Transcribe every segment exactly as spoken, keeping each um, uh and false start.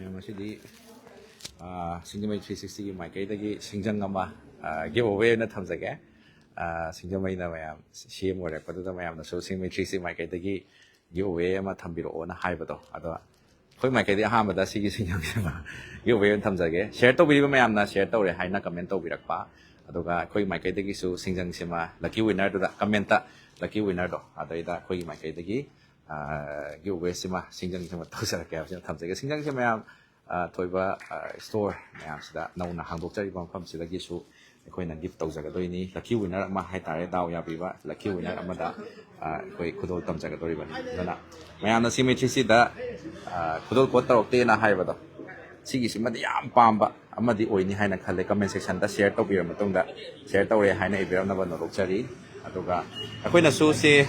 ꯃꯌꯥꯝ ꯑꯁꯤꯗꯤ ꯁꯤꯡꯖꯃꯩ ꯊ꯭ꯔꯤ ꯁꯤꯛꯁꯇꯤꯒꯤ ꯃꯥꯏꯀꯩꯗꯒꯤ ꯁꯤꯡꯖꯪ ꯑꯃ ꯒꯤꯐ ꯑꯋꯦ ꯑꯣꯏꯅ ꯊꯝꯖꯒꯦ꯫ ꯁꯤꯡꯖꯃꯩꯅ ꯃꯌꯥꯝ ꯁꯤ ꯑꯦꯝ ꯑꯣꯏꯔꯛꯄꯗꯨꯗ ꯃꯌꯥꯝꯅꯁꯨ ꯁꯤꯡꯖꯃꯩ ꯊ꯭ꯔꯤ ꯁꯤꯛꯁꯇꯤ ꯃꯥꯏꯀꯩꯗꯒꯤ ꯒꯤꯐ ꯑꯋꯦ ꯑꯃ ꯊꯝꯕꯤꯔꯛꯑꯣꯅ ꯍꯥꯏꯕꯗꯣ, ꯑꯗꯣ ꯑꯩꯈꯣꯏ ꯃꯥꯏꯀꯩꯗꯒꯤ ꯑꯍꯥꯟꯕꯗ ꯁꯤꯒꯤ ꯁꯤꯡꯖꯪꯁꯤꯃ ꯒꯤꯐ ꯑꯋꯦ ꯑꯣꯏꯅ ꯊꯝꯖꯒꯦ꯫ ꯁꯤꯌꯔ ꯇꯧꯕꯤꯔꯤꯕ ꯃꯌꯥꯝꯅ ꯁꯤꯌꯔ ꯇꯧꯔꯦ ꯍꯥꯏꯅ ꯀꯃꯦꯟ ꯇꯧꯕꯤꯔꯛꯄ, ꯑꯗꯨꯒ ꯑꯩꯈꯣꯏ ꯃꯥꯏꯀꯩꯗꯒꯤꯁꯨ ꯁꯤꯡꯖꯪꯁꯤꯃ ꯂꯛꯀꯤ ꯋꯤꯟꯅꯔꯗꯨꯗ ꯀꯃꯦꯟꯇ ꯂꯛꯀꯤ ꯋꯤꯟꯅꯔꯗꯣ ꯑꯗꯩꯗ ꯑꯩꯈꯣꯏꯒꯤ ꯃꯥꯏꯀꯩꯗꯒꯤ ꯒꯤꯐ ꯑꯋꯦꯁꯤꯃ ꯁꯤꯡꯖꯪꯁꯤꯃ ꯇꯧꯖꯔꯛꯀꯦ ꯍꯥꯏꯕꯁꯤꯃ ꯊꯝꯖꯒꯦ꯫ ꯁꯤꯡꯖꯪꯁꯦ ꯃꯌꯥꯝ ꯊꯣꯏꯕ ꯏꯁꯇꯣꯔ ꯃꯌꯥꯝꯁꯤꯗ ꯅꯧꯅ ꯍꯥꯡꯗꯣꯛꯆꯔꯤꯕ ꯃꯐꯝꯁꯤꯗꯒꯤꯁꯨ ꯑꯩꯈꯣꯏꯅ ꯒꯤꯐ ꯇꯧꯖꯒꯗꯣꯏꯅꯤ꯫ ꯂꯛꯀꯤ ꯋꯤꯟꯅꯔ ꯑꯃ ꯍꯥꯏꯇꯥꯔꯦ, ꯗꯥꯎ ꯌꯥꯕꯤꯕ ꯂꯛꯀꯤ ꯋꯤꯟꯅꯔ ꯑꯃꯗ ꯑꯩꯈꯣꯏ ꯈꯨꯗꯣꯜ ꯇꯝꯖꯒꯗꯧꯔꯤꯕꯅꯤ꯫ ꯑꯗꯨꯅ ꯃꯌꯥꯝꯅ ꯁꯤ ꯃꯦꯇ꯭ꯔꯤꯛꯁꯤꯗ ꯈꯨꯗꯣꯜ ꯄꯣꯠ ꯇꯧꯔꯛꯇꯦꯅ ꯍꯥꯏꯕꯗꯣ, ꯁꯤꯒꯤꯁꯤꯃꯗꯤ ꯌꯥꯝ ꯄꯥꯝꯕ ꯑꯃꯗꯤ ꯑꯣꯏꯅꯤ ꯍꯥꯏꯅ ꯈꯜꯂꯦ꯫ ꯀꯃꯦꯟ ꯁꯦꯛꯁꯟꯗ ꯁꯤꯌꯔ ꯇꯧꯕꯤꯔ ꯃꯇꯨꯡꯗ, ꯁꯤꯌꯔ ꯇꯧꯔꯦ ꯍꯥꯏꯅ ꯏꯕꯤꯔꯝꯅꯕ ꯅꯣꯂꯣꯛꯆꯔꯤ꯫ ꯑꯗꯨꯒ ꯑꯩꯈꯣꯏꯅꯁꯨ ꯁꯤ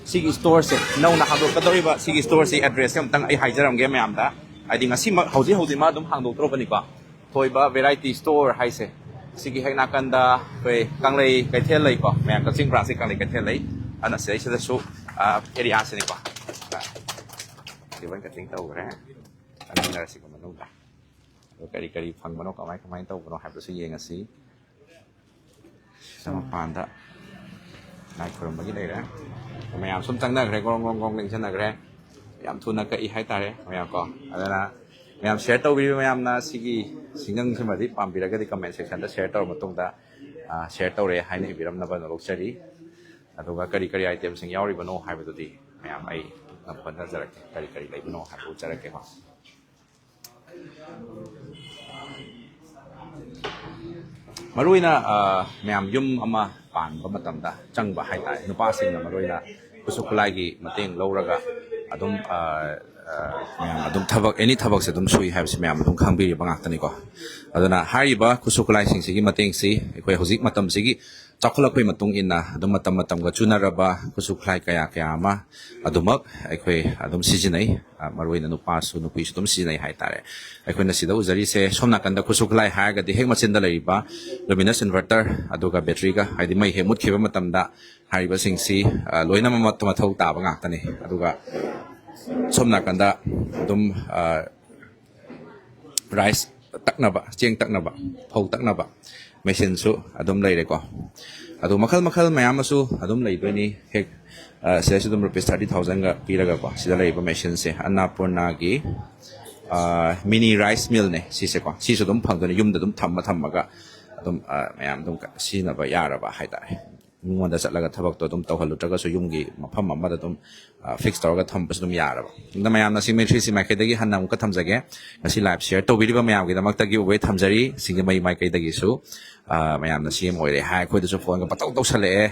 ꯁꯤꯒꯤ ꯏꯁꯇꯣꯔꯁꯦ ꯅꯧꯅ ꯍꯥꯡꯗꯣꯛꯀꯗꯧꯔꯤꯕ ꯁꯤꯒꯤ ꯏꯁꯇꯣꯔꯁꯤ ꯑꯦꯗ꯭ꯔꯦꯁꯁꯦ ꯑꯃꯨꯛꯇꯪ ꯑꯩ ꯍꯥꯏꯖꯔꯝꯒꯦ ꯃꯌꯥꯝꯗ꯫ ꯍꯥꯏꯗꯤ ꯉꯁꯤꯃꯛ ꯍꯧꯖꯤꯛ ꯍꯧꯖꯤꯛꯃꯛ ꯑꯗꯨꯝ ꯍꯥꯡꯗꯣꯛꯇ꯭ꯔꯕꯅꯤꯀꯣ꯫ ꯊꯣꯏꯕ ꯚꯦꯔꯥꯏꯇꯤ ꯏꯁꯇꯣꯔ ꯍꯥꯏꯁꯦ ꯁꯤꯒꯤ ꯍꯦꯛ ꯅꯥꯀꯟꯗ ꯑꯩꯈꯣꯏ ꯀꯪꯂꯩ ꯀꯩꯊꯦꯜ ꯂꯩꯀꯣ, ꯃꯌꯥꯝ ꯀꯛꯆꯤꯡ ꯕ꯭ꯔꯥꯟꯁꯀꯤ ꯀꯪꯂꯩ ꯀꯩꯊꯦꯜ ꯂꯩ꯫ ꯑꯗꯨꯅ ꯁꯤꯗꯩꯁꯤꯗꯁꯨ ꯑꯦꯔꯤꯌꯥꯁꯤꯅꯤꯀꯣ꯫ ꯔꯤꯕꯟ ꯀꯠꯇꯤꯡ ꯇꯧꯈ꯭ꯔꯦ꯫ ꯆꯪꯃꯤꯟꯅꯔꯁꯤꯀꯣ ꯃꯅꯨꯡꯗ꯫ ꯑꯗꯣ ꯀꯔꯤ ꯀꯔꯤ ꯐꯪꯕꯅꯣ, ꯀꯃꯥꯏ ꯀꯃꯥꯏꯅ ꯇꯧꯕꯅꯣ ꯍꯥꯏꯕꯗꯨꯁꯨ ꯌꯦꯡꯉꯁꯤ꯫ ꯁꯤꯗ ꯃꯄꯥꯟꯗ ꯂꯥꯏ ꯈꯨꯔꯨꯝꯕꯒꯤ ꯂꯩꯔꯦ꯫ ꯃꯌꯥꯝ ꯁꯨꯝ ꯆꯪꯅꯈ꯭ꯔꯦ, ꯒ꯭ꯔꯣꯡ ꯒ꯭ꯔꯣꯡ ꯒ꯭ꯔꯣꯡ ꯂꯦꯡꯁꯟꯅꯈ꯭ꯔꯦ꯫ ꯌꯥꯝ ꯊꯨꯅ ꯀꯛꯏ ꯍꯥꯏꯇꯥꯔꯦ ꯃꯌꯥꯝ ꯀꯣ꯫ ꯑꯗꯨꯅ ꯃꯌꯥꯝ ꯁꯤꯌꯔ ꯇꯧꯕꯤꯔꯤꯕ ꯃꯌꯥꯝꯅ ꯁꯤꯒꯤ ꯁꯤꯡꯖꯪꯁꯤꯃꯗꯤ ꯄꯥꯝꯕꯤꯔꯒꯗꯤ ꯀꯃꯦꯟ ꯁꯦꯛꯁꯟꯗ ꯁꯤꯌꯔ ꯇꯧꯔ ꯃꯇꯨꯡꯗ ꯁꯤꯌꯔ ꯇꯧꯔꯦ ꯍꯥꯏꯅ ꯏꯕꯤꯔꯝꯅꯕ ꯅꯣꯂꯣꯛꯆꯔꯤ꯫ ꯑꯗꯨꯒ ꯀꯔꯤ ꯀꯔꯤ ꯑꯥꯏꯇꯦꯝꯁꯤꯡ ꯌꯥꯎꯔꯤꯕꯅꯣ ꯍꯥꯏꯕꯗꯨꯗꯤ ꯃꯌꯥꯝ ꯑꯩ ꯑꯗꯨꯝ ꯍꯣꯠꯅꯖꯔꯛꯀꯦ, ꯀꯔꯤ ꯀꯔꯤ ꯂꯩꯕꯅꯣ ꯍꯥꯏꯕꯗꯨ ꯎꯠꯆꯔꯛꯀꯦꯀꯣ꯫ ꯃꯔꯨꯑꯣꯏꯅ ꯃꯌꯥꯝ ꯌꯨꯝ ꯑꯃ ꯄꯥꯟꯕ ꯃꯇꯝꯗ ꯆꯪꯕ ꯍꯥꯏꯇꯥꯔꯦ, ꯅꯨꯄꯥꯁꯤꯡꯅ ꯃꯔꯨꯑꯣꯏꯅ ꯈꯨꯠꯁꯨ ꯈꯨꯠꯂꯥꯏꯒꯤ ꯃꯇꯦꯡ ꯂꯧꯔꯒ ꯑꯗꯨꯝ ꯃꯌꯥꯝ ꯑꯗꯨꯝ ꯊꯕꯛ, ꯑꯦꯅꯤ ꯊꯕꯛꯁꯦ ꯑꯗꯨꯝ ꯁꯨꯏ ꯍꯥꯏꯕꯁꯤ ꯃꯌꯥꯝ ꯑꯗꯨꯝ ꯈꯪꯕꯤꯔꯤꯕ ꯉꯥꯛꯇꯅꯤꯀꯣ꯫ ꯑꯗꯨꯅ ꯍꯥꯏꯔꯤꯕ ꯈꯨꯠꯁꯨ ꯈꯨꯠꯂꯥꯏꯁꯤꯡꯁꯤꯒꯤ ꯃꯇꯦꯡꯁꯤ ꯑꯩꯈꯣꯏ ꯍꯧꯖꯤꯛ ꯃꯇꯝꯁꯤꯒꯤ ꯆꯥꯎꯈꯠꯂꯛꯄꯒꯤ ꯃꯇꯨꯡ ꯏꯟꯅ ꯑꯗꯨꯝ ꯃꯇꯝ ꯃꯇꯝꯒ ꯆꯨꯅꯔꯕ ꯈꯨꯠꯁꯨ ꯈꯨꯠꯂꯥꯏ ꯀꯌꯥ ꯀꯌꯥ ꯑꯃ ꯑꯗꯨꯃꯛ ꯑꯩꯈꯣꯏ ꯑꯗꯨꯝ ꯁꯤꯖꯤꯟꯅꯩ꯫ ꯃꯔꯨꯑꯣꯏꯅ ꯅꯨꯄꯥꯁꯨ ꯅꯨꯄꯤꯁꯨ ꯑꯗꯨꯝ ꯁꯤꯖꯤꯟꯅꯩ ꯍꯥꯏꯇꯥꯔꯦ꯫ ꯑꯩꯈꯣꯏꯅ ꯁꯤꯗ ꯎꯖꯔꯤꯁꯦ ꯁꯣꯝ ꯅꯥꯀꯟꯗ ꯈꯨꯠꯁꯨ ꯈꯨꯠꯂꯥꯏ ꯍꯥꯏꯔꯒꯗꯤ ꯍꯦꯛ ꯃꯆꯤꯟꯗ ꯂꯩꯔꯤꯕ ꯂꯨꯃꯤꯅꯁ ꯏꯟꯚꯔꯇꯔ, ꯑꯗꯨꯒ ꯕꯦꯇ꯭ꯔꯤꯒ, ꯍꯥꯏꯗꯤ ꯃꯩ ꯍꯦꯛ ꯃꯨꯠꯈꯤꯕ ꯃꯇꯝꯗ ꯍꯥꯏꯔꯤꯕꯁꯤꯡꯁꯤ ꯂꯣꯏꯅꯃꯛ ꯃꯊꯧ ꯇꯥꯕ ꯉꯥꯛꯇꯅꯤ꯫ ꯑꯗꯨꯒ ꯁꯣꯝ ꯅꯥꯀꯟꯗ ꯑꯗꯨꯝ ꯔꯥꯏꯁ ꯇꯛꯅꯕ, ꯆꯦꯡ ꯇꯛꯅꯕ, ꯐꯧ ꯇꯛꯅꯕ ꯃꯦꯆꯤꯟꯁꯨ ꯑꯗꯨꯝ ꯂꯩꯔꯦꯀꯣ꯫ ꯑꯗꯨ ꯃꯈꯜ ꯃꯈꯜ ꯃꯌꯥꯝ ꯑꯃꯁꯨ ꯑꯗꯨꯝ ꯂꯩꯗꯣꯏꯅꯤ꯫ ꯍꯦꯛ, ꯑ, ꯁꯤꯗꯁꯨ ꯑꯗꯨꯝ ꯔꯨꯄꯤꯁ ꯊꯥꯔꯇꯤ ꯊꯥꯎꯖꯟꯒ ꯄꯤꯔꯒꯀꯣ, ꯁꯤꯗ ꯂꯩꯔꯤꯕ ꯃꯦꯆꯤꯟꯁꯦ ꯑꯟꯅꯄꯨꯔꯅꯥꯒꯤ, ꯑ, ꯃꯤꯅꯤ ꯔꯥꯏꯁ ꯃꯤꯜꯅꯦ ꯁꯤꯁꯦꯀꯣ꯫ ꯁꯤꯁꯨ ꯑꯗꯨꯝ ꯐꯪꯗꯣꯏꯅꯦ, ꯌꯨꯝꯗ ꯑꯗꯨꯝ ꯊꯝꯃ ꯊꯝꯃꯒ ꯑꯗꯨꯝ, ꯑ, ꯃꯌꯥꯝ ꯑꯗꯨꯝ ꯁꯤꯖꯤꯟꯅꯕ ꯌꯥꯔꯕ ꯍꯥꯏꯇꯥꯔꯦ꯫ ꯃꯤꯉꯣꯟꯗ ꯆꯠꯂꯒ ꯊꯕꯛꯇꯣ ꯑꯗꯨꯝ ꯇꯧꯍꯜꯂꯨꯗ꯭ꯔꯒꯁꯨ ꯌꯨꯝꯒꯤ ꯃꯐꯝ ꯑꯃꯗ ꯑꯗꯨꯝ, ꯑ, ꯐꯤꯛꯁ ꯇꯧꯔꯒ ꯊꯝꯕꯁꯨ ꯑꯗꯨꯝ ꯌꯥꯔꯕ꯫ ꯑꯗ ꯃꯌꯥꯝꯅ ꯁꯤꯃꯦ ꯊ꯭ꯔꯤ ꯁꯤ ꯃꯥꯏꯀꯩꯗꯒꯤ ꯍꯟꯅ ꯑꯃꯨꯛꯀ ꯊꯝꯖꯒꯦ꯫ ꯉꯁꯤ ꯂꯥꯏꯚ ꯁꯤꯌꯔ ꯇꯧꯕꯤꯔꯤꯕ ꯃꯌꯥꯝꯒꯤꯗꯃꯛꯇꯒꯤ ꯎꯕꯦ ꯊꯝꯖꯔꯤ꯫ ꯁꯤꯡꯖꯃꯩ ꯃꯥꯏꯀꯩꯗꯒꯤꯁꯨ, ꯑ, ꯃꯌꯥꯝꯅ ꯁꯤ ꯑꯦꯝ ꯑꯣꯏꯔꯦ ꯍꯥꯏ, ꯑꯩꯈꯣꯏꯗꯁꯨ ꯐꯣꯟꯒ ꯄꯪꯇꯧ ꯇꯧꯁꯜꯂꯛꯑꯦ꯫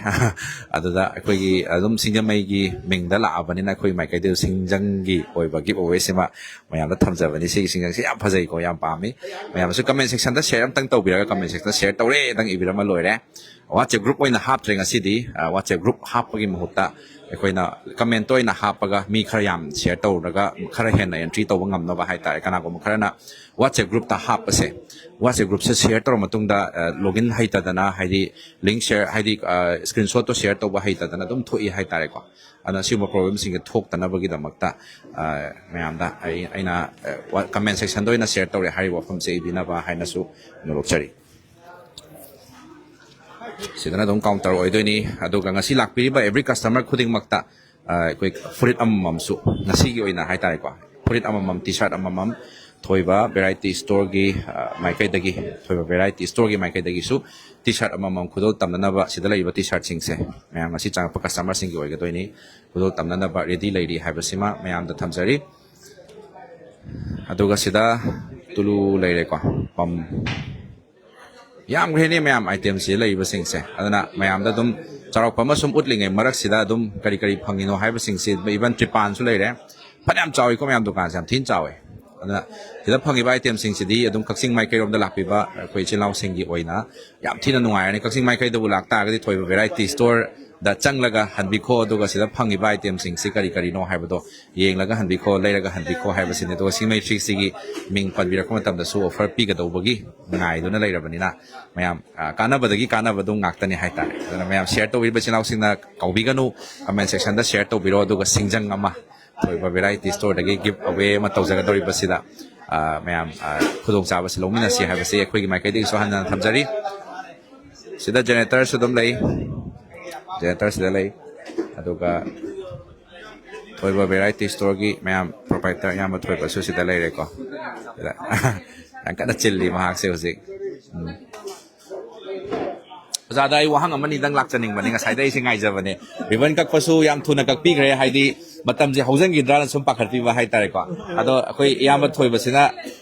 ꯑꯗꯨꯗ ꯑꯩꯈꯣꯏꯒꯤ ꯑꯗꯨꯝ ꯁꯤꯡꯖꯃꯩꯒꯤ ꯃꯤꯡꯗ ꯂꯥꯛꯑꯕꯅꯤꯅ ꯑꯩꯈꯣꯏ ꯃꯥꯏꯀꯩꯗꯁꯨ ꯁꯤꯡꯖꯪꯒꯤ ꯑꯣꯏꯕ ꯒꯤꯐ ꯑꯋꯦꯁꯤꯃ ꯃꯌꯥꯝꯗ ꯊꯝꯖꯕꯅꯤ꯫ ꯁꯤꯒꯤ ꯁꯤꯡꯖꯪꯁꯤ ꯌꯥꯝ ꯐꯖꯩꯀꯣ, ꯌꯥꯝ ꯄꯥꯝꯃꯤ꯫ ꯃꯌꯥꯝꯁꯨ ꯀꯃꯦꯟ ꯁꯦꯛꯁꯟꯗ ꯁꯤꯌꯔ ꯑꯝꯇꯪ ꯇꯧꯕꯤꯔꯒ, ꯀꯃꯦꯟ ꯁꯦꯛꯁꯟꯗ ꯁꯤꯌꯔ ꯇꯧꯔꯦ ꯑꯗꯪ ꯏꯕꯤꯔꯝꯃ ꯂꯣꯏꯔꯦ꯫ WhatsApp ꯒ꯭ꯔꯨꯞ ꯑꯣꯏꯅ ꯍꯥꯞꯇ꯭ꯔꯦ ꯉꯁꯤꯗꯤ꯫ ꯑ, WhatsApp ꯒ꯭ꯔꯨꯞ ꯍꯥꯞꯄꯒꯤ ꯃꯍꯨꯠꯇ ꯑꯩꯈꯣꯏꯅ ꯀꯃꯦꯟꯇ ꯑꯣꯏꯅ ꯍꯥꯞꯄꯒ ꯃꯤ ꯈꯔ ꯌꯥꯝ ꯁꯤꯌꯔ ꯇꯧꯔꯒ ꯈꯔ ꯍꯦꯟꯅ ꯑꯦꯟꯇ꯭ꯔꯤ ꯇꯧꯕ ꯉꯝꯅꯕ ꯍꯥꯏꯇꯥꯔꯦ꯫ ꯀꯅꯥꯒꯨꯝꯕ ꯈꯔꯅ WhatsApp ꯒ꯭ꯔꯨꯞꯇ ꯍꯥꯞꯄꯁꯦ, WhatsApp ꯒ꯭ꯔꯨꯞꯁꯦ ꯁꯤꯌꯔ ꯇꯧꯔ ꯃꯇꯨꯡꯗ, ꯑ, ꯂꯣꯒꯏꯟ ꯍꯩꯇꯗꯅ, ꯍꯥꯏꯗꯤ ꯂꯤꯡ ꯁꯤꯌꯔ, ꯍꯥꯏꯗꯤ, ꯑ, ꯁ꯭ꯀ꯭ꯔꯤꯟꯁꯣꯠꯇꯣ ꯁꯤꯌꯔ ꯇꯧꯕ ꯍꯩꯇꯗꯅ ꯑꯗꯨꯝ ꯊꯣꯛꯏ ꯍꯥꯏꯇꯥꯔꯦꯀꯣ꯫ ꯑꯗꯨꯅ ꯁꯤꯒꯨꯝꯕ ꯄ꯭ꯔꯣꯕ꯭ꯂꯦꯝꯁꯤꯡꯁꯦ ꯊꯣꯛꯇꯅꯕꯒꯤꯗꯃꯛꯇ, ꯑ, ꯃꯌꯥꯝꯗ ꯑꯩ, ꯑꯩꯅ, ꯑ, ꯋꯥ-, ꯀꯃꯦꯟ ꯁꯦꯛꯁꯟꯗ ꯑꯣꯏꯅ ꯁꯤꯌꯔ ꯇꯧꯔꯦ ꯍꯥꯏꯔꯤꯕ ꯋꯥꯐꯝꯁꯦ ꯏꯕꯤꯅꯕ ꯍꯥꯏꯅꯁꯨ ꯅꯣꯂꯣꯛꯆꯔꯤ꯫ ꯁꯤꯗꯅ ꯑꯗꯨꯝ ꯀꯥꯎꯟꯇꯔ ꯑꯣꯏꯗꯣꯏꯅꯤ꯫ ꯑꯗꯨꯒ ꯉꯁꯤ ꯂꯥꯛꯄꯤꯔꯤꯕ ꯑꯦꯚ꯭ꯔꯤ ꯀꯁꯇꯃꯔ ꯈꯨꯗꯤꯡꯃꯛꯇ, ꯑ, ꯑꯩꯈꯣꯏ ꯐꯨꯔꯤꯠ ꯑꯃꯃꯝꯁꯨ, ꯉꯁꯤꯒꯤ ꯑꯣꯏꯅ ꯍꯥꯏꯇꯥꯔꯦꯀꯣ, ꯐꯨꯔꯤꯠ ꯑꯃꯃꯝ, ꯇꯤ ꯁꯥꯔꯠ ꯑꯃꯃꯝ, ꯊꯣꯏꯕ ꯚꯦꯔꯥꯏꯇꯤ ꯁ꯭ꯇꯣꯔꯒꯤ, ꯑ, ꯃꯥꯏꯀꯩꯗꯒꯤ, ꯊꯣꯏꯕ ꯚꯦꯔꯥꯏꯇꯤ ꯁ꯭ꯇꯣꯔꯒꯤ ꯃꯥꯏꯀꯩꯗꯒꯤꯁꯨ ꯇꯤ ꯁꯥꯔꯠ ꯑꯃꯃꯝ ꯈꯨꯗꯣꯜ ꯇꯝꯅꯅꯕ, ꯁꯤꯗ ꯂꯩꯔꯤꯕ ꯇꯤ ꯁꯥꯔꯠꯁꯤꯡꯁꯦ ꯃꯌꯥꯝ ꯉꯁꯤ ꯆꯪꯉꯛꯄ ꯀꯁꯇꯃꯔꯁꯤꯡꯒꯤ ꯑꯣꯏꯒꯗꯣꯏꯅꯤ꯫ ꯈꯨꯗꯣꯜ ꯇꯝꯅꯅꯕ ꯔꯦꯗꯤ ꯂꯩꯔꯤ ꯍꯥꯏꯕꯁꯤꯃ ꯃꯌꯥꯝꯗ ꯊꯝꯖꯔꯤ꯫ ꯑꯗꯨꯒ ꯁꯤꯗ ꯇꯨꯂꯨ ꯂꯩꯔꯦꯀꯣ, ꯄꯝ ꯌꯥꯝꯈ꯭ꯔꯦꯅꯦ ꯃꯌꯥꯝ, ꯑꯥꯏꯇꯦꯝꯁꯤ ꯂꯩꯔꯤꯕꯁꯤꯡꯁꯦ꯫ ꯑꯗꯨꯅ ꯃꯌꯥꯝꯗ ꯑꯗꯨꯝ ꯆꯥꯎꯔꯥꯛꯄ ꯑꯃ ꯁꯨꯝ ꯎꯠꯂꯤꯉꯩ ꯃꯔꯛꯁꯤꯗ ꯑꯗꯨꯝ ꯀꯔꯤ ꯀꯔꯤ ꯐꯪꯉꯤꯅꯣ ꯍꯥꯏꯕꯁꯤꯡꯁꯤ, ꯏꯚꯟ ꯇ꯭ꯔꯤꯄꯥꯟꯁꯨ ꯂꯩꯔꯦ꯫ ꯐꯅꯌꯥꯝ ꯆꯥꯎꯏꯀꯣ ꯃꯌꯥꯝ, ꯗꯨꯀꯥꯟꯁꯦ ꯌꯥꯝ ꯊꯤꯅ ꯆꯥꯎꯏ꯫ ꯑꯗꯨꯅ ꯁꯤꯗ ꯐꯪꯉꯤꯕ ꯑꯥꯏꯇꯦꯝꯁꯤꯡꯁꯤꯗꯤ ꯑꯗꯨꯝ ꯀꯛꯆꯤꯡ ꯃꯥꯏꯀꯩꯔꯣꯝꯗ ꯂꯥꯛꯄꯤꯕ ꯑꯩꯈꯣꯏ ꯏꯆꯤꯜ ꯏꯅꯥꯎꯁꯤꯡꯒꯤ ꯑꯣꯏꯅ ꯌꯥꯝ ꯊꯤꯅ ꯅꯨꯡꯉꯥꯏꯔꯅꯤ꯫ ꯀꯛꯆꯤꯡ ꯃꯥꯏꯀꯩꯗꯕꯨ ꯂꯥꯛꯇꯥꯔꯒꯗꯤ ꯊꯣꯏꯕ ꯚꯦꯔꯥꯏꯇꯤ ꯁ꯭ꯇꯣꯔꯗ ꯆꯪꯂꯒ ꯍꯟꯕꯤꯈꯣ, ꯑꯗꯨꯒ ꯁꯤꯗ ꯐꯪꯉꯤꯕ ꯑꯥꯏꯇꯦꯝꯁꯤꯡꯁꯤ ꯀꯔꯤ ꯀꯔꯤꯅꯣ ꯍꯥꯏꯕꯗꯣ ꯌꯦꯡꯂꯒ ꯍꯟꯕꯤꯈꯣ, ꯂꯩꯔꯒ ꯍꯟꯕꯤꯈꯣ ꯍꯥꯏꯕꯁꯤꯅꯤ꯫ ꯑꯗꯨꯒ ꯁꯤꯡꯖꯃꯩ ꯊ꯭ꯔꯤ ꯁꯤꯒꯤ ꯃꯤꯡ ꯄꯟꯕꯤꯔꯛꯄ ꯃꯇꯝꯗꯁꯨ ꯑꯣꯐꯔ ꯄꯤꯒꯗꯧꯕꯒꯤ ꯉꯥꯏꯗꯨꯅ ꯂꯩꯔꯕꯅꯤꯅ ꯃꯌꯥꯝ, ꯑ, ꯀꯥꯟꯅꯕꯗꯒꯤ ꯀꯥꯟꯅꯕ ꯑꯗꯨꯝ ꯉꯥꯛꯇꯅꯤ ꯍꯥꯏꯇꯥꯔꯦ꯫ ꯑꯗꯨꯅ ꯃꯌꯥꯝ ꯁꯤꯌꯔ ꯇꯧꯕꯤꯔꯤꯕ ꯏꯆꯤꯜ ꯏꯅꯥꯎꯁꯤꯡꯅ ꯀꯥꯎꯕꯤꯒꯅꯨ, ꯀꯃꯦꯟ ꯁꯦꯛꯁꯟꯗ ꯁꯤꯌꯔ ꯇꯧꯕꯤꯔꯣ꯫ ꯑꯗꯨꯒ ꯁꯤꯡꯖꯪ ꯑꯃ, ꯊꯣꯏꯕ ꯚꯦꯔꯥꯏꯇꯤ ꯁ꯭ꯇꯣꯔꯗꯒꯤ ꯒꯤꯐ ꯑꯋꯦ ꯑꯃ ꯇꯧꯖꯒꯗꯧꯔꯤꯕꯁꯤꯗ ꯑ, ꯃꯌꯥꯝ, ꯑ, ꯈꯨꯗꯣꯡꯆꯥꯕꯁꯤ ꯂꯧꯃꯤꯟꯅꯁꯤ ꯍꯥꯏꯕꯁꯤ ꯑꯩꯈꯣꯏꯒꯤ ꯃꯥꯏꯀꯩꯗꯒꯤꯁꯨ ꯍꯟꯅ ꯊꯝꯖꯔꯤ꯫ ꯁꯤꯗ generatorꯁꯨ ꯑꯗꯨꯝ ꯂꯩ, generator ꯁꯤꯗ ꯂꯩ꯫ ꯑꯗꯨꯒ ꯊꯣꯏꯕ variety storeꯒꯤ ꯃꯌꯥꯝ proprietor ꯏꯌꯥꯝꯕ ꯊꯣꯏꯕꯁꯨ ꯁꯤꯗ ꯂꯩꯔꯦꯀꯣ꯫ ꯁꯤꯗ ꯌꯥꯝ ꯀꯟꯅ ꯆꯤꯜꯂꯤ ꯃꯍꯥꯛꯁꯦ ꯍꯧꯖꯤꯛ꯫ ꯎꯝ꯫ ꯑꯣꯖꯥꯗ ꯑꯩ ꯋꯥꯍꯪ ꯑꯃꯅꯤꯗꯪ ꯂꯥꯛꯆꯅꯤꯡꯕꯅꯦ, ꯉꯁꯥꯏꯗ ꯑꯩꯁꯦ ꯉꯥꯏꯖꯕꯅꯦ꯫ Ribbon ꯀꯛꯄꯁꯨ ꯌꯥꯝ ꯊꯨꯅ ꯀꯛꯄꯤꯈ꯭ꯔꯦ, ꯍꯥꯏꯗꯤ ꯃꯇꯝꯁꯦ ꯍꯧꯖꯤꯟꯈꯤꯗ꯭ꯔꯥꯅ ꯁꯨꯝ ꯄꯥꯈꯠꯄꯤꯕ ꯍꯥꯏꯇꯥꯔꯦꯀꯣ꯫ ꯑꯗꯣ ꯑꯩꯈꯣꯏ ꯏꯌꯥꯝꯕ ꯊꯣꯏꯕꯁꯤꯅ,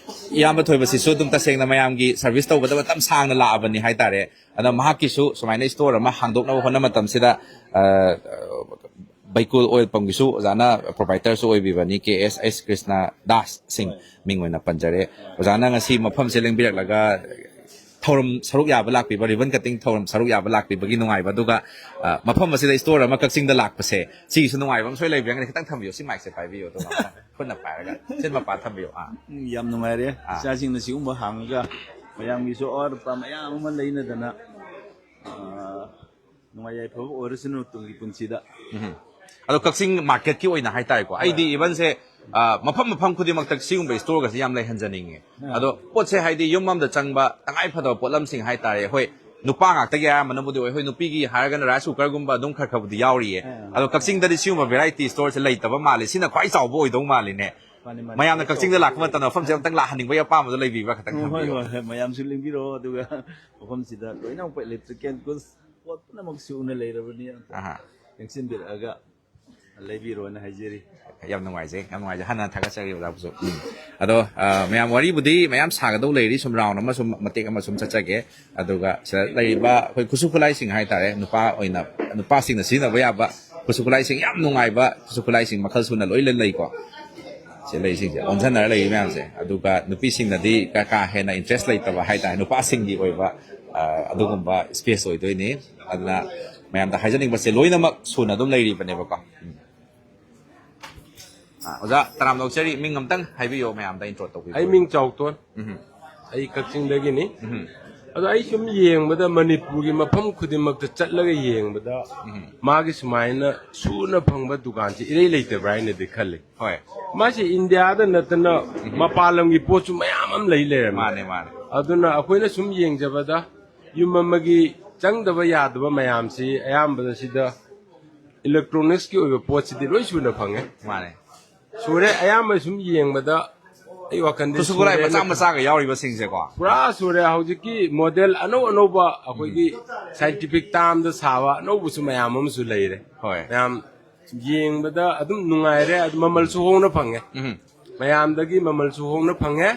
ꯏꯌꯥꯝꯕ ꯊꯣꯏꯕꯁꯤꯁꯨ ꯑꯗꯨꯝ ꯇꯁꯦꯡꯅ ꯃꯌꯥꯝꯒꯤ service ꯇꯧꯕꯗ ꯃꯇꯝ ꯁꯥꯡꯅ ꯂꯥꯛꯑꯕꯅꯤ ꯍꯥꯏꯇꯥꯔꯦ꯫ ꯑꯗꯣ ꯃꯍꯥꯛꯀꯤꯁꯨ ꯁꯨꯃꯥꯏꯅ store ꯑꯃ ꯍꯥꯡꯗꯣꯛꯅꯕ ꯍꯣꯠꯅꯕ ꯃꯇꯝꯁꯤꯗ, ꯑ, ꯕꯩꯀꯨꯜ oil pumpꯀꯤꯁꯨ ꯑꯣꯖꯥꯅ proprietorꯁꯨ ꯑꯣꯏꯕꯤꯕꯅꯤ, ꯀꯦ ꯑꯦꯁ ꯑꯩꯆ ꯀ꯭ꯔꯤꯁꯅ ꯗꯥꯁ ꯁꯤꯡ ꯃꯤꯡ ꯑꯣꯏꯅ ꯄꯟꯖꯔꯦ꯫ ꯑꯣꯖꯥꯅ ꯉꯁꯤ ꯃꯐꯝꯁꯦ ꯂꯦꯡꯕꯤꯔꯛꯂꯒ ꯊꯧꯔꯝ ꯁꯔꯨꯛ ꯌꯥꯕ ꯂꯥꯛꯄꯤꯕ, ribbon cutting ꯊꯧꯔꯝ ꯁꯔꯨꯛ ꯌꯥꯕ ꯂꯥꯛꯄꯤꯕꯒꯤ ꯅꯨꯡꯉꯥꯏꯕ, ꯑꯗꯨꯒ, ꯑ, ꯃꯐꯝ ꯑꯁꯤꯗ store ꯑꯃ ꯀꯛꯆꯤꯡꯗ ꯂꯥꯛꯄꯁꯦ, ꯁꯤꯒꯤꯁꯨ ꯅꯨꯡꯉꯥꯏꯕ ꯑꯃ ꯁꯣꯏ ꯂꯩꯕꯤꯔꯝꯒꯅꯤ꯫ ꯈꯤꯇꯪ ꯊꯝꯕꯤꯌꯨ, ꯁꯤ micꯁꯦ ꯄꯥꯏꯕꯤꯌꯨ, ꯑꯗꯨꯒ ꯑꯝꯇꯪ ꯈꯨꯠꯅ ꯄꯥꯏꯔꯒ ꯁꯤꯟ ꯃꯄꯥ ꯊꯝꯕꯤꯌꯨ꯫ ꯑꯥ꯫ ꯎꯝ, ꯌꯥꯝ ꯅꯨꯡꯉꯥꯏꯔꯦ꯫ ꯑꯥ꯫ ꯏꯆꯥꯁꯤꯡꯅ ꯁꯤꯒꯨꯝꯕ ꯍꯥꯡꯉꯒ ꯃꯌꯥꯝꯒꯤꯁꯨ ꯑꯋꯥꯠ ꯑꯄꯥ ꯃꯌꯥꯝ ꯑꯃ ꯂꯩꯅꯗꯅ, ꯑ, ꯅꯨꯡꯉꯥꯏ ꯌꯥꯏꯐꯕ ꯑꯣꯏꯔꯁꯅꯨ ꯇꯨꯡꯒꯤ ꯄꯨꯟꯁꯤꯗ꯫ ꯎꯝ꯫ ꯑꯗꯣ ꯀꯛꯆꯤꯡ marketꯀꯤ ꯑꯣꯏꯅ ꯍꯥꯏꯇꯥꯔꯦꯀꯣ, ꯑꯩꯗꯤ evenꯁꯦ, ꯑ, ꯃꯐꯝ ꯃꯐꯝ ꯈꯨꯗꯤꯡꯃꯛꯇ ꯁꯤꯒꯨꯝꯕ storeꯒꯁꯦ ꯌꯥꯝ ꯂꯩꯍꯟꯖꯅꯤꯡꯉꯦ꯫ ꯑꯥ꯫ ꯑꯗꯣ ꯄꯣꯠꯁꯦ ꯍꯥꯏꯗꯤ ꯌꯨꯝ ꯑꯃꯗ ꯆꯪꯕ ꯇꯉꯥꯏ ꯐꯗꯕ ꯄꯣꯠꯂꯝꯁꯤꯡ ꯍꯥꯏꯇꯥꯔꯦ, ꯍꯣꯏ, ꯅꯨꯄꯥ ꯉꯥꯛꯇꯒꯤ ꯑꯌꯥꯝꯕꯅꯕꯨꯗꯤ ꯑꯣꯏ, ꯍꯣꯏ, ꯅꯨꯄꯤꯒꯤ ꯍꯥꯏꯔꯒꯅ rice cookerꯒꯨꯝꯕ ꯑꯗꯨꯝ ꯈꯔ ꯈꯔꯕꯨꯗꯤ ꯌꯥꯎꯔꯤꯌꯦ꯫ ꯑꯥ꯫ ꯑꯗꯣ ꯀꯛꯆꯤꯡꯗꯗꯤ ꯁꯤꯒꯨꯝꯕ variety storeꯁꯦ ꯂꯩꯇꯕ ꯃꯥꯜꯂꯦ, ꯁꯤꯅ ꯈ꯭ꯋꯥꯏ ꯆꯥꯎꯕ ꯑꯣꯏꯗꯧ ꯃꯥꯜꯂꯤꯅꯦ꯫ ꯃꯥꯅꯤ, ꯃꯥꯅꯤ꯫ ꯃꯌꯥꯝꯅ ꯀꯛꯆꯤꯡꯗ ꯂꯥꯛꯄ ꯃꯇꯝꯗ ꯃꯐꯝꯁꯦ ꯑꯝꯇꯪ ꯂꯥꯛꯍꯟꯅꯤꯡꯕꯒꯤ ꯑꯄꯥꯝꯕꯗꯣ ꯂꯩꯕꯤꯕ꯭ꯔꯥ? ꯈꯤꯇꯪ ꯎꯝ, ꯍꯣꯏ, ꯊꯝꯕꯤꯌꯨ꯫ ꯍꯣꯏ, ꯍꯣꯏ, ꯃꯌꯥꯝꯁꯨ ꯂꯦꯡꯕꯤꯔꯛꯑꯣ, ꯑꯗꯨꯒ ꯃꯐꯝꯁꯤꯗ ꯂꯣꯏꯅꯃꯛ electrical ꯄꯣꯠ ꯄꯨꯝꯅꯃꯛ ꯁꯨꯅ ꯂꯩꯔꯕꯅꯤ, ꯑꯝꯇ ꯑꯍꯥ꯫ ꯂꯦꯡꯁꯤꯟꯕꯤꯔꯛꯑꯒ ꯂꯩꯕꯤꯔꯣꯅ ꯍꯥꯏꯖꯔꯤ꯫ ꯌꯥꯝ ꯅꯨꯡꯉꯥꯏꯖꯩ, ꯌꯥꯝ ꯅꯨꯡꯉꯥꯏꯖꯩ꯫ ꯍꯟꯅ ꯊꯥꯒꯠꯆꯔꯤ ꯑꯣꯖꯥꯕꯨꯁꯨ꯫ ꯎꯝ꯫ ꯑꯗꯣ, ꯑ, ꯃꯌꯥꯝ ꯋꯥꯔꯤꯕꯨꯗꯤ ꯃꯌꯥꯝ ꯁꯥꯒꯗꯧ ꯂꯩꯔꯤ, ꯁꯨꯝ round ꯑꯃ ꯁꯨꯝ ꯃꯇꯦꯛ ꯑꯃ ꯁꯨꯝ ꯆꯠꯆꯒꯦ꯫ ꯑꯗꯨꯒ ꯁꯤꯗ ꯂꯩꯔꯤꯕ ꯑꯩꯈꯣꯏ ꯈꯨꯠꯁꯨ ꯈꯨꯠꯂꯥꯏꯁꯤꯡ ꯍꯥꯏꯇꯥꯔꯦ, ꯅꯨꯄꯥ ꯑꯣꯏꯅ, ꯅꯨꯄꯥꯁꯤꯡꯅ ꯁꯤꯖꯤꯟꯅꯕ ꯌꯥꯕ ꯈꯨꯠꯁꯨ ꯈꯨꯠꯂꯥꯏꯁꯤꯡ ꯌꯥꯝ ꯅꯨꯡꯉꯥꯏꯕ ꯈꯨꯠꯁꯨ ꯈꯨꯠꯂꯥꯏꯁꯤꯡ ꯃꯈꯜ ꯁꯨꯅ ꯂꯣꯏꯅ ꯂꯩꯀꯣ꯫ ꯁꯤ ꯂꯩꯁꯤꯡꯁꯦ ꯑꯣꯟꯁꯤꯟꯅꯔ ꯂꯩꯔꯤ ꯃꯌꯥꯝꯁꯦ꯫ ꯑꯗꯨꯒ ꯅꯨꯄꯤꯁꯤꯡꯅꯗꯤ ꯀꯥ, ꯀꯥ ꯍꯦꯟꯅ interest ꯂꯩꯇꯕ ꯍꯥꯏꯇꯥꯔꯦ, ꯅꯨꯄꯥꯁꯤꯡꯒꯤ ꯑꯣꯏꯕ, ꯑ, ꯑꯗꯨꯒꯨꯝꯕ space ꯑꯣꯏꯗꯣꯏꯅꯤ꯫ ꯑꯗꯨꯅ ꯃꯌꯥꯝꯗ ꯍꯥꯏꯖꯅꯤꯡꯕꯁꯦ ꯂꯣꯏꯅꯃꯛ ꯁꯨꯅ ꯑꯗꯨꯝ ꯂꯩꯔꯤꯕꯅꯦꯕꯀꯣ꯫ ꯎꯝ꯫ ꯑ, ꯑꯣꯖꯥ, ꯇꯔꯥꯝꯅ ꯑꯣꯛꯆꯔꯤ꯫ ꯃꯤꯡ ꯑꯝꯇꯪ ꯍꯥꯏꯕꯤꯌꯣ, ꯃꯌꯥꯝꯗ intro ꯇꯧꯕꯤꯌꯣ꯫ ꯑꯩ ꯃꯤꯡ ꯆꯥꯎꯇꯣꯟ꯫ ꯎꯝ꯫ ꯑꯩ ꯀꯛꯆꯤꯡꯗꯒꯤꯅꯤ꯫ ꯎꯝ꯫ ꯑꯗꯣ ꯑꯩ ꯁꯨꯝ ꯌꯦꯡꯕꯗ ꯃꯅꯤꯄꯨꯔꯒꯤ ꯃꯐꯝ ꯈꯨꯗꯤꯡꯃꯛꯇ ꯆꯠꯂꯒ ꯌꯦꯡꯕꯗ ꯃꯥꯒꯤ ꯁꯨꯃꯥꯏꯅ ꯁꯨꯅ ꯐꯪꯕ ꯗꯨꯀꯥꯟꯁꯦ ꯏꯔꯩ ꯂꯩꯇꯕ꯭ꯔꯥ ꯍꯥꯏꯅꯗꯤ ꯈꯜꯂꯤ꯫ ꯍꯣꯏ꯫ ꯃꯥꯁꯤ ꯏꯟꯗꯤꯌꯥꯗ ꯅꯠꯇꯅ ꯃꯄꯥꯟ ꯂꯝꯒꯤ ꯄꯣꯠꯁꯨ ꯃꯌꯥꯝ ꯑꯃ ꯂꯩ ꯂꯩꯔꯝꯃꯦ꯫ ꯃꯥꯅꯦ, ꯃꯥꯅꯦ꯫ ꯑꯗꯨꯅ ꯑꯩꯈꯣꯏꯅ ꯁꯨꯝ ꯌꯦꯡꯖꯕꯗ ꯌꯨꯝ ꯑꯃꯒꯤ ꯆꯪꯗꯕ ꯌꯥꯗꯕ ꯃꯌꯥꯝꯁꯤ ꯑꯌꯥꯝꯕꯅ ꯁꯤꯗ ꯏꯂꯦꯛꯇ꯭ꯔꯣꯅꯤꯛꯁꯀꯤ ꯑꯣꯏꯕ ꯄꯣꯠꯁꯤꯗꯤ ꯂꯣꯏ ꯁꯨꯅ ꯐꯪꯉꯦ꯫ ꯃꯥꯅꯦ꯫ ꯁꯨꯔꯦ, ꯑꯌꯥꯝꯕ ꯁꯨꯝ ꯌꯦꯡꯕꯗ ꯑꯩ ꯋꯥꯈꯜꯗꯤ ꯈꯨꯠꯁꯨ ꯈꯨꯠꯂꯥꯏ ꯁꯨꯔꯦꯅ ꯃꯆꯥ ꯃꯆꯥꯒ ꯌꯥꯎꯔꯤꯕꯁꯤꯡꯁꯦꯀꯣ꯫ ꯄꯨꯔꯥ ꯁꯨꯔꯦ꯫ ꯍꯧꯖꯤꯛꯀꯤ ꯃꯣꯗꯦꯜ ꯑꯅꯧ ꯑꯅꯧꯕ ꯑꯩꯈꯣꯏꯒꯤ ꯁꯥꯏꯟꯇꯤꯐꯤꯛ ꯇꯥꯝꯗ ꯁꯥꯕ ꯑꯅꯧꯕꯁꯨ ꯃꯌꯥꯝ ꯑꯃꯁꯨ ꯂꯩꯔꯦ꯫ ꯍꯣꯏ꯫ ꯃꯌꯥꯝ ꯌꯦꯡꯕꯗ ꯑꯗꯨꯝ ꯅꯨꯡꯉꯥꯏꯔꯦ꯫ ꯑꯗꯨ ꯃꯃꯜꯁꯨ ꯍꯣꯡꯅ ꯐꯪꯉꯦ꯫ ꯎꯝ꯫ ꯃꯌꯥꯝꯗꯒꯤ ꯃꯃꯜꯁꯨ ꯍꯣꯡꯅ ꯐꯪꯉꯦ꯫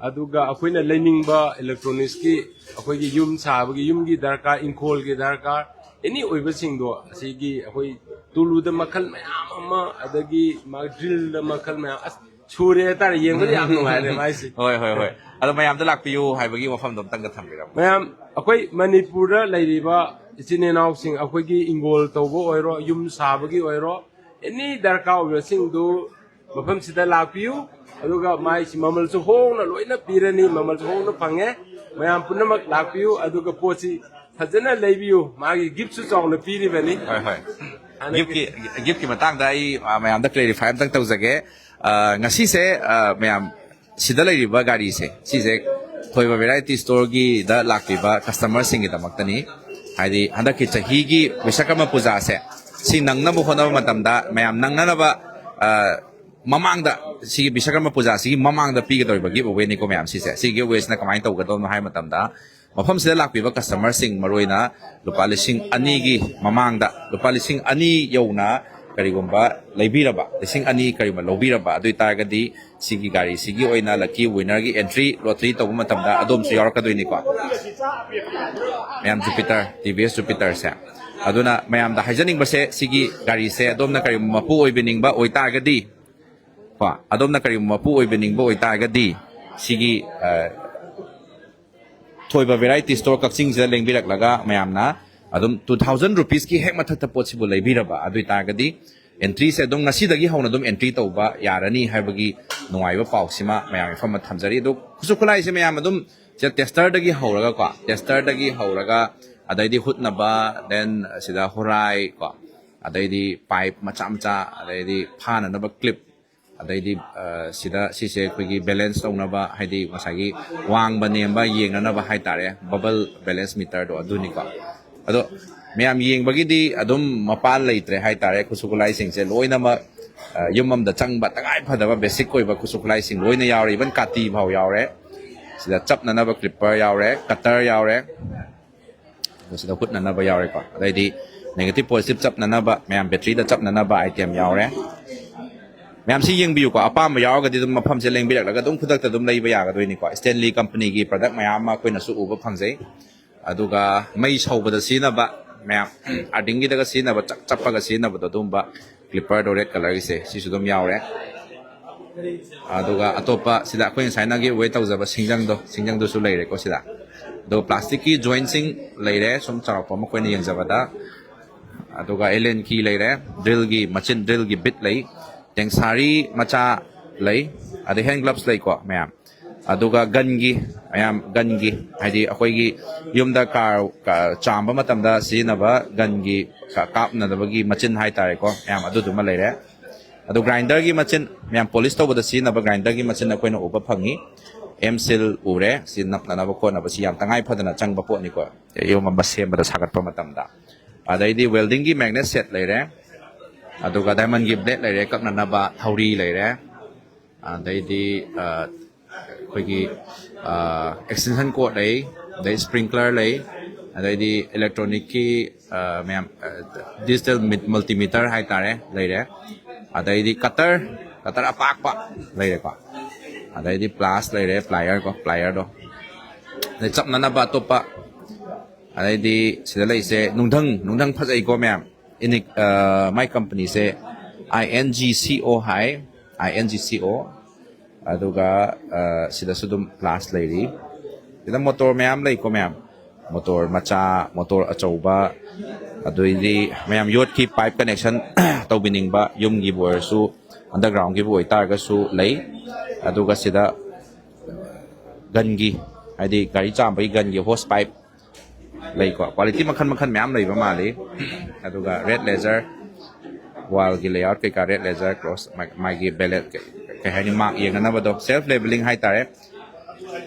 ꯑꯗꯨꯒ ꯑꯩꯈꯣꯏꯅ ꯂꯩꯅꯤꯡꯕ ꯏꯂꯦꯛꯇ꯭ꯔꯣꯅꯤꯛꯁꯀꯤ ꯑꯩꯈꯣꯏꯒꯤ ꯌꯨꯝ ꯁꯥꯕꯒꯤ ꯌꯨꯝꯒꯤ ꯗꯔꯀꯥꯔ, ꯏꯪꯈꯣꯜꯒꯤ ꯗꯔꯀꯥꯔ, ꯑꯦꯅꯤ ꯑꯣꯏꯕꯁꯤꯡꯗꯣ ꯑꯁꯤꯒꯤ ꯑꯩꯈꯣꯏ ꯇꯨꯂꯨꯗ ꯃꯈꯜ ꯃꯌꯥꯝ ꯑꯃ, ꯑꯗꯒꯤ ꯃꯥ ꯗ꯭ꯔꯤꯜꯗ ꯃꯈꯜ ꯃꯌꯥꯝ, ꯑꯁ ꯁꯨꯔꯦ ꯍꯥꯏꯇꯥꯔꯦ꯫ ꯌꯦꯡꯕꯗ ꯌꯥꯝ ꯅꯨꯡꯉꯥꯏꯔꯦ ꯃꯥꯏꯁꯤ꯫ ꯍꯣꯏ, ꯍꯣꯏ, ꯍꯣꯏ꯫ ꯑꯗꯣ ꯃꯌꯥꯝꯗ ꯂꯥꯛꯄꯤꯌꯨ ꯍꯥꯏꯕꯒꯤ ꯋꯥꯐꯝꯗꯣ ꯑꯝꯇꯪꯒ ꯊꯝꯕꯤꯔꯝꯃꯣ꯫ ꯃꯌꯥꯝ ꯑꯩꯈꯣꯏ ꯃꯅꯤꯄꯨꯔꯗ ꯂꯩꯔꯤꯕ ꯏꯆꯤꯟ ꯏꯅꯥꯎꯁꯤꯡ, ꯑꯩꯈꯣꯏꯒꯤ ꯏꯪꯒꯣꯜ ꯇꯧꯕ ꯑꯣꯏꯔꯣ, ꯌꯨꯝ ꯁꯥꯕꯒꯤ ꯑꯣꯏꯔꯣ, ꯑꯦꯅꯤ ꯗꯔꯀꯥꯔ ꯑꯣꯏꯕꯁꯤꯡꯗꯨ ꯃꯐꯝꯁꯤꯗ ꯂꯥꯛꯄꯤꯌꯨ꯫ ꯑꯗꯨꯒ ꯃꯥꯏꯁꯤ ꯃꯃꯜꯁꯨ ꯍꯣꯡꯅ ꯂꯣꯏꯅ ꯄꯤꯔꯅꯤ, ꯃꯃꯜꯁꯨ ꯍꯣꯡꯅ ꯐꯪꯉꯦ꯫ ꯃꯌꯥꯝ ꯄꯨꯝꯅꯃꯛ ꯂꯥꯛꯄꯤꯌꯨ, ꯑꯗꯨꯒ ꯄꯣꯠꯁꯤ ꯐꯖꯅ ꯂꯩꯕꯤꯌꯨ꯫ ꯃꯥꯒꯤ ꯒꯤꯐꯁꯨ ꯆꯥꯎꯅ ꯄꯤꯔꯤꯕꯅꯤ꯫ ꯍꯣꯏ, ꯍꯣꯏ꯫ ꯍꯥꯟꯅꯒꯤ ꯒꯤꯐꯀꯤ ꯒꯤꯐꯀꯤ ꯃꯇꯥꯡꯗ ꯑꯩ ꯑ, ꯃꯌꯥꯝꯗ ꯀ꯭ꯂꯦꯔꯤꯐꯥꯏ ꯑꯝꯇꯪ ꯇꯧꯖꯒꯦ꯫ ꯑ, ꯉꯁꯤꯁꯦ, ꯑ, ꯃꯌꯥꯝ ꯁꯤꯗ ꯂꯩꯔꯤꯕ ꯒꯥꯔꯤꯁꯦ, ꯁꯤꯁꯦ ꯊꯣꯏꯕ ꯚꯦꯔꯥꯏꯇꯤ ꯁ꯭ꯇꯣꯔꯒꯤꯗ ꯂꯥꯛꯄꯤꯕ ꯀꯁꯇꯃꯔꯁꯤꯡꯒꯤꯗꯃꯛꯇꯅꯤ꯫ ꯍꯥꯏꯗꯤ ꯍꯟꯗꯛꯀꯤ ꯆꯍꯤꯒꯤ ꯕꯤꯁꯀꯔꯃ ꯄꯨꯖꯥꯁꯦ ꯁꯤ ꯅꯪꯅꯕ ꯍꯣꯠꯅꯕ ꯃꯇꯝꯗ ꯃꯌꯥꯝ ꯅꯪꯅꯅꯕ, ꯑ, ꯃꯃꯥꯡꯗ, ꯁꯤꯒꯤ ꯕꯤꯁꯀꯔꯃ ꯄꯨꯖꯥꯁꯤꯒꯤ ꯃꯃꯥꯡꯗ ꯄꯤꯒꯗꯧꯔꯤꯕ ꯒꯤꯐ ꯑꯋꯦꯅꯤꯀꯣ ꯃꯌꯥꯝ ꯁꯤꯁꯦ꯫ ꯁꯤ ꯒꯤꯐ ꯑꯋꯦꯁꯤꯅ ꯀꯃꯥꯏꯅ ꯇꯧꯒꯗꯕꯅꯣ ꯍꯥꯏꯕ ꯃꯇꯝꯗ, ꯃꯐꯝꯁꯤꯗ ꯂꯥꯛꯄꯤꯕ ꯀꯁꯇꯃꯔꯁꯤꯡ ꯃꯔꯨꯑꯣꯏꯅ ꯂꯨꯄꯥ ꯂꯤꯁꯤꯡ ꯑꯅꯤꯒꯤ ꯃꯃꯥꯡꯗ, ꯂꯨꯄꯥ ꯂꯤꯁꯤꯡ ꯑꯅꯤ ꯌꯧꯅ ꯀꯔꯤꯒꯨꯝꯕ ꯂꯩꯕꯤꯔꯕ, ꯂꯤꯁꯤꯡ ꯑꯅꯤ ꯀꯔꯤꯒꯨꯝꯕ ꯂꯧꯕꯤꯔꯕ, ꯑꯗꯨ ꯑꯣꯏꯇꯥꯔꯒꯗꯤ ꯁꯤꯒꯤ ꯒꯥꯔꯤꯁꯤꯒꯤ ꯑꯣꯏꯅ ꯂꯛꯀꯤ ꯋꯤꯅꯔꯒꯤ ꯑꯦꯟꯇ꯭ꯔꯤ ꯂꯣꯇꯔꯤ ꯇꯧꯕ ꯃꯇꯝꯗ ꯑꯗꯣꯝꯁꯨ ꯌꯥꯎꯔꯛꯀꯗꯣꯏꯅꯤꯀꯣ꯫ ꯃꯌꯥꯝ ꯖꯨꯄꯤꯇꯔ, ꯇꯤ ꯚꯤ ꯑꯦꯁ ꯖꯨꯄꯤꯇꯔꯁꯦ꯫ ꯑꯗꯨꯅ ꯃꯌꯥꯝꯗ ꯍꯥꯏꯖꯅꯤꯡꯕꯁꯦ, ꯁꯤꯒꯤ ꯒꯥꯔꯤꯁꯦ ꯑꯗꯣꯝꯅ ꯀꯔꯤꯒꯨꯝꯕ ꯃꯄꯨ ꯑꯣꯏꯕꯤꯅꯤꯡꯕ ꯑꯣꯏꯇꯥꯔꯒꯗꯤ, ꯀꯣ, ꯑꯗꯣꯝꯅ ꯀꯔꯤꯒꯨꯝꯕ ꯃꯄꯨ ꯑꯣꯏꯕꯤꯅꯤꯡꯕ ꯑꯣꯏꯇꯥꯔꯒꯗꯤ, ꯁꯤꯒꯤ, ꯑ, ꯊꯣꯏꯕ ꯚꯦꯔꯥꯏꯇꯤ ꯁ꯭ꯇꯣꯔ ꯀꯛꯆꯤꯡꯁꯤꯗ ꯂꯦꯡꯕꯤꯔꯛꯂꯒ ꯃꯌꯥꯝꯅ ꯑꯗꯨꯝ two thousand rupeesꯀꯤ ꯍꯦꯛ ꯃꯊꯛꯇ ꯄꯣꯠꯁꯤꯕꯨ ꯂꯩꯕꯤꯔꯕ, ꯑꯗꯨ ꯑꯣꯏꯇꯥꯔꯒꯗꯤ ꯑꯦꯟꯇ꯭ꯔꯤꯁꯦ ꯑꯗꯨꯝ ꯉꯁꯤꯗꯒꯤ ꯍꯧꯅ ꯑꯗꯨꯝ ꯑꯦꯟꯇ꯭ꯔꯤ ꯇꯧꯕ ꯌꯥꯔꯅꯤ ꯍꯥꯏꯕꯒꯤ ꯅꯨꯡꯉꯥꯏꯕ ꯄꯥꯎꯁꯤꯃ ꯃꯌꯥꯝ ꯃꯐꯝꯗ ꯊꯝꯖꯔꯤ꯫ ꯑꯗꯣ ꯈꯨꯠꯁꯨ ꯈꯨꯠꯂꯥꯏꯁꯦ ꯃꯌꯥꯝ ꯑꯗꯨꯝ ꯁꯤꯗ ꯇꯦꯁꯇꯔꯗꯒꯤ ꯍꯧꯔꯒꯀꯣ, ꯇꯦꯁꯇꯔꯗꯒꯤ ꯍꯧꯔꯒ ꯑꯗꯩꯗꯤ ꯍꯨꯠꯅꯕ, then ꯁꯤꯗ ꯍꯣꯔꯥꯏ ꯀꯣ, ꯑꯗꯩꯗꯤ ꯄꯥꯏꯞ ꯃꯆꯥ ꯃꯆꯥ, ꯑꯗꯩꯗꯤ ꯐꯥꯅꯅꯕ ꯀ꯭ꯂꯤꯞ, ꯑꯗꯩꯗꯤ ꯁꯤꯗ ꯁꯤꯁꯦ ꯑꯩꯈꯣꯏꯒꯤ ꯕꯦꯂꯦꯟꯁ ꯇꯧꯅꯕ, ꯍꯥꯏꯗꯤ ꯉꯁꯥꯏꯒꯤ ꯋꯥꯡꯕ ꯅꯦꯝꯕ ꯌꯦꯡꯅꯅꯕ ꯍꯥꯏꯇꯥꯔꯦ, ꯕꯕꯜ ꯕꯦꯂꯦꯟꯁ ꯃꯤꯇꯔꯗꯣ ꯑꯗꯨꯅꯤꯀꯣ꯫ ꯑꯗꯣ ꯃꯌꯥꯝ ꯌꯦꯡꯕꯒꯤꯗꯤ ꯑꯗꯨꯝ ꯃꯄꯥꯟ ꯂꯩꯇ꯭ꯔꯦ ꯍꯥꯏꯇꯥꯔꯦ꯫ ꯈꯨꯠꯁꯨ ꯈꯨꯠꯂꯥꯏꯁꯤꯡꯁꯦ ꯂꯣꯏꯅꯃꯛ ꯌꯨꯝ ꯑꯃꯗ ꯆꯪꯕ ꯇꯉꯥꯏ ꯐꯗꯕ ꯕꯦꯁꯤꯛ ꯑꯣꯏꯕ ꯈꯨꯠꯁꯨ ꯈꯨꯠꯂꯥꯏꯁꯤꯡ ꯂꯣꯏꯅ ꯌꯥꯎꯔꯦ, ꯏꯚꯟ ꯀꯥꯇꯤ ꯐꯥꯎ ꯌꯥꯎꯔꯦ꯫ ꯁꯤꯗ ꯆꯞꯅꯅꯕ ꯀ꯭ꯂꯤꯞꯄꯔ ꯌꯥꯎꯔꯦ, ꯀꯇꯔ ꯌꯥꯎꯔꯦ, ꯑꯗꯣ ꯁꯤꯗ ꯍꯨꯠꯅꯅꯕ ꯌꯥꯎꯔꯦꯀꯣ꯫ ꯑꯗꯩꯗꯤ ꯅꯦꯒꯦꯇꯤꯚ ꯄꯣꯖꯤꯇꯤꯚ ꯆꯞꯅꯅꯕ, ꯃꯌꯥꯝ ꯕꯦꯇ꯭ꯔꯤꯗ ꯆꯞꯅꯅꯕ ꯑꯥꯏꯇꯦꯝ ꯌꯥꯎꯔꯦ꯫ ꯃꯌꯥꯝꯁꯤ ꯌꯦꯡꯕꯤꯌꯨꯀꯣ, ꯑꯄꯥꯝꯕ ꯌꯥꯎꯔꯒꯗꯤ ꯑꯗꯨꯝ ꯃꯐꯝꯁꯦ ꯂꯦꯡꯕꯤꯔꯛꯂꯒ ꯑꯗꯨꯝ ꯈꯨꯗꯛꯇ ꯑꯗꯨꯝ ꯂꯩꯕ ꯌꯥꯒꯗꯣꯏꯅꯤꯀꯣ꯫ ꯁ꯭ꯇꯦꯟꯂꯤ ꯀꯝꯄꯅꯤꯒꯤ ꯄ꯭ꯔꯗꯛ ꯃꯌꯥꯝ ꯑꯃ ꯑꯩꯈꯣꯏꯅꯁꯨ ꯎꯕ ꯐꯪꯖꯩ꯫ ꯑꯗꯨꯒ ꯃꯩ ꯁꯧꯕꯗ ꯁꯤꯖꯤꯟꯅꯕ, ꯃꯌꯥꯝ ꯑꯥꯔꯗꯤꯡꯒꯤꯗꯒ ꯁꯤꯖꯤꯟꯅꯕ, ꯆꯞ ꯆꯞꯄꯒ ꯁꯤꯖꯤꯟꯅꯕꯗꯣ, ꯑꯗꯨꯒꯨꯝꯕ ꯀ꯭ꯂꯤꯞꯄꯔꯗꯣ ꯔꯦꯗ ꯀꯂꯔꯒꯤꯁꯦ, ꯁꯤꯁꯨ ꯑꯗꯨꯝ ꯌꯥꯎꯔꯦ꯫ ꯑꯗꯨꯒ ꯑꯇꯣꯞꯄ ꯁꯤꯗ ꯑꯩꯈꯣꯏ ꯉꯁꯥꯏ ꯅꯪꯒꯤ ꯋꯦꯠ ꯇꯧꯖꯕ ꯁꯤꯡꯖꯪꯗꯣ, ꯁꯤꯡꯖꯪꯗꯨꯁꯨ ꯂꯩꯔꯦꯀꯣ ꯁꯤꯗ꯫ ꯑꯗꯨꯒ ꯄ꯭ꯂꯥꯁꯇꯤꯛꯀꯤ ꯖꯣꯏꯟꯁꯤꯡ ꯂꯩꯔꯦ, ꯁꯨꯝ ꯆꯥꯎꯔꯥꯛꯄ ꯑꯃ ꯑꯩꯈꯣꯏꯅ ꯌꯦꯡꯖꯕꯗ꯫ ꯑꯗꯨꯒ ꯑꯦꯂꯦꯟ ꯀꯤ ꯂꯩꯔꯦ, ꯗ꯭ꯔꯤꯜꯒꯤ ꯃꯆꯤꯟ, ꯗ꯭ꯔꯤꯜꯒꯤ ꯕꯤꯠ ꯂꯩ, ꯇꯦꯡꯁꯥꯔꯤ ꯃꯆꯥ ꯂꯩ, ꯑꯗꯩ ꯍꯦꯟ ꯒ꯭ꯂꯞꯁ ꯂꯩꯀꯣ ꯃꯌꯥꯝ꯫ ꯑꯗꯨꯒ ꯒꯟꯒꯤ, ꯃꯌꯥꯝ ꯒꯟꯒꯤ, ꯍꯥꯏꯗꯤ ꯑꯩꯈꯣꯏꯒꯤ ꯌꯨꯝꯗ ꯀꯥꯔ ꯀ- ꯆꯥꯝꯕ ꯃꯇꯝꯗ ꯁꯤꯖꯤꯟꯅꯕ ꯒꯟꯒꯤ ꯀ- ꯀꯥꯞꯅꯅꯕꯒꯤ ꯃꯆꯤꯟ ꯍꯥꯏꯇꯥꯔꯦꯀꯣ ꯃꯌꯥꯝ, ꯑꯗꯨꯗꯨꯃ ꯂꯩꯔꯦ꯫ ꯑꯗꯨ ꯒ꯭ꯔꯥꯏꯟꯗꯔꯒꯤ ꯃꯆꯤꯟ, ꯃꯌꯥꯝ ꯄꯣꯂꯤꯁ ꯇꯧꯕꯗ ꯁꯤꯖꯤꯟꯅꯕ ꯒ꯭ꯔꯥꯏꯟꯗꯔꯒꯤ ꯃꯆꯤꯟ ꯑꯩꯈꯣꯏꯅ ꯎꯕ ꯐꯪꯉꯤ꯫ ꯑꯦꯝ ꯁꯤꯜ ꯎꯔꯦ, ꯁꯤ ꯅꯞꯅꯅꯕ ꯈꯣꯠꯅꯕ, ꯁꯤ ꯌꯥꯝ ꯇꯉꯥꯏ ꯐꯗꯅ ꯆꯪꯕ ꯄꯣꯠꯅꯤꯀꯣ ꯌꯨꯝ ꯑꯃ ꯁꯦꯝꯕꯗ, ꯁꯥꯒꯠꯄ ꯃꯇꯝꯗ꯫ ꯑꯗꯩꯗꯤ ꯋꯦꯜꯗꯤꯡꯒꯤ ꯃꯦꯒꯅꯦꯠ ꯁꯦꯠ ꯂꯩꯔꯦ, ꯑꯗꯨꯒ ꯗꯥꯏꯃꯟꯒꯤ ꯕ꯭ꯂꯦꯗ ꯂꯩꯔꯦ, ꯀꯛꯅꯅꯕ ꯊꯧꯔꯤ ꯂꯩꯔꯦ, ꯑꯗꯩꯗꯤ ꯑ, ꯑꯩꯈꯣꯏꯒꯤ ꯑꯦꯛꯁꯇꯦꯟꯁꯟ ꯀꯣꯔꯗ ꯂꯩ, ꯑꯗꯩ ꯁ꯭ꯄ꯭ꯔꯤꯡꯀ꯭ꯂꯔ ꯂꯩ, ꯑꯗꯩꯗꯤ ꯏꯂꯦꯛꯇ꯭ꯔꯣꯅꯤꯛꯀꯤ ꯃꯌꯥꯝ, ꯗꯤꯖꯤꯇꯦꯜ ꯃꯜꯇꯤꯃꯤꯇꯔ ꯍꯥꯏꯇꯥꯔꯦ, ꯂꯩꯔꯦ, ꯑꯗꯩꯗꯤ ꯀꯇꯔ, ꯀꯇꯔ ꯑꯄꯥꯛꯄ ꯂꯩꯔꯦꯀꯣ, ꯑꯗꯩꯗꯤ ꯄ꯭ꯂꯥꯁ ꯂꯩꯔꯦ, ꯄ꯭ꯂꯥꯏꯌꯔ ꯀꯣ, ꯄ꯭ꯂꯥꯏꯌꯔꯗꯣ, ꯑꯗꯩ ꯆꯞꯅꯅꯕ ꯑꯇꯣꯞꯄ, ꯑꯗꯩꯗꯤ ꯁꯤꯗ ꯂꯩꯁꯦ ꯅꯨꯡꯙꯪ, ꯅꯨꯡꯙꯪ ꯐꯖꯩꯀꯣ ꯃꯌꯥꯝ꯫ ꯏꯅꯤꯛ ꯃꯥꯏ ꯀꯝꯄꯅꯤꯁꯦ ꯑꯥꯏ ꯑꯦꯟ ꯖꯤ ꯁꯤ ꯑꯣ ꯍꯥꯏ, ꯑꯥꯏ ꯑꯦꯟ ꯖꯤ ꯁꯤ ꯑꯣ꯫ ꯑꯗꯨꯒ ꯁꯤꯗꯁꯨ ꯑꯗꯨꯝ ꯄ꯭ꯂꯥꯁ ꯂꯩꯔꯤ꯫ ꯁꯤꯗ ꯃꯣꯇꯣꯔ ꯃꯌꯥꯝ ꯂꯩꯀꯣ ꯃꯌꯥꯝ, ꯃꯣꯇꯣꯔ ꯃꯆꯥ, ꯃꯣꯇꯣꯔ ꯑꯆꯧꯕ, ꯑꯗꯨꯏꯗꯤ ꯃꯌꯥꯝ ꯌꯣꯠꯀꯤ ꯄꯥꯏꯞ ꯀꯅꯦꯛꯁꯟ ꯇꯧꯕꯤꯅꯤꯡꯕ, ꯌꯨꯝꯒꯤꯕꯨ ꯑꯣꯏꯔꯁꯨ ꯑꯟꯗꯔꯒ꯭ꯔꯥꯎꯟꯒꯤꯕꯨ ꯑꯣꯏꯇꯥꯔꯒꯁꯨ ꯂꯩ꯫ ꯑꯗꯨꯒ ꯁꯤꯗ ꯒꯟꯒꯤ ꯍꯥꯏꯗꯤ ꯒꯥꯔꯤ ꯆꯥꯝꯕꯒꯤ ꯒꯟꯒꯤ ꯍꯣꯁ ꯄꯥꯏꯞ ꯂꯩꯀꯣ꯫ ꯀ꯭ꯋꯥꯂꯤꯇꯤ ꯃꯈꯜ ꯃꯈꯜ ꯃꯌꯥꯝ ꯂꯩꯕ ꯃꯥꯜꯂꯤ꯫ ꯑꯗꯨꯒ ꯔꯦꯠ ꯂꯦꯖꯔ, ꯋꯥꯜꯒꯤ ꯂꯦꯑꯥꯎꯠ ꯀꯩꯀꯥ ꯔꯦꯠ ꯂꯦꯖꯔ ꯀ꯭ꯂꯣꯁ, ꯃꯥꯒꯤ ꯕꯦꯂꯦꯠ, ꯀꯩ ꯍꯥꯏꯅꯤ, ꯃꯥꯔꯛ ꯌꯦꯡꯅꯅꯕꯗꯣ, ꯁꯦꯜꯐ ꯂꯦꯕꯦꯂꯤꯡ ꯍꯥꯏꯇꯥꯔꯦ꯫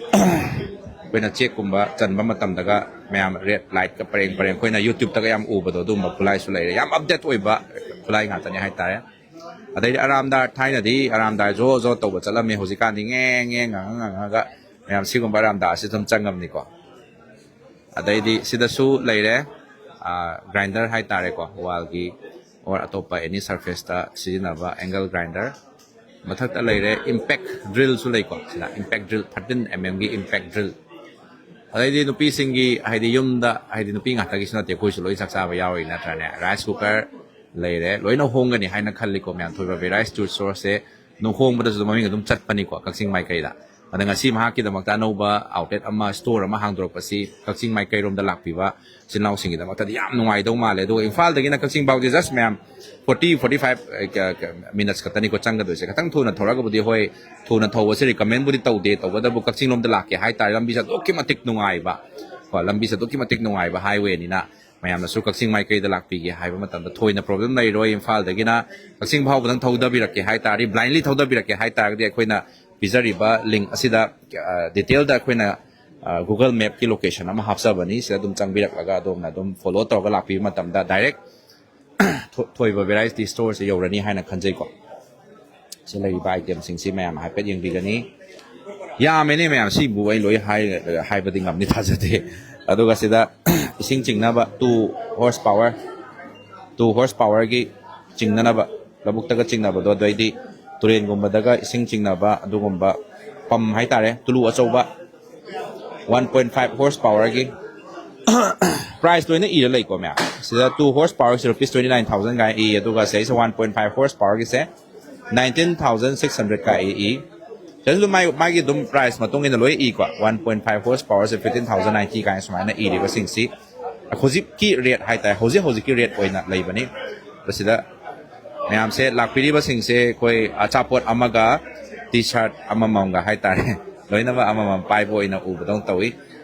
ꯑꯩꯈꯣꯏꯅ ꯆꯦꯛꯀꯨꯝꯕ ꯆꯟꯕ ꯃꯇꯝꯗꯒ ꯃꯌꯥꯝ ꯔꯦꯠ ꯂꯥꯏꯠꯀ ꯄꯔꯦꯡ ꯄꯔꯦꯡ, ꯑꯩꯈꯣꯏꯅ ꯌꯨꯇ꯭ꯌꯨꯕꯇꯒ ꯌꯥꯝ ꯎꯕꯗꯣ, ꯑꯗꯨꯒꯨꯝꯕ ꯈꯨꯠꯂꯥꯏꯁꯨ ꯂꯩꯔꯦ꯫ ꯌꯥꯝ ꯑꯞꯗꯦꯠ ꯑꯣꯏꯕ ꯈꯨꯠꯂꯥꯏ ꯉꯥꯛꯇꯅꯤ ꯍꯥꯏꯇꯥꯔꯦ꯫ ꯑꯗꯩꯗꯤ ꯑꯔꯥꯝꯗꯥ, ꯊꯥꯏꯅꯗꯤ ꯑꯔꯥꯝꯗꯥ ꯖꯣ ꯖꯣ ꯇꯧꯕ ꯆꯠꯂꯝꯃꯦ, ꯍꯧꯖꯤꯛꯀꯥꯟꯗꯤ ꯉꯦ ꯉꯦ ꯉꯪꯉ ꯉꯪꯉꯒ ꯃꯌꯥꯝ ꯁꯤꯒꯨꯝꯕ ꯑꯔꯥꯝꯗꯥꯁꯤ ꯑꯗꯨꯝ ꯆꯪꯉꯝꯅꯤꯀꯣ꯫ ꯑꯗꯩꯗꯤ ꯁꯤꯗꯁꯨ ꯂꯩꯔꯦ, ꯒ꯭ꯔꯥꯏꯟꯗꯔ ꯍꯥꯏꯇꯥꯔꯦꯀꯣ, ꯋꯥꯜꯒꯤ ꯑꯣꯔ ꯑꯇꯣꯞꯄ ꯑꯦꯅꯤ ꯁꯔꯐꯦꯁꯇ ꯁꯤꯖꯤꯟꯅꯕ ꯑꯦꯡꯒꯜ ꯒ꯭ꯔꯥꯏꯟꯗꯔ꯫ ꯃꯊꯛꯇ ꯂꯩꯔꯦ ꯏꯝꯄꯦꯛ ꯗ꯭ꯔꯤꯜꯁꯨ ꯂꯩꯀꯣ꯫ ꯁꯤꯗ ꯏꯝꯄꯦꯛ ꯗ꯭ꯔꯤꯜ, ꯊꯥꯔꯇꯤꯟ ꯑꯦꯝ ꯑꯦꯝꯒꯤ ꯏꯝꯄꯦꯛ ꯗ꯭ꯔꯤꯜ꯫ ꯑꯗꯩꯗꯤ ꯅꯨꯄꯤꯁꯤꯡꯒꯤ, ꯍꯥꯏꯗꯤ ꯌꯨꯝꯗ, ꯍꯥꯏꯗꯤ ꯅꯨꯄꯤ ꯉꯥꯛꯇꯒꯤꯁꯨ ꯅꯠꯇꯦ, ꯑꯩꯈꯣꯏꯁꯨ ꯂꯣꯏ ꯆꯥꯛ ꯆꯥꯕ ꯌꯥꯎꯔꯤ ꯅꯠꯇ꯭ꯔꯅꯦ? ꯔꯥꯏꯁ ꯀꯨꯀꯔ ꯂꯩꯔꯦ꯫ ꯂꯣꯏꯅ ꯍꯣꯡꯒꯅꯤ ꯍꯥꯏꯅ ꯈꯜꯂꯤꯀꯣ ꯃꯌꯥꯝ꯫ ꯊꯣꯏꯕ ꯚꯦꯔꯥꯏꯁ ꯁ꯭ꯇꯣꯔꯁꯦ ꯑꯗꯨꯝ ꯍꯣꯡꯕꯗꯁꯨ ꯑꯗꯨꯝ ꯃꯃꯤꯡ ꯑꯗꯨꯝ ꯆꯠꯄꯅꯤꯀꯣ ꯀꯛꯆꯤꯡ ꯃꯥꯏꯀꯩꯗ꯫ ꯑꯗ ꯉꯁꯤ ꯃꯍꯥꯛꯀꯤꯗꯃꯛꯇ ꯑꯅꯧꯕ ꯑꯥꯎꯠꯂꯦꯠ ꯑꯃ, ꯁ꯭ꯇꯣꯔ ꯑꯃ ꯍꯥꯡꯗꯣꯔꯛꯄꯁꯤ ꯀꯛꯆꯤꯡ ꯃꯥꯏꯀꯩꯔꯣꯝꯗ ꯂꯥꯛꯄꯤꯕ ꯏꯆꯤꯜ ꯏꯅꯥꯎꯁꯤꯡꯒꯤꯗꯃꯛꯇꯗꯤ ꯌꯥꯝ ꯅꯨꯡꯉꯥꯏꯗꯧ ꯃꯥꯜꯂꯦ꯫ ꯑꯗꯨꯒ ꯏꯝꯐꯥꯜꯗꯒꯤꯅ ꯀꯛꯆꯤꯡ ꯐꯥꯎꯗꯤ ꯖꯁ ꯃꯌꯥꯝ ꯐꯣꯔꯇꯤ, ꯐꯣꯔꯇꯤ ꯐꯥꯏꯚ ꯃꯤꯅꯠꯁ ꯈꯛꯇꯅꯤꯀꯣ ꯆꯪꯒꯗꯣꯏꯁꯦ꯫ ꯈꯤꯇꯪ ꯊꯨꯅ ꯊꯧꯔꯒꯕꯨꯗꯤ, ꯍꯣꯏ, ꯊꯨꯅ ꯊꯧꯕꯁꯦ ꯔꯤꯀꯃꯦꯟꯕꯨꯗꯤ ꯇꯧꯗꯦ, ꯇꯧꯕꯇꯕꯨ ꯀꯛꯆꯤꯡ ꯂꯣꯝꯗ ꯂꯥꯛꯀꯦ ꯍꯥꯏꯇꯥꯔꯦ, ꯂꯝꯕꯤꯁꯦ ꯑꯗꯨꯛꯀꯤ ꯃꯇꯤꯛ ꯅꯨꯡꯉꯥꯏꯕ ꯀꯣ, ꯂꯝꯕꯤꯁꯦ ꯑꯗꯨꯛꯀꯤ ꯃꯇꯤꯛ ꯅꯨꯡꯉꯥꯏꯕ ꯍꯥꯏꯋꯦꯅꯤꯅ ꯃꯌꯥꯝꯅꯁꯨ ꯀꯛꯆꯤꯡ ꯃꯥꯏꯀꯩꯗ ꯂꯥꯛꯄꯤꯒꯦ ꯍꯥꯏꯕ ꯃꯇꯝꯗ ꯊꯣꯏꯅ ꯄ꯭ꯔꯣꯕ꯭ꯂꯦꯝ ꯂꯩꯔꯣꯏ꯫ ꯏꯝꯐꯥꯜꯗꯒꯤꯅ ꯀꯛꯆꯤꯡ ꯐꯥꯎꯕꯗꯪ ꯊꯧꯗꯕꯤꯔꯛꯀꯦ ꯍꯥꯏ ꯇꯥꯔꯗꯤ, ꯕ꯭ꯂꯥꯏꯟꯂꯤ ꯊꯧꯗꯕꯤꯔꯛꯀꯦ ꯍꯥꯏ ꯇꯥꯔꯒꯗꯤ ꯑꯩꯈꯣꯏꯅ ꯄꯤꯖꯔꯤꯕ ꯂꯤꯡ ꯑꯁꯤꯗ, ꯑ, ꯗꯤꯇꯦꯜꯗ ꯑꯩꯈꯣꯏꯅ, ꯑ, ꯒꯨꯒꯜ ꯃꯦꯞꯀꯤ ꯂꯣꯀꯦꯁꯟ ꯑꯃ ꯍꯥꯞꯆꯕꯅꯤ꯫ ꯁꯤꯗ ꯑꯗꯨꯝ ꯆꯪꯕꯤꯔꯛꯂꯒ ꯑꯗꯣꯝꯅ ꯑꯗꯨꯝ ꯐꯣꯂꯣ ꯇꯧꯔꯒ ꯂꯥꯛꯄꯤꯕ ꯃꯇꯝꯗ ꯗꯥꯏꯔꯦꯛ ꯊꯣ-, ꯊꯣꯏꯕ ꯚꯦꯔꯥꯏꯇꯤ ꯁ꯭ꯇꯣꯔꯁꯦ ꯌꯧꯔꯅꯤ ꯍꯥꯏꯅ ꯈꯟꯖꯩꯀꯣ꯫ ꯁꯤ ꯂꯩꯔꯤꯕ ꯑꯥꯏꯇꯦꯝꯁꯤꯡꯁꯤ ꯃꯌꯥꯝ ꯍꯥꯏꯐꯦꯠ ꯌꯦꯡꯕꯤꯒꯅꯤ꯫ ꯌꯥꯝꯃꯦꯅꯦ ꯃꯌꯥꯝ, ꯁꯤꯕꯨ ꯑꯩ ꯂꯣꯏ ꯍꯥꯏ-, ꯍꯥꯏꯕꯗꯤ ꯉꯝꯅꯤ ꯊꯥꯖꯗꯦ꯫ ꯑꯗꯨꯒ ꯁꯤꯗ ꯏꯁꯤꯡ ꯆꯤꯡꯅꯕ two horse power, two horse ꯄꯥꯋꯔꯒꯤ ꯆꯤꯡꯅꯅꯕ, ꯂꯧꯕꯨꯛꯇꯒ ꯆꯤꯡꯅꯕꯗꯣ, ꯑꯗꯩꯗꯤ ꯇꯨꯔꯦꯟꯒꯨꯝꯕꯗꯒ ꯏꯁꯤꯡ ꯆꯤꯡꯅꯕ ꯑꯗꯨꯒꯨꯝꯕ ꯄꯝ ꯍꯥꯏꯇꯥꯔꯦ, ꯇꯨꯂꯨ ꯑꯆꯧꯕ꯫ ꯋꯥꯟ ꯄꯣꯏꯟ ꯐꯥꯏꯚ ꯍꯣꯔꯁ ꯄꯥꯋꯔꯒꯤ ꯄ꯭ꯔꯥꯏꯁ ꯂꯣꯏꯅ ꯏꯔ ꯂꯩꯀꯣ ꯃꯌꯥꯝ꯫ ꯁꯤꯗ ꯇꯨ ꯍꯣꯔꯁ ꯄꯥꯋꯔꯁꯦ ꯔꯨꯄꯤꯁ ꯇ꯭ꯋꯦꯟꯇꯤ ꯅꯥꯏꯟ ꯊꯥꯎꯖꯟ ꯀꯥꯏꯅ ꯏ, ꯑꯗꯨꯒ ꯁꯤꯗꯩꯁꯤꯗ ꯋꯥꯟ ꯄꯣꯏꯟ ꯐꯥꯏꯚ ꯍꯣꯔꯁ ꯄꯥꯋꯔꯒꯤꯁꯦ ꯅꯥꯏꯟꯇꯤꯟ ꯊꯥꯎꯖꯟ ꯁꯤꯛꯁ ꯍꯟꯗ꯭ꯔꯦꯗ ꯀꯥꯏ ꯏ꯫ ꯁꯤꯗꯁꯨ ꯃꯥꯏ-, ꯃꯥꯒꯤ ꯑꯗꯨꯝ ꯄ꯭ꯔꯥꯏꯁ ꯃꯇꯨꯡ ꯏꯟꯅ ꯂꯣꯏ ꯏꯀꯣ꯫ ꯋꯥꯟ ꯄꯣꯏꯟ ꯐꯥꯏꯚ ꯍꯣꯔꯁ ꯄꯥꯋꯔꯁꯦ ꯐꯤꯐꯇꯤꯟ ꯊꯥꯎꯖꯟ ꯅꯥꯏꯟꯇꯤ ꯀꯥꯏꯅ ꯁꯨꯃꯥꯏꯅ ꯏꯔꯤꯕꯁꯤꯡꯁꯤ ꯍꯧꯖꯤꯛꯀꯤ ꯔꯦꯠ ꯍꯥꯏꯇꯥꯔꯦ, ꯍꯧꯖꯤꯛ ꯍꯧꯖꯤꯛꯀꯤ ꯔꯦꯠ ꯑꯣꯏꯅ ꯂꯩꯕꯅꯤ꯫ ꯃꯁꯤꯗ ꯃꯌꯥꯝꯁꯦ ꯂꯥꯛꯄꯤꯔꯤꯕꯁꯤꯡꯁꯦ ꯑꯩꯈꯣꯏ ꯑꯆꯥꯄꯣꯠ ꯑꯃꯒ ꯇꯤ ꯁꯥꯔꯠ ꯑꯃꯃꯝꯒ ꯍꯥꯏꯇꯥꯔꯦ꯫ ꯂꯣꯏꯅꯃꯛ ꯑꯃꯃꯝ ꯄꯥꯏꯕ ꯑꯣꯏꯅ ꯎꯕꯗꯧꯅ ꯇꯧꯏ꯫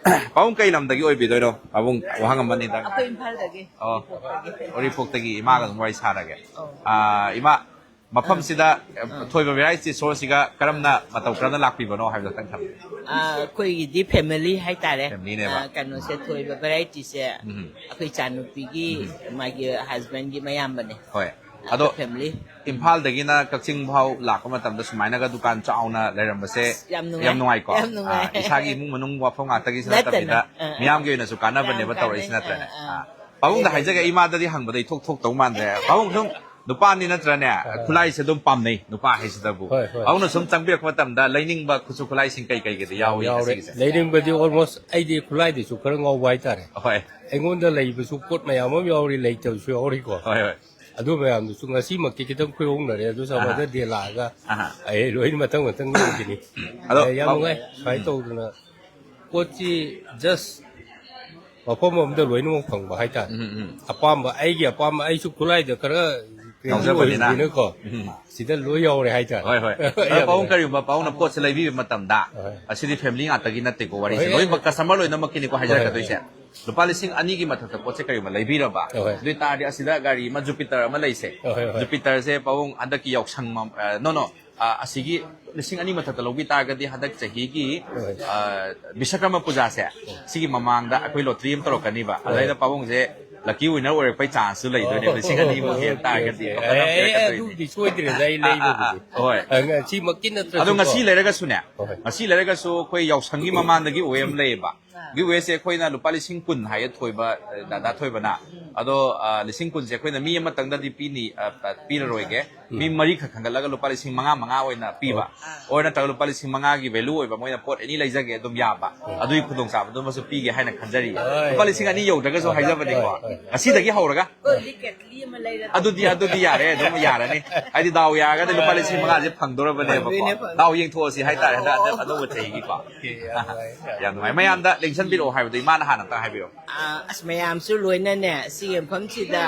ꯄꯥꯕꯨꯡ ꯀꯩ ꯂꯝꯗꯒꯤ ꯑꯣꯏꯕꯤꯗꯣꯏꯅꯣ? ꯄꯥꯕꯨꯡ ꯋꯥꯍꯪ ꯑꯃꯅꯤꯗꯪ꯫ ꯑꯩꯈꯣꯏ ꯏꯝꯐꯥꯜꯗꯒꯤ꯫ ꯑꯣ, ꯎꯔꯤꯄꯣꯛꯇꯒꯤ꯫ ꯎꯔꯤꯄꯣꯛꯇꯒꯤ ꯏꯃꯥꯒ ꯑꯗꯨꯝ ꯋꯥꯔꯤ ꯁꯥꯔꯒꯦ꯫ ꯑꯧ꯫ ꯑꯥ, ꯏꯃꯥ, ꯃꯐꯝꯁꯤꯗ, ꯑ, ꯊꯣꯏꯕ ꯚꯦꯔꯥꯏꯇꯤ ꯁꯣꯁꯤꯒ ꯀꯔꯝꯅ, ꯃꯇꯧ ꯀꯔꯝꯅ ꯂꯥꯛꯄꯤꯕꯅꯣ ꯍꯥꯏꯕꯗꯣ ꯈꯤꯇꯪ ꯊꯝꯕꯤꯌꯨ꯫ ꯑꯥ, ꯑꯩꯈꯣꯏꯒꯤꯗꯤ ꯐꯦꯃꯤꯂꯤ ꯍꯥꯏꯇꯥꯔꯦ꯫ ꯐꯦꯃꯤꯂꯤꯅꯦꯕ꯫ ꯑꯥ, ꯀꯩꯅꯣꯁꯦ, ꯊꯣꯏꯕ ꯚꯦꯔꯥꯏꯇꯤꯁꯦ ꯎꯝ꯫ ꯑꯩꯈꯣꯏ ꯏꯆꯥꯅꯨꯄꯤꯒꯤ, ꯎꯝ꯫ ꯃꯥꯒꯤ ꯍꯁꯕꯦꯟꯒꯤ ꯃꯌꯥꯝꯕꯅꯦ꯫ ꯍꯣꯏ꯫ ꯑꯗꯣ ꯑꯩꯈꯣꯏ ꯐꯦꯃꯤꯂꯤ꯫ ꯏꯝꯐꯥꯜꯗꯒꯤꯅ ꯀꯛꯆꯤꯡ ꯐꯥꯎ ꯂꯥꯛꯄ ꯃꯇꯝꯗ ꯁꯨꯃꯥꯏꯅꯒ ꯗꯨꯀꯥꯟ ꯆꯥꯎꯅ ꯂꯩꯔꯝꯕꯁꯦ ꯌꯥꯝ ꯅꯨꯡꯉꯥꯏ꯫ ꯌꯥꯝ ꯅꯨꯡꯉꯥꯏꯀꯣ? ꯌꯥꯝ ꯅꯨꯡꯉꯥꯏ꯫ ꯑꯥ, ꯏꯁꯥꯒꯤ ꯏꯃꯨꯡ ꯃꯅꯨꯡ ꯋꯥꯐꯝ ꯉꯥꯛꯇꯒꯤꯁꯨ ꯅꯠꯇꯅ, ꯅꯠꯇꯕꯤꯗ ꯑꯥ, ꯑꯥ꯫ ꯃꯤꯌꯥꯝꯒꯤ ꯑꯣꯏꯅꯁꯨ ꯀꯥꯟꯅꯕꯅꯦꯕ ꯌꯥꯝ ꯇꯧꯔꯛꯏꯁꯤ ꯀꯥꯟꯅꯩ꯫ ꯅꯠꯇ꯭ꯔꯅꯦ? ꯑꯥ, ꯑꯥ꯫ ꯑꯥ꯫ ꯄꯥꯕꯨꯡꯗ ꯍꯥꯏꯖꯒꯦ, ꯏꯃꯥꯗꯗꯤ ꯍꯪꯕꯗ ꯏꯊꯣꯛ ꯊꯣꯛꯇꯧ ꯃꯥꯟꯗ꯭ꯔꯦ꯫ ꯄꯥꯕꯨꯡ ꯁꯨꯝ ꯅꯨꯄꯥꯅꯤ ꯅꯠꯇ꯭ꯔꯅꯦ? ꯑꯥ꯫ ꯈꯨꯠꯂꯥꯏꯁꯦ ꯑꯗꯨꯝ ꯄꯥꯝꯅꯩ, ꯅꯨꯄꯥ ꯍꯥꯏꯁꯤꯗꯕꯨ꯫ ꯍꯣꯏ, ꯍꯣꯏ꯫ ꯄꯥꯕꯨꯡꯅ ꯁꯨꯝ ꯆꯪꯕꯤꯔꯛꯄ ꯃꯇꯝꯗ ꯂꯩꯅꯤꯡꯕ ꯈꯨꯠꯁꯨ ꯈꯨꯠꯂꯥꯏꯁꯤꯡ ꯀꯩ ꯀꯩꯒꯗꯤ ꯌꯥꯎꯏ ꯌꯥꯎꯔꯦ꯫ ꯉꯁꯤꯒꯤꯁꯦ? ꯂꯩꯅꯤꯡꯕꯗꯤ almost ꯑꯩꯗꯤ ꯈꯨꯠꯂꯥꯏꯗꯁꯨ ꯈꯔ ꯉꯥꯎꯕ ꯍꯥꯏꯇꯥꯔꯦ꯫ ꯍꯣꯏ꯫ ꯑꯩꯉꯣꯟꯗ ꯂꯩꯕꯁꯨ ꯄꯣꯠ ꯃꯌꯥꯝ ꯑꯃ ꯌꯥꯎꯔꯤ, ꯂꯩꯇꯕꯁꯨ ꯌꯥꯎꯔꯤꯀꯣ꯫ ꯍꯣꯏ, ꯍꯣꯏ꯫ ꯑꯗꯨ ꯃꯌꯥꯝꯗꯨꯁꯨ ꯉꯁꯤꯃꯛꯇꯤ ꯈꯤꯇꯪ ꯈꯨꯌꯧꯅꯔꯦ, ꯑꯗꯨ ꯑꯍꯥ꯫ Saturday ꯂꯥꯛꯑꯒ ꯑꯍꯥ꯫ ꯑꯩ ꯂꯣꯏꯅ ꯃꯊꯪ ꯃꯊꯪ ꯂꯧꯈꯤꯅꯤ꯫ ꯑꯗꯣ ꯑꯦ, ꯌꯥꯝ ꯄꯥꯕꯨꯡ ꯅꯨꯡꯉꯥꯏ꯫ ꯁꯨꯃꯥꯏꯅ ꯎꯝ꯫ ꯇꯧꯗꯅ ꯄꯣꯠꯁꯤ just ꯃꯐꯝ ꯑꯃꯗ ꯂꯣꯏꯅꯃꯛ ꯐꯪꯕ ꯍꯥꯏꯇꯥꯔꯦ꯫ ꯎꯝ, ꯎꯝ꯫ ꯑꯄꯥꯝꯕ, ꯑꯩꯒꯤ ꯑꯄꯥꯝꯕ, ꯑꯩꯁꯨ ꯈꯨꯠꯂꯥꯏꯗ ꯈꯔ crazy ꯌꯥꯎꯖꯕꯅꯤꯅ꯫ ꯑꯣꯏꯕꯅꯤꯅꯀꯣ, ꯎꯝ꯫ ꯁꯤꯗ ꯂꯣꯏ ꯌꯥꯎꯔꯦ ꯍꯥꯏꯇꯥꯔꯦ꯫ ꯍꯣꯏ, ꯍꯣꯏ꯫ ꯑꯗꯣ ꯌꯥꯝ ꯄꯥꯕꯨꯡ, ꯅꯨꯡꯉꯥꯏ꯫ ꯀꯔꯤꯒꯨꯝꯕ ꯄꯥꯕꯨꯡꯅ ꯄꯣꯠꯁꯦ ꯂꯩꯕꯤꯕ ꯃꯇꯝꯗ, ꯍꯣꯏ꯫ ꯑꯁꯤꯗꯤ ꯐꯦꯃꯤꯂꯤ ꯉꯥꯛꯇꯒꯤ ꯅꯠꯇꯦꯀꯣ ꯋꯥꯔꯤꯁꯦ, ꯍꯣꯏ, ꯂꯣꯏꯅꯃꯛ ꯍꯣꯏ꯫ Customer ꯂꯣꯏꯅꯃꯛꯀꯤꯅꯤꯀꯣ ꯍꯣꯏ, ꯍꯣꯏ, ꯍꯥꯏꯖꯔꯛꯀꯗꯣꯏꯁꯦ꯫ ꯍꯣꯏ꯫ ꯂꯨꯄꯥ ꯂꯤꯁꯤꯡ ꯑꯅꯤꯒꯤ ꯃꯊꯛꯇ ꯄꯣꯠꯁꯦ ꯀꯔꯤꯒꯨꯝꯕ ꯂꯩꯕꯤꯔꯕ, ꯍꯣꯏ, ꯍꯣꯏ꯫ ꯑꯗꯨ ꯑꯣꯏꯇꯥꯔꯗꯤ ꯑꯁꯤꯗ ꯒꯥꯔꯤ ꯑꯃ Jupiter ꯑꯃ ꯂꯩꯁꯦ꯫ ꯍꯣꯏ, ꯍꯣꯏ, ꯍꯣꯏ꯫ Jupiter ꯁꯦ ꯄꯥꯕꯨꯡ ꯍꯟꯗꯛꯀꯤ ꯌꯥꯎꯁꯪ ꯃꯝ-, ꯑ, no, no, ꯑ, ꯑꯁꯤꯒꯤ ꯂꯤꯁꯤꯡ ꯑꯅꯤ ꯃꯊꯛꯇ ꯂꯧꯕꯤ ꯇꯥꯔꯒꯗꯤ ꯍꯟꯗꯛ ꯆꯍꯤꯒꯤ, ꯍꯣꯏ꯫ ꯑ, ꯕꯤꯁꯀꯔꯃ ꯄꯨꯖꯥꯁꯦ, ꯁꯤꯒꯤ ꯃꯃꯥꯡꯗ ꯑꯩꯈꯣꯏ lottery ꯑꯃ ꯇꯧꯔꯛꯀꯅꯤꯕ꯫ ꯍꯣꯏ꯫ ꯑꯗꯨꯗ ꯑꯩꯅ ꯄꯥꯕꯨꯡꯁꯦ lucky winner ꯑꯣꯏꯔꯛꯄꯩ chance ꯁꯨ ꯂꯩꯗꯣꯏꯅꯦꯕ꯫ ꯑꯣ, ꯂꯤꯁꯤꯡ ꯑꯅꯤꯃꯨꯛ ꯍꯦꯟ okay, ꯇꯥꯔꯒꯗꯤ okay꯫ ꯀꯝꯄꯅꯤ ꯑꯃ ꯑꯦ, ꯑꯦ, ꯄꯤꯔꯛꯀꯗꯣꯏꯅꯦ꯫ ꯑꯗꯨꯕꯨꯗꯤ ꯁꯣꯏꯗ꯭ꯔꯦꯗ, ꯑꯩ ꯑꯥ, ꯑꯥ, ꯑꯥ, ꯂꯩꯕꯕꯨꯗꯤ꯫ ꯍꯣꯏ꯫ ꯑ, ꯉꯁꯤꯃꯛꯀꯤ ꯅꯠꯇ꯭ꯔꯁꯨ ꯑꯗꯣ ꯉꯁꯤ ꯀꯣ꯫ ꯂꯩꯔꯒꯁꯨꯅꯦ, ꯍꯣꯏ꯫ ꯉꯁꯤ ꯂꯩꯔꯒꯁꯨ ꯑꯩꯈꯣꯏ ꯌꯥꯎꯁꯪꯒꯤ ꯃꯃꯥꯡꯗꯒꯤ ꯒꯤꯐ ꯑꯃ ꯂꯩꯌꯦꯕ꯫ ꯑꯥ꯫ ꯒꯤꯐ ꯁꯦ ꯑꯩꯈꯣꯏꯅ ꯂꯨꯄꯥ ꯂꯤꯁꯤꯡ ꯀꯨꯟ ꯍꯥꯏꯌꯦ ꯊꯣꯏꯕ, ꯑ, ꯗꯥꯗꯥ ꯊꯣꯏꯕꯅ꯫ ꯎꯝ꯫ ꯑꯗꯣ, ꯑ, ꯂꯤꯁꯤꯡ ꯀꯨꯟꯁꯦ ꯑꯩꯈꯣꯏꯅ ꯃꯤ ꯑꯃꯇꯪꯗꯗꯤ ꯄꯤꯅꯤ, ꯑ, ꯑ, ꯄꯤꯔꯔꯣꯏꯒꯦ꯫ ꯎꯝ꯫ ꯃꯤ ꯃꯔꯤꯈꯛ ꯈꯟꯒꯠꯂꯒ ꯂꯨꯄꯥ ꯂꯤꯁꯤꯡ ꯃꯉꯥ ꯃꯉꯥ ꯑꯣꯏꯅ ꯄꯤꯕ꯫ ꯑꯣ꯫ ꯑꯣꯔ ꯅꯠꯇ꯭ꯔꯒ ꯂꯨꯄꯥ ꯂꯤꯁꯤꯡ ꯃꯉꯥꯒꯤ value ꯑꯣꯏꯕ ꯃꯣꯏꯅ ꯄꯣꯠ ꯑꯅꯤ ꯂꯩꯖꯒꯦ ꯑꯗꯨꯝ ꯌꯥꯕ꯫ ꯎꯝ꯫ ꯑꯗꯨꯒꯤ ꯈꯨꯗꯣꯡꯆꯥꯕꯗꯨꯃꯁꯨ ꯄꯤꯒꯦ ꯍꯥꯏꯅ ꯈꯟꯖꯔꯤꯌꯦ꯫ ꯍꯣꯏ꯫ ꯂꯨꯄꯥ ꯂꯤꯁꯤꯡ ꯑꯅꯤ ꯌꯧꯗ꯭ꯔꯒꯁꯨ ꯍꯣꯏ, ꯍꯥꯏꯖꯕꯅꯤꯀꯣ꯫ ꯍꯣꯏ, ꯍꯣꯏ꯫ ꯉꯁꯤꯗꯒꯤ ꯍꯧꯔꯒ꯫ ꯑꯩꯈꯣꯏꯗꯤ ꯀꯦꯇꯂꯤ ꯑꯃ ꯂꯩꯔꯒ ꯑꯗꯨꯗꯤ, ꯑꯗꯨꯗꯤ ꯌꯥꯔꯦ, ꯑꯗꯨꯝ ꯌꯥꯔꯅꯤ꯫ ꯍꯥꯏꯗꯤ ꯗꯥꯎ ꯌꯥꯔꯒꯗꯤ ꯂꯨꯄꯥ ꯂꯤꯁꯤꯡ ꯃꯉꯥꯁꯦ ꯐꯪꯗꯣꯔꯕꯅꯦꯕꯀꯣ꯫ ꯐꯪꯗꯣꯏꯅꯦ, ꯐꯪꯗꯣꯏꯅꯦ꯫ ꯗꯥꯎ ꯌꯦꯡꯊꯣꯛꯑꯁꯤ ꯍꯥꯏꯇꯥꯔꯦ, ꯍꯟꯗꯛ, ꯍꯟꯗꯛ ꯑꯅꯧꯕ ꯆꯍꯤꯒꯤꯀꯣ꯫ ꯑꯣꯀꯦ, ꯌꯥꯝ ꯅꯨꯡꯉꯥꯏ, ꯌꯥꯝ ꯅꯨꯡꯉꯥꯏ꯫ ꯌꯥꯝ ꯅꯨꯡꯉꯥꯏ꯫ ꯃꯌꯥꯝꯗ ꯂꯦꯡꯁꯟꯕꯤꯔꯛꯑꯣ ꯍꯥꯏꯕꯗꯣ ꯏꯃꯥꯅ ꯍꯥꯟꯅ ꯑꯝꯇꯪ ꯍꯥꯏꯕꯤꯔꯛꯑꯣ꯫ ꯑꯥ, ꯑꯁ, ꯃꯌꯥꯝꯁꯨ ꯂꯣꯏꯅꯅꯦ, ꯁꯤꯒꯤ ꯃꯐꯝꯁꯤꯗ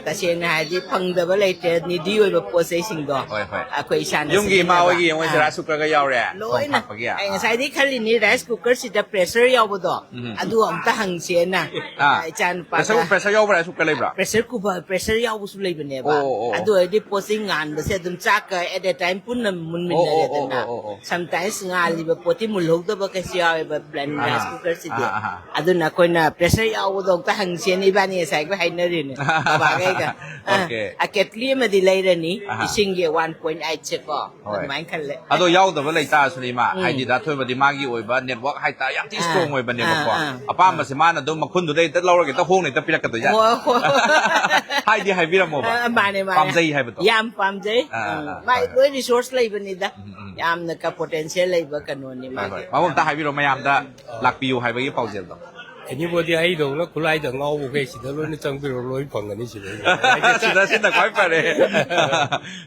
ꯇꯁꯦꯡꯅ ꯍꯥꯏꯔꯗꯤ ꯐꯪꯗꯕ ꯂꯩꯇ꯭ꯔꯦ, ꯅꯤꯗꯤ ꯑꯣꯏꯕ ꯄꯣꯠ ꯆꯩꯁꯤꯡꯗꯣ꯫ ꯍꯣꯏ, ꯍꯣꯏ꯫ ꯑꯩꯈꯣꯏ ꯏꯁꯥꯅ ꯌꯨꯝꯒꯤ ꯏꯃꯥ ꯁꯤꯖꯤꯟꯅꯕ꯫ ꯍꯣꯏꯒꯤ ꯌꯦꯡꯉꯣ, ꯑꯥ꯫ ꯔꯥꯏꯁ ꯀꯨꯀꯔꯒ ꯌꯥꯎꯔꯦ, ꯊꯣꯡ ꯂꯣꯏꯅ꯫ ꯊꯥꯛꯄꯒꯤ꯫ ꯑꯩ ꯉꯁꯥꯏꯗꯒꯤ ꯈꯜꯂꯤꯅꯤ, ꯔꯥꯏꯁ ꯀꯨꯀꯔꯁꯤꯗ ꯄ꯭ꯔꯦꯁꯔ ꯌꯥꯎꯕꯗꯣ, ꯎꯝ꯫ ꯑꯗꯨ ꯑꯝꯇ ꯍꯪꯁꯦꯅ꯫ ꯑꯥ꯫ ꯏꯆꯥ ꯅꯨꯄꯥꯗ꯫ ꯄ꯭ꯔꯦꯁꯔ, ꯄ꯭ꯔꯦꯁꯔ ꯌꯥꯎꯕ ꯔꯥꯏꯁ ꯀꯨꯀꯔ ꯂꯩꯕ꯭ꯔꯥ? ꯄ꯭ꯔꯦꯁꯔ ꯀꯨꯀꯔ, ꯄ꯭ꯔꯦꯁꯔ ꯌꯥꯎꯕꯁꯨ ꯂꯩꯕꯅꯦꯕ꯫ ꯑꯣ, ꯑꯣ, ꯑꯣ꯫ ꯑꯗꯨ ꯑꯣꯏꯔꯗꯤ ꯄꯣꯠꯁꯤ ꯉꯥꯟꯕꯁꯦ ꯑꯗꯨꯝ ꯆꯥꯛꯀ at a time ꯄꯨꯟꯅ ꯃꯨꯟꯃꯤꯟꯅꯔꯦꯗꯅ꯫ ꯑꯣ, ꯑꯣ, ꯑꯣ, ꯑꯣ꯫ Sometimes ꯉꯥꯜꯂꯤꯕ ꯄꯣꯠꯇꯤ ꯃꯨꯜꯍꯧꯗꯕ ꯀꯩꯁꯨ ꯌꯥꯎꯋꯦꯕ, ꯕ꯭ꯂꯦꯟ ꯑꯍꯥ꯫ ꯔꯥꯏꯁ ꯀꯨꯀꯔꯁꯤꯗꯤ꯫ ꯑꯍꯥ, ꯑꯍꯥ꯫ ꯑꯗꯨꯅ ꯑꯩꯈꯣꯏꯅ ꯄ꯭ꯔꯦꯁꯔ ꯌꯥꯎꯕꯗꯣ ꯑꯝꯇ ꯍꯪꯁꯦꯅ ꯏꯕꯥꯅꯤ ꯉꯁꯥꯏ ꯑꯩꯈꯣꯏ ꯍꯥꯏꯅꯔꯤꯅꯦ ꯕꯕꯥꯒ ꯑꯩꯒ꯫ ꯑ, ꯑꯣꯀꯦ꯫ ꯑ, ꯀꯦꯇꯂꯤ ꯑꯃꯗꯤ ꯂꯩꯔꯅꯤ, ꯑꯍꯥ꯫ ꯏꯁꯤꯡꯒꯤ ꯋꯥꯟ ꯄꯣꯏꯟ ꯑꯩꯠ ꯁꯦꯀꯣ꯫ ꯍꯣꯏ꯫ ꯑꯗꯨꯃꯥꯏꯅ ꯈꯜꯂꯦ꯫ ꯑꯗꯣ ꯌꯥꯎꯗꯕ ꯂꯩꯇꯥꯔꯁꯨꯅꯦ ꯏꯃꯥ, ꯎꯝ꯫ ꯍꯥꯏꯗꯤ ꯗꯥ ꯊꯣꯏꯕꯗꯤ ꯃꯥꯒꯤ ꯑꯣꯏꯕ ꯅꯦꯠꯋꯥꯛ ꯍꯥꯏꯇꯥꯔꯦ, ꯌꯥꯝ ꯊꯤ ꯑꯥ꯫ ꯏꯁꯇ꯭ꯔꯣꯡ ꯑꯣꯏꯕꯅꯦꯕꯀꯣ꯫ ꯑꯥ, ꯑꯥ, ꯑꯄꯥꯝꯕꯁꯦ ꯃꯥꯅ ꯑꯗꯨꯝ ꯃꯈꯨꯟꯗꯨꯗ ꯍꯦꯛꯇ ꯂꯧꯔꯒ ꯍꯦꯛꯇ ꯍꯣꯡꯅ ꯍꯦꯛꯇ ꯄꯤꯔꯛꯀꯗꯣꯏꯖꯥꯠꯅꯤ꯫ ꯍꯣꯏ, ꯍꯣꯏ꯫ ꯍꯥꯏꯗꯤ ꯍꯥꯏꯕꯤꯔꯝꯃꯣꯕ꯫ ꯑ, ꯃꯥꯅꯦ, ꯃꯥꯅꯦ꯫ ꯄꯥꯝꯖꯩ ꯍꯥꯏꯕꯗꯣ꯫ ꯌꯥꯝ ꯄꯥꯝꯖꯩ꯫ ꯑꯥ, ꯎꯝ꯫ ꯑꯥ, ꯃꯥꯏ ꯍꯣꯏ, ꯍꯣꯏ꯫ ꯂꯣꯏ ꯔꯤꯁꯣꯔꯁ ꯂꯩꯕꯅꯤꯗ꯫ ꯎꯝ, ꯎꯝ꯫ ꯌꯥꯝꯅ ꯀ ꯄꯣꯇꯦꯟꯁꯤꯌꯦꯜ ꯂꯩꯕ ꯀꯩꯅꯣꯅꯤ ꯍꯣꯏ, ꯃꯥꯒꯤ꯫ ꯍꯣꯏ꯫ ꯃꯉꯣꯟꯗ ꯍꯥꯏꯕꯤꯔꯣ, ꯃꯌꯥꯝꯗ ꯂꯥꯛꯄꯤꯌꯨ ꯍꯥꯏꯕꯒꯤ ꯄꯥꯎꯖꯦꯜꯗꯣ꯫ ꯑꯦꯅꯤꯕꯣꯗꯤ ꯑꯩꯗꯧꯅ ꯈꯨꯠꯂꯥꯏꯗ ꯉꯥꯎꯕꯈꯩ ꯁꯤꯗ ꯂꯣꯏꯅ ꯆꯪꯕꯤꯔꯣ, ꯂꯣꯏ ꯐꯪꯒꯅꯤ ꯁꯤꯗꯩꯗ꯫ ꯁꯤꯗ, ꯁꯤꯗ ꯈ꯭ꯋꯥꯏ ꯐꯔꯦ꯫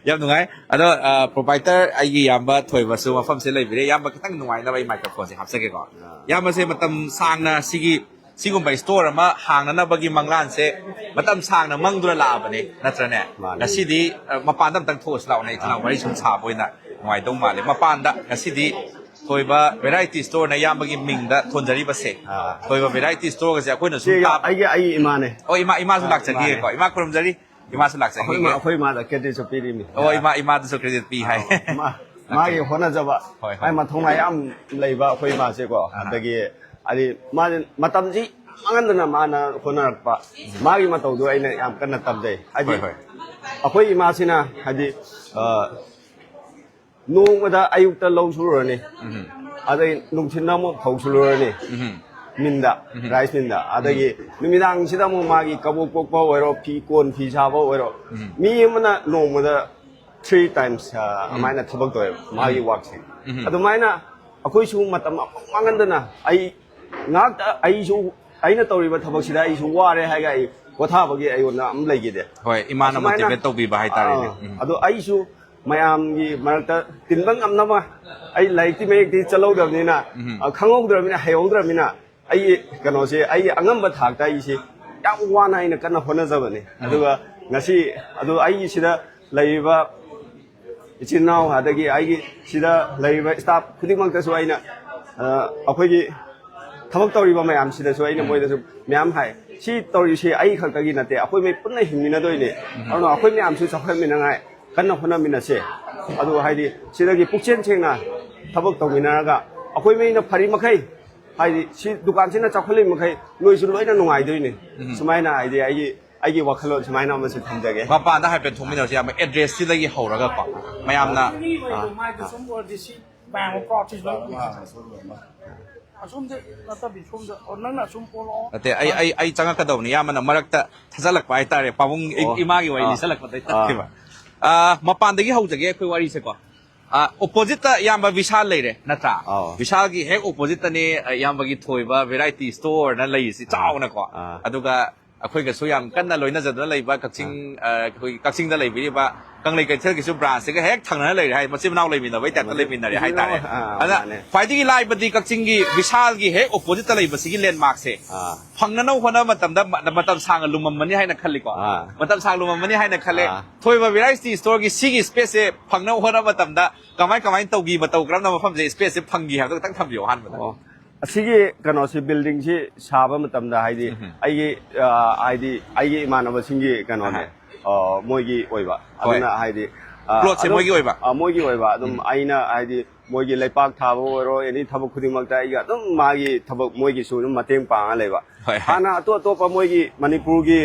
ꯌꯥꯝ ꯅꯨꯡꯉꯥꯏ꯫ ꯑꯗꯣ, ꯄ꯭ꯔꯣꯄꯥꯏꯇꯔ ꯑꯩꯒꯤ ꯏꯌꯥꯝꯕ ꯊꯣꯏꯕꯁꯨ ꯃꯐꯝꯁꯤꯗ ꯂꯩꯕꯤꯔꯦ꯫ ꯏꯌꯥꯝꯕ, ꯈꯤꯇꯪ ꯅꯨꯡꯉꯥꯏꯅꯕ ꯑꯩ ꯃꯥꯏꯀ꯭ꯔꯣꯐꯣꯟꯁꯦ ꯍꯥꯞꯆꯒꯦꯀꯣ꯫ ꯏꯌꯥꯝꯕꯁꯦ ꯃꯇꯝ ꯁꯥꯡꯅ ꯁꯤꯒꯤ, ꯁꯤꯒꯨꯝꯕ ꯏꯁꯇꯣꯔ ꯑꯃ ꯍꯥꯡꯅꯅꯕꯒꯤ ꯃꯪꯂꯥꯟꯁꯦ ꯃꯇꯝ ꯁꯥꯡꯅ ꯃꯪꯗꯨꯅ ꯂꯥꯛꯑꯕꯅꯦ, ꯅꯠꯇ꯭ꯔꯅꯦ? ꯃꯥꯅꯦ꯫ ꯉꯁꯤꯗꯤ, ꯑ, ꯃꯄꯥꯟꯗ ꯑꯝꯇꯪ ꯊꯣꯛꯑꯁꯤ ꯂꯥꯛꯑꯣꯅꯦ, ꯏꯆꯤꯟ ꯏꯅꯥꯎ ꯋꯥꯔꯤ ꯁꯨꯝ ꯁꯥꯕ ꯑꯣꯏꯅ ꯅꯨꯡꯉꯥꯏꯗꯧ ꯃꯥꯜꯂꯦ꯫ ꯃꯄꯥꯟꯗ ꯉꯁꯤꯗꯤ ꯊꯣꯏꯕ ꯚꯦꯔꯥꯏꯇꯤ ꯏꯁꯇꯣꯔꯅ ꯏꯌꯥꯝꯕꯒꯤ ꯃꯤꯡꯗ ꯊꯣꯟꯖꯔꯤꯕꯁꯦ꯫ ꯑꯥ꯫ ꯊꯣꯏꯕ ꯚꯦꯔꯥꯏꯇꯤ ꯏꯁꯇꯣꯔꯒꯁꯦ ꯑꯩꯈꯣꯏꯅ ꯁꯨꯝ ꯁꯤ ꯇꯥꯕ꯫ ꯑꯩꯒꯤ ꯑꯩꯒꯤ ꯏꯃꯥꯅꯦ꯫ ꯑꯣ, ꯏꯃꯥ, ꯏꯃꯥꯁꯨ ꯑꯥ, ꯂꯥꯛꯆꯈꯤꯑꯀꯣ꯫ ꯏꯃꯥ ꯈꯨꯔꯨꯝꯖꯔꯤ꯫ ꯏꯃꯥꯁꯨ ꯑꯩꯈꯣꯏ ꯃꯥ- ꯂꯥꯛꯆꯈꯤꯒꯦ꯫ ꯑꯩꯈꯣꯏ ꯏꯃꯥꯗ ꯀꯦꯗꯤꯁꯨ ꯄꯤꯔꯤꯃꯤ꯫ ꯑꯣ, ꯏꯃꯥ, ꯏꯃꯥꯗꯁꯨ ꯀ꯭ꯔꯦꯗꯤꯠ ꯄꯤ ꯍꯥꯏ꯫ ꯃꯥ- ꯃꯥꯒꯤ ꯍꯣꯠꯅꯖꯕ꯫ ꯍꯣꯏ, ꯍꯣꯏ꯫ ꯃꯥꯒꯤ ꯃꯊꯧꯅꯥ ꯌꯥꯝ ꯂꯩꯕ ꯑꯩꯈꯣꯏ ꯏꯃꯥꯁꯦꯀꯣ꯫ ꯑꯥ꯫ ꯑꯗꯒꯤ ꯍꯥꯏꯗꯤ ꯃꯥꯁꯦ ꯃꯇꯝꯁꯤ ꯃꯥꯡꯍꯟꯗꯅ ꯃꯥꯅ ꯍꯣꯠꯅꯔꯛꯄ꯫ ꯃꯥꯒꯤ ꯃꯇꯧꯗꯣ ꯑꯩꯅ ꯌꯥꯝ ꯀꯟꯅ ꯇꯝꯖꯩ꯫ ꯍꯥꯏꯗꯤ ꯍꯣꯏ, ꯍꯣꯏ꯫ ꯑꯩꯈꯣꯏ ꯏꯃꯥꯁꯤꯅ ꯍꯥꯏꯗꯤ, ꯑ, ꯅꯣꯡꯃꯗ ꯑꯌꯨꯛꯇ ꯂꯧ ꯁꯨꯔꯨꯔꯅꯤ꯫ ꯎꯝ꯫ ꯑꯗꯩ ꯅꯨꯡꯊꯤꯜꯗ ꯑꯃꯨꯛ ꯐꯧ ꯁꯨꯔꯨꯔꯅꯤ꯫ ꯎꯝ꯫ ꯃꯤꯟꯗ, ꯎꯝ꯫ ꯔꯥꯏꯁ ꯃꯤꯟꯗ꯫ ꯑꯗꯒꯤ ꯅꯨꯃꯤꯗꯥꯡꯁꯤꯗ ꯑꯃꯨꯛ ꯃꯥꯒꯤ ꯀꯕꯣꯛ ꯄꯣꯛꯄ ꯑꯣꯏꯔꯣ, ꯐꯤ ꯀꯣꯟ ꯐꯤ ꯁꯥꯕ ꯑꯣꯏꯔꯣ, ꯎꯝ꯫ ꯃꯤ ꯑꯃꯅ ꯅꯣꯡꯃꯗ ꯊ꯭ꯔꯤ ꯇꯥꯏꯝꯁ ꯑꯗꯨꯃꯥꯏꯅ ꯊꯕꯛ ꯇꯧꯋꯦꯕ ꯃꯥꯒꯤ ꯎꯝ꯫ ꯋꯥꯛꯁꯦ꯫ ꯎꯝ꯫ ꯑꯗꯨꯃꯥꯏꯅ ꯑꯩꯈꯣꯏꯁꯨ ꯃꯇꯝ ꯑꯃ ꯃꯥꯡꯍꯟꯗꯅ, ꯑꯩ ꯉꯥꯏꯍꯥꯛꯇ ꯑꯩꯁꯨ, ꯑꯩꯅ ꯇꯧꯔꯤꯕ ꯊꯕꯛꯁꯤꯗ ꯑꯩꯁꯨ ꯋꯥꯔꯦ ꯍꯥꯏꯔꯒ ꯑꯩ ꯄꯣꯊꯥꯕꯒꯤ ꯑꯩꯉꯣꯟꯗ ꯑꯃ ꯂꯩꯈꯤꯗꯦ꯫ ꯍꯣꯏ, ꯏꯃꯥꯅ ꯑꯁꯨꯃꯥꯏꯅ ꯃꯣꯇꯤꯚꯦꯠ ꯇꯧꯕꯤꯕ ꯍꯥꯏꯇꯥꯔꯦꯅꯦ꯫ ꯑꯥ, ꯎꯝ꯫ ꯑꯗꯣ ꯑꯩꯁꯨ ꯃꯌꯥꯝꯒꯤ ꯃꯔꯛꯇ ꯇꯤꯟꯕ ꯉꯝꯅꯕ, ꯑꯩ ꯂꯥꯏꯔꯤꯛꯇꯤ ꯃꯌꯦꯛꯇꯤ ꯆꯠꯍꯧꯗꯕꯅꯤꯅ, ꯎꯝ꯫ ꯑ, ꯈꯪꯍꯧꯗ꯭ꯔꯕꯅꯤꯅ, ꯍꯩꯍꯧꯗ꯭ꯔꯕꯅꯤꯅ, ꯑꯩꯒꯤ ꯀꯩꯅꯣꯁꯦ, ꯑꯩꯒꯤ ꯑꯉꯝꯕ ꯊꯥꯛꯇ ꯑꯩꯁꯦ ꯌꯥꯝ ꯋꯥꯅ ꯑꯩꯅ ꯀꯟꯅ ꯍꯣꯠꯅꯖꯕꯅꯤ꯫ ꯑꯗꯨꯒ ꯉꯁꯤ ꯑꯗꯨ ꯑꯩꯒꯤ ꯁꯤꯗ ꯂꯩꯔꯤꯕ ꯏꯆꯤꯟ ꯏꯅꯥꯎ, ꯑꯗꯒꯤ ꯑꯩꯒꯤ ꯁꯤꯗ ꯂꯩꯔꯤꯕ staff ꯈꯨꯗꯤꯡꯃꯛꯇꯁꯨ ꯑꯩꯅ, ꯑ, ꯑꯩꯈꯣꯏꯒꯤ ꯊꯕꯛ ꯇꯧꯔꯤꯕ ꯃꯌꯥꯝꯁꯤꯗꯁꯨ ꯑꯩꯅ ꯃꯣꯏꯗꯁꯨ ꯃꯌꯥꯝ ꯍꯥꯏ, "ꯁꯤ ꯇꯧꯔꯤꯁꯤ ꯑꯩ ꯈꯛꯇꯒꯤ ꯅꯠꯇꯦ, ꯑꯩꯈꯣꯏ ꯃꯩ ꯄꯨꯟꯅ ꯍꯤꯡꯃꯤꯟꯅꯗꯣꯏꯅꯦ꯫ ꯑꯗꯨꯅ ꯑꯩꯈꯣꯏ ꯃꯌꯥꯝꯁꯨ ꯆꯥꯎꯈꯠꯃꯤꯟꯅꯉꯥꯏ ꯀꯟꯅ ꯍꯣꯠꯅꯃꯤꯟꯅꯁꯦ꯫ ꯑꯗꯨ ꯍꯥꯏꯗꯤ ꯁꯤꯗꯒꯤ ꯄꯨꯛꯆꯦꯜ ꯁꯦꯡꯅ ꯊꯕꯛ ꯇꯧꯃꯤꯟꯅꯔꯒ ꯑꯩꯈꯣꯏ ꯃꯩꯅ ꯐꯔꯤ ꯃꯈꯩ, ꯍꯥꯏꯗꯤ ꯁꯤ ꯗꯨꯀꯥꯟꯁꯤꯅ ꯆꯥꯎꯈꯠꯂꯤ ꯃꯈꯩ ꯅꯣꯏꯁꯨ ꯂꯣꯏꯅ ꯅꯨꯡꯉꯥꯏꯗꯣꯏꯅꯦ꯫ ꯁꯨꯃꯥꯏꯅ ꯍꯥꯏꯗꯤ ꯑꯩꯒꯤ ꯑꯩꯒꯤ ꯋꯥꯈꯜꯂꯣꯟ ꯁꯨꯃꯥꯏꯅ ꯑꯃꯁꯨ ꯊꯝꯖꯒꯦ꯫ ꯃꯄꯥꯟꯗ ꯍꯥꯏꯐꯦꯠ ꯊꯣꯛꯃꯤꯟꯅꯔꯁꯤ, ꯌꯥꯝ address ꯁꯤꯗꯒꯤ ꯍꯧꯔꯒꯀꯣ ꯃꯌꯥꯝꯅ꯫ ꯃꯥꯏꯗ ꯁꯨꯝ ꯑꯣꯏꯔꯗꯤ ꯁꯤ ꯃꯌꯥꯝ ꯄꯥꯎꯁꯤ ꯂꯣꯏ ꯎꯏ꯫ ꯑꯁꯣꯝꯗ ꯅꯠꯇꯕꯤ ꯁꯣꯝꯗ꯫ ꯑꯣ, ꯅꯪꯅ ꯑꯁꯨꯝ ꯑꯣꯜꯂꯛꯑꯣ꯫ ꯅꯠꯇꯦ, ꯑꯩ ꯑꯩ ꯑꯩ ꯆꯪꯉꯛꯀꯗꯧꯕꯅꯤ, ꯏꯌꯥꯝꯕꯅ ꯃꯔꯛꯇ ꯊꯥꯖꯜꯂꯛꯄ ꯍꯥꯏꯇꯥꯔꯦ, ꯄꯥꯕꯨꯡ ꯏ- ꯑꯣ꯫ ꯏꯃꯥꯒꯤ ꯋꯥꯔꯤ ꯑꯥ꯫ ꯂꯤꯁꯜꯂꯛꯄꯗꯩ ꯑꯥ꯫ ꯇꯠꯈꯤꯕ꯫ ꯑꯥ, ꯃꯄꯥꯟꯗꯒꯤ ꯍꯧꯖꯒꯦ ꯑꯩꯈꯣꯏ ꯋꯥꯔꯤꯁꯦꯀꯣ꯫ ꯑꯥ, opposite ꯇ ꯏꯌꯥꯝꯕ ꯚꯤꯁꯥꯜ ꯂꯩꯔꯦ ꯅꯠꯇ꯭ꯔꯥ? ꯑꯥꯎ꯫ ꯚꯤꯁꯥꯜꯒꯤ ꯍꯦꯛ opposite ꯇꯅꯤ, ꯑ, ꯏꯌꯥꯝꯕꯒꯤ ꯊꯣꯏꯕ variety store ꯅ ꯂꯩꯔꯤꯁꯤ ꯑꯥ꯫ ꯆꯥꯎꯅꯀꯣ꯫ ꯑꯥ꯫ ꯑꯗꯨꯒ ꯑꯩꯈꯣꯏꯒꯁꯨ ꯌꯥꯝ ꯀꯟꯅ ꯂꯣꯏꯅꯖꯗꯨꯅ ꯂꯩꯕ ꯀꯛꯆꯤꯡ, ꯑꯥ꯫ ꯑ, ꯑꯩꯈꯣꯏꯒꯤ ꯀꯛꯆꯤꯡꯗ ꯂꯩꯕꯤꯔꯤꯕ ꯀꯪꯂꯩ ꯀꯩꯊꯦꯜꯒꯤꯁꯨ branch ꯁꯤꯒ ꯍꯦꯛ ꯊꯪꯅꯅ ꯂꯩꯔꯦ ꯍꯥꯏ, ꯃꯆꯤꯟ ꯃꯅꯥꯎ ꯂꯩꯃꯤꯟꯅꯕꯩ type ꯇ ꯃꯆꯤꯟ-, ꯂꯩꯃꯤꯟꯅꯔꯦ ꯃꯆꯤꯟ ꯍꯥꯏꯇꯥꯔꯦ꯫ ꯃꯅꯥꯎ, ꯑꯥ, ꯑꯗ ꯃꯥꯅꯦ꯫ ꯈ꯭ꯋꯥꯏꯗꯒꯤ ꯂꯥꯏꯕꯗꯤ ꯀꯛꯆꯤꯡꯒꯤ ꯚꯤꯁꯥꯜꯒꯤ ꯍꯦꯛ opposite ꯇ ꯂꯩꯕ ꯁꯤꯒꯤ landmark ꯁꯦ ꯑꯥ꯫ ꯐꯪꯅꯅꯕ ꯍꯣꯠꯅꯕ ꯃꯇꯝꯗ ꯃ-, ꯃꯇꯝ ꯁꯥꯡꯅ ꯂꯨꯝꯃꯝꯃꯅꯤ ꯍꯥꯏꯅ ꯈꯜꯂꯤꯀꯣ꯫ ꯑꯥ꯫ ꯃꯇꯝ ꯁꯥꯡꯅ ꯂꯨꯝꯃꯝꯃꯅꯤ ꯍꯥꯏꯅ ꯈꯜꯂꯦ꯫ ꯑꯥ꯫ ꯊꯣꯏꯕ variety store ꯒꯤ ꯁꯤꯒꯤ space ꯁꯦ ꯐꯪꯅꯕ ꯍꯣꯠꯅꯕ ꯃꯇꯝꯗ ꯀꯃꯥꯏ ꯀꯃꯥꯏꯅ ꯇꯧꯈꯤ, ꯃꯇꯧ ꯀꯔꯝꯅ ꯃꯐꯝꯁꯦ space ꯁꯦ ꯐꯪꯈꯤ ꯍꯥꯏꯕꯗꯣ ꯈꯤꯇꯪ ꯊꯝꯕꯤꯌꯣ ꯑꯍꯥꯟꯕꯗ꯫ ꯑꯣ꯫ ꯑꯁꯤꯒꯤ ꯀꯩꯅꯣꯁꯤ, building ꯁꯤ ꯁꯥꯕ ꯃꯇꯝꯗ ꯍꯥꯏꯗꯤ ꯎꯝ꯫ ꯑꯩꯒꯤ, ꯑ, ꯍꯥꯏꯗꯤ ꯑꯩꯒꯤ ꯏꯃꯥꯟꯅꯕꯁꯤꯡꯒꯤ ꯀꯩꯅꯣꯅꯦ, ꯑꯍꯥ꯫ ꯑ, ꯃꯣꯏꯒꯤ ꯑꯣꯏꯕ꯫ ꯍꯣꯏ꯫ ꯑꯗꯨꯅ ꯍꯥꯏꯗꯤ, ꯑ, plot ꯁꯦ ꯑꯗꯨꯝ, ꯃꯣꯏꯒꯤ ꯑꯣꯏꯕ? ꯑ, ꯃꯣꯏꯒꯤ ꯑꯣꯏꯕ꯫ ꯑꯗꯨꯝ ꯎꯝ꯫ ꯑꯩꯅ ꯍꯥꯏꯗꯤ ꯃꯣꯏꯒꯤ ꯂꯩꯄꯥꯛ ꯊꯥꯕ ꯑꯣꯏꯔꯣ, any ꯊꯕꯛ ꯈꯨꯗꯤꯡꯃꯛꯇ ꯑꯩꯒ ꯑꯗꯨꯝ ꯃꯥꯒꯤ ꯊꯕꯛ ꯃꯣꯏꯒꯤꯁꯨ ꯑꯗꯨꯝ ꯃꯇꯦꯡ ꯄꯥꯡꯉ ꯂꯩꯕ꯫ ꯍꯣꯏ, ꯍꯣꯏ꯫ ꯍꯥꯟꯅ ꯑꯇꯣꯞ ꯑꯇꯣꯞꯄ ꯃꯣꯏꯒꯤ ꯃꯅꯤꯄꯨꯔꯒꯤ,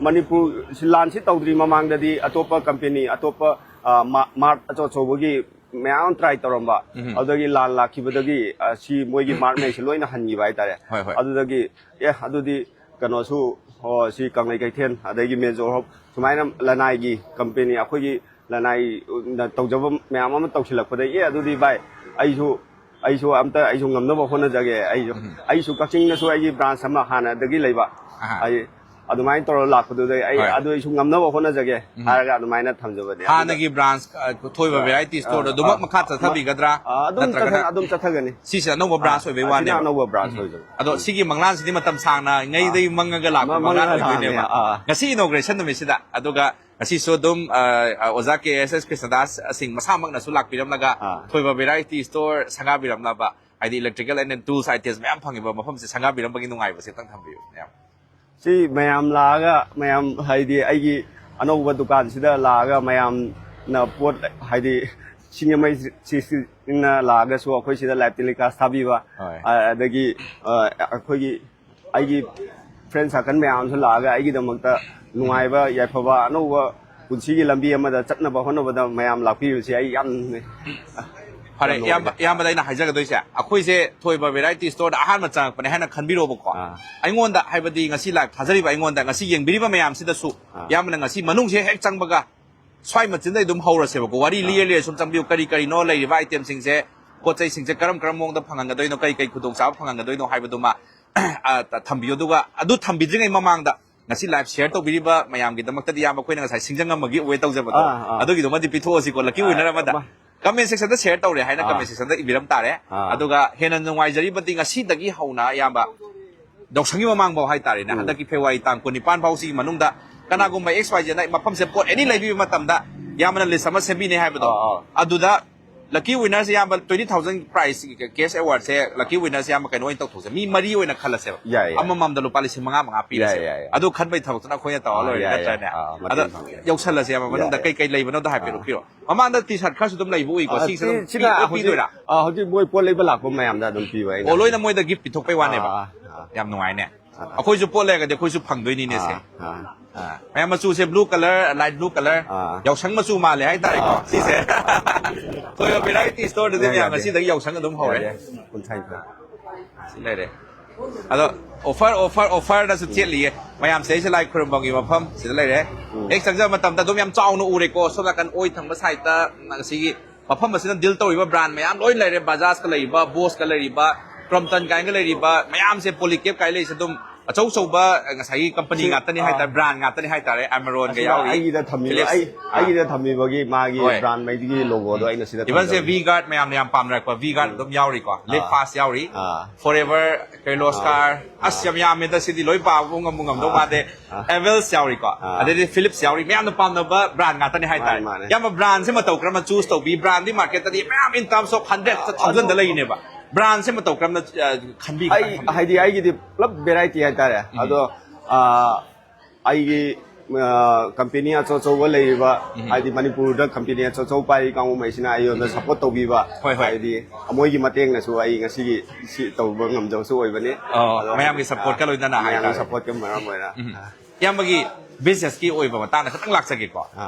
ꯃꯅꯤꯄꯨꯔ ꯂꯥꯟꯁꯤ ꯇꯧꯗ꯭ꯔꯤ ꯃꯃꯥꯡꯗꯗꯤ ꯑꯇꯣꯞꯄ company, ꯑꯇꯣꯞꯄ, ꯑ, ꯃꯥ-, mart ꯑꯆꯧ ꯑꯆꯧꯕꯒꯤ ꯃꯌꯥꯝ ꯑꯃ try ꯇꯧꯔꯝꯕ꯫ ꯎꯝ꯫ ꯑꯗꯨꯗꯒꯤ ꯂꯥꯟ ꯂꯥꯛꯈꯤꯕꯗꯒꯤ, ꯑ, ꯁꯤ ꯃꯣꯏꯒꯤ mart ꯃꯩꯁꯤ ꯂꯣꯏꯅ ꯍꯟꯈꯤꯕ ꯍꯥꯏꯇꯥꯔꯦ꯫ ꯍꯣꯏ, ꯍꯣꯏ꯫ ꯑꯗꯨꯗꯒꯤ, ꯑꯦ, ꯑꯗꯨꯗꯤ ꯀꯩꯅꯣꯁꯨ, ꯑꯣ, ꯁꯤ ꯀꯪꯂꯩ ꯀꯩꯊꯦꯜ, ꯑꯗꯒꯤ ꯃꯦꯖꯣꯔ ꯍꯣꯞ, ꯁꯨꯃꯥꯏꯅ ꯂꯅꯥꯏꯒꯤ company, ꯑꯩꯈꯣꯏꯒꯤ ꯂꯅꯥꯏꯅ ꯇꯧꯖꯕ ꯃꯌꯥꯝ ꯑꯃ ꯇꯧꯁꯤꯜꯂꯛꯄꯗꯒꯤ, "ꯑꯦ, ꯑꯗꯨꯗꯤ ꯚꯥꯏ, ꯑꯩꯁꯨ, ꯑꯩꯁꯨ ꯑꯝꯇ, ꯑꯩꯁꯨ ꯉꯝꯅꯕ ꯍꯣꯠꯅꯖꯒꯦ꯫ ꯑꯩꯁꯨ, ꯎꯝ꯫ ꯑꯩꯁꯨ ꯀꯛꯆꯤꯡꯗꯁꯨ ꯑꯩꯒꯤ branch ꯑꯃ ꯍꯥꯟꯅꯗꯒꯤ ꯂꯩꯕ, ꯑꯍꯥ꯫ ꯑꯩ, ꯑꯗꯨꯃꯥꯏꯅ ꯇꯧꯔꯒ ꯂꯥꯛꯄꯗꯨꯗ ꯑꯩ, ꯍꯣꯏ꯫ ꯑꯗꯨ ꯑꯩꯁꯨ ꯉꯝꯅꯕ ꯍꯣꯠꯅꯖꯒꯦ ꯎꯝ꯫ ꯍꯥꯏꯔꯒ ꯑꯗꯨꯃꯥꯏꯅ ꯊꯝꯖꯕꯅꯦ꯫ ꯍꯥꯟꯅꯒꯤ branch, ꯑ, ꯊꯣꯏꯕ ꯑ, variety storeꯗ ꯑ, ꯑꯗꯨꯃꯛ ꯑ, ꯃꯈꯥ ꯆꯠꯊꯕꯤꯒꯗ꯭ꯔꯥ? ꯑ, ꯑꯗꯨꯝ ꯅꯠꯇ꯭ꯔꯒꯅ ꯆꯠꯊ-, ꯑꯗꯨꯝ ꯆꯠꯊꯒꯅꯤ꯫ ꯁꯤꯁꯦ ꯑꯅꯧꯕ branch ꯑ, ꯑꯣꯏꯕꯩ ꯑꯁꯤꯅ ꯋꯥꯅꯦꯕ꯫ ꯑꯅꯧꯕ branch ꯎꯝ꯫ ꯑꯣꯏꯕꯅꯤ꯫ ꯑꯗꯣ ꯎꯝ꯫ ꯁꯤꯒꯤ ꯃꯪꯂꯥꯟꯁꯤꯗꯤ ꯃꯇꯝ ꯁꯥꯡꯅꯉꯩꯗꯒꯤ ꯑ, ꯃꯪꯉꯒ ꯂꯥꯛꯄ ꯃ-, ꯃꯪꯂꯥꯟ ꯃꯪꯂꯥꯟ ꯑꯣꯏꯗꯣꯏꯅꯦꯕ꯫ ꯂꯥꯛꯑꯝꯃꯦ꯫ ꯑ꯫ ꯉꯁꯤ inauguration ꯅꯨꯃꯤꯠꯁꯤꯗ, ꯑꯗꯨꯒ ꯉꯁꯤꯁꯨ ꯑꯗꯨꯝ, ꯑ, ꯑ, ꯑꯣꯖꯥ ꯀꯦ ꯑꯦꯁ ꯑꯦꯁ ꯀ꯭ꯔꯤꯁꯅꯗꯥꯁ ꯁꯤꯡ ꯃꯁꯥꯃꯛꯅꯁꯨ ꯂꯥꯛꯄꯤꯔꯝꯂꯒ ꯑꯥ꯫ ꯊꯣꯏꯕ variety store ꯁꯪꯒꯥꯕꯤꯔꯝꯂꯕ, ꯍꯥꯏꯗꯤ electrical and tools items ꯃꯌꯥꯝ ꯐꯪꯉꯤꯕ ꯃꯐꯝꯁꯦ ꯁꯪꯒꯥꯕꯤꯔꯝꯕꯒꯤ ꯅꯨꯡꯉꯥꯏꯕꯁꯦ ꯑꯝꯇꯪ ꯊꯝꯕꯤꯌꯨ, ꯃꯌꯥꯝ꯫ ꯁꯤ ꯃꯌꯥꯝ ꯂꯥꯛꯑꯒ, ꯃꯌꯥꯝ ꯍꯥꯏꯗꯤ ꯑꯩꯒꯤ ꯑꯅꯧꯕ ꯗꯨꯀꯥꯟꯁꯤꯗ ꯂꯥꯛꯑꯒ ꯃꯌꯥꯝꯅ ꯄꯣꯠ ꯍꯥꯏꯗꯤ ꯁꯤꯡꯖꯃꯩ ꯁꯤꯁꯤꯅ ꯂꯥꯛꯑꯒꯁꯨ ꯑꯩꯈꯣꯏ ꯁꯤꯗ live telecast ꯊꯥꯕꯤꯕ, ꯍꯣꯏ꯫ ꯑ-, ꯑꯗꯒꯤ, ꯑ, ꯑꯩꯈꯣꯏꯒꯤ ꯑꯩꯒꯤ friend circle ꯃꯌꯥꯝ ꯑꯃꯁꯨ ꯂꯥꯛꯑꯒ ꯑꯩꯒꯤꯗꯃꯛꯇ ꯅꯨꯡꯉꯥꯏꯕ, ꯌꯥꯏꯐꯕ, ꯑꯅꯧꯕ ꯄꯨꯟꯁꯤꯒꯤ ꯂꯝꯕꯤ ꯑꯃꯗ ꯆꯠꯅꯕ ꯍꯣꯠꯅꯕꯗ ꯃꯌꯥꯝ ꯂꯥꯛꯄꯤꯕꯁꯦ ꯑꯩ ꯌꯥꯝ ꯐꯔꯦ, ꯌꯥꯝ ꯏꯌꯥꯝꯕ, ꯅꯨꯡꯉꯥꯏꯖꯩ꯫ ꯏꯌꯥꯝꯕꯗ ꯑꯩꯅ ꯍꯥꯏꯖꯒꯗꯣꯏꯁꯦ, ꯑꯩꯈꯣꯏꯁꯦ ꯊꯣꯏꯕ variety storeꯗ ꯑꯍꯥꯟꯕ ꯆꯪꯉꯛꯄꯅꯦ ꯍꯥꯏꯅ ꯈꯟꯕꯤꯔꯣꯕꯀꯣ꯫ ꯑꯥ꯫ ꯑꯩꯉꯣꯟꯗ, ꯍꯥꯏꯕꯗꯤ ꯉꯁꯤ live ꯊꯥꯖꯔꯤꯕ ꯑꯩꯉꯣꯟꯗ, ꯉꯁꯤ ꯌꯦꯡꯕꯤꯔꯤꯕ ꯃꯌꯥꯝꯁꯤꯗꯁꯨ ꯑꯥ꯫ ꯏꯌꯥꯝꯕꯅ ꯉꯁꯤ ꯃꯅꯨꯡꯁꯦ ꯍꯦꯛ ꯆꯪꯕꯒ ꯁ꯭ꯋꯥꯏ ꯃꯆꯤꯟꯗ ꯑꯗꯨꯝ ꯍꯧꯔꯁꯦꯕꯀꯣ꯫ ꯋꯥꯔꯤ ꯑꯥ꯫ ꯂꯤꯔ ꯂꯤꯔ ꯁꯨꯝ ꯆꯪꯕꯤꯌꯨ꯫ ꯀꯔꯤ ꯀꯔꯤꯅꯣ ꯂꯩꯔꯤꯕ itemꯁꯤꯡꯁꯦ, ꯄꯣꯠ ꯆꯩꯁꯤꯡꯁꯦ ꯀꯔꯝ ꯀꯔꯝꯕ ꯃꯑꯣꯡꯗ ꯐꯪꯍꯟꯒꯗꯣꯏꯅꯣ, ꯀꯔꯤ ꯀꯔꯤ ꯈꯨꯗꯣꯡꯆꯥꯕ ꯐꯪꯍꯟꯒꯗꯣꯏꯅꯣ ꯍꯥꯏꯕꯗꯨꯃ, ꯑ, ꯊꯝꯕꯤꯌꯨ꯫ ꯑꯗꯨꯒ ꯑꯗꯨ ꯊꯝꯕꯤꯗ꯭ꯔꯤꯉꯩ ꯃꯃꯥꯡꯗ ꯉꯁꯤ live share ꯇꯧꯕꯤꯔꯤꯕ ꯃꯌꯥꯝꯒꯤꯗꯃꯛꯇꯗꯤ, ꯏꯌꯥꯝꯕ, ꯑꯩꯈꯣꯏꯅ ꯉꯁꯥꯏ ꯁꯤꯡꯖꯪ ꯑꯃꯒꯤ giveaway ꯇꯧꯖꯕꯗꯣ, ꯑꯥ, ꯑꯥ꯫ ꯑꯗꯨꯒꯤꯗꯨꯃꯗꯤ ꯄꯤꯊꯣꯛꯑꯁꯤꯀꯣ, lucky ꯑꯥ, winner ꯑꯃꯗ꯫ ꯃꯥ-, comment sectionꯗ share ꯇꯧꯔꯦ ꯍꯥꯏꯅ ꯑꯥ꯫ Comment sectionꯗ ꯏꯕꯤꯔꯝ ꯇꯥꯔꯦ꯫ ꯑꯥ꯫ ꯑꯗꯨꯒ ꯍꯦꯟꯅ ꯅꯨꯡꯉꯥꯏꯖꯔꯤꯕꯗꯤ ꯉꯁꯤꯗꯒꯤ ꯍꯧꯅ, ꯏꯌꯥꯝꯕ, ꯌꯥꯎꯁꯪꯒꯤ ꯃꯃꯥꯡꯐꯥꯎ ꯍꯥꯏꯇꯥꯔꯦꯅꯦ, ꯎꯝ꯫ ꯍꯟꯗꯛꯀꯤ February ꯇꯥꯡ ꯀꯨꯟꯅꯤꯄꯥꯟ ꯐꯥꯎꯁꯤꯒꯤ ꯃꯅꯨꯡꯗ ꯀꯅꯥꯒꯨꯝꯕ X Y Zꯅ ꯃꯐꯝꯁꯦ ꯄꯣꯠ any ꯂꯩꯕꯤꯕ ꯃꯇꯝꯗ ꯏꯌꯥꯝꯕꯅ list ꯑꯃ ꯁꯦꯝꯕꯤꯅꯤ ꯍꯥꯏꯕꯗꯣ, ꯑꯥ, ꯑꯥ꯫ ꯑꯗꯨꯗ lucky winnerꯁꯦ, ꯏꯌꯥꯝꯕ, twenty thousand prize cash awardꯁꯦ lucky winnerꯁꯦ, ꯏꯌꯥꯝꯕ, ꯀꯩꯅꯣ ꯑꯣꯏꯅ ꯇꯧꯊꯣꯛꯁꯦ, ꯃꯤ ꯃꯔꯤ ꯑꯣꯏꯅ ꯈꯜꯂꯁꯦꯕ꯫ ꯌꯥꯏ, ꯌꯥꯏ꯫ ꯑꯃꯃꯝꯗ ꯂꯨꯄꯥ ꯂꯤꯁꯤꯡ ꯃꯉꯥ ꯃꯉꯥ ꯄꯤꯔꯁꯦꯕ꯫ ꯌꯥꯏ, ꯌꯥꯏ, ꯌꯥꯏ꯫ ꯑꯗꯨ ꯈꯟꯕꯒꯤ ꯊꯕꯛꯇꯨꯅ ꯑꯩꯈꯣꯏꯅ ꯇꯧꯔ ꯑꯥ, ꯂꯣꯏꯔꯦ, ꯌꯥꯏ, ꯌꯥꯏ꯫ ꯅꯠꯇ꯭ꯔꯅꯦ? ꯑꯥ, ꯑꯗꯣ ꯃꯇꯦꯡ ꯄꯥꯡꯕꯤꯌꯨ꯫ ꯌꯧꯁꯜꯂꯁꯦ, ꯏꯌꯥꯝꯕ, ꯃꯅꯨꯡꯗ ꯌꯥꯏ, ꯌꯥꯏ꯫ ꯀꯩ ꯀꯩ ꯂꯩꯕꯅꯣꯗꯣ ꯍꯥꯏꯐꯦꯠ ꯑꯥ꯫ ꯎꯠꯄꯤꯔꯣ꯫ ꯃꯃꯥꯡꯗ T-shirt ꯈꯔꯁꯨ ꯑꯗꯨꯝ ꯂꯩꯕ ꯎꯏꯀꯣ, ꯑꯥ, ꯁꯤꯁꯦ ꯑꯗꯨꯝ ꯁꯤ-, ꯁꯤꯅ ꯄꯤ-, ꯍꯧꯖꯤꯛ, ꯄꯤꯗꯣꯏꯔꯥ? ꯑꯥ, ꯍꯧꯖꯤꯛ ꯃꯣꯏ ꯄꯣꯠ ꯂꯩꯕ ꯂꯥꯛꯄ ꯃꯌꯥꯝꯗ ꯑꯗꯨꯝ ꯄꯤꯕ ꯑꯩꯅ꯫ ꯑꯣ, ꯂꯣꯏꯅ ꯃꯣꯏꯗ gift ꯄꯤꯊꯣꯛꯄꯩ ꯋꯥꯅꯦꯕ? ꯑꯥ, ꯑꯥ꯫ ꯌꯥꯝ ꯅꯨꯡꯉꯥꯏꯅꯦ꯫ ꯑꯥ꯫ ꯑꯩꯈꯣꯏꯁꯨ ꯄꯣꯠ ꯂꯩꯔꯒꯗꯤ ꯑꯩꯈꯣꯏꯁꯨ ꯐꯪꯗꯣꯏꯅꯤꯅꯦ ꯁꯦ꯫ ꯑꯥ, ꯑꯥ꯫ ꯑꯥ꯫ ꯃꯌꯥꯝ, ꯃꯆꯨꯁꯦ blue color, light blue color, ꯑꯥ꯫ ꯌꯥꯎꯁꯪ ꯃꯆꯨ ꯃꯥꯜꯂꯦ ꯍꯥꯏꯇꯥꯔꯦꯀꯣ, ꯑꯥ꯫ ꯁꯤꯁꯦ꯫ ꯊꯣꯏꯕ variety storeꯗꯗꯤ ꯌꯥꯏ, ꯃꯌꯥꯝ ꯌꯥꯏ, ꯌꯥꯏ꯫ ꯉꯁꯤꯗꯒꯤ ꯌꯥꯎꯁꯪ ꯑꯗꯨꯝ ꯍꯧꯔꯦ꯫ ꯌꯥꯏ, ꯌꯥꯏ꯫ ꯀꯨꯟꯊ꯭ꯔꯥꯅꯤꯊꯣꯏ꯫ ꯁꯤ ꯂꯩꯔꯦ꯫ ꯑꯗꯣ offer, offer, offerꯗꯁꯨ ꯊꯦꯠꯂꯤꯌꯦ꯫ ꯃꯌꯥꯝꯁꯦ ꯑꯩꯁꯦ ꯂꯥꯏ ꯈꯨꯔꯨꯝꯐꯝꯒꯤ ꯃꯐꯝ ꯁꯤꯗ ꯂꯩꯔꯦ꯫ ꯎꯝ꯫ ꯍꯦꯛ ꯆꯪꯖꯕ ꯃꯇꯝꯗ ꯑꯗꯨꯝ ꯌꯥꯝ ꯆꯥꯎꯅ ꯎꯔꯦꯀꯣ꯫ ꯁꯣꯝ ꯅꯥꯀꯟ ꯑꯣꯏ ꯊꯪꯕ sideꯇ ꯉꯁꯤꯒꯤ ꯃꯐꯝ ꯑꯁꯤꯅ deal ꯇꯧꯔꯤꯕ brand ꯃꯌꯥꯝ ꯂꯣꯏ ꯂꯩꯔꯦ꯫ Bajajꯀ ꯂꯩꯔꯤꯕ, Boschꯀ ꯂꯩꯔꯤꯕ, Crompton ꯀꯥꯏꯅꯒ ꯂꯩꯔꯤꯕ ꯃꯌꯥꯝꯁꯦ, Polycab ꯀꯥꯏꯅ ꯂꯩꯔꯤꯁꯦ ꯑꯗꯨꯝ ꯑꯆꯧ ꯑꯆꯧꯕ ꯉꯁꯥꯏꯒꯤ ꯀꯝꯄꯅꯤ ꯉꯥꯛꯇꯅꯤ ꯍꯥꯏꯇꯥꯔꯦ, ꯕ꯭ꯔꯥꯟ ꯉꯥꯛꯇꯅꯤ ꯍꯥꯏꯇꯥꯔꯦ, ꯑꯦꯃꯔꯣꯟꯒ ꯌꯥꯎꯔꯤ, ꯑꯩꯒꯤꯗ ꯊꯝꯃꯤꯕ, ꯑꯩ ꯑꯩꯒꯤꯗ ꯊꯝꯃꯤꯕꯒꯤ ꯃꯥꯒꯤ ꯕ꯭ꯔꯥꯟ ꯃꯩꯗꯨꯒꯤ ꯂꯣꯒꯣꯗꯣ ꯑꯩꯅ ꯁꯤꯗ ꯊꯝꯖꯕꯅꯤ꯫ ꯏꯚꯟꯁꯦ ꯚꯤ ꯒꯥꯔꯗ ꯃꯌꯥꯝꯅ ꯌꯥꯝ ꯄꯥꯝꯅꯔꯛꯄ ꯚꯤ ꯒꯥꯔꯗ ꯑꯗꯨꯝ ꯌꯥꯎꯔꯤꯀꯣ, ꯂꯤꯞ ꯐꯥꯁ ꯌꯥꯎꯔꯤ, ꯐꯣꯔ ꯑꯦꯚꯔ, ꯀꯦꯔꯂꯣꯁꯀꯥꯔ, ꯑꯁ ꯌꯥꯝ ꯌꯥꯝꯃꯦꯗ, ꯁꯤꯗꯤ ꯂꯣꯏ ꯄꯥꯕ ꯉꯝꯕꯨ ꯉꯝꯗꯧ ꯃꯥꯟꯗꯦ꯫ ꯑꯦꯚꯦꯜꯁ ꯌꯥꯎꯔꯤꯀꯣ, ꯑꯗꯩꯗꯤ ꯐꯤꯂꯤꯞꯁ ꯌꯥꯎꯔꯤ, ꯃꯌꯥꯝꯅ ꯄꯥꯝꯅꯕ ꯕ꯭ꯔꯥꯟ ꯉꯥꯛꯇꯅꯤ ꯍꯥꯏꯇꯥꯔꯦ꯫ ꯏꯌꯥꯝꯕ, ꯕ꯭ꯔꯥꯟꯁꯦ ꯃꯇꯧ ꯀꯔꯝꯅ ꯆꯨꯁ ꯇꯧꯕꯤ? ꯕ꯭ꯔꯥꯟꯗꯤ ꯃꯥꯔꯀꯦꯠꯇꯗꯤ ꯃꯌꯥꯝ in terms of hundred thousand ꯗ ꯂꯩꯔꯤꯅꯦꯕ꯫ ꯕ꯭ꯔꯥꯟꯁꯦ ꯃꯇꯧ ꯀꯔꯝꯅ ꯈꯟꯕꯤ? ꯑꯩ ꯍꯥꯏꯗꯤ ꯑꯩꯒꯤꯗꯤ ꯄꯨꯂꯞ ꯚꯦꯔꯥꯏꯇꯤ ꯍꯥꯏꯇꯥꯔꯦ꯫ ꯑꯗꯣ ꯑꯩꯒꯤ ꯀꯝꯄꯦꯅꯤ ꯑꯆꯧ ꯑꯆꯧꯕ ꯂꯩꯔꯤꯕ, ꯍꯥꯏꯗꯤ ꯃꯅꯤꯄꯨꯔꯗ ꯀꯝꯄꯦꯅꯤ ꯑꯆꯧ ꯑꯆꯧꯕ ꯄꯥꯏꯔꯤ ꯀꯥꯡꯕꯨꯉꯩꯁꯤꯅ ꯑꯩꯉꯣꯟꯗ ꯁꯞꯄꯣꯔꯠ ꯇꯧꯕꯤꯕ, ꯍꯥꯏꯗꯤ ꯃꯣꯏꯒꯤ ꯃꯇꯦꯡꯅꯁꯨ ꯑꯩ ꯉꯁꯤꯒꯤ ꯁꯤ ꯇꯧꯕ ꯉꯝꯖꯕꯁꯨ ꯑꯣꯏꯕꯅꯤ꯫ ꯑꯗꯣ ꯃꯌꯥꯝꯒꯤ ꯁꯞꯄꯣꯔꯠꯀ ꯂꯣꯏꯅꯅ ꯃꯌꯥꯝꯒꯤ ꯍꯥꯏꯇꯥꯔꯦ꯫ ꯁꯞꯄꯣꯔꯠꯀꯤ ꯃꯔꯝ ꯑꯣꯏꯅ ꯏꯌꯥꯝꯕꯒꯤ ꯕꯤꯖꯤꯅꯦꯁꯀꯤ ꯑꯣꯏꯕ ꯃꯇꯥꯡꯗ ꯈꯤꯇꯪ ꯂꯥꯛꯆꯒꯦꯀꯣ꯫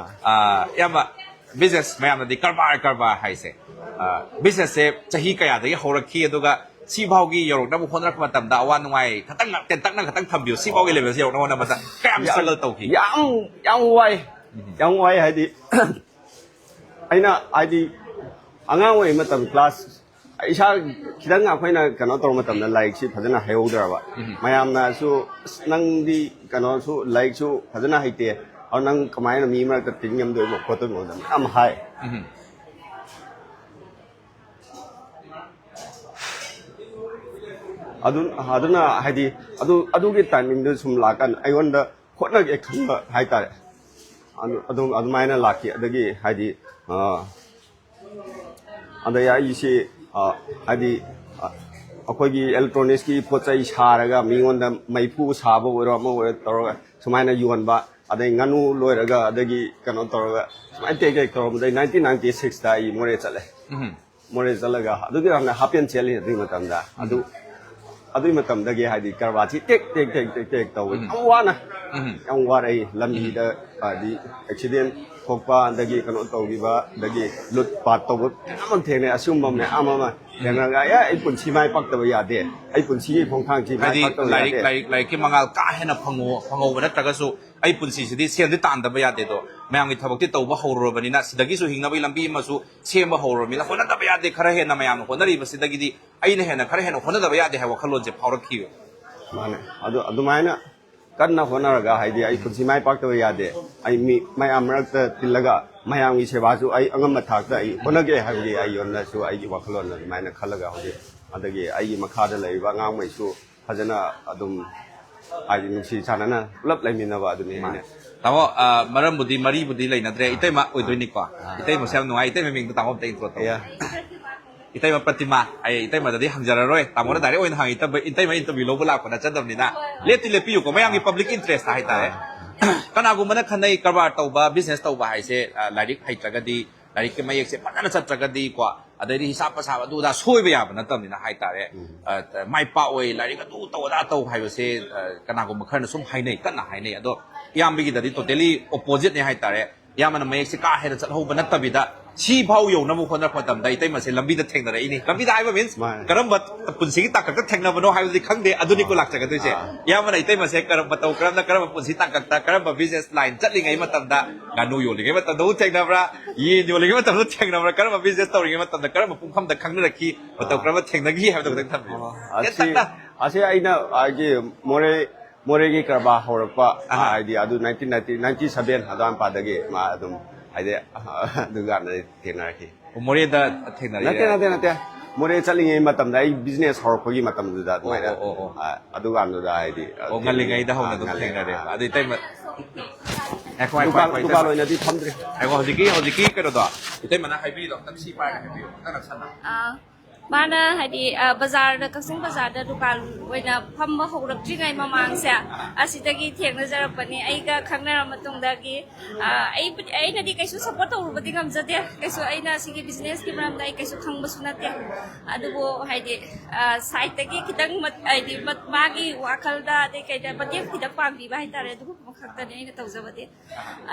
ꯑꯥ, ꯏꯌꯥꯝꯕ, ꯕꯤꯖꯤꯅꯦꯁ ꯃꯌꯥꯝꯅꯗꯤ ꯀꯔꯕꯥꯔ ꯀꯔꯕꯥꯔ ꯍꯥꯏꯁꯦ, ꯕꯤꯖꯤꯅꯦꯁꯁꯦ ꯆꯍꯤ ꯀꯌꯥꯗꯒꯤ ꯍꯧꯔꯛꯈꯤ, ꯑꯗꯨꯒ ꯁꯤꯐꯥꯎꯒꯤ ꯌꯧꯔꯛꯅꯕ ꯍꯣꯠꯅꯔꯛꯄ ꯃꯇꯝꯗ ꯑꯋꯥ ꯅꯨꯡꯉꯥꯏ ꯈꯤꯇꯪ ꯇꯦꯟꯇꯛꯅ ꯈꯤꯇꯪ ꯊꯝꯕꯤꯌꯨ, ꯁꯤꯐꯥꯎꯒꯤ ꯂꯦꯚꯦꯜꯁꯤ ꯌꯧꯔꯛꯅꯕ ꯍꯣꯠꯅꯕꯗ ꯀꯌꯥꯝ ꯏꯁꯇ꯭ꯔꯒꯜ ꯇꯧꯈꯤ? ꯌꯥꯝ ꯌꯥꯝ ꯋꯥꯏ꯫ ꯌꯥꯝ ꯋꯥꯏ ꯍꯥꯏꯗꯤ ꯑꯩꯅ ꯍꯥꯏꯗꯤ ꯑꯉꯥꯡ ꯑꯣꯏꯔꯤ ꯃꯇꯝ ꯀ꯭ꯂꯥꯁ ꯏꯁꯥ ꯈꯤꯇꯪ ꯑꯩꯈꯣꯏꯅ ꯀꯩꯅꯣ ꯇꯧꯕ ꯃꯇꯝꯗ ꯂꯥꯏꯔꯤꯛꯁꯤ ꯐꯖꯅ ꯍꯩꯍꯧꯗ꯭ꯔꯕ꯫ ꯃꯌꯥꯝꯅꯁꯨ "ꯑꯁ, ꯅꯪꯗꯤ ꯀꯩꯅꯣꯁꯨ ꯂꯥꯏꯔꯤꯛꯁꯨ ꯐꯖꯅ ꯍꯩꯇꯦ, ꯑꯗꯣ ꯅꯪ ꯀꯃꯥꯏꯅ ꯃꯤ ꯃꯔꯛꯇ ꯇꯤꯟ ꯉꯝꯗꯣꯏꯅꯣ ꯈꯣꯠꯇꯣꯏꯅꯣꯗ" ꯃꯌꯥꯝ ꯍꯥꯏ꯫ ꯑꯗꯨ ꯑꯗꯨꯅ ꯍꯥꯏꯗꯤ ꯑꯗꯨ ꯑꯗꯨꯒꯤ ꯇꯥꯏꯃꯤꯡꯗꯨ ꯁꯨꯝ ꯂꯥꯛꯀꯥꯟꯗ ꯑꯩꯉꯣꯟꯗ ꯍꯣꯠꯅꯒꯦ ꯈꯟꯕ ꯍꯥꯏꯇꯥꯔꯦ꯫ ꯑꯗꯨ ꯑꯗꯨꯝ ꯑꯗꯨꯃꯥꯏꯅ ꯂꯥꯛꯈꯤ꯫ ꯑꯗꯒꯤ ꯍꯥꯏꯗꯤ ꯑꯗꯩ ꯑꯩꯁꯤ ꯍꯥꯏꯗꯤ ꯑꯩꯈꯣꯏꯒꯤ ꯏꯂꯦꯛꯇ꯭ꯔꯣꯅꯤꯛꯁꯀꯤ ꯄꯣꯠ ꯆꯩ ꯁꯥꯔꯒ ꯃꯤꯉꯣꯟꯗ ꯃꯩꯐꯨ ꯁꯥꯕ ꯑꯣꯏꯔꯣ ꯑꯃ ꯑꯣꯏꯔꯣ ꯇꯧꯔꯒ ꯁꯨꯃꯥꯏꯅ ꯌꯣꯟꯕ, ꯑꯗꯩ ꯉꯥꯅꯨ ꯂꯣꯏꯔꯒ ꯑꯗꯒꯤ ꯀꯩꯅꯣ ꯇꯧꯔꯒ ꯁꯨꯃꯥꯏꯅ ꯇꯦꯛ ꯇꯦꯛ ꯇꯧꯔꯝꯕꯗꯩ ꯅꯥꯏꯟꯇꯤꯟ ꯅꯥꯏꯟꯇꯤ ꯁꯤꯛꯁꯇ ꯑꯩ ꯃꯣꯔꯦ ꯆꯠꯂꯦ꯫ ꯃꯣꯔꯦ ꯆꯠꯂꯒ ꯑꯗꯨꯒꯤ ꯌꯥꯝꯅ ꯍꯥꯞ ꯄꯦꯟ ꯁꯦꯠꯂꯤ ꯑꯗꯨꯒꯤ ꯃꯇꯝꯗ꯫ ꯑꯗꯨ ꯑꯗꯨꯒꯤ ꯃꯇꯝꯗꯒꯤ ꯍꯥꯏꯗꯤ ꯀꯔꯕꯥꯔꯁꯤ ꯇꯦꯛ ꯇꯦꯛ ꯇꯦꯛ ꯇꯦꯛ ꯇꯦꯛ ꯇꯧꯋꯤ꯫ ꯌꯥꯝ ꯋꯥꯅ ꯌꯥꯝ ꯋꯥꯔꯛꯏ꯫ ꯂꯝꯕꯤꯗ ꯍꯥꯏꯗꯤ ꯑꯦꯛꯁꯤꯗꯦꯟ ꯊꯣꯛꯄ, ꯑꯗꯒꯤ ꯀꯩꯅꯣ ꯇꯧꯈꯤꯕ, ꯑꯗꯒꯤ ꯂꯨꯠ ꯄꯥꯠ ꯇꯧꯕ ꯃꯌꯥꯝ ꯑꯃ ꯊꯦꯡꯅꯩ꯫ ꯑꯁꯤꯒꯨꯝꯕ ꯃꯌꯥꯝ ꯑꯃ ꯊꯦꯡꯅꯔꯒ "ꯑꯦ, ꯑꯩ ꯄꯨꯟꯁꯤ ꯃꯥꯏ ꯄꯥꯛꯇꯕ ꯌꯥꯗꯦ, ꯑꯩ ꯄꯨꯟꯁꯤꯒꯤ ꯈꯣꯡꯊꯥꯡꯁꯤ ꯃꯥꯏ ꯍꯥꯏꯗꯤ ꯄꯥꯛꯇꯕ ꯂꯥꯏꯔꯤꯛ ꯌꯥꯗꯦ"꯫ ꯂꯥꯏꯔꯤꯛ ꯂꯥꯏꯔꯤꯛꯀꯤ ꯃꯉꯥꯜ ꯀꯥ ꯍꯦꯟꯅ ꯐꯪꯉꯨ ꯐꯪꯍꯧꯕ ꯅꯠꯇ꯭ꯔꯒꯁꯨ ꯑꯩ ꯄꯨꯟꯁꯤꯁꯤꯗꯤ ꯁꯦꯜꯗꯤ ꯇꯥꯟꯗꯕ ꯌꯥꯗꯦ, ꯑꯗꯣ ꯃꯌꯥꯝꯒꯤ ꯊꯕꯛꯇꯤ ꯇꯧꯕ ꯍꯧꯔꯨꯔꯕꯅꯤꯅ ꯁꯤꯗꯒꯤꯁꯨ ꯍꯤꯡꯅꯕꯒꯤ ꯂꯝꯕꯤ ꯑꯃꯁꯨ ꯁꯦꯝꯕ ꯍꯧꯔꯨꯔꯕꯅꯤꯅ ꯍꯣꯠꯅꯗꯕ ꯌꯥꯗꯦ꯫ ꯈꯔ ꯍꯦꯟꯅ ꯃꯌꯥꯝꯅ ꯍꯣꯠꯅꯔꯤꯕꯁꯤꯗꯒꯤꯗꯤ ꯑꯩꯅ ꯍꯦꯟꯅ ꯈꯔ ꯍꯦꯟꯅ ꯍꯣꯠꯅꯗꯕ ꯌꯥꯗꯦ ꯍꯥꯏꯕ ꯋꯥꯈꯜꯂꯣꯟꯁꯦ ꯐꯥꯎꯔꯛꯈꯤꯕ꯫ ꯃꯥꯅꯦ꯫ ꯑꯗꯨ ꯑꯗꯨꯃꯥꯏꯅ ꯀꯟꯅ ꯍꯣꯠꯅꯔꯒ, ꯍꯥꯏꯗꯤ, ꯑꯩ ꯄꯨꯟꯁꯤ ꯃꯥꯏ ꯄꯥꯛꯇꯕ ꯌꯥꯗꯦ, ꯑꯩ ꯃꯤ ꯃꯌꯥꯝ ꯃꯔꯛꯇ ꯇꯤꯜꯂꯒ ꯃꯌꯥꯝꯒꯤ ꯁꯦꯕꯥꯁꯨ ꯑꯩ ꯑꯉꯝꯕ ꯊꯥꯛꯇ ꯑꯩ ꯍꯣꯠꯅꯒꯦ ꯍꯥꯏꯕꯒꯤ ꯑꯩꯉꯣꯟꯗꯁꯨ ꯑꯩꯒꯤ ꯋꯥꯈꯜꯂꯣꯟ ꯑꯗꯨꯃꯥꯏꯅ ꯈꯜꯂꯒ ꯍꯧꯖꯤꯛ, ꯑꯗꯒꯤ ꯑꯩꯒꯤ ꯃꯈꯥꯗ ꯂꯩꯔꯤꯕ ꯑꯉꯥꯡꯉꯩꯁꯨ ꯐꯖꯅ ꯑꯗꯨꯝ, ꯍꯥꯏꯗꯤ, ꯅꯨꯡꯁꯤ ꯆꯥꯟꯅꯅ ꯄꯨꯂꯞ ꯂꯩꯃꯤꯟꯅꯕ ꯑꯗꯨꯅꯤ ꯑꯩꯅ꯫ ꯇꯥꯃꯣ, ꯑ, ꯃꯔꯝꯕꯨꯗꯤ ꯃꯔꯤꯕꯨꯗꯤ ꯂꯩꯅꯗ꯭ꯔꯦ, ꯏꯇꯩꯃ ꯑꯣꯏꯗꯣꯏꯅꯤꯀꯣ꯫ ꯏꯇꯩꯃꯁꯦ ꯌꯥꯝ ꯅꯨꯡꯉꯥꯏ, ꯏꯇꯩꯃ ꯃꯤꯡꯗꯣ ꯇꯥꯃꯣ ꯑꯝꯇ intro ꯇꯧ꯫ ꯏꯇꯩꯃ ꯄ꯭ꯔꯇꯤꯃꯥ꯫ ꯑꯩ ꯏꯇꯩꯃꯗꯗꯤ ꯍꯪꯖꯔꯔꯣꯏ, ꯇꯥꯃꯣꯅ direct ꯑꯣꯏꯅ ꯍꯪꯉꯤ꯫ ꯏꯇꯩꯃ, ꯏꯇꯩꯃ interview ꯂꯧꯕ ꯂꯥꯛꯄ ꯅꯠꯆꯗꯕꯅꯤꯅ꯫ ꯂꯦꯞꯇꯤ ꯂꯦꯞꯄꯤꯌꯨꯀꯣ, ꯃꯌꯥꯝꯒꯤ public interest ꯍꯥꯏꯇꯥꯔꯦ꯫ ꯀꯅꯥꯒꯨꯝꯕꯅ ꯈꯟꯅꯩ, ꯀꯔꯕꯥꯔ ꯇꯧꯕ, business ꯇꯧꯕ ꯍꯥꯏꯁꯦ, ꯑ, ꯂꯥꯏꯔꯤꯛ ꯍꯩꯇ꯭ꯔꯒꯗꯤ, ꯂꯥꯏꯔꯤꯛꯀꯤ ꯃꯌꯦꯛꯁꯦ ꯐꯖꯅ ꯆꯠꯇ꯭ꯔꯒꯗꯤ ꯀꯣ, ꯑꯗꯩꯗꯤ ꯍꯤꯁꯥꯞ ꯄꯁꯥꯞ ꯑꯗꯨ ꯑꯗꯥ ꯁꯣꯏꯕ ꯌꯥꯕ ꯅꯠꯇꯕꯅꯤꯅ ꯍꯥꯏꯇꯥꯔꯦ꯫ ꯑ, ꯃꯥꯏ ꯄꯥꯛꯑꯣꯏ, ꯂꯥꯏꯔꯤꯛ ꯑꯗꯨ ꯇꯧ ꯑꯗꯥ ꯇꯧ ꯍꯥꯏꯕꯁꯦ, ꯑ, ꯀꯅꯥꯒꯨꯝꯕ ꯈꯔꯅ ꯁꯨꯝ ꯍꯥꯏꯅꯩ, ꯀꯟꯅ ꯍꯥꯏꯅꯩ꯫ ꯑꯗꯣ ꯏꯌꯥꯝꯕꯒꯤꯗꯗꯤ totally oppositeꯅꯦ ꯍꯥꯏꯇꯥꯔꯦ꯫ ꯏꯌꯥꯝꯕꯅ ꯃꯌꯦꯛꯁꯦ ꯀꯥ ꯍꯦꯟꯅ ꯆꯠꯍꯧꯕ ꯅꯠꯇꯕꯤꯗ, ꯁꯤ ꯐꯥꯎ ꯌꯧꯅꯕ ꯍꯣꯠꯅꯔꯛꯄ ꯃꯇꯝꯗ ꯏꯇꯩꯃꯁꯦ ꯂꯝꯕꯤꯗ ꯊꯦꯡꯅꯔꯛꯏꯅꯤ꯫ ꯂꯝꯕꯤꯗ ꯍꯥꯏꯕ means ꯃꯥꯅꯦ꯫ ꯀꯔꯝꯕ ꯄꯨꯟꯁꯤꯒꯤ ꯇꯥꯡꯀꯛꯇ ꯊꯦꯡꯅꯕꯅꯣ ꯍꯥꯏꯕꯗꯤ ꯈꯪꯗꯦ, ꯑꯗꯨꯅꯤꯀꯣ ꯂꯥꯛꯆꯒꯗꯣꯏꯁꯦ꯫ ꯑꯥ꯫ ꯏꯌꯥꯝꯕꯅ ꯏꯇꯩꯃꯁꯦ ꯀꯔꯝ-, ꯃꯇꯧ ꯀꯔꯝꯅ, ꯀꯔꯝꯕ ꯄꯨꯟꯁꯤ ꯇꯥꯡꯀꯛꯇ, ꯀꯔꯝꯕ business line ꯆꯠꯂꯤꯉꯩ ꯃꯇꯝꯗ, ꯉꯥꯅꯨ ꯌꯣꯜꯂꯤꯉꯩ ꯃꯇꯝꯗꯕꯨ ꯊꯦꯡꯅꯕ꯭ꯔꯥ, ꯌꯦꯟ ꯌꯣꯜꯂꯤꯉꯩ ꯃꯇꯝꯗ ꯊꯦꯡꯅꯕ꯭ꯔꯥ, ꯀꯔꯝꯕ business ꯇꯧꯔꯤꯉꯩ ꯃꯇꯝꯗ, ꯀꯔꯝꯕ ꯄꯨꯡꯐꯝꯗ ꯈꯪꯅꯔꯛꯈꯤ, ꯃꯇꯧ ꯑꯥ꯫ ꯀꯔꯝꯕ ꯊꯦꯡꯅꯈꯤ ꯍꯥꯏꯕꯗꯣ ꯈꯤꯇꯪ ꯊꯝꯕꯤꯌꯨ꯫ ꯑꯣ, ꯑꯁꯤ, ꯇꯦꯟꯇꯛꯅ꯫ ꯑꯁꯤ ꯑꯩꯅ, ꯍꯥꯏꯗꯤ, ꯃꯣꯔꯦ ꯃꯣꯔꯦꯒꯤ ꯀꯔꯕꯥꯔ ꯍꯧꯔꯛꯄ, ꯑꯍꯥ꯫ ꯍꯥꯏꯗꯤ, ꯑꯗꯨ nineteen ninety, ninety seven ꯑꯗꯨꯋꯥꯏ ꯃꯄꯥꯗꯒꯤ ꯃꯥ ꯑꯗꯨꯝ, ꯍꯥꯏꯗꯤ, ꯑꯗꯨꯀꯥꯟꯗ ꯊꯦꯡꯅꯔꯛꯈꯤ꯫ ꯑꯣ, ꯃꯣꯔꯦꯗ ꯊꯦꯡꯅꯔꯛꯏ? ꯅꯠꯇꯦ, ꯅꯠꯇꯦ, ꯅꯠꯇꯦ꯫ ꯃꯣꯔꯦ ꯆꯠꯂꯤꯉꯩ ꯃꯇꯝꯗ, ꯑꯩ business ꯍꯧꯔꯛꯄꯒꯤ ꯃꯇꯝꯗꯨꯗ ꯑꯣ, ꯑꯗꯨꯃꯥꯏꯅ, ꯑꯣ, ꯑꯣ, ꯑꯣ꯫ ꯑ, ꯑꯗꯨꯀꯥꯟꯗꯨꯗ, ꯍꯥꯏꯗꯤ, ꯑ, ꯑꯣ, ꯉꯜꯂꯤꯉꯩꯗ ꯍꯧꯅ ꯑ, ꯑꯗꯨꯝ ꯉꯜꯂꯤꯉꯩ, ꯊꯦꯡꯅꯔꯦꯕ꯫ ꯑ꯫ ꯑꯗꯨ ꯏꯇꯩꯃ, ꯉꯥꯏꯈꯣ, ꯉꯥꯏꯈꯣ, ꯗꯨꯀꯥꯟ, ꯉꯥꯏꯈꯣ, ꯗꯨꯀꯥꯟ ꯏꯇꯩꯃ꯫ ꯑꯣꯏꯅꯗꯤ ꯐꯝꯗ꯭ꯔꯤ꯫ ꯉꯥꯏꯈꯣ, ꯍꯧꯖꯤꯛꯀꯤ, ꯍꯧꯖꯤꯛꯀꯤ ꯀꯩꯅꯣꯗꯣ, ꯏꯇꯩꯃꯅ ꯍꯥꯏꯕꯤꯔꯤꯗꯣ ꯑꯝꯇꯪ ꯁꯤ ꯄꯥꯏꯔꯒ ꯍꯥꯏꯕꯤꯌꯨ, ꯑꯝꯇ ꯅꯛꯁꯟꯅ꯫ ꯑꯥ, ꯃꯥꯅ ꯍꯥꯏꯗꯤ, ꯑ, ꯕꯖꯥꯔꯗ, ꯀꯛꯆꯤꯡ ꯕꯖꯥꯔꯗ ꯗꯨꯀꯥꯟ ꯑꯣꯏꯅ ꯐꯝꯕ ꯍꯧꯔꯛꯇ꯭ꯔꯤꯉꯩ ꯃꯃꯥꯡꯁꯦ, ꯑꯁꯤꯗꯒꯤ ꯊꯦꯡꯅꯖꯔꯛꯄꯅꯤ꯫ ꯑꯩꯒ ꯈꯪꯅꯔ ꯃꯇꯨꯡꯗꯒꯤ, ꯑ, ꯑꯩꯕꯨꯗꯤ, ꯑꯩꯅꯗꯤ ꯀꯩꯁꯨ support ꯇꯧꯔꯨꯕꯗꯤ ꯉꯝꯖꯗꯦ, ꯀꯩꯁꯨ ꯑꯩꯅ ꯁꯤꯒꯤ businessꯀꯤ ꯃꯔꯝꯗ ꯑꯩ ꯀꯩꯁꯨ ꯈꯪꯕꯁꯨ ꯅꯠꯇꯦ꯫ ꯑꯗꯨꯕꯨ ꯍꯥꯏꯗꯤ, ꯑ, sideꯇꯒꯤ ꯈꯤꯇꯪ ꯃꯠ-, ꯍꯥꯏꯗꯤ ꯃꯠ-, ꯃꯥꯒꯤ ꯋꯥꯈꯜꯗ ꯑꯗꯩ ꯀꯩꯗ ꯃꯇꯦꯡ ꯈꯤꯇꯪ ꯄꯥꯡꯕꯤꯕ ꯍꯥꯏꯇꯥꯔꯦ, ꯑꯗꯨꯒꯨꯝꯕ ꯈꯛꯇꯅꯤ ꯑꯩꯅ ꯇꯧꯖꯕꯗꯤ꯫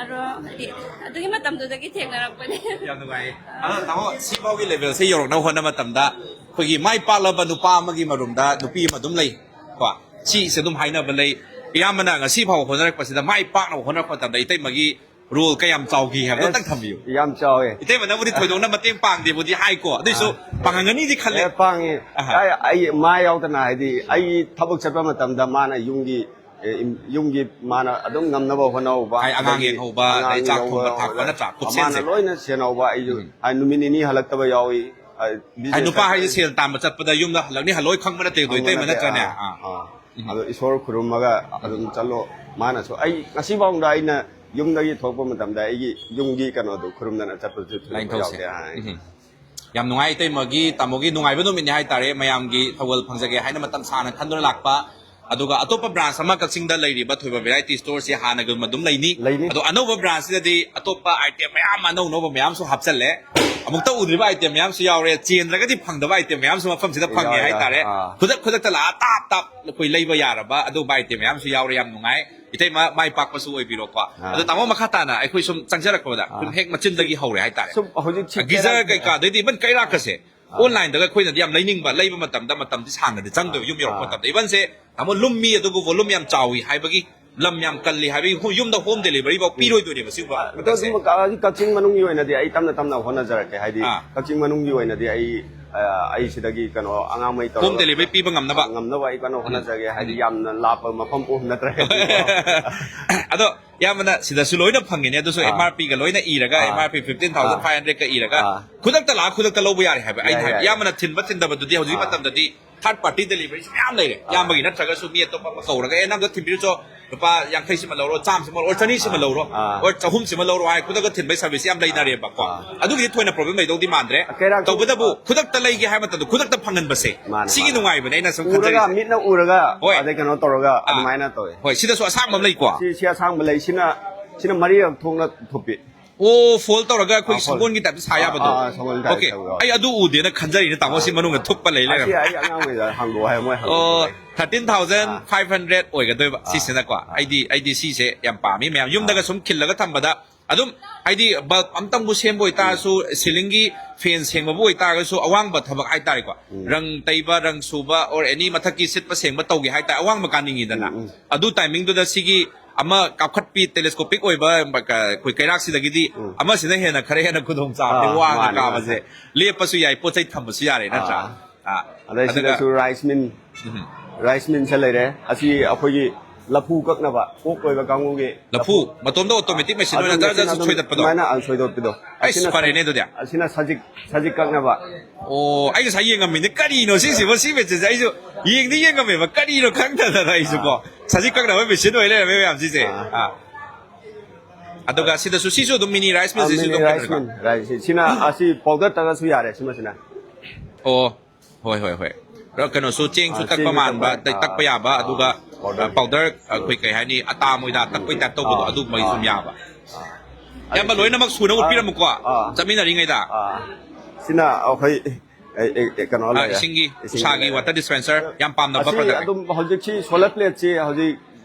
ꯑꯗꯣ ꯍꯥꯏꯗꯤ ꯑꯗꯨꯒꯤ ꯃꯇꯝꯗꯨꯗꯒꯤ ꯊꯦꯡꯅꯔꯛꯄꯅꯦ꯫ ꯌꯥꯝ ꯅꯨꯡꯉꯥꯏꯌꯦ꯫ ꯑꯗꯣ ꯇꯥꯃꯣ, ꯁꯤꯐꯥꯎꯒꯤ levelꯁꯦ ꯌꯧꯔꯛꯅꯕ ꯍꯣꯠꯅꯕ ꯃꯇꯝꯗ ꯑꯩꯈꯣꯏꯒꯤ ꯃꯥꯏ ꯄꯥꯛꯂꯕ ꯅꯨꯄꯥ ꯑꯃꯒꯤ ꯃꯔꯨꯝꯗ ꯅꯨꯄꯤ ꯑꯃ ꯑꯗꯨꯝ ꯂꯩ ꯀꯣ꯫ ꯁꯤꯁꯦ ꯑꯗꯨꯝ ꯍꯥꯏꯅꯕ ꯂꯩ꯫ ꯏꯌꯥꯝꯕꯅ ꯉꯁꯤ ꯐꯥꯎꯕ ꯍꯣꯠꯅꯔꯛꯄꯁꯤꯗ, ꯃꯥꯏ ꯄꯥꯛꯅꯕ ꯍꯣꯠꯅꯔꯛꯄ ꯃꯇꯝꯗ ꯏꯇꯩꯃꯒꯤ ꯔꯣꯜ ꯀꯌꯥꯝ ꯆꯥꯎꯈꯤ ꯍꯥꯏꯕꯗꯣ ꯑꯝꯇꯪ ꯊꯝꯕꯤꯌꯨ꯫ ꯌꯥꯝ ꯆꯥꯎꯋꯦ꯫ ꯏꯇꯩꯃꯅꯕꯨꯗꯤ ꯊꯣꯏꯗꯣꯛꯅ ꯃꯇꯦꯡ ꯄꯥꯡꯗꯦꯕꯨꯗꯤ ꯍꯥꯏꯀꯣ, ꯑꯗꯨꯏꯁꯨ ꯄꯥꯡꯉꯝꯒꯅꯤꯗꯤ ꯈꯜꯂꯦ꯫ ꯑꯦ, ꯄꯥꯡꯉꯤ꯫ ꯑꯍꯥ꯫ ꯑꯩ, ꯑꯩ ꯃꯥ ꯌꯥꯎꯗꯅ, ꯍꯥꯏꯗꯤ, ꯑꯩ ꯊꯕꯛ ꯆꯠꯄ ꯃꯇꯝꯗ ꯃꯥꯅ ꯌꯨꯝꯒꯤ, ꯑꯦ, ꯏꯝ-, ꯌꯨꯝꯒꯤ ꯃꯥꯅ ꯑꯗꯨꯝ ꯉꯝꯅꯕ ꯍꯣꯠꯅꯍꯧꯕ, ꯍꯥꯏ, ꯑꯉꯥꯡ ꯑꯗꯒꯤ ꯌꯦꯡꯍꯧꯕ, ꯑꯉꯥꯡ ꯑꯗꯩ ꯆꯥꯛ ꯌꯦꯡꯍꯧꯕ, ꯊꯣꯡꯕ ꯊꯥꯛꯄ, ꯍꯣꯠꯅ-, ꯅꯠꯇ꯭ꯔꯥ? ꯃꯥꯅ ꯀꯨꯞꯁꯦꯟꯁꯦ꯫ ꯂꯣꯏꯅ ꯁꯦꯟꯅꯍꯧꯕ꯫ ꯑꯩꯁꯨ, ꯎꯝ꯫ ꯍꯥꯏ, ꯅꯨꯃꯤꯠ ꯅꯤꯅꯤ ꯍꯜꯂꯛꯇꯕ ꯌꯥꯎꯏ꯫ ꯍꯥꯏ, business ꯅꯨꯄꯥ ꯍꯥꯏꯁꯦ ꯆꯠꯄ ꯁꯦꯜ ꯇꯥꯟꯕ ꯆꯠꯄꯗ ꯌꯨꯝꯗ ꯍꯜꯂꯛꯅꯤ ꯍꯜꯂꯛꯑꯣꯏ ꯈꯪꯕ ꯅꯠꯇꯦ, ꯑꯗꯣ ꯈꯪꯕ ꯏꯇꯩꯃ ꯅꯠꯇꯦ꯫ ꯅꯠꯇ꯭ꯔꯅꯦ? ꯑꯥ, ꯑꯥ꯫ ꯑꯥ꯫ ꯑꯗꯣ ꯏꯁꯣꯔ ꯈꯨꯔꯨꯝꯃꯒ ꯑꯗꯨꯝ ꯆꯠꯂꯣ꯫ ꯃꯥꯅꯁꯨ, ꯑꯩ ꯉꯁꯤꯐꯥꯎꯗ ꯑꯩꯅ ꯌꯨꯝꯗꯒꯤ ꯊꯣꯛꯂꯛꯄ ꯃꯇꯝꯗ ꯑꯩꯒꯤ ꯌꯨꯝꯒꯤ ꯀꯩꯅꯣꯗꯣ ꯈꯨꯔꯨꯝꯗꯅ ꯆꯠꯄꯁꯨ ꯊꯣꯏꯗꯣꯛꯄ ꯂꯥꯏꯅꯤꯡꯊꯧꯁꯦ꯫ ꯌꯥꯎꯗꯦ꯫ ꯑꯥ꯫ ꯎꯝ꯫ ꯌꯥꯝ ꯅꯨꯡꯉꯥꯏ ꯏꯇꯩꯃꯒꯤ, ꯇꯥꯃꯣꯒꯤ ꯅꯨꯡꯉꯥꯏꯕ ꯅꯨꯃꯤꯠꯅꯤ ꯍꯥꯏꯇꯥꯔꯦ꯫ ꯃꯌꯥꯝꯒꯤ ꯊꯧꯒꯜ ꯐꯪꯖꯒꯦ ꯍꯥꯏꯅ ꯃꯇꯝ ꯁꯥꯡꯅ ꯈꯟꯗꯨꯅ ꯂꯥꯛꯄ, ꯑꯗꯨꯒ ꯑꯇꯣꯞꯄ ꯕ꯭ꯔꯥꯟꯁ ꯑꯃ ꯀꯛꯆꯤꯡꯗ ꯂꯩꯔꯤꯕ ꯊꯣꯏꯕ ꯚꯦꯔꯥꯏꯇꯤ ꯁ꯭ꯇꯣꯔꯁꯤ ꯍꯥꯟꯅꯒꯨꯝ ꯑꯗꯨꯝ ꯂꯩꯅꯤ꯫ ꯂꯩꯅꯤ꯫ ꯑꯗꯣ ꯑꯅꯧꯕ ꯕ꯭ꯔꯥꯟꯁꯁꯤꯗꯗꯤ ꯑꯇꯣꯞꯄ ꯑꯥꯏꯇꯦꯝ ꯃꯌꯥꯝ ꯑꯅꯧ ꯑꯅꯧꯕ ꯃꯌꯥꯝꯁꯨ ꯍꯥꯞꯆꯜꯂꯦ꯫ ꯑꯃꯨꯛꯇ ꯎꯗ꯭ꯔꯤꯕ ꯑꯥꯏꯇꯦꯝ ꯃꯌꯥꯝꯁꯨ ꯌꯥꯎꯔꯦ꯫ ꯆꯦꯟꯗ꯭ꯔꯒꯗꯤ ꯐꯪꯗꯕ ꯑꯥꯏꯇꯦꯝ ꯃꯌꯥꯝꯁꯨ ꯃꯐꯝꯁꯤꯗ ꯐꯪꯉꯦ ꯌꯥꯎꯔꯦ, ꯍꯥꯏꯇꯥꯔꯦ꯫ ꯑꯥ꯫ ꯈꯨꯗꯛ ꯈꯨꯗꯛꯇ ꯂꯥꯛꯑ ꯇꯥꯞ ꯇꯥꯞ ꯑꯩꯈꯣꯏ ꯂꯩꯕ ꯌꯥꯔꯕ ꯑꯗꯨꯝꯕ ꯑꯥꯏꯇꯦꯝ ꯃꯌꯥꯝꯁꯨ ꯌꯥꯎꯔꯦ꯫ ꯌꯥꯝ ꯅꯨꯡꯉꯥꯏ꯫ ꯏꯇꯩꯃ ꯃꯥꯏ ꯄꯥꯛꯄꯁꯨ ꯑꯣꯏꯕꯤꯔꯣꯀꯣ꯫ ꯑꯥ꯫ ꯑꯗꯣ ꯇꯥꯃꯣ, ꯃꯈꯥ ꯇꯥꯅ ꯑꯩꯈꯣꯏ ꯁꯨꯝ ꯆꯪꯖꯔꯛꯄꯗ ꯑꯥ꯫ ꯁꯨꯝ ꯍꯦꯛ ꯃꯆꯤꯟꯗꯒꯤ ꯍꯧꯔꯦ ꯍꯥꯏꯇꯥꯔꯦ꯫ ꯁꯨꯝ ꯍꯧꯖꯤꯛ ꯁꯤ ꯒꯤꯖꯔ ꯀꯩꯔꯥꯛ-, ꯀꯩꯀꯥꯗꯩꯗꯤ ꯏꯚꯟ ꯀꯩꯔꯥꯛꯀꯁꯦ ꯑꯣꯟꯂꯥꯏꯟꯗꯒ ꯑꯩꯈꯣꯏꯅꯗꯤ ꯌꯥꯝ ꯂꯩꯅꯤꯡꯕ, ꯂꯩꯕ ꯃꯇꯝꯗ ꯃꯇꯝꯗꯤ ꯁꯥꯡꯅꯗꯤ ꯆꯪꯗꯣꯏꯕ ꯌꯨꯝ ꯌꯧꯔꯛꯄ ꯑꯥ꯫ ꯃꯇꯝꯗ꯫ ꯏꯚꯟꯁꯦ ꯇꯥꯃꯣ, ꯂꯨꯝꯃꯤ ꯑꯗꯨꯕꯨ ꯚꯣꯂꯨꯝ ꯌꯥꯝ ꯆꯥꯎꯏ ꯍꯥꯏꯕꯒꯤ, ꯂꯝ ꯌꯥꯝ ꯀꯜꯂꯤ ꯍꯥꯏꯕꯒꯤ ꯍꯣ-, ꯌꯨꯝꯗ ꯍꯣꯝ ꯗꯦꯂꯤꯚꯔꯤ ꯐꯥꯎ ꯄꯤꯔꯣꯏꯗꯣꯏꯅꯦꯕ ꯁꯤꯒꯨꯝꯕ ꯑꯗꯣ ꯄꯣꯠꯁꯦ꯫ ꯑꯗꯨꯝ ꯀ-, ꯍꯧꯖꯤꯛ ꯀꯛꯆꯤꯡ ꯃꯅꯨꯡꯒꯤ ꯑꯣꯏꯅꯗꯤ ꯑꯩ ꯇꯞꯅ ꯇꯞꯅ ꯍꯣꯠꯅꯖꯔꯛꯀꯦ꯫ ꯍꯥꯏꯗꯤ, ꯑꯥ꯫ ꯀꯛꯆꯤꯡ ꯃꯅꯨꯡꯒꯤ ꯑꯣꯏꯅꯗꯤ ꯑꯩ, ꯑ, ꯑꯩ ꯁꯤꯗꯒꯤ ꯀꯩꯅꯣ ꯑꯉꯥꯡꯃꯩ ꯇꯧꯔꯒ ꯍꯣꯝ ꯗꯦꯂꯤꯚꯔꯤ ꯄꯤꯕ ꯉꯝꯅꯕ꯫ ꯉꯝꯅꯕ ꯑꯩ ꯀꯟꯅ ꯍꯣꯠꯅꯖꯒꯦ꯫ ꯍꯥꯏꯗꯤ, ꯌꯥꯝꯅ ꯂꯥꯞꯄ ꯃꯐꯝ ꯑꯣꯏꯕ ꯅꯠꯇ꯭ꯔꯒꯗꯤ꯫ ꯑꯗꯣ ꯏꯌꯥꯝꯕꯅ ꯁꯤꯗꯁꯨ ꯂꯣꯏꯅ ꯐꯪꯉꯤꯅꯦ, ꯑꯗꯨꯁꯨ ꯑꯥ꯫ ꯑꯦꯝ ꯑꯥꯔ ꯄꯤꯒ ꯂꯣꯏꯅ ꯏꯔꯒ, ꯑꯥ꯫ M R P fifteen thousand five ꯍꯟꯗ꯭ꯔꯦꯗꯀ ꯏꯔꯒ ꯑꯥ꯫ ꯈꯨꯗꯛꯇ ꯂꯥꯛꯑ ꯈꯨꯗꯛꯇ ꯂꯧꯕ ꯌꯥꯔꯦ ꯍꯥꯏꯕ꯫ ꯑꯩꯅ ꯌꯥꯏ, ꯍꯥꯏꯕ, ꯌꯥꯏ, ꯏꯌꯥꯝꯕꯅ ꯌꯥꯏ꯫ ꯊꯤꯟꯕ ꯊꯤꯟꯗꯕꯗꯨꯗꯤ ꯍꯧꯖꯤꯛ ꯑꯥ꯫ ꯃꯇꯝꯗꯗꯤ ꯊꯥꯔꯠ ꯄꯥꯔꯇꯤ ꯗꯦꯂꯤꯚꯔꯤꯁꯨ ꯃꯌꯥꯝ ꯂꯩꯔꯦ꯫ ꯑꯥ꯫ ꯏꯌꯥꯝꯕꯒꯤ ꯅꯠꯇ꯭ꯔꯒꯁꯨ ꯃꯤ ꯑꯇꯣꯞꯄ ꯑꯃ ꯀꯧꯔꯒ, "ꯑꯦ, ꯅꯪꯗꯣ ꯊꯤꯟꯕꯤꯔꯨꯆꯣ, ꯂꯨꯄꯥ ꯌꯥꯡꯈꯩꯁꯤꯃ ꯂꯧꯔꯣ, ꯆꯥꯝꯃꯁꯤꯃ ꯂꯧꯔꯣ, ꯑꯣꯔ ꯆꯅꯤꯁꯤꯃ ꯂꯧꯔꯣ, ꯑꯣꯔ ꯆꯍꯨꯝꯁꯤꯃ ꯂꯧꯔꯣ" ꯍꯥꯏ ꯈꯨꯗꯛꯇ ꯊꯤꯟꯕꯒꯤ ꯁꯥꯔꯚꯤꯁ ꯌꯥꯝ ꯂꯩꯅꯔꯦꯕꯀꯣ꯫ ꯑꯥ꯫ ꯑꯗꯨꯒꯤꯗꯤ ꯊꯣꯏꯅ ꯄ꯭ꯔꯣꯕ꯭ꯂꯦꯝ ꯂꯩꯗꯧꯗꯤ ꯃꯥꯟꯗ꯭ꯔꯦ꯫ ꯀꯩꯔꯥꯛꯁꯨ-, ꯇꯧꯕꯇꯕꯨ ꯑꯥ꯫ ꯈꯨꯗꯛꯇ ꯂꯩꯒꯦ ꯍꯥꯏꯕ ꯃꯇꯝꯗ ꯈꯨꯗꯛꯇ ꯐꯪꯍꯟꯕꯁꯦ, ꯃꯥꯅꯦ, ꯁꯤꯒꯤ ꯃꯥꯅꯦ꯫ ꯅꯨꯡꯉꯥꯏꯕꯅꯦ ꯑꯩꯅ ꯁꯨꯝ ꯎꯔꯒ, ꯈꯟꯖꯔꯤꯁꯦ꯫ ꯃꯤꯠꯅ ꯎꯔꯒ, ꯍꯣꯏ꯫ ꯑꯗꯩ ꯀꯩꯅꯣ ꯇꯧꯔꯒ ꯑꯥ꯫ ꯑꯗꯨꯃꯥꯏꯅ ꯇꯧꯋꯦ꯫ ꯍꯣꯏ, ꯁꯤꯗꯁꯨ ꯑꯁꯥꯡꯕ ꯑꯃ ꯂꯩꯀꯣ꯫ ꯁꯤ, ꯁꯤ ꯑꯁꯥꯡꯕ ꯂꯩꯁꯤꯅ, ꯁꯤꯅ ꯃꯔꯤꯔꯛ ꯊꯣꯛꯅ ꯊꯨꯞꯄꯤ꯫ ꯑꯣ, ꯐꯣꯜ ꯇꯧꯔꯒ ꯑꯩꯈꯣꯏ ꯑꯥ, ꯐꯣꯜ꯫ ꯁꯒꯣꯜꯒꯤ ꯇꯥꯏꯞꯇ ꯁꯥ ꯑꯥ, ꯌꯥꯕꯗꯣ꯫ ꯑꯥ, ꯑꯥ, ꯁꯒꯣꯜꯒꯤ ꯇꯥꯏꯞꯇ ꯑꯣꯀꯦ꯫ ꯇꯧꯕ ꯌꯥꯎꯋꯦ꯫ ꯑꯩ ꯑꯗꯨ ꯎꯗꯦꯅ ꯈꯟꯖꯔꯤꯅꯦ, ꯇꯥꯃꯣ, ꯁꯤ ꯃꯅꯨꯡꯗ ꯊꯨꯞꯄ ꯂꯩ ꯑꯁꯤ ꯂꯩꯔꯝꯃꯦ꯫ ꯑꯩ ꯑꯉꯥꯡꯉꯩꯗ ꯍꯪꯗꯣꯛꯑꯣ ꯍꯥꯏ, ꯃꯣꯏ ꯑꯣ, ꯍꯪꯗꯣꯛꯑꯣ꯫ ꯊꯥꯔꯇꯤꯟ ꯊꯥꯎꯖꯟ ꯐꯥꯏꯚ ꯍꯟꯗ꯭ꯔꯦꯗ ꯑꯣꯏꯒꯗꯣꯏꯕ, ꯑꯥ꯫ ꯁꯤꯁꯤꯅꯀꯣ꯫ ꯑꯥ꯫ ꯑꯩꯗꯤ, ꯑꯩꯗꯤ ꯁꯤꯁꯦ ꯌꯥꯝ ꯄꯥꯝꯃꯤ, ꯃꯌꯥꯝ꯫ ꯌꯨꯝꯗꯒ ꯑꯥ꯫ ꯁꯨꯝ ꯈꯤꯜꯂꯒ ꯊꯝꯕꯗ ꯑꯗꯨꯝ, ꯍꯥꯏꯗꯤ, ꯕꯜꯕ ꯑꯝꯇꯪꯕꯨ ꯁꯦꯝꯕ ꯑꯣꯏꯇꯥꯔꯁꯨ, ꯁꯤꯂꯤꯡꯒꯤ ꯐꯦꯟ ꯁꯦꯡꯕꯕꯨ ꯑꯣꯏꯇꯥꯔꯒꯁꯨ, ꯑꯋꯥꯡꯕ ꯊꯕꯛ ꯍꯥꯏꯇꯥꯔꯦꯀꯣ, ꯎꯝ꯫ ꯔꯪ ꯇꯩꯕ, ꯔꯪ ꯁꯨꯕ, ꯑꯣꯔ ꯑꯦꯅꯤ ꯃꯊꯛꯀꯤ ꯁꯤꯠꯄ ꯁꯦꯡꯕ ꯇꯧꯒꯦ ꯍꯥꯏꯇꯥꯔꯦ, ꯑꯋꯥꯡꯕ ꯀꯥꯅꯤꯡꯉꯤꯗꯅ꯫ ꯎꯝ, ꯎꯝ꯫ ꯑꯗꯨ ꯇꯥꯏꯃꯤꯡꯗꯨꯗ ꯁꯤꯒꯤ ꯑꯃ ꯀꯥꯞꯈꯠꯄꯤ, ꯇꯦꯂꯦꯁꯀꯣꯄꯤꯛ ꯑꯣꯏꯕ, ꯑꯩꯈꯣꯏ ꯀꯩꯔꯥꯛꯁꯤꯗꯒꯤꯗꯤ ꯎꯝ꯫ ꯑꯃꯁꯤꯅ ꯍꯦꯟꯅ, ꯈꯔ ꯍꯦꯟꯅ ꯈꯨꯗꯣꯡ ꯆꯥꯕꯅꯤ꯫ ꯑꯥ, ꯋꯥꯡꯅ ꯃꯥꯅꯦ, ꯀꯥꯕꯁꯦ꯫ ꯃꯥꯅꯦ꯫ ꯂꯦꯞꯄꯁꯨ ꯌꯥꯏ, ꯄꯣꯠ ꯆꯩ ꯊꯝꯕꯁꯨ ꯌꯥꯔꯦ, ꯅꯠꯇ꯭ꯔꯥ? ꯑꯥ꯫ ꯑꯥ, ꯑꯗꯩ ꯑꯗꯨꯒ ꯁꯤꯗꯁꯨ ꯔꯥꯏꯁ ꯃꯤꯜ, ꯎꯝ꯫ ꯔꯥꯏꯁ ꯃꯤꯜꯁꯦ ꯂꯩꯔꯦ꯫ ꯑꯁꯤ ꯑꯩꯈꯣꯏꯒꯤ ꯂꯐꯨ ꯀꯛꯅꯕ, ꯑꯣꯛ ꯂꯣꯏꯕ ꯀꯥꯡꯕꯨꯒꯤ ꯂꯐꯨ, ꯃꯇꯣꯝꯗ ꯑꯣꯇꯣꯃꯦꯇꯤꯛ ꯃꯦꯁꯤꯟ ꯑꯣꯏꯅ ꯖꯔ ꯖꯔ ꯑꯗꯨꯝ ꯁꯣꯏꯗꯠꯄꯗꯣ? ꯁꯨꯃꯥꯏꯅ, ꯑꯥ, ꯁꯣꯏꯗꯣꯛꯄꯤꯗꯣ꯫ ꯑꯩꯁ, ꯑꯁꯤꯅ ꯐꯔꯦꯅꯦ ꯑꯗꯨꯗꯤ꯫ ꯑꯁꯤꯅ ꯁꯖꯤꯛ, ꯁꯖꯤꯛ ꯀꯛꯅꯕ꯫ ꯑꯣ, ꯑꯩ ꯉꯁꯥꯏ ꯌꯦꯡꯉꯝꯃꯤꯅꯦ, ꯀꯔꯤꯅꯣ ꯁꯤꯁꯤꯕꯣ, ꯁꯤ ꯃꯦꯆꯤꯟꯁꯦ? ꯑꯩꯁꯨ ꯌꯦꯡꯗꯤ ꯌꯦꯡꯉꯝꯃꯦꯕ, ꯀꯔꯤꯅꯣ ꯈꯪꯗꯗꯅ ꯑꯩꯁꯨ ꯀꯣ꯫ ꯑꯥ꯫ ꯁꯖꯤꯛ ꯀꯛꯅꯕ ꯃꯦꯆꯤꯟ ꯑꯣꯏ ꯂꯩꯔꯝꯃꯦ ꯃꯌꯥꯝ ꯁꯤꯁꯦ꯫ ꯑꯥ꯫ ꯑꯥ꯫ ꯑꯗꯨꯒ ꯁꯤꯗꯁꯨ, ꯁꯤꯁꯨ ꯑꯗꯨꯝ ꯃꯤꯅꯤ ꯔꯥꯏꯁ ꯃꯤꯜ, ꯑꯥ, ꯁꯤꯁꯨ ꯃꯤꯅꯤ ꯑꯗꯨꯝ ꯔꯥꯏꯁ ꯀꯩꯅꯣꯅꯤꯀꯣ? ꯃꯤꯜ, ꯔꯥꯏꯁ, ꯁꯤꯅ ꯑꯁꯤ ꯄꯥꯎꯗꯔ ꯇꯛꯑꯁꯨ ꯌꯥꯔꯦ, ꯁꯤꯃꯁꯤꯅ꯫ ꯑꯣ, ꯍꯣꯏ, ꯍꯣꯏ, ꯍꯣꯏ꯫ ꯀꯩꯅꯣꯁꯨ, ꯆꯦꯡꯁꯨ ꯑꯥ, ꯇꯛꯄ ꯆꯦꯡꯁꯨ ꯃꯥꯟꯕ, ꯇꯛꯄ ꯌꯥꯏ꯫ ꯇꯛ-, ꯑꯥ, ꯇꯛꯄ ꯌꯥꯕ, ꯑꯥ, ꯑꯗꯨꯒ, ꯄꯥꯎꯗꯔ꯫ ꯑ, ꯄꯥꯎꯗꯔ, ꯑꯩꯈꯣꯏ ꯀꯩ ꯍꯥꯏꯅꯤ, ꯑꯇꯥ ꯃꯣꯏꯗꯥ ꯇꯛꯄꯩ ꯇꯥꯏꯞ ꯇꯧꯕꯗꯣ, ꯑꯥ, ꯑꯗꯨꯒꯨꯝꯕꯒꯤ ꯑꯥ, ꯁꯨꯝ ꯌꯥꯕ꯫ ꯑꯥ꯫ ꯏꯌꯥꯝꯕ, ꯑꯗꯒꯤ ꯂꯣꯏꯅꯃꯛ ꯁꯨꯅꯕ ꯑꯥ, ꯄꯤꯔꯝꯃꯨꯀꯣ꯫ ꯑꯥ꯫ ꯆꯠꯃꯤꯟꯅꯔꯤꯉꯩꯗ꯫ ꯑꯥ꯫ ꯁꯤꯅ ꯑꯩꯈꯣꯏ, ꯑꯦ, ꯑꯦ, ꯑꯦ, ꯀꯩꯅꯣ ꯑꯥ, ꯂꯩꯔꯦ꯫ ꯏꯁꯤꯡꯒꯤ, ꯏꯁꯤꯡ ꯎꯁꯥꯒꯤ ꯂꯩꯔꯦ꯫ ꯋꯥꯇꯔ ꯗꯤꯁꯄꯦꯟꯁꯔ ꯌꯥꯝ ꯄꯥꯝꯅꯕ ꯑꯁꯤ ꯄ꯭ꯔꯗꯛꯅꯦ꯫ ꯑꯗꯨꯝ ꯍꯧꯖꯤꯛꯁꯤ ꯁꯣꯂꯔ ꯄ꯭ꯂꯦꯠꯁꯤ ꯍꯧꯖꯤꯛ,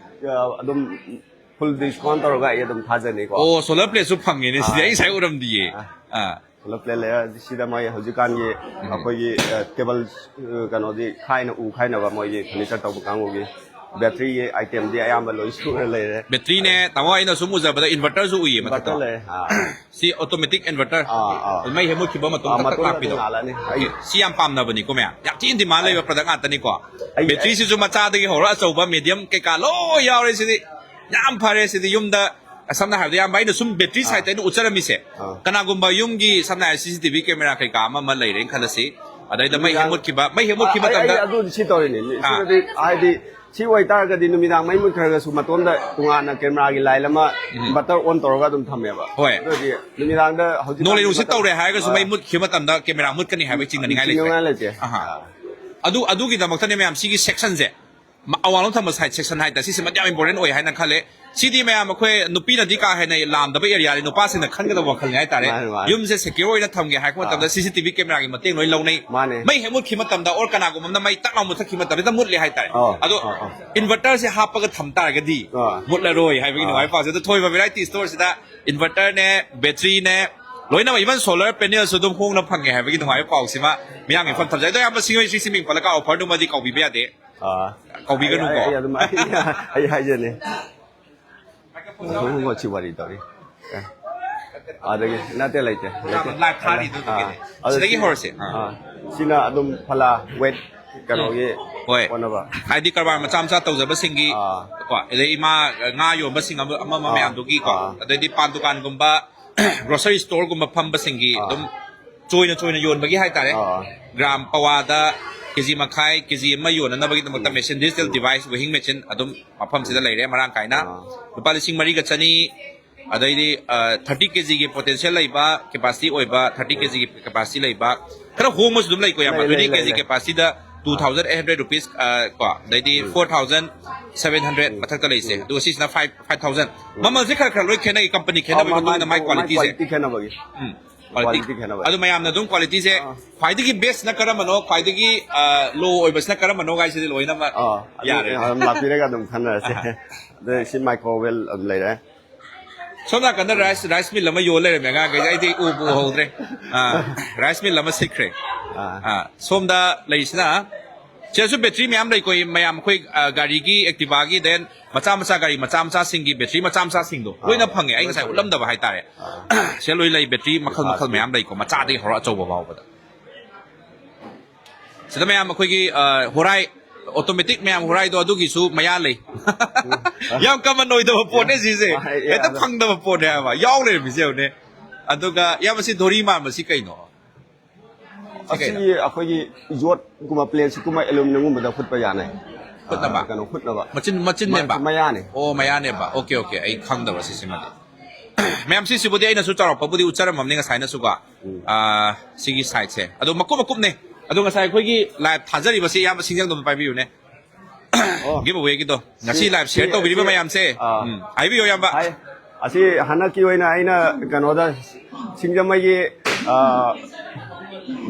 ꯑ, ꯑꯗꯨꯝ ꯐꯨꯜ ꯗꯤꯁꯀꯥꯎꯟ ꯇꯧꯔꯒ ꯑꯩ ꯑꯗꯨꯝ ꯊꯥꯖꯅꯤꯀꯣ꯫ ꯑꯣ, ꯁꯣꯂꯔ ꯄ꯭ꯂꯦꯠꯁꯨ ꯐꯪꯉꯦꯅꯦ ꯁꯤꯗꯤ꯫ ꯑꯥ꯫ ꯑꯩ ꯉꯁꯥꯏ ꯎꯔꯝꯗꯤꯌꯦ꯫ ꯑꯥ꯫ ꯑꯥ꯫ ꯁꯣꯂꯔ ꯄ꯭ꯂꯦꯠ ꯂꯩꯔꯦ꯫ ꯁꯤꯗ ꯃꯣꯏ ꯍꯧꯖꯤꯛꯀꯥꯟꯒꯤ ꯎꯝ꯫ ꯑꯩꯈꯣꯏꯒꯤ, ꯑ, ꯇꯦꯕꯜ, ꯑ, ꯀꯩꯅꯣꯗꯤ ꯈꯥꯏꯅ, ꯎ ꯈꯥꯏꯅꯕ ꯃꯣꯏꯒꯤ ꯐꯔꯅꯤꯆꯔ ꯇꯧꯕ ꯀꯥꯡꯕꯨꯒꯤ ꯕꯦꯇ꯭ꯔꯤꯒꯤ ꯑꯥꯏꯇꯦꯝꯗꯤ ꯑꯌꯥꯝꯕ ꯂꯣꯏ ꯁꯨꯅ ꯂꯩꯔꯦ꯫ ꯕꯦꯇ꯭ꯔꯤꯅꯦ, ꯇꯥꯃꯣ, ꯑꯩꯅ ꯁꯨꯝ ꯎꯖꯕꯗ ꯏꯟꯚꯔꯇꯔꯁꯨ ꯎꯏꯌꯦ ꯃꯊꯛꯇ꯫ ꯏꯟꯚꯔꯇꯔ ꯂꯩꯔꯦ꯫ ꯑꯥ꯫ ꯁꯤ ꯑꯣꯇꯣꯃꯦꯇꯤꯛ ꯏꯟꯚꯔꯇꯔ꯫ ꯑꯥ, ꯑꯥ꯫ ꯃꯩ ꯍꯦꯛ ꯃꯨꯠꯈꯤꯕ ꯃꯇꯣꯝ ꯑꯥ, ꯈꯛ ꯃꯇꯣꯝ ꯂꯥꯛꯄꯤꯗꯣ꯫ ꯈꯛꯇꯪ ꯉꯥꯜꯂꯛꯑꯅꯤ꯫ ꯑꯩ ꯑꯣꯀꯦ꯫ ꯁꯤ ꯌꯥꯝ ꯄꯥꯝꯅꯕꯅꯤꯀꯣ ꯃꯌꯥꯝ꯫ ꯌꯥꯝ ꯊꯤ ꯗꯤꯃꯥꯟ ꯂꯩꯕ ꯑꯩ ꯄ꯭ꯔꯗꯛ ꯉꯥꯛꯇꯅꯤꯀꯣ꯫ ꯑꯩ ꯕꯦꯇ꯭ꯔꯤꯁꯤꯁꯨ ꯃꯆꯥꯗꯒꯤ ꯍꯧꯔ ꯑꯆꯧꯕ, ꯃꯦꯗꯤꯌꯝ ꯀꯩꯀꯥ ꯂꯣꯏ ꯌꯥꯎꯔꯦ ꯁꯤꯗꯤ꯫ ꯌꯥꯝ ꯐꯔꯦ ꯁꯤꯗꯤ꯫ ꯌꯨꯝꯗ, ꯁꯝꯅ ꯍꯥꯏꯔꯕꯗ, ꯏꯌꯥꯝꯕ, ꯑꯩꯅ ꯁꯨꯝ ꯕꯦꯇ꯭ꯔꯤ ꯑꯥ꯫ ꯁꯥꯏꯠꯇ ꯑꯩꯅ ꯎꯠꯆꯔꯝꯃꯤꯁꯦ꯫ ꯑꯥ꯫ ꯀꯅꯥꯒꯨꯝꯕ ꯌꯨꯝꯒꯤ, ꯁꯝꯅ ꯍꯥꯏꯔꯕꯗ, ꯁꯤ ꯁꯤ ꯇꯤ ꯚꯤ ꯀꯦꯃꯦꯔꯥ ꯀꯩꯀꯥ ꯑꯃ ꯑꯃ ꯂꯩꯔꯦꯅ ꯈꯜꯂꯁꯤ꯫ ꯑꯗꯩꯗ ꯃꯩ ꯍꯦꯛ ꯅꯨꯃꯤꯗꯥꯡ ꯃꯨꯠꯈꯤꯕ, ꯃꯩ ꯍꯦꯛ ꯃꯨꯠꯈꯤꯕ ꯑꯩ, ꯑꯩ ꯃꯇꯝꯗ ꯑꯗꯨꯗꯤ ꯁꯤ ꯇꯧꯔꯤꯅꯤ꯫ ꯑꯥ꯫ ꯁꯤꯗꯗꯤ ꯍꯥꯏꯗꯤ ꯁꯤ ꯑꯣꯏꯇꯥꯔꯒꯗꯤ ꯅꯨꯃꯤꯗꯥꯡ ꯃꯩ ꯃꯨꯠꯈ꯭ꯔꯒꯁꯨ ꯃꯇꯣꯝꯗ ꯇꯣꯉꯥꯟꯅ ꯀꯦꯃꯦꯔꯥꯒꯤ ꯂꯥꯏꯟ ꯑꯃ ꯎꯝ꯫ ꯏꯟꯚꯔꯇꯔ ꯑꯣꯟ ꯇꯧꯔꯒ ꯑꯗꯨꯝ ꯊꯝꯃꯦꯕ꯫ ꯍꯣꯏ꯫ ꯑꯗꯨ ꯑꯣꯏꯔꯗꯤ ꯅꯨꯃꯤꯗꯥꯡꯗ ꯍꯧꯖꯤꯛꯀꯥꯟ ꯅꯣꯡꯂꯩ ꯅꯨꯡꯁꯤꯠ ꯃꯇꯝ-, ꯇꯧꯔꯦ ꯍꯥꯏꯔꯒꯁꯨ ꯑꯥ꯫ ꯃꯩ ꯃꯨꯠꯈꯤꯕ ꯃꯇꯝꯗ ꯀꯦꯃꯦꯔꯥ ꯃꯨꯠꯀꯅꯤ ꯍꯥꯏꯕꯒꯤ ꯆꯤꯡꯅꯅꯤꯡꯉꯥꯏ ꯂꯩꯇꯦ꯫ ꯆꯤꯡꯅꯅꯤꯡꯉꯥꯏ ꯂꯩꯇꯦ꯫ ꯑꯍꯥ꯫ ꯑꯥ꯫ ꯑꯗꯨ, ꯑꯗꯨꯒꯤꯗꯃꯛꯇꯅꯦ ꯃꯌꯥꯝ ꯁꯤꯒꯤ ꯁꯦꯛꯁꯟꯁꯦ꯫ ꯃ-, ꯑꯋꯥꯡꯂꯣꯝ ꯊꯝꯕ ꯁꯥꯏꯠ ꯁꯦꯛꯁꯟ ꯍꯥꯏꯇꯥꯔꯦ, ꯁꯤꯁꯦ ꯃꯌꯥꯝ ꯏꯝꯄꯣꯔꯇꯦꯟ ꯑꯣꯏ ꯍꯥꯏꯅ ꯈꯜꯂꯦ꯫ ꯁꯤꯗꯤ ꯃꯌꯥꯝ ꯑꯩꯈꯣꯏ ꯅꯨꯄꯤꯅꯗꯤ ꯀꯥ ꯍꯦꯟꯅ ꯂꯥꯝꯗꯕ ꯑꯦꯔꯤꯌꯥꯅꯤ, ꯅꯨꯄꯥꯁꯤꯡꯅ ꯈꯟꯒꯗꯕ ꯋꯥꯈꯜꯅꯤ ꯍꯥꯏꯇꯥꯔꯦ꯫ ꯃꯥꯅꯦ, ꯃꯥꯅꯦ꯫ ꯌꯨꯝꯁꯦ ꯁꯦꯀ꯭ꯌꯣꯔ ꯑꯣꯏꯅ ꯊꯝꯒꯦ ꯍꯥꯏꯔꯛꯄ ꯃꯇꯝꯗ ꯑꯥ꯫ ꯁꯤ ꯁꯤ ꯇꯤ ꯚꯤ ꯀꯦꯃꯦꯔꯥꯒꯤ ꯃꯇꯦꯡ ꯂꯣꯏ ꯂꯧꯅꯩ꯫ ꯃꯥꯅꯦ꯫ ꯃꯩ ꯍꯦꯛ ꯃꯨꯠꯈꯤꯕ ꯃꯇꯝꯗ, ꯑꯣꯔ ꯀꯅꯥꯒꯨꯝꯕ ꯑꯃꯅ ꯃꯩ ꯇꯛ ꯂꯥꯎ ꯃꯨꯠꯊꯠꯈꯤꯕ ꯃꯇꯝꯗ, ꯍꯦꯛꯇ ꯃꯨꯠꯂꯦ ꯍꯥꯏꯇꯥꯔꯦ꯫ ꯑꯥ, ꯑꯗꯣ ꯑꯥ, ꯑꯥ꯫ ꯏꯟꯚꯔꯇꯔꯁꯦ ꯍꯥꯞꯄꯒ ꯊꯝ ꯇꯥꯔꯒꯗꯤ ꯑꯥ꯫ ꯃꯨꯠꯂꯔꯣꯏ ꯍꯥꯏꯕꯒꯤ ꯑꯥ꯫ ꯅꯨꯡꯉꯥꯏꯕ ꯄꯥꯎꯁꯦ꯫ ꯑꯗꯣ ꯊꯣꯏꯕ ꯚꯦꯔꯥꯏꯇꯤ ꯁ꯭ꯇꯣꯔꯁꯤꯗ ꯏꯟꯚꯔꯇꯔꯅꯦ, ꯕꯦꯇ꯭ꯔꯤꯅꯦ, ꯂꯣꯏꯅꯃꯛ, ꯏꯚꯟ ꯁꯣꯂꯔ ꯄꯦꯅꯦꯜꯁꯨ ꯑꯗꯨꯝ ꯍꯣꯡꯅ ꯐꯪꯉꯦ ꯍꯥꯏꯕꯒꯤ ꯅꯨꯡꯉꯥꯏꯕ ꯄꯥꯎꯁꯤꯃ ꯃꯤꯌꯥꯝꯒꯤ ꯃꯐꯝ ꯊꯝꯖꯩ꯫ ꯑꯗꯣ ꯑꯌꯥꯝꯕ ꯁꯤꯡ ꯁꯤ ꯁꯤ ꯃꯤꯡ ꯄꯜꯂꯒ ꯑꯣꯐꯔꯗꯨꯃꯗꯤ ꯀꯥꯎꯕꯤꯕ ꯌꯥꯗꯦ꯫ ꯑꯥ꯫ ꯀꯧꯕꯤꯒꯅꯨꯀꯣ꯫ ꯑꯩ, ꯑꯩ ꯑꯗꯨꯝ, ꯑꯩ, ꯑꯩ ꯍꯥꯏꯖꯅꯤ꯫ ꯍꯧꯖꯤꯛ ꯋꯥꯔꯤ ꯇꯧꯔꯤ꯫ ꯑꯦ꯫ ꯑꯗꯒꯤ ꯅꯠꯇꯦ, ꯂꯩꯇꯦ, ꯂꯩꯇꯦ꯫ Live ꯊꯥꯔꯤꯗꯣ ꯑꯗꯨꯒꯤꯅꯤ꯫ ꯑꯥ, ꯑꯗꯨ ꯁꯤꯗꯒꯤ ꯁꯤ-, ꯍꯧꯔꯁꯦ꯫ ꯑꯥ꯫ ꯑꯥ, ꯁꯤꯅ ꯑꯗꯨꯝ ꯐꯂꯥ ꯋꯦꯠ ꯀꯩꯅꯣꯒꯤ ꯍꯣꯏ꯫ ꯀꯣꯟꯅꯕ꯫ ꯍꯥꯏꯗꯤ ꯀꯔꯕꯥꯔ ꯃꯆꯥ ꯃꯆꯥ ꯇꯧꯖꯕꯁꯤꯡꯒꯤ ꯑꯥ꯫ ꯀꯣ, ꯑꯗꯩ ꯏꯃꯥ ꯉꯥ ꯌꯣꯟꯕꯁꯤꯡ ꯑꯃ ꯑꯃ ꯑꯥ, ꯃꯌꯥꯝꯗꯨꯒꯤꯀꯣ, ꯑꯥ꯫ ꯑꯗꯩꯗꯤ ꯄꯥꯟ ꯗꯨꯀꯥꯟꯒꯨꯝꯕ, grocery storeꯒꯨꯝꯕ ꯐꯝꯕꯁꯤꯡꯒꯤ ꯑꯥ꯫ ꯑꯗꯨꯝ ꯆꯣꯏꯅ ꯆꯣꯏꯅ ꯌꯣꯟꯕꯒꯤ ꯍꯥꯏꯇꯥꯔꯦ꯫ ꯑꯥ꯫ ꯒ꯭ꯔꯥꯝ ꯄꯋꯥꯗ ꯀꯦꯖꯤ ꯃꯈꯥꯏ, ꯀꯦꯖꯤ ꯑꯃ ꯌꯣꯟꯅꯅꯕꯒꯤꯗꯃꯛꯇ machine, digital device, weighing machine ꯑꯗꯨꯝ ꯃꯐꯝꯁꯤꯗ ꯂꯩꯔꯦ ꯃꯔꯥꯡ ꯀꯥꯏꯅ꯫ ꯑꯥ꯫ ꯂꯨꯄꯥ ꯂꯤꯁꯤꯡ ꯃꯔꯤꯒ ꯆꯅꯤ, ꯑꯗꯩꯗꯤ, ꯑ, thirty kgꯒꯤ potential ꯂꯩꯕ, capacity ꯑꯣꯏꯕ, thirty kgꯒꯤ capacity ꯂꯩꯕ, ꯈꯔ ꯍꯣꯡꯕꯁꯨ ꯑꯗꯨꯝ ꯂꯩꯀꯣ, ꯌꯥꯝꯕ꯫ ꯂꯩ, ꯂꯩ, Twenty ꯂꯩ, kg ꯂꯩ꯫ capacityꯗ two thousand eight hundred rupees, ꯑ, ꯀꯣ, ꯑꯗꯩꯗꯤ four thousand seven hundred ꯃꯊꯛꯇ ꯂꯩꯁꯦ, ꯑꯗꯨꯒ ꯁꯤꯁꯤꯅ five, five thousand꯫ ꯃꯃꯜꯁꯦ ꯈꯔ ꯈꯔ ꯂꯣꯏ ꯈꯦꯠꯅꯩ, company ꯈꯦꯠꯅꯕꯒꯤ ꯑꯥ, ꯃꯇꯨꯡ ꯏꯟꯅ ꯃꯥꯏ ꯃꯥꯏ qualityꯁꯦ꯫ quality ꯈꯦꯠꯅꯕꯒꯤ꯫ ꯎꯝ, Quality quality꯫ ꯈꯦꯠꯅꯕꯒꯤ꯫ ꯑꯗꯨ ꯃꯌꯥꯝꯅ ꯑꯗꯨꯝ qualityꯁꯦ ꯑꯥ꯫ ꯈ꯭ꯋꯥꯏꯗꯒꯤ bestꯅ ꯀꯔꯝꯕꯅꯣ, ꯈ꯭ꯋꯥꯏꯗꯒꯤ, ꯑ, low ꯑꯣꯏꯕꯁꯤꯅ ꯀꯔꯝꯕꯅꯣ ꯍꯥꯏꯁꯤꯗꯤ ꯂꯣꯏꯅꯃꯛ ꯑꯥ, ꯑꯗꯨ ꯌꯥꯔꯦ꯫ ꯑꯗꯨꯝ ꯂꯥꯛꯄꯤꯔꯒ ꯑꯗꯨꯝ ꯈꯟꯅꯔꯁꯦ꯫ ꯑꯗꯩ ꯁꯤ microwave ꯑꯗꯨꯝ ꯂꯩꯔꯦ꯫ ꯁꯣꯝ ꯅꯥꯀꯟꯗ rice, rice mill ꯑꯃ ꯌꯣꯜ ꯂꯩꯔꯝꯃꯦ ꯑꯉꯥꯡꯈꯩꯁꯦ, ꯑꯩꯗꯤ ꯎꯕꯨ ꯎꯍꯧꯗ꯭ꯔꯦ꯫ ꯑꯥ, rice mill ꯑꯃ ꯁꯤꯠꯈ꯭ꯔꯦ꯫ ꯑꯥ꯫ ꯑꯥ, ꯁꯣꯝꯗ ꯂꯩꯔꯤꯁꯤꯅ, ꯁꯤꯗꯁꯨ battery ꯃꯌꯥꯝ ꯂꯩꯀꯣ, ꯃꯌꯥꯝ ꯑꯩꯈꯣꯏ, ꯑ, ꯒꯥꯔꯤꯒꯤ, Activaꯒꯤ, then ꯃꯆꯥ ꯃꯆꯥ ꯒꯥꯔꯤ ꯃꯆꯥ ꯃꯆꯥꯁꯤꯡꯒꯤ battery ꯃꯆꯥ ꯃꯆꯥꯁꯤꯡꯗꯣ ꯂꯣꯏꯅ ꯑꯥ, ꯐꯪꯉꯦ꯫ ꯑꯩ ꯂꯣꯏ ꯉꯁꯥꯏ ꯐꯪꯉꯦ꯫ ꯎꯠꯂꯝꯗꯕ ꯍꯥꯏꯇꯥꯔꯦ꯫ ꯑꯥ꯫ ꯁꯤꯗ ꯂꯣꯏ ꯂꯩ, battery ꯃꯈꯜ ꯃꯈꯜ ꯄꯩꯁꯥꯁꯤ꯫ ꯃꯌꯥꯝ ꯂꯩꯀꯣ, ꯃꯆꯥꯗꯒꯤ ꯍꯧꯔ ꯑꯆꯧꯕ ꯐꯥꯎꯕꯗ꯫ ꯁꯤꯗ ꯃꯌꯥꯝ ꯑꯩꯈꯣꯏꯒꯤ, ꯑ, ꯍꯣꯔꯥꯏ, automatic ꯃꯌꯥꯝ ꯍꯣꯔꯥꯏꯗꯣ, ꯑꯗꯨꯒꯤꯁꯨ ꯃꯌꯥ ꯂꯩ꯫ ꯌꯥꯝ common ꯑꯣꯏꯗꯕ ꯄꯣꯠꯅꯦ ꯁꯤꯁꯦ꯫ ꯑ, ꯑꯦ, ꯍꯦꯛꯇ ꯑꯗꯣ ꯐꯪꯗꯕ ꯄꯣꯠꯅꯦ ꯍꯥꯏꯕ꯫ ꯌꯥꯎ ꯂꯩꯔꯝꯃꯤꯁꯦ ꯌꯦꯡꯉꯨꯅꯦ꯫ ꯑꯗꯨꯒ ꯏꯌꯥꯝꯕ, ꯁꯤ ꯙꯣꯔꯤ ꯃꯥꯟꯕꯁꯤ ꯀꯩꯅꯣ? ꯁꯤ ꯀꯩꯅꯣ? ꯑꯁꯤꯒꯤ ꯑꯩꯈꯣꯏꯒꯤ ꯌꯣꯠꯀꯨꯝꯕ, plateꯀꯨꯝꯕ, aluminumꯒꯨꯝꯕꯗ ꯍꯨꯠꯄ ꯌꯥꯅꯤ꯫ ꯍꯨꯠꯅꯕ? ꯑ, ꯀꯩꯅꯣ, ꯍꯨꯠꯅꯕ꯫ ꯃꯆꯤꯟ, ꯃꯆꯤꯟꯅꯦꯕ? ꯃ-, ꯃꯌꯥꯅꯦ꯫ ꯑꯣ, ꯃꯌꯥꯅꯦꯕ꯫ Okay, okay, ꯑꯩ ꯈꯪꯗꯕ ꯁꯤꯁꯤꯃꯗꯤ꯫ ꯃꯌꯥꯝ, ꯁꯤꯁꯤꯕꯨꯗꯤ ꯑꯩꯅꯁꯨ ꯆꯥꯎꯔꯥꯛꯄꯕꯨꯗꯤ ꯎꯠꯆꯔꯝꯃꯕꯅꯤ ꯉꯁꯥꯏꯅꯁꯨꯀꯣ꯫ ꯎꯝ꯫ ꯑꯥ, ꯁꯤꯒꯤ sideꯁꯦ꯫ ꯑꯗꯣ ꯃꯀꯨꯞ ꯃꯀꯨꯞꯅꯦ꯫ ꯑꯗꯣ ꯉꯁꯥꯏ ꯑꯩꯈꯣꯏꯒꯤ live ꯊꯥꯖꯔꯤꯕꯁꯤ, ꯏꯌꯥꯝꯕ ꯁꯤꯡꯖꯪꯗꯣ ꯑꯝꯇ ꯄꯥꯏꯕꯤꯌꯨꯅꯦ꯫ ꯑꯣ꯫ Giveawayꯒꯤꯗꯣ꯫ ꯉꯁꯤ ꯁꯤ, live share ꯁꯤ, ꯇꯧꯕꯤꯔꯤꯕ ꯁꯤ, ꯃꯌꯥꯝꯁꯦ꯫ ꯑꯥ꯫ ꯎꯝ꯫ ꯍꯥꯏꯕꯤꯌꯨ, ꯏꯌꯥꯝꯕ꯫ ꯍꯥꯏ, ꯑꯁꯤ ꯍꯟꯗꯛꯀꯤ ꯑꯣꯏꯅ ꯑꯩꯅ ꯀꯩꯅꯣꯗ ꯁꯤꯡꯖꯃꯩꯒꯤ, ꯑꯥ,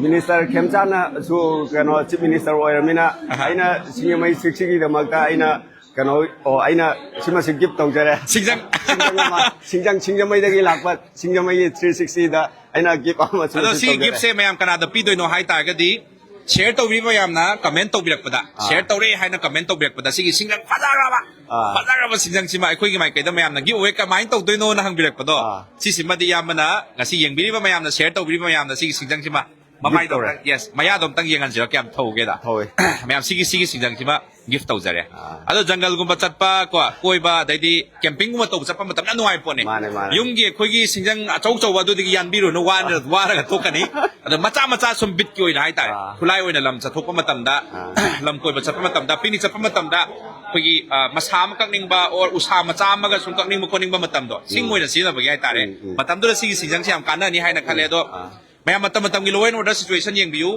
minister ꯈꯦꯝꯆꯥꯟꯅꯁꯨ ꯀꯩꯅꯣ chief minister ꯑꯣꯏꯔꯃꯤꯅ ꯑꯍꯥ꯫ ꯑꯩꯅ ꯁꯤꯡꯖꯃꯩ sixꯒꯤꯗꯃꯛꯇ ꯑꯩꯅ ꯀꯩꯅꯣ, ꯑꯣ, ꯑꯩꯅ ꯁꯤꯃꯁꯨ gift ꯇꯧꯖꯔꯦ꯫ ꯁꯤꯡꯖꯪ꯫ ꯁꯤꯡꯖꯪ ꯑꯃ, ꯁꯤꯡꯖꯪ, ꯁꯤꯡꯖꯃꯩꯗꯒꯤ ꯂꯥꯛꯄ ꯁꯤꯡꯖꯃꯩꯒꯤ three sixtyꯗ ꯑꯩꯅ gift ꯑꯃꯁꯨ ꯑꯗꯣ receive ꯁꯤꯒꯤ ꯇꯧꯖꯔꯦ꯫ Giftꯁꯦ ꯃꯌꯥꯝ ꯀꯅꯥꯗ ꯄꯤꯗꯣꯏꯅꯣ ꯍꯥꯏ ꯇꯥꯔꯒꯗꯤ, share ꯇꯧꯕꯤꯕ ꯃꯌꯥꯝꯅ comment ꯇꯧꯕꯤꯔꯛꯄꯗ, ꯑꯥ꯫ Share ꯇꯧꯔꯦ ꯍꯥꯏꯅ comment ꯇꯧꯕꯤꯔꯛꯄꯗ, ꯁꯤꯒꯤ ꯁꯤꯡꯖꯪ ꯐꯖꯈ꯭ꯔꯕ ꯑꯥ꯫ ꯐꯖꯔꯕ ꯁꯤꯡꯖꯪꯁꯤꯃ ꯑꯩꯈꯣꯏꯒꯤ ꯃꯥꯏꯀꯩꯗ ꯃꯌꯥꯝꯅ ꯒꯤꯐ ꯑꯋꯦ ꯀꯃꯥꯏꯅ ꯇꯧꯗꯣꯏꯅꯣꯅ ꯍꯪꯕꯤꯔꯛꯄꯗꯣ, ꯑꯥ꯫ ꯁꯤꯁꯤꯃꯗꯤ ꯏꯌꯥꯝꯕꯅ ꯉꯁꯤ ꯌꯦꯡꯕꯤꯔꯤꯕ ꯃꯌꯥꯝꯅ, ꯁꯤꯌꯔ ꯇꯧꯕꯤꯔꯤꯕ ꯃꯌꯥꯝꯅ ꯁꯤꯒꯤ ꯁꯤꯡꯖꯪꯁꯤꯃ ꯃꯃꯥꯏꯗꯣ ꯇꯧꯔꯦ꯫ ꯑꯝꯇꯪ, ꯌꯦꯁ, ꯃꯌꯥꯗꯣ ꯑꯝꯇꯪ ꯌꯦꯡꯍꯟꯁꯤꯔꯣ, ꯀꯌꯥꯝ ꯊꯧꯒꯦꯗ꯫ ꯊꯧꯋꯦ꯫ ꯃꯌꯥꯝ ꯁꯤꯒꯤ, ꯁꯤꯒꯤ ꯁꯤꯡꯖꯪꯁꯤꯃ ꯒꯤꯐ ꯇꯧꯖꯔꯦ꯫ ꯑꯥ꯫ ꯑꯗꯣ ꯖꯪꯒꯜꯒꯨꯝꯕ ꯆꯠꯄ ꯀꯣ, ꯀꯣꯏꯕ, ꯑꯗꯩꯗꯤ ꯀꯦꯝꯄꯤꯡꯒꯨꯝꯕ ꯇꯧꯕ ꯆꯠꯄ ꯃꯇꯝꯗ ꯌꯥꯝ ꯅꯨꯡꯉꯥꯏꯕ ꯄꯣꯠꯅꯤ꯫ ꯃꯥꯅꯦ, ꯃꯥꯅꯦ꯫ ꯌꯨꯝꯒꯤ ꯑꯩꯈꯣꯏꯒꯤ ꯁꯤꯡꯖꯪ ꯑꯆꯧ ꯑꯆꯧꯕ ꯑꯗꯨꯗꯒꯤ ꯌꯥꯟꯕꯤꯔꯨꯅꯨ, ꯋꯥꯅ-, ꯑꯥ꯫ ꯋꯥꯔꯒ ꯇꯣꯛꯀꯅꯤ꯫ ꯑꯗꯣ ꯃꯆꯥ ꯃꯆꯥ ꯁꯨꯝ ꯕꯤꯠꯀꯤ ꯑꯣꯏꯅ ꯍꯥꯏꯇꯥꯔꯦ꯫ ꯑꯥ꯫ ꯈꯨꯠꯂꯥꯏ ꯑꯣꯏꯅ ꯂꯝ ꯆꯠꯊꯣꯛꯄ ꯃꯇꯝꯗ, ꯑꯥ꯫ ꯂꯝ ꯀꯣꯏꯕ ꯆꯠꯄ ꯃꯇꯝꯗ, ꯄꯤꯛꯅꯤꯛ ꯆꯠꯄ ꯃꯇꯝꯗ ꯑꯩꯈꯣꯏꯒꯤ, ꯑ, ꯃꯁꯥ ꯑꯃ ꯀꯛꯅꯤꯡꯕ, or ꯎꯁꯥ ꯃꯆꯥ ꯑꯃꯒ ꯁꯨꯝ ꯀꯛꯅꯤꯡꯕ ꯈꯣꯠꯅꯤꯡꯕ ꯃꯇꯝꯗꯣ, ꯁꯤꯡ ꯎꯝ꯫ ꯑꯣꯏꯅ ꯁꯤꯖꯤꯟꯅꯕꯒꯤ ꯍꯥꯏꯇꯥꯔꯦ꯫ ꯎꯝ, ꯎꯝ꯫ ꯃꯇꯝꯗꯨꯗ ꯁꯤꯒꯤ ꯁꯤꯡꯖꯪꯁꯦ ꯌꯥꯝ ꯀꯥꯟꯅꯅꯤ ꯍꯥꯏꯅ ꯈꯜꯂꯦ꯫ ꯑꯗꯣ ꯑꯥ꯫ ꯃꯌꯥꯝ ꯃꯇꯝ ꯃꯇꯝꯒꯤ law and order situation ꯌꯦꯡꯕꯤꯌꯨ꯫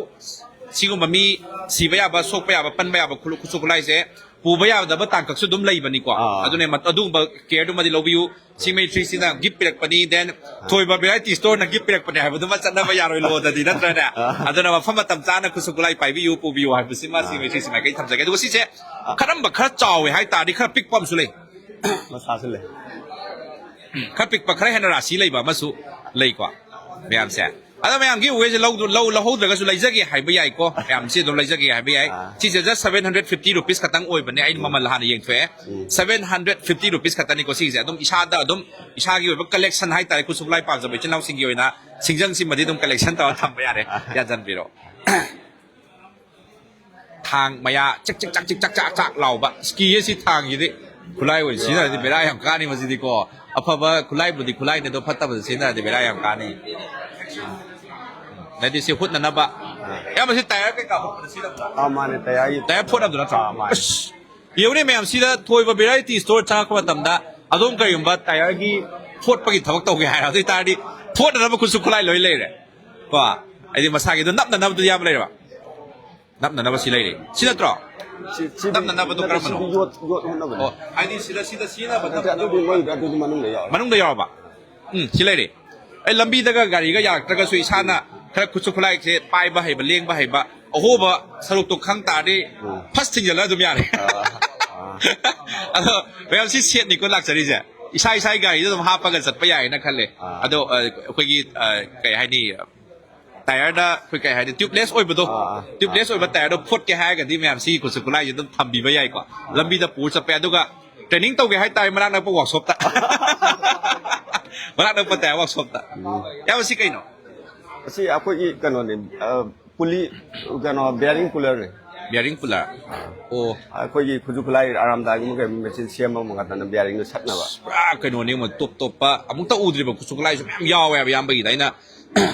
ꯁꯤꯒꯨꯝꯕ ꯃꯤ ꯁꯤꯕ ꯌꯥꯕ, ꯁꯣꯛꯄ ꯌꯥꯕ, ꯄꯟꯕ ꯌꯥꯕ ꯈꯨꯠꯂꯨ-, ꯈꯨꯠꯁꯨ ꯈꯨꯠꯂꯥꯏꯁꯦ ꯄꯨꯕ ꯌꯥꯗꯕ ꯇꯥꯡꯀꯛꯁꯨ ꯑꯗꯨꯝ ꯂꯩꯕꯅꯤꯀꯣ꯫ ꯑꯥ꯫ ꯑꯗꯨꯅ ꯃꯠ-, ꯑꯗꯨꯒꯨꯝꯕ ꯀꯦꯌꯔꯗꯨꯃꯗꯤ ꯂꯧꯕꯤꯌꯨ꯫ ꯁꯤ ꯃꯩꯇ꯭ꯔꯤꯁꯤꯅ ꯒꯤꯐ ꯄꯤꯔꯛꯄꯅꯤ, then ꯑꯥ꯫ ꯊꯣꯏꯕ ꯚꯦꯔꯥꯏꯇꯤ ꯁ꯭ꯇꯣꯔꯅ ꯒꯤꯐ ꯄꯤꯔꯛꯄꯅꯦ ꯍꯥꯏꯕꯗꯨꯃ ꯆꯠꯅꯕ ꯌꯥꯔꯣꯏ ꯂꯣꯗꯗꯤ, ꯅꯠꯇ꯭ꯔꯅꯦ? ꯑꯥ꯫ ꯑꯗꯨꯅ ꯃꯐꯝ ꯃꯇꯝ ꯆꯥꯅ ꯈꯨꯠꯁꯨ ꯈꯨꯠꯂꯥꯏ ꯄꯥꯏꯕꯤꯌꯨ, ꯄꯨꯕꯤꯌꯨ ꯍꯥꯏꯕꯁꯤꯃ ꯁꯤ ꯑꯥ꯫ ꯃꯩꯇ꯭ꯔꯤꯁꯤ ꯃꯥꯏꯀꯩ ꯊꯝꯖꯒꯦ꯫ ꯑꯗꯨꯒ ꯁꯤꯁꯦ ꯑꯥ꯫ ꯀꯔꯝꯕ ꯈꯔ ꯆꯥꯎꯋꯦ ꯍꯥꯏ ꯇꯥꯔꯗꯤ ꯈꯔ ꯄꯤꯛꯄ ꯑꯃꯁꯨ ꯂꯩ꯫ ꯃꯁꯥꯁꯨ ꯂꯩ꯫ ꯈꯔ ꯄꯤꯛꯄ, ꯈꯔ ꯍꯦꯟꯅ ꯔꯥꯁꯤ ꯂꯩꯕ ꯑꯃꯁꯨ ꯂꯩꯀꯣ, ꯃꯌꯥꯝꯁꯦ꯫ ꯑꯗꯣ ꯃꯌꯥꯝ ꯒꯤꯐ ꯑꯋꯦꯁꯦ ꯂꯧꯗ-, ꯂꯧ-, ꯂꯧꯍꯧꯗ꯭ꯔꯒꯁꯨ ꯂꯩꯖꯒꯦ ꯍꯥꯏꯕ ꯌꯥꯏꯀꯣ, ꯃꯌꯥꯝꯁꯦ ꯑꯗꯨꯝ ꯂꯩꯖꯒꯦ ꯍꯥꯏꯕ ꯌꯥꯏ꯫ ꯑꯥ꯫ ꯁꯤꯁꯦ just seven hundred fifty rupees ꯈꯛꯇꯪ ꯑꯣꯏꯕꯅꯦ, ꯑꯩꯅ ꯎꯝ꯫ ꯃꯃꯜ ꯍꯥꯟꯅ ꯌꯦꯡꯊꯣꯛꯑꯦ꯫ ꯎꯝ꯫ Seven hundred fifty rupees ꯈꯛꯇꯅꯤꯀꯣ ꯁꯤꯒꯤꯁꯦ꯫ ꯑꯗꯨꯝ ꯏꯁꯥꯗ ꯑꯗꯨꯝ ꯏꯁꯥꯒꯤ ꯑꯣꯏꯕ collection ꯍꯥꯏꯇꯥꯔꯦ, ꯈꯨꯠꯁꯨ ꯈꯨꯠꯂꯥꯏ ꯄꯥꯝꯖꯕ ꯏꯆꯤꯜ ꯏꯅꯥꯎꯁꯤꯡꯒꯤ ꯑꯣꯏꯅ ꯁꯤꯡꯖꯪꯁꯤꯃꯗꯤ ꯑꯗꯨꯝ collection ꯇꯧꯔ ꯊꯝꯕ ꯌꯥꯔꯦ, ꯑꯥ꯫ ꯌꯥꯟꯁꯤꯟꯕꯤꯔꯣ꯫ ꯊꯥꯡ ꯃꯌꯥ ꯆꯤꯛ ꯆꯤꯛ ꯆꯥꯛ ꯆꯤꯛ ꯆꯥꯛ ꯆꯥꯛ ꯆꯥꯛ ꯂꯥꯎꯕ꯫ ꯑꯁ, ꯀꯤꯌꯦ ꯁꯤ ꯊꯥꯡꯁꯤꯗꯤ꯫ ꯈꯨꯠꯂꯥꯏ ꯑꯣꯏꯅ ꯁꯤꯖꯤꯟꯅꯔꯗꯤ ꯕꯦꯔꯥ ꯌꯥꯝ ꯀꯥꯅꯤ ꯃꯁꯤꯗꯤꯀꯣ꯫ ꯑꯐꯕ ꯈꯨꯠꯂꯥꯏꯕꯨꯗꯤ ꯈꯨꯠꯂꯥꯏꯅꯤ, ꯑꯗꯣ ꯐꯠꯇꯕꯗ ꯁꯤꯖꯤꯟꯅꯔꯗꯤ ꯕꯦꯔꯥ ꯌꯥꯝ ꯀꯥꯅꯤ꯫ ꯑꯗꯩꯗꯤ ꯁꯤ ꯍꯨꯠꯅꯅꯕ꯫ ꯑꯥ꯫ ꯏꯌꯥꯝꯕ, ꯁꯤ ꯇꯥꯌꯔ ꯀꯩꯀꯥ ꯍꯨꯠꯄꯗ ꯁꯤꯖꯤꯟꯅꯕ꯭ꯔꯥ? ꯑꯥ, ꯃꯥꯅꯦ, ꯇꯥꯌꯔꯒꯤ꯫ ꯇꯥꯌꯔ ꯐꯣꯠꯅꯕꯗꯣ ꯅꯠꯇ꯭ꯔꯣ? ꯑꯥ, ꯃꯥꯅꯦ꯫ ꯑꯁ, ꯌꯦꯡꯉꯨꯅꯦ ꯃꯌꯥꯝ, ꯁꯤꯗ ꯊꯣꯏꯕ ꯚꯦꯔꯥꯏꯇꯤ ꯁ꯭ꯇꯣꯔ ꯆꯪꯉꯛꯄ ꯃꯇꯝꯗ ꯑꯗꯣꯝ ꯀꯔꯤꯒꯨꯝꯕ ꯇꯥꯌꯔꯒꯤ ꯐꯣꯠꯄꯒꯤ ꯊꯕꯛ ꯇꯧꯒꯦ ꯍꯥꯏꯔ, ꯑꯗꯨ ꯑꯣꯏ ꯇꯥꯔꯗꯤ ꯐꯣꯠꯅꯅꯕ ꯈꯨꯠꯁꯨ ꯈꯨꯠꯂꯥꯏ ꯂꯣꯏ ꯂꯩꯔꯦ꯫ ꯀꯣ? ꯍꯥꯏꯗꯤ ꯃꯁꯥꯒꯤ ꯑꯗꯨ ꯅꯞꯅꯅꯕꯗꯨ ꯌꯥꯝ ꯂꯩꯔꯕ꯫ ꯅꯞꯅꯅꯕ ꯁꯤ ꯂꯩꯔꯦ꯫ ꯁꯤ ꯅꯠꯇ꯭ꯔꯣ? ꯁꯤ, ꯁꯤꯗꯤ ꯅꯞꯅꯅꯕꯗꯣ ꯅꯠꯇꯦ, ꯀꯔꯝꯕꯅꯣ? ꯁꯤꯗꯤ ꯌꯣꯠ, ꯌꯣꯠ ꯍꯨꯠꯅꯕꯅꯦ꯫ ꯑꯣ, ꯍꯥꯏꯗꯤ ꯁꯤꯗ, ꯁꯤꯗ ꯁꯤꯖꯤꯟꯅꯕ ꯅꯠꯇꯦ, ꯅꯠꯇꯕ ꯑꯗꯨꯗꯤ ꯃꯣꯏꯗ, ꯑꯗꯨꯗꯤ ꯃꯅꯨꯡꯗ ꯌꯥꯎꯔꯦ꯫ ꯃꯅꯨꯡꯗ ꯌꯥꯎꯔꯕ? ꯎꯝ, ꯁꯤ ꯂꯩꯔꯦ꯫ ꯑꯩ ꯂꯝꯕꯤꯗꯒ ꯒꯥꯔꯤꯒ ꯌꯥꯔꯛꯇ꯭ꯔꯒꯁꯨ ꯏꯁꯥꯅ ꯈꯔ ꯈꯨꯠꯁꯨ ꯈꯨꯠꯂꯥꯏꯁꯦ ꯄꯥꯏꯕ ꯍꯩꯕ, ꯂꯦꯡꯕ ꯍꯩꯕ, ꯑꯍꯣꯕ ꯁꯔꯨꯛꯇꯣ ꯈꯪ ꯇꯥꯔꯗꯤ ꯎꯝ꯫ ꯐꯁ ꯊꯤꯡꯖꯤꯜꯂ ꯑꯗꯨꯝ ꯌꯥꯔꯦ꯫ ꯑꯥ, ꯑꯥ꯫ ꯑꯗꯣ ꯃꯌꯥꯝ ꯁꯤ ꯁꯦꯠꯅꯤꯀꯣ ꯂꯥꯛꯆꯔꯤꯁꯦ꯫ ꯏꯁꯥ ꯏꯁꯥꯒꯤ ꯒꯥꯔꯤꯗ ꯑꯗꯨꯝ ꯍꯥꯞꯄꯒ ꯆꯠꯄ ꯌꯥꯏꯌꯦꯅ ꯈꯜꯂꯦ꯫ ꯑꯥ꯫ ꯑꯗꯣ, ꯑ, ꯑꯩꯈꯣꯏꯒꯤ, ꯑ, ꯀꯩ ꯍꯥꯏꯅꯤ, ꯇꯥꯌꯔꯗ ꯑꯩꯈꯣꯏ ꯀꯩ ꯍꯥꯏꯅꯤ, ꯇ꯭ꯌꯨꯕꯂꯦꯁ ꯑꯣꯏꯕꯗꯣ, ꯑꯥ, ꯑꯥ, ꯇ꯭ꯌꯨꯕꯂꯦꯁ ꯑꯥ, ꯑꯣꯏꯕ ꯑꯥ꯫ ꯇꯥꯌꯔꯗꯣ ꯐꯣꯠꯀꯦ ꯍꯥꯏꯔꯒꯗꯤ ꯃꯌꯥꯝ ꯁꯤꯒꯤ ꯈꯨꯠꯁꯨ ꯈꯨꯠꯂꯥꯏꯁꯦ ꯑꯗꯨꯝ ꯊꯝꯕꯤꯕ ꯌꯥꯏꯀꯣ꯫ ꯑꯥ꯫ ꯂꯝꯕꯤꯗ ꯄꯨꯔ ꯆꯠꯄ ꯌꯥꯏ꯫ ꯑꯗꯨꯒ ꯇ꯭ꯔꯦꯅꯤꯡ ꯇꯧꯒꯦ ꯍꯥꯏꯇꯥꯔꯦ, ꯃꯅꯥꯛ ꯅꯛꯄ ꯋꯥꯛꯁꯣꯞꯇ꯫ ꯃꯅꯥꯛ ꯅꯛꯄ ꯇꯥꯌꯔ ꯋꯥꯛꯁꯣꯞꯇ꯫ ꯏꯌꯥꯝꯕ, ꯁꯤ ꯀꯩꯅꯣ? ꯑꯁꯤ ꯑꯩꯈꯣꯏꯒꯤ ꯀꯩꯅꯣꯅꯦ, ꯑ, ꯄꯨꯂꯤ, ꯀꯩꯅꯣ, ꯕꯤꯌꯥꯔꯤꯡ ꯄꯨꯂꯔꯅꯦ꯫ ꯕꯤꯌꯥꯔꯤꯡ ꯄꯨꯂꯔ? ꯑꯣ꯫ ꯑꯩꯈꯣꯏꯒꯤ ꯈꯨꯠꯁꯨ ꯈꯨꯠꯂꯥꯏ ꯑꯔꯥꯝꯗꯥꯏꯒꯨꯝꯕ ꯀꯩꯒꯨꯝꯕ ꯃꯦꯆꯤꯟ ꯁꯦꯝꯕ ꯉꯥꯛꯇꯅ ꯕꯤꯌꯥꯔꯤꯡꯗꯣ ꯁꯠꯅꯕ꯫ ꯄꯨꯔꯥ ꯀꯩꯅꯣꯅꯦ, ꯃꯣꯏ ꯇꯣꯞ ꯇꯣꯞꯄ, ꯑꯃꯨꯛꯇ ꯎꯗ꯭ꯔꯤꯕ ꯈꯨꯠꯁꯨ ꯈꯨꯠꯂꯥꯏꯁꯨ ꯃꯌꯥꯝ ꯌꯥꯎꯋꯦꯕ ꯏꯌꯥꯝꯕꯒꯤꯗ ꯑꯩꯅ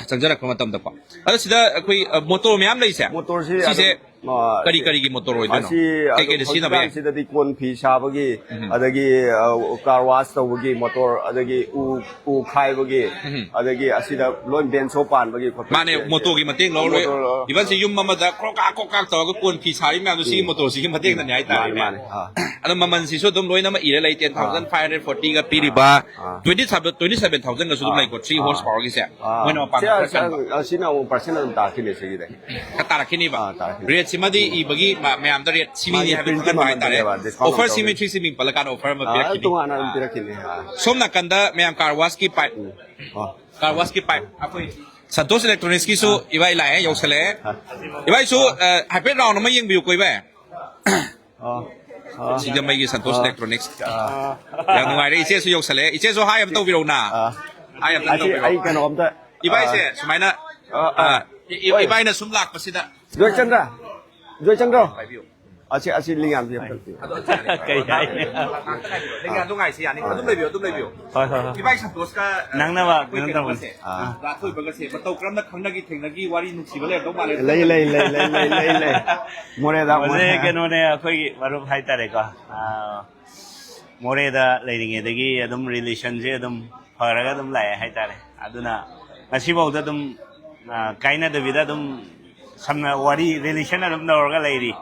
ꯆꯪꯖꯔꯛꯄ ꯃꯇꯝꯗꯀꯣ꯫ ꯑꯗꯣ ꯁꯤꯗ ꯑꯩꯈꯣꯏ, ꯑ, ꯃꯣꯇꯣꯔ ꯃꯌꯥꯝ ꯂꯩꯁꯦ? ꯃꯣꯇꯣꯔꯁꯤ ꯁꯤꯁꯦ ꯑꯗꯨꯝ, ꯑ, ꯀꯔꯤ ꯀꯔꯤꯒꯤ ꯃꯣꯇꯣꯔ ꯑꯣꯏꯗꯣꯏꯅꯣ? ꯑꯁꯤ ꯀꯩ ꯑꯗꯨꯝ ꯀꯩꯗ ꯁꯤꯖꯤꯟꯅꯕ ꯌꯥꯏ? ꯍꯧꯖꯤꯛꯀꯥꯟꯁꯤꯗꯗꯤ ꯀꯣꯟ ꯐꯤ ꯁꯥꯕꯒꯤ, ꯎꯝ꯫ ꯑꯗꯒꯤ, ꯑ, ꯀꯥꯔ ꯋꯥꯁ ꯇꯧꯕꯒꯤ ꯃꯣꯇꯣꯔ, ꯑꯗꯒꯤ ꯎ, ꯎ ꯈꯥꯏꯕꯒꯤ, ꯎꯝ꯫ ꯑꯗꯒꯤ ꯑꯁꯤꯗ ꯂꯣꯏ ꯕꯦꯟꯁꯣ ꯄꯥꯟꯕꯒꯤ ꯈꯣꯠꯄꯒꯤ ꯃꯥꯅꯦ, ꯁꯦ-, ꯃꯣꯇꯣꯔꯒꯤ ꯃꯇꯦꯡ ꯂꯧꯔ ꯂꯣꯏ꯫ ꯃꯣꯇꯣꯔ, ꯑ, even ꯁꯤ ꯌꯨꯝ ꯑꯃꯗ ꯀ꯭ꯔꯣꯛ ꯀꯥꯛ ꯀ꯭ꯔꯣꯛ ꯀꯥꯛ ꯇꯧꯔꯒ ꯀꯣꯟ ꯐꯤ ꯁꯥꯔꯤ ꯃꯌꯥꯝꯗꯣ ꯁꯤꯒꯤ ꯎꯝ꯫ ꯃꯣꯇꯣꯔꯁꯤꯒꯤ ꯃꯇꯦꯡꯅꯅꯦ ꯍꯥꯏꯇꯥꯔꯦꯅꯦ꯫ ꯃꯥꯅꯦ, ꯃꯥꯅꯅꯦ꯫ ꯑꯥ꯫ ꯑꯗꯣ ꯃꯃꯜꯁꯤꯁꯨ ꯑꯗꯨꯝ ꯂꯣꯏꯅꯃꯛ ꯏꯔ ꯂꯩ, ten thousand five hundred forty ꯒ ꯄꯤꯔꯤꯕ, ꯑꯥ꯫ twenty seven, twenty seven thousand ꯒꯁꯨ ꯑꯗꯨꯝ ꯑꯥ꯫ ꯂꯩꯀꯣ, three horse power ꯒꯤꯁꯦ꯫ ꯑꯥ꯫ ꯃꯣꯏꯅ ꯃꯄꯥꯟ ꯁꯤ-, ꯈꯔ ꯀꯟꯕ꯫ ꯑꯁꯤꯅ ꯑꯃꯨꯛ percent ꯑꯗꯨꯝ ꯇꯥꯔꯛꯈꯤꯅꯤ ꯁꯤꯒꯤꯗꯤ꯫ ꯈꯔ ꯇꯥꯔꯛꯈꯤꯅꯤꯕ꯫ ꯑꯥ, ꯇꯥꯔꯛꯈꯤꯅꯤ꯫ Rate ꯁꯤꯃꯗꯤ ꯏꯕꯒꯤ ꯃ-, ꯃꯌꯥꯝꯗ rate ꯁꯤꯅꯤ ꯃꯥꯒꯤ ꯍꯥꯏꯕ print ꯈꯪꯍꯟꯕ ꯃꯃꯜꯗ ꯍꯥꯏꯇꯥꯔꯦ꯫ ꯂꯩꯕ, discount offer ꯁꯤ ꯇꯧꯔꯒ꯫ ꯃꯤ ꯊ꯭ꯔꯤ ꯁꯤ ꯃꯤꯡ ꯄꯜꯂꯀꯥꯟꯗ offer ꯑꯃ ꯑꯥ, ꯄꯤꯔꯛꯈꯤꯅꯤ꯫ ꯇꯣꯉꯥꯟꯅ ꯑꯗꯨꯝ ꯄꯤꯔꯛꯈꯤꯅꯤ꯫ ꯑꯥ꯫ ꯁꯣꯝ ꯅꯥꯀꯟꯗ ꯃꯌꯥꯝ car wash ꯀꯤ pipe꯫ ꯎꯝ꯫ ꯑꯣ꯫ Car wash ꯀꯤ pipe꯫ ꯑꯩꯈꯣꯏ ꯁꯟꯇꯣꯁ electronics ꯀꯤꯁꯨ ꯑꯥ꯫ ꯏꯕꯥꯏ ꯂꯥꯛꯑꯦ, ꯌꯧꯁꯜꯂꯛꯑꯦ꯫ ꯑꯥ꯫ ꯏꯕꯥꯏꯁꯨ, ꯑꯥ꯫ ꯑ, ꯍꯥꯏꯐꯦꯠ round ꯑꯃ ꯌꯦꯡꯕꯤꯌꯨꯀꯣ, ꯏꯕꯥꯏ꯫ ꯑꯥ꯫ ꯑꯥ꯫ ꯁꯤꯡꯖꯃꯩꯒꯤ ꯁꯟꯇꯣꯁ ꯑꯥ꯫ Electronics꯫ ꯑꯥ꯫ ꯌꯥꯝ ꯅꯨꯡꯉꯥꯏꯔꯦ꯫ ꯏꯆꯦꯁꯨ ꯌꯧꯁꯜꯂꯛꯑꯦ꯫ ꯏꯆꯦꯁꯨ hi ꯑꯝꯇ ꯇꯧꯕꯤꯔꯛꯎꯅ꯫ ꯑꯥ꯫ Hi ꯑꯝꯇ ꯑꯁꯤ ꯇꯧꯕꯤꯔꯛꯑꯣ꯫ ꯑꯩ ꯀꯩꯅꯣ ꯑꯝꯇ, ꯏꯕꯥꯏꯁꯦ ꯑꯥ꯫ ꯁꯨꯃꯥꯏꯅ, ꯑꯥ, ꯑꯥ꯫ ꯑꯥ, ꯏ-, ꯏ-, ꯍꯣꯏ꯫ ꯏꯕꯥꯏꯅ ꯁꯨꯝ ꯂꯥꯛꯄꯁꯤꯗ꯫ ꯖꯣꯏꯆꯟꯗ꯭ꯔ, ꯖꯣꯏꯆꯟꯗ꯭ꯔ꯫ ꯄꯥꯏꯕꯤꯌꯨ꯫ ꯑꯁꯤ, ꯑꯁꯤ ꯂꯤꯡꯌꯥꯟꯁꯤ ꯑꯝꯇ ꯄꯤꯌꯨ꯫ ꯑꯗꯣ ꯀꯩ ꯍꯥꯏꯅꯤ? ꯉꯥꯛꯇ ꯉꯥꯏꯕꯤꯌꯣ꯫ ꯂꯤꯡꯌꯥꯟꯗꯣ ꯉꯥꯏꯁꯤ ꯌꯥꯅꯤ꯫ ꯑꯗꯨꯝ ꯂꯩꯕꯤꯌꯨ, ꯑꯗꯨꯝ ꯂꯩꯕꯤꯌꯨ꯫ ꯍꯣꯏ, ꯍꯣꯏ, ꯍꯣꯏ꯫ ꯏꯕꯥꯏ ꯁꯟꯇꯣꯁꯀ ꯅꯪꯅꯕ ꯑꯩꯈꯣꯏ ꯀꯩꯅꯣ ꯀꯩꯅꯣꯒꯁꯦ, ꯇꯧꯕꯅꯦ꯫ ꯑꯥ꯫ ꯗꯥ ꯊꯣꯏꯕꯒꯁꯦ ꯃꯇꯧ ꯀꯔꯝꯅ ꯈꯪꯅꯈꯤ, ꯊꯦꯡꯅꯈꯤ, ꯋꯥꯔꯤ ꯅꯨꯡꯁꯤꯕ ꯂꯩꯔꯝꯗꯧ ꯃꯥꯜꯂꯦ꯫ ꯂꯩ, ꯂꯩ, ꯂꯩ, ꯂꯩ, ꯂꯩ, ꯂꯩ, ꯂꯩ꯫ ꯃꯣꯔꯦꯗ, ꯃꯣꯔꯦ ꯃꯣꯔꯦ꯫ ꯀꯩꯅꯣꯅꯦ, ꯑꯩꯈꯣꯏꯒꯤ ꯃꯔꯨꯞ ꯍꯥꯏꯇꯥꯔꯦꯀꯣ꯫ ꯑꯥ, ꯃꯣꯔꯦꯗ ꯂꯩꯔꯤꯉꯩꯗꯒꯤ ꯑꯗꯨꯝ relation ꯁꯦ ꯑꯗꯨꯝ ꯐꯔꯒ ꯑꯗꯨꯝ ꯂꯥꯛꯑꯦ ꯍꯥꯏꯇꯥꯔꯦ꯫ ꯑꯗꯨꯅ ꯉꯁꯤꯐꯥꯎꯗ ꯑꯗꯨꯝ, ꯑ, ꯀꯥꯏꯅꯗꯕꯤꯗ ꯑꯗꯨꯝ ꯁꯝꯅ ꯋꯥꯔꯤ relation ꯑꯗꯨꯝ ꯇꯧꯔꯒ ꯂꯩꯔꯤ꯫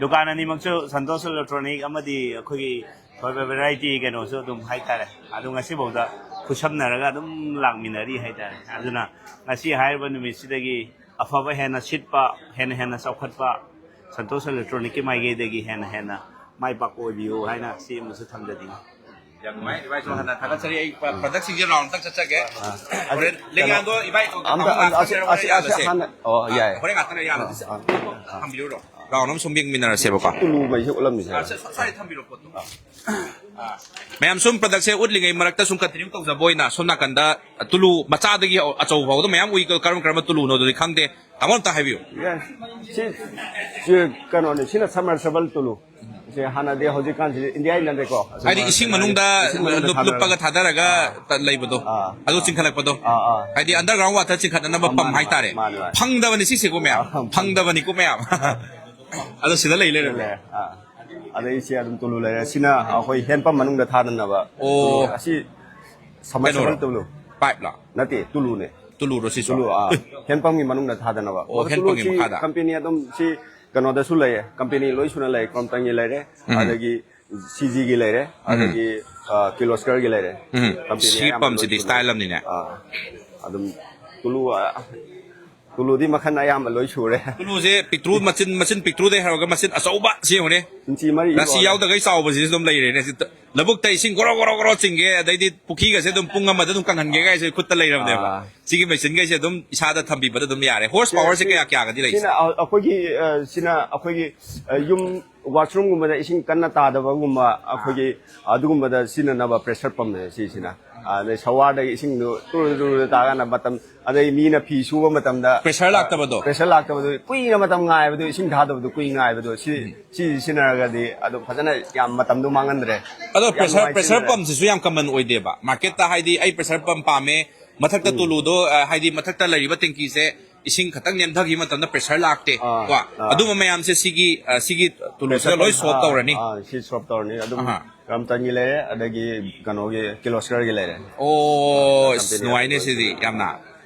ꯗꯨꯀꯥꯟ ꯑꯅꯤꯃꯛꯁꯨ ꯁꯟꯇꯣꯁ electronic ꯑꯃꯗꯤ ꯑꯩꯈꯣꯏꯒꯤ ꯊꯣꯏꯕ variety ꯀꯩꯅꯣꯁꯨ ꯑꯗꯨꯝ ꯍꯥꯏꯇꯥꯔꯦ꯫ ꯑꯗꯨ ꯉꯁꯤꯐꯥꯎꯗ ꯈꯨꯠꯁꯝꯅꯔꯒ ꯑꯗꯨꯝ ꯂꯥꯛꯃꯤꯟꯅꯔꯤ ꯍꯥꯏꯇꯥꯔꯦ꯫ ꯑꯗꯨꯅ ꯉꯁꯤ ꯍꯥꯏꯔꯤꯕ ꯅꯨꯃꯤꯠꯁꯤꯗꯒꯤ ꯑꯐꯕ ꯍꯦꯟꯅ ꯁꯤꯠꯄ, ꯍꯦꯟꯅ ꯍꯦꯟꯅ ꯆꯥꯎꯈꯠꯄ, ꯁꯟꯇꯣꯁ electronic ꯀꯤ ꯃꯥꯏꯀꯩꯗꯒꯤ ꯍꯦꯟꯅ ꯍꯦꯟꯅ ꯃꯥꯏ ꯄꯥꯛꯄ ꯑꯣꯏꯕꯤꯌꯨ ꯍꯥꯏꯅ ꯁꯤ ꯑꯃꯁꯨ ꯊꯝꯖꯅꯤꯡꯉꯤ꯫ ꯌꯥꯝ ꯅꯨꯡꯉꯥꯏ, ꯏꯕꯥꯏꯁꯨ ꯍꯥꯟꯅ ꯊꯥꯒꯠꯆꯔꯤ꯫ ꯑꯩ ꯄ-, product ꯁꯤꯡꯁꯦ round ꯑꯝꯇꯪ ꯆꯠꯆꯒꯦ꯫ ꯑꯥ꯫ ꯍꯣꯔꯦꯟ ꯑꯁꯤ ꯂꯦꯡꯌꯥꯟꯗꯣ ꯀꯩꯅꯣ, ꯏꯕꯥꯏ ꯑꯝꯇ, ꯑꯃꯨꯛ ꯉꯥꯛꯇꯪ ꯑꯁꯤ, ꯂꯩꯔꯒ ꯑꯁꯤ, ꯑꯁꯤ ꯌꯥꯜꯂꯁꯦ꯫ ꯍꯥꯟꯅ, ꯑꯣ, ꯑꯥ, ꯌꯥꯏ꯫ ꯍꯣꯔꯦꯟ ꯉꯥꯛꯇꯪ ꯂꯩꯔ ꯌꯥꯜꯂꯁꯦ꯫ ꯑꯥ, ꯑꯥ, ꯑꯥ꯫ ꯊꯝꯕꯤꯔꯨꯔꯣ꯫ ꯔꯥꯎꯟ ꯑꯃ ꯁꯨꯝ ꯌꯦꯡꯃꯤꯟꯅꯔꯁꯦ ꯁꯦꯕꯀꯣ꯫ ꯇꯨꯂꯨ ꯃꯩꯁꯦ ꯎꯠꯂꯝꯃꯤꯁꯦ꯫ ꯃꯌꯥꯝ ꯁꯨꯝ ꯄ꯭ꯔꯗꯛꯁꯦ ꯎꯠꯂꯤꯉꯩ ꯃꯔꯛꯇ ꯁꯨꯝ ꯀꯟꯇꯤꯅ꯭ꯌꯨ ꯇꯧꯖꯕ ꯑꯣꯏꯅ ꯁꯣꯝ ꯅꯥꯀꯟꯗ ꯇꯨꯂꯨ ꯃꯆꯥꯗꯒꯤ ꯑꯆꯧꯕ ꯐꯥꯎꯗ ꯃꯌꯥꯝ ꯎꯏ꯫ ꯀꯔꯝ ꯀꯔꯝꯕ ꯇꯨꯂꯨꯅꯣ ꯑꯗꯨꯗꯤ ꯈꯪꯗꯦ꯫ ꯇꯥꯃꯣ ꯑꯝꯇ ꯍꯥꯏꯕꯤꯌꯨ꯫ ꯁꯤ ꯀꯩꯅꯣꯅꯤ, ꯁꯤꯅ ꯁꯕꯃꯔꯁꯤꯕꯜ ꯇꯨꯂꯨ꯫ ꯁꯤ ꯍꯥꯟꯅꯗꯤ, ꯍꯧꯖꯤꯛꯀꯥꯟꯁꯤꯗꯤ ꯏꯟꯗꯤꯌꯥ ꯏꯟꯗꯗꯦꯀꯣ꯫ ꯍꯥꯏꯗꯤ ꯏꯁꯤꯡ ꯃꯅꯨꯡꯗ ꯂꯨꯞꯄꯒ ꯊꯥꯗꯔꯒ ꯂꯩꯕꯗꯣ, ꯑꯗꯨ ꯆꯤꯡꯈꯠꯂꯛꯄꯗꯣ꯫ ꯍꯥꯏꯗꯤ ꯑꯟꯗꯔꯒ꯭ꯔꯥꯎꯟ ꯋꯥꯇꯔ ꯆꯤꯡꯈꯠꯅꯅꯕ ꯄꯝ ꯍꯥꯏꯇꯥꯔꯦ꯫ ꯐꯪꯗꯕꯅꯤ ꯁꯤꯁꯦꯀꯣ ꯃꯌꯥꯝ, ꯐꯪꯗꯕꯅꯤꯀꯣ ꯃꯌꯥꯝ꯫ ꯑꯗꯣ ꯁꯤꯗ ꯂꯩ ꯂꯩꯔꯝꯃꯦ꯫ ꯑꯗꯩ ꯁꯤ ꯑꯗꯨꯝ ꯇꯨꯂꯨ ꯂꯩꯔꯦ꯫ ꯁꯤꯅ ꯑꯩꯈꯣꯏ ꯍꯦꯟ ꯄꯝ ꯃꯅꯨꯡꯗ ꯊꯥꯗꯅꯕ꯫ ꯑꯣ꯫ ꯑꯁꯤ ꯁꯕꯃꯔꯁꯤꯕꯜ ꯇꯨꯂꯨ꯫ ꯄꯥꯏꯞꯂꯣ? ꯅꯠꯇꯦ, ꯇꯨꯂꯨꯅꯦ꯫ ꯇꯨꯂꯨꯔꯣ ꯁꯤꯁꯨ? ꯇꯨꯂꯨ, ꯑꯥ꯫ ꯍꯦꯟ ꯄꯝꯒꯤ ꯃꯅꯨꯡꯗ ꯊꯥꯗꯅꯕ꯫ ꯑꯣ, ꯍꯦꯟ ꯄꯝꯒꯤ ꯃꯈꯥꯗ꯫ ꯀꯝꯄꯦꯅꯤ ꯑꯗꯨꯝ ꯁꯤ ꯀꯩꯅꯣꯗꯁꯨ ꯂꯩꯌꯦ, ꯀꯝꯄꯦꯅꯤ ꯂꯣꯏ ꯁꯨꯅ ꯂꯩ, ꯀ꯭ꯔꯣꯝꯇꯟꯒꯤ ꯂꯩꯔꯦ, ꯑꯗꯒꯤ ꯁꯤꯖꯤꯒꯤ ꯂꯩꯔꯦ, ꯑꯗꯒꯤ, ꯑ, ꯀꯤꯔꯂꯣꯁꯀꯔꯒꯤ ꯂꯩꯔꯦ꯫ ꯀꯝꯄꯦꯅꯤ ꯁꯤ ꯑꯌꯥꯝꯕ ꯂꯣꯏ ꯄꯝꯁꯤꯗꯤ ꯁꯨꯅ ꯁ꯭ꯇꯥꯏꯜ ꯂꯩ꯫ ꯑꯃꯅꯤꯅꯦ꯫ ꯑꯥ, ꯑꯗꯨꯝ ꯇꯨꯂꯨ, ꯑ, ꯇꯨꯂꯨꯗꯤ ꯃꯈꯜ ꯑꯌꯥꯝꯕ ꯂꯣꯏ ꯁꯨꯔꯦ꯫ ꯇꯨꯂꯨꯁꯦ ꯄꯤꯛꯇ꯭ꯔꯨ, ꯃꯆꯤꯟ, ꯃꯆꯤꯟ ꯄꯤꯛꯇ꯭ꯔꯨꯗꯩ ꯍꯧꯔꯒ ꯃꯆꯤꯟ ꯑꯆꯧꯕ ꯁꯤ ꯌꯦꯡꯉꯨꯅꯦ꯫ ꯏꯟꯆꯤ ꯃꯔꯤ ꯔꯥꯁꯤ ꯌꯧꯍꯜꯂꯦ꯫ ꯌꯥꯎꯗꯈꯩ ꯆꯥꯎꯕꯁꯤꯁꯨ ꯑꯗꯨꯝ ꯂꯩꯔꯦꯅꯦ꯫ ꯁꯤ ꯂꯧꯕꯨꯛꯇ ꯏꯁꯤꯡ ꯒꯣꯔꯣ ꯒꯣꯔꯣ ꯒꯣꯔꯣ ꯆꯤꯡꯒꯦ, ꯑꯗꯩꯗꯤ ꯄꯨꯈ꯭ꯔꯤꯒꯁꯦ ꯑꯗꯨꯝ ꯄꯨꯡ ꯑꯃꯗ ꯑꯗꯨꯝ ꯀꯪꯍꯟꯒꯦ ꯀꯥꯏꯁꯦ ꯈꯨꯠꯇ ꯂꯩꯔꯕꯅꯦꯕ꯫ ꯑꯥ꯫ ꯁꯤꯒꯤ ꯃꯦꯆꯤꯟꯈꯩꯁꯦ ꯑꯗꯨꯝ ꯏꯁꯥꯗ ꯊꯝꯕꯤꯕꯗ ꯑꯗꯨꯝ ꯌꯥꯔꯦ꯫ ꯍꯣꯔꯁ ꯄꯥꯋꯔꯁꯦ ꯁꯤ-, ꯀꯌꯥ ꯀꯌꯥꯒꯗꯤ ꯂꯩ? ꯁꯤꯅ ꯑ-, ꯑꯩꯈꯣꯏꯒꯤ, ꯑ, ꯁꯤꯅ ꯑꯩꯈꯣꯏꯒꯤ, ꯑ, ꯌꯨꯝ ꯋꯥꯁꯔꯨꯝꯒꯨꯝꯕꯗ ꯏꯁꯤꯡ ꯀꯟꯅ ꯇꯥꯗꯕꯒꯨꯝꯕ, ꯑꯩꯈꯣꯏꯒꯤ ꯑꯗꯨꯒꯨꯝꯕꯗ ꯁꯤꯖꯤꯟꯅꯅꯕ ꯄ꯭ꯔꯦꯁꯔ ꯄꯝꯅꯦ ꯁꯤꯁꯤꯅ꯫ ꯑꯗꯩ ꯁꯋꯥꯔꯗꯒꯤ ꯏꯁꯤꯡꯗꯣ ꯇꯨꯔꯨ ꯇꯨꯔꯨ ꯇꯥꯔꯀꯥꯟꯗ ꯃꯇꯝ, ꯑꯗꯩ ꯃꯤꯅ ꯐꯤ ꯁꯨꯕ ꯃꯇꯝꯗ ꯄ꯭ꯔꯦꯁꯔ ꯂꯥꯛꯇꯕꯗꯣ? ꯄ꯭ꯔꯦꯁꯔ ꯂꯥꯛꯇꯕꯗꯣ, ꯀꯨꯏꯅ ꯃꯇꯝ ꯉꯥꯏꯕꯗꯣ, ꯏꯁꯤꯡ ꯊꯥꯗꯕꯗꯣ ꯀꯨꯏ ꯉꯥꯏꯕꯗꯣ, ꯁꯤ, ꯁꯤ ꯁꯤꯖꯤꯟꯅꯔꯒꯗꯤ ꯑꯗꯨꯝ ꯐꯖꯅ ꯌꯥꯝ ꯃꯇꯝꯗꯣ ꯃꯥꯡꯍꯟꯗ꯭ꯔꯦ꯫ ꯑꯗꯣ ꯌꯥꯝ ꯄ꯭ꯔꯦꯁꯔ, ꯅꯨꯡꯉꯥꯏ ꯄ꯭ꯔꯦꯁꯔ ꯁꯤꯖꯤꯟꯅꯔꯦ꯫ ꯄꯝꯁꯤꯁꯨ ꯌꯥꯝ ꯀꯃꯟ ꯑꯣꯏꯗꯦꯕ꯫ ꯃꯥꯔꯀꯦꯠꯇ ꯍꯥꯏꯗꯤ ꯑꯩ ꯄ꯭ꯔꯦꯁꯔ ꯄꯝ ꯄꯥꯝꯃꯦ, ꯃꯊꯛꯇ ꯎꯝ꯫ ꯇꯨꯂꯨꯗꯣ, ꯑ, ꯍꯥꯏꯗꯤ ꯃꯊꯛꯇ ꯂꯩꯔꯤꯕ ꯇꯦꯡꯀꯤꯁꯦ ꯏꯁꯤꯡ ꯈꯛꯇꯪ ꯅꯦꯝꯊꯈꯤꯕ ꯃꯇꯝꯗ ꯄ꯭ꯔꯦꯁꯔ ꯂꯥꯛꯇꯦ꯫ ꯑꯥ, ꯀꯣ? ꯑꯥ꯫ ꯑꯗꯨꯝꯕ ꯃꯌꯥꯝꯁꯦ ꯁꯤꯒꯤ, ꯑ, ꯁꯤꯒꯤ ꯇꯨꯂꯨꯁꯤꯗ ꯄ꯭ꯔꯦꯁꯔ ꯂꯣꯏ ꯄꯝ-, ꯁꯣꯜꯕ ꯑꯥ, ꯇꯧꯔꯅꯤ꯫ ꯑꯥ, ꯁꯤ ꯁꯣꯜꯕ ꯇꯧꯔꯅꯤ꯫ ꯑꯗꯨꯝ ꯑꯍꯥ꯫ ꯀ꯭ꯔꯝꯇꯟꯒꯤ ꯂꯩꯔꯦ, ꯑꯗꯒꯤ ꯀꯩꯅꯣꯒꯤ ꯀꯤꯔꯂꯣꯁꯀꯔꯒꯤ ꯂꯩꯔꯦ꯫ ꯑꯣ, ꯑꯥ, ꯑꯁ, ꯀꯝꯄꯦꯅꯤ ꯅꯨꯡꯉꯥꯏꯅꯦ ꯑꯗꯨꯝ ꯁꯤꯗꯤ ꯂꯣꯏ ꯌꯥꯝꯅ꯫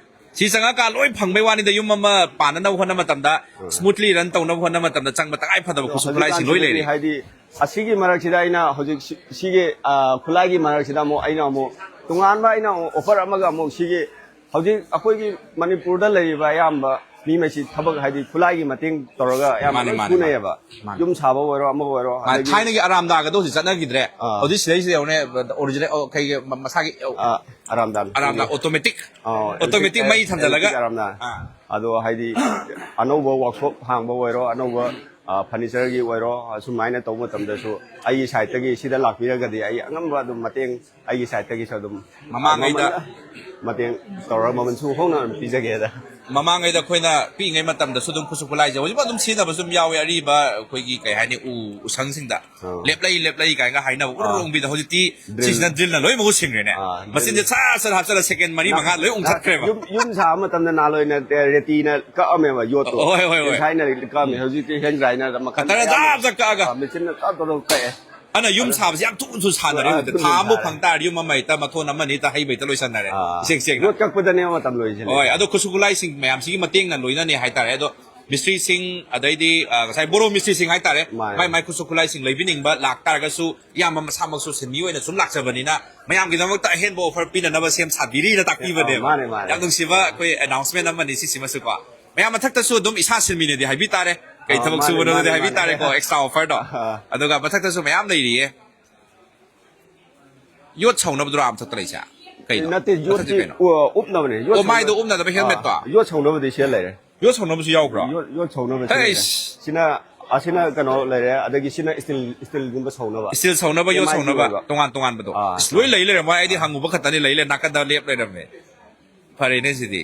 ꯁꯤ ꯆꯪꯉꯀꯥꯟ ꯂꯣꯏ ꯐꯪꯕꯩ ꯋꯥꯅꯤꯗ, ꯌꯨꯝ ꯑꯃ ꯄꯥꯟꯅꯅꯕ ꯍꯣꯠꯅꯕ ꯃꯇꯝꯗ, ꯎꯝ꯫ ꯁ꯭ꯃꯨꯠꯂꯤ ꯔꯟ ꯇꯧꯅꯕ ꯍꯣꯠꯅꯕ ꯃꯇꯝꯗ ꯆꯪꯕ ꯇꯉꯥꯏ ꯐꯗꯕ ꯑꯗꯣ ꯈꯨꯠꯁꯨ ꯈꯨꯠꯂꯥꯏꯁꯤꯡ ꯂꯣꯏ ꯍꯧꯖꯤꯛꯀꯥꯟꯁꯤꯗꯗꯤ ꯂꯩꯔꯦ꯫ ꯍꯥꯏꯗꯤ ꯑꯁꯤꯒꯤ ꯃꯔꯛꯁꯤꯗ ꯑꯩꯅ ꯍꯧꯖꯤꯛ ꯁꯤ-, ꯁꯤꯒꯤ, ꯑ, ꯈꯨꯠꯂꯥꯏꯒꯤ ꯃꯔꯛꯁꯤꯗ ꯑꯃꯨꯛ ꯑꯩꯅ ꯑꯃꯨꯛ ꯇꯣꯉꯥꯟꯕ ꯑꯩꯅ ꯑꯃꯨꯛ ꯑꯣꯐꯔ ꯑꯃꯒ ꯑꯃꯨꯛ ꯁꯤꯒꯤ ꯍꯧꯖꯤꯛ ꯑꯩꯈꯣꯏꯒꯤ ꯃꯅꯤꯄꯨꯔꯗ ꯂꯩꯔꯤꯕ ꯑꯌꯥꯝꯕ ꯃꯤꯉꯩꯁꯤ ꯊꯕꯛ ꯍꯥꯏꯗꯤ ꯈꯨꯠꯂꯥꯏꯒꯤ ꯃꯇꯦꯡ ꯇꯧꯔꯒ ꯑꯌꯥꯝꯕ ꯃꯥꯅꯦ, ꯂꯣꯏ ꯃꯥꯅꯦ, ꯁꯨꯅꯩꯌꯦꯕ꯫ ꯃꯥꯅꯦ꯫ ꯌꯨꯝ ꯁꯥꯕ ꯑꯣꯏꯔꯣ, ꯑꯃ ꯑꯣꯏꯔꯣ, ꯃꯥꯅꯦ, ꯑꯗꯒꯤ ꯊꯥꯏꯅꯒꯤ ꯑꯔꯥꯝꯗꯥꯒꯗꯣ ꯍꯧꯖꯤꯛ ꯆꯠꯅꯈꯤꯗ꯭ꯔꯦ꯫ ꯑꯥ꯫ ꯍꯧꯖꯤꯛ ꯁꯤꯗꯩꯁꯤꯗ ꯌꯦꯡꯉꯨꯅꯦ, ꯑꯣꯔꯤꯖꯤꯅꯦꯜ, ꯑꯣ, ꯀꯩꯒꯤ, ꯃ-, ꯃꯁꯥꯒꯤ, ꯑꯣ, ꯑꯥ, ꯑꯔꯥꯝꯗꯥꯟ꯫ ꯑꯔꯥꯝꯗꯥꯟ, ꯑꯣꯇꯣꯃꯦꯇꯤꯛ꯫ ꯑꯣ, ꯑꯣꯇꯣꯃꯦꯇꯤꯛ ꯏꯂꯦꯛꯇ꯭ꯔꯤꯛ, ꯃꯩ ꯊꯥꯟꯖꯜꯂꯒ꯫ ꯏꯂꯦꯛꯇ꯭ꯔꯤꯛ ꯑꯔꯥꯝꯗꯥꯟ꯫ ꯑꯥ꯫ ꯑꯗꯣ ꯍꯥꯏꯗꯤ ꯑꯅꯧꯕ ꯋꯥꯛꯁꯣꯞ ꯍꯥꯡꯕ ꯑꯣꯏꯔꯣ, ꯑꯅꯧꯕ ꯐꯔꯅꯤꯆꯔꯒꯤ ꯑꯣꯏꯔꯣ, ꯑꯁꯨꯃꯥꯏꯅ ꯇꯧꯕ ꯃꯇꯝꯗꯁꯨ ꯑꯩꯒꯤ ꯁꯥꯏꯠꯇꯒꯤ ꯁꯤꯗ ꯂꯥꯛꯄꯤꯔꯒꯗꯤ ꯑꯩ ꯑꯉꯝꯕ ꯑꯗꯨꯝ ꯃꯇꯦꯡ, ꯑꯩꯒꯤ ꯁꯥꯏꯠꯇꯒꯤꯁꯨ ꯑꯗꯨꯝ ꯃꯃꯥꯡꯉꯩꯗ ꯃꯃꯜ, ꯃꯇꯦꯡ ꯇꯧꯔꯒ ꯃꯃꯜꯁꯨ ꯍꯣꯡꯅ ꯑꯗꯨꯝ ꯄꯤꯖꯒꯦꯗ꯫ ꯃꯃꯥꯡꯉꯩꯗ ꯑꯩꯈꯣꯏꯅ ꯄꯤꯛꯏꯉꯩ ꯃꯇꯝꯗꯁꯨ ꯑꯗꯨꯝ ꯈꯨꯠꯁꯨ ꯈꯨꯠꯂꯥꯏꯁꯦ ꯍꯧꯖꯤꯛꯐꯥꯎ ꯑꯗꯨꯝ ꯁꯤꯖꯤꯟꯅꯕꯁꯨ ꯑꯗꯨꯝ ꯌꯥꯎꯋꯦ꯫ ꯑꯔꯤꯕ ꯑꯩꯈꯣꯏꯒꯤ ꯀꯩ ꯍꯥꯏꯅꯤ, ꯎ ꯎꯁꯪꯁꯤꯡꯗ ꯑꯥ꯫ ꯂꯦꯞꯂꯩ ꯂꯦꯞꯂꯩ ꯀꯥꯏꯅꯒ ꯍꯥꯏꯅꯕ ꯎꯔꯨ ꯑꯥ꯫ ꯎꯔꯨꯝꯕꯤꯗ꯫ ꯍꯧꯖꯤꯛꯇꯤ Drill. ꯁꯤꯁꯤꯅ ꯗ꯭ꯔꯤꯜꯅ ꯂꯣꯏ ꯃꯍꯨꯠ ꯁꯤꯟꯈ꯭ꯔꯦꯅꯦ꯫ ꯑꯥ, drill. ꯃꯆꯤꯟꯁꯦ ꯁꯠ ꯁꯠ ꯍꯥꯞꯆꯜꯂ ꯁꯦꯀꯦꯟ ꯃꯔꯤ ꯃꯉꯥ ꯂꯣꯏ ꯎꯪꯊꯠꯈ꯭ꯔꯦꯕ꯫ ꯌꯨꯝ, ꯌꯨꯝ ꯁꯥꯕ ꯃꯇꯝꯗ ꯅꯍꯥꯟꯋꯥꯏꯅ ꯔꯦꯇꯤꯅ ꯀꯛꯑꯝꯃꯦꯕ ꯌꯣꯠꯇꯣ꯫ ꯍꯣꯏ, ꯍꯣꯏ, ꯍꯣꯏ꯫ ꯍꯥꯏꯅ ꯀꯛꯑꯝꯃꯦ꯫ ꯍꯧꯖꯤꯛꯇꯤ ꯍꯦꯟ ꯒ꯭ꯔꯥꯏꯟꯗꯔꯗ ꯃꯈꯜ ꯀꯇꯔꯅ ꯃꯌꯥꯝ ꯖꯥꯕ ꯖꯥꯕ ꯀꯛꯑꯒ꯫ ꯑꯥ, ꯃꯦꯆꯤꯟꯅ ꯇꯞ ꯇꯞ ꯇꯞ ꯀꯛꯑꯦ꯫ ꯑꯅ ꯌꯨꯝ ꯁꯥꯕꯁꯦ ꯌꯥꯝ ꯊꯨꯅꯁꯨ ꯁꯥꯟꯅꯔꯦ꯫ ꯑꯥ, ꯍꯧꯖꯤꯛꯇꯤ ꯊꯨꯅ ꯊꯥ ꯑꯃ ꯁꯥꯔꯦ꯫ ꯐꯪ ꯇꯥꯔꯗꯤ ꯌꯨꯝ ꯑꯃ ꯍꯦꯛꯇ ꯃꯊꯣꯟ ꯑꯃ ꯑꯅꯤ ꯍꯦꯛꯇ ꯍꯩꯕ ꯍꯦꯛꯇ ꯂꯣꯏꯁꯟꯅꯔꯦ꯫ ꯑꯥ, ꯏꯁꯦꯡ ꯁꯦꯡꯅ꯫ ꯌꯣꯠ ꯀꯛꯄꯗꯅꯦꯕ ꯃꯇꯝ ꯂꯣꯏꯁꯤꯜꯂꯦ꯫ ꯍꯣꯏ, ꯑꯗꯣ ꯈꯨꯠꯁꯨ ꯈꯨꯠꯂꯥꯏꯁꯤꯡ ꯃꯌꯥꯝꯁꯤꯒꯤ ꯃꯇꯦꯡꯅ ꯂꯣꯏꯅꯅꯤ ꯍꯥꯏꯇꯥꯔꯦ꯫ ꯑꯗꯣ ꯃꯤꯁꯇ꯭ꯔꯤꯁꯤꯡ, ꯑꯗꯩꯗꯤ, ꯑ, ꯉꯁꯥꯏ ꯕꯣꯔꯣ ꯃꯤꯁꯇ꯭ꯔꯤꯁꯤꯡ ꯍꯥꯏꯇꯥꯔꯦ, ꯃꯥꯅꯦ꯫ ꯃꯥꯏ ꯃꯥꯏ ꯈꯨꯠꯁꯨ ꯈꯨꯠꯂꯥꯏꯁꯤꯡ ꯂꯩꯕꯤꯅꯤꯡꯕ ꯂꯥꯛꯇꯥꯔꯒꯁꯨ, ꯏꯌꯥꯝꯕ ꯃꯁꯥꯃꯛꯁꯨ ꯁꯤꯟꯃꯤ ꯑꯣꯏꯅ ꯁꯨꯝ ꯂꯥꯛꯆꯕꯅꯤꯅ, ꯃꯌꯥꯝꯒꯤꯗꯃꯛꯇ ꯑꯍꯦꯟꯕ ꯑꯣꯐꯔ ꯄꯤꯅꯅꯕ ꯁꯦꯝ ꯁꯥꯕꯤꯔꯤꯅ ꯇꯥꯛꯄꯤꯕꯅꯦꯕ꯫ ꯑ, ꯃꯥꯅꯦ, ꯃꯥꯅꯦ꯫ ꯌꯥꯝ ꯅꯨꯡꯁꯤꯕ ꯑꯩꯈꯣꯏ ꯑꯦꯅꯥꯎꯟꯁꯃꯦꯟ ꯑꯃꯅꯤ ꯁꯤꯁꯤꯃꯁꯨꯀꯣ꯫ ꯃꯌꯥꯝ ꯃꯊꯛꯇꯁꯨ ꯑꯗꯨꯝ ꯏꯁꯥ ꯁꯤꯟꯃꯤꯅꯦꯗꯤ ꯍꯥꯏꯕꯤ ꯇꯥꯔꯦ꯫ ꯀꯩ ꯑ, ꯊꯕꯛ ꯃꯥꯅꯦ, ꯁꯨꯕꯅꯣꯗꯤ ꯃꯥꯅꯦ, ꯍꯥꯏꯕꯤ ꯃꯥꯅꯦ꯫ ꯇꯥꯔꯦꯀꯣ, ꯑꯦꯛꯁꯇ꯭ꯔꯥ ꯑꯣꯐꯔꯗꯣ꯫ ꯑ꯫ ꯑꯗꯨꯒ ꯃꯊꯛꯇꯁꯨ ꯃꯌꯥꯝ ꯂꯩꯔꯤꯌꯦ꯫ ꯌꯣꯠ ꯁꯧꯅꯕꯗꯨꯔꯣ ꯑꯥ ꯃꯊꯛꯇ ꯂꯩꯁꯦ? ꯀꯩꯅꯣ? ꯅꯠꯇꯦ, ꯃꯊꯛꯁꯦ ꯌꯣꯠꯇꯤ ꯀꯩꯅꯣ? ꯎ-, ꯎꯞꯅꯕꯅꯦ꯫ ꯌꯣꯠ ꯑꯣ, ꯁꯧꯅ-, ꯃꯥꯏꯗꯣ ꯎꯞꯅꯗꯕ ꯍꯦꯜꯃꯦꯠꯇꯣ? ꯑꯥ, ꯌꯣꯠ ꯁꯧꯅꯕꯗꯤ ꯁꯤꯗ ꯂꯩꯔꯦ꯫ ꯌꯣꯠ ꯁꯧꯅꯕꯁꯨ ꯌꯥꯎꯕ꯭ꯔꯣ? ꯌꯣꯠ, ꯌꯣꯠ ꯁꯧꯅꯕ ꯁꯤꯗ ꯂꯩꯔꯦ꯫ ꯑꯩꯁ! ꯁꯤꯅ, ꯑꯁꯤꯅ ꯀꯩꯅꯣ ꯂꯩꯔꯦ, ꯑꯗꯒꯤ ꯁꯤꯅ ꯏꯁꯇꯤꯜ, ꯏꯁꯇꯤꯜꯒꯨꯝꯕ ꯁꯧꯅꯕ꯫ ꯏꯁꯇꯤꯜ ꯁꯧꯅꯕ, ꯌꯣꯠ ꯑꯦꯝ ꯑꯥꯏ ꯇꯤ ꯁꯧꯅꯕ, ꯑꯣꯏꯕ꯫ ꯇꯣꯉꯥꯟ ꯇꯣꯉꯥꯟꯕꯗꯣ꯫ ꯑꯥ꯫ ꯑꯁ, ꯂꯣꯏ ꯂꯩ ꯂꯩꯔꯝꯃꯣ꯫ ꯑꯩꯗꯤ ꯍꯪꯉꯨꯕ ꯈꯛꯇꯅꯤ ꯂꯩ ꯂꯩ, ꯅꯥꯀꯟꯗ ꯂꯦꯞ ꯂꯩꯔꯝꯃꯦ꯫ ꯐꯔꯦꯅꯦ ꯁꯤꯗꯤ꯫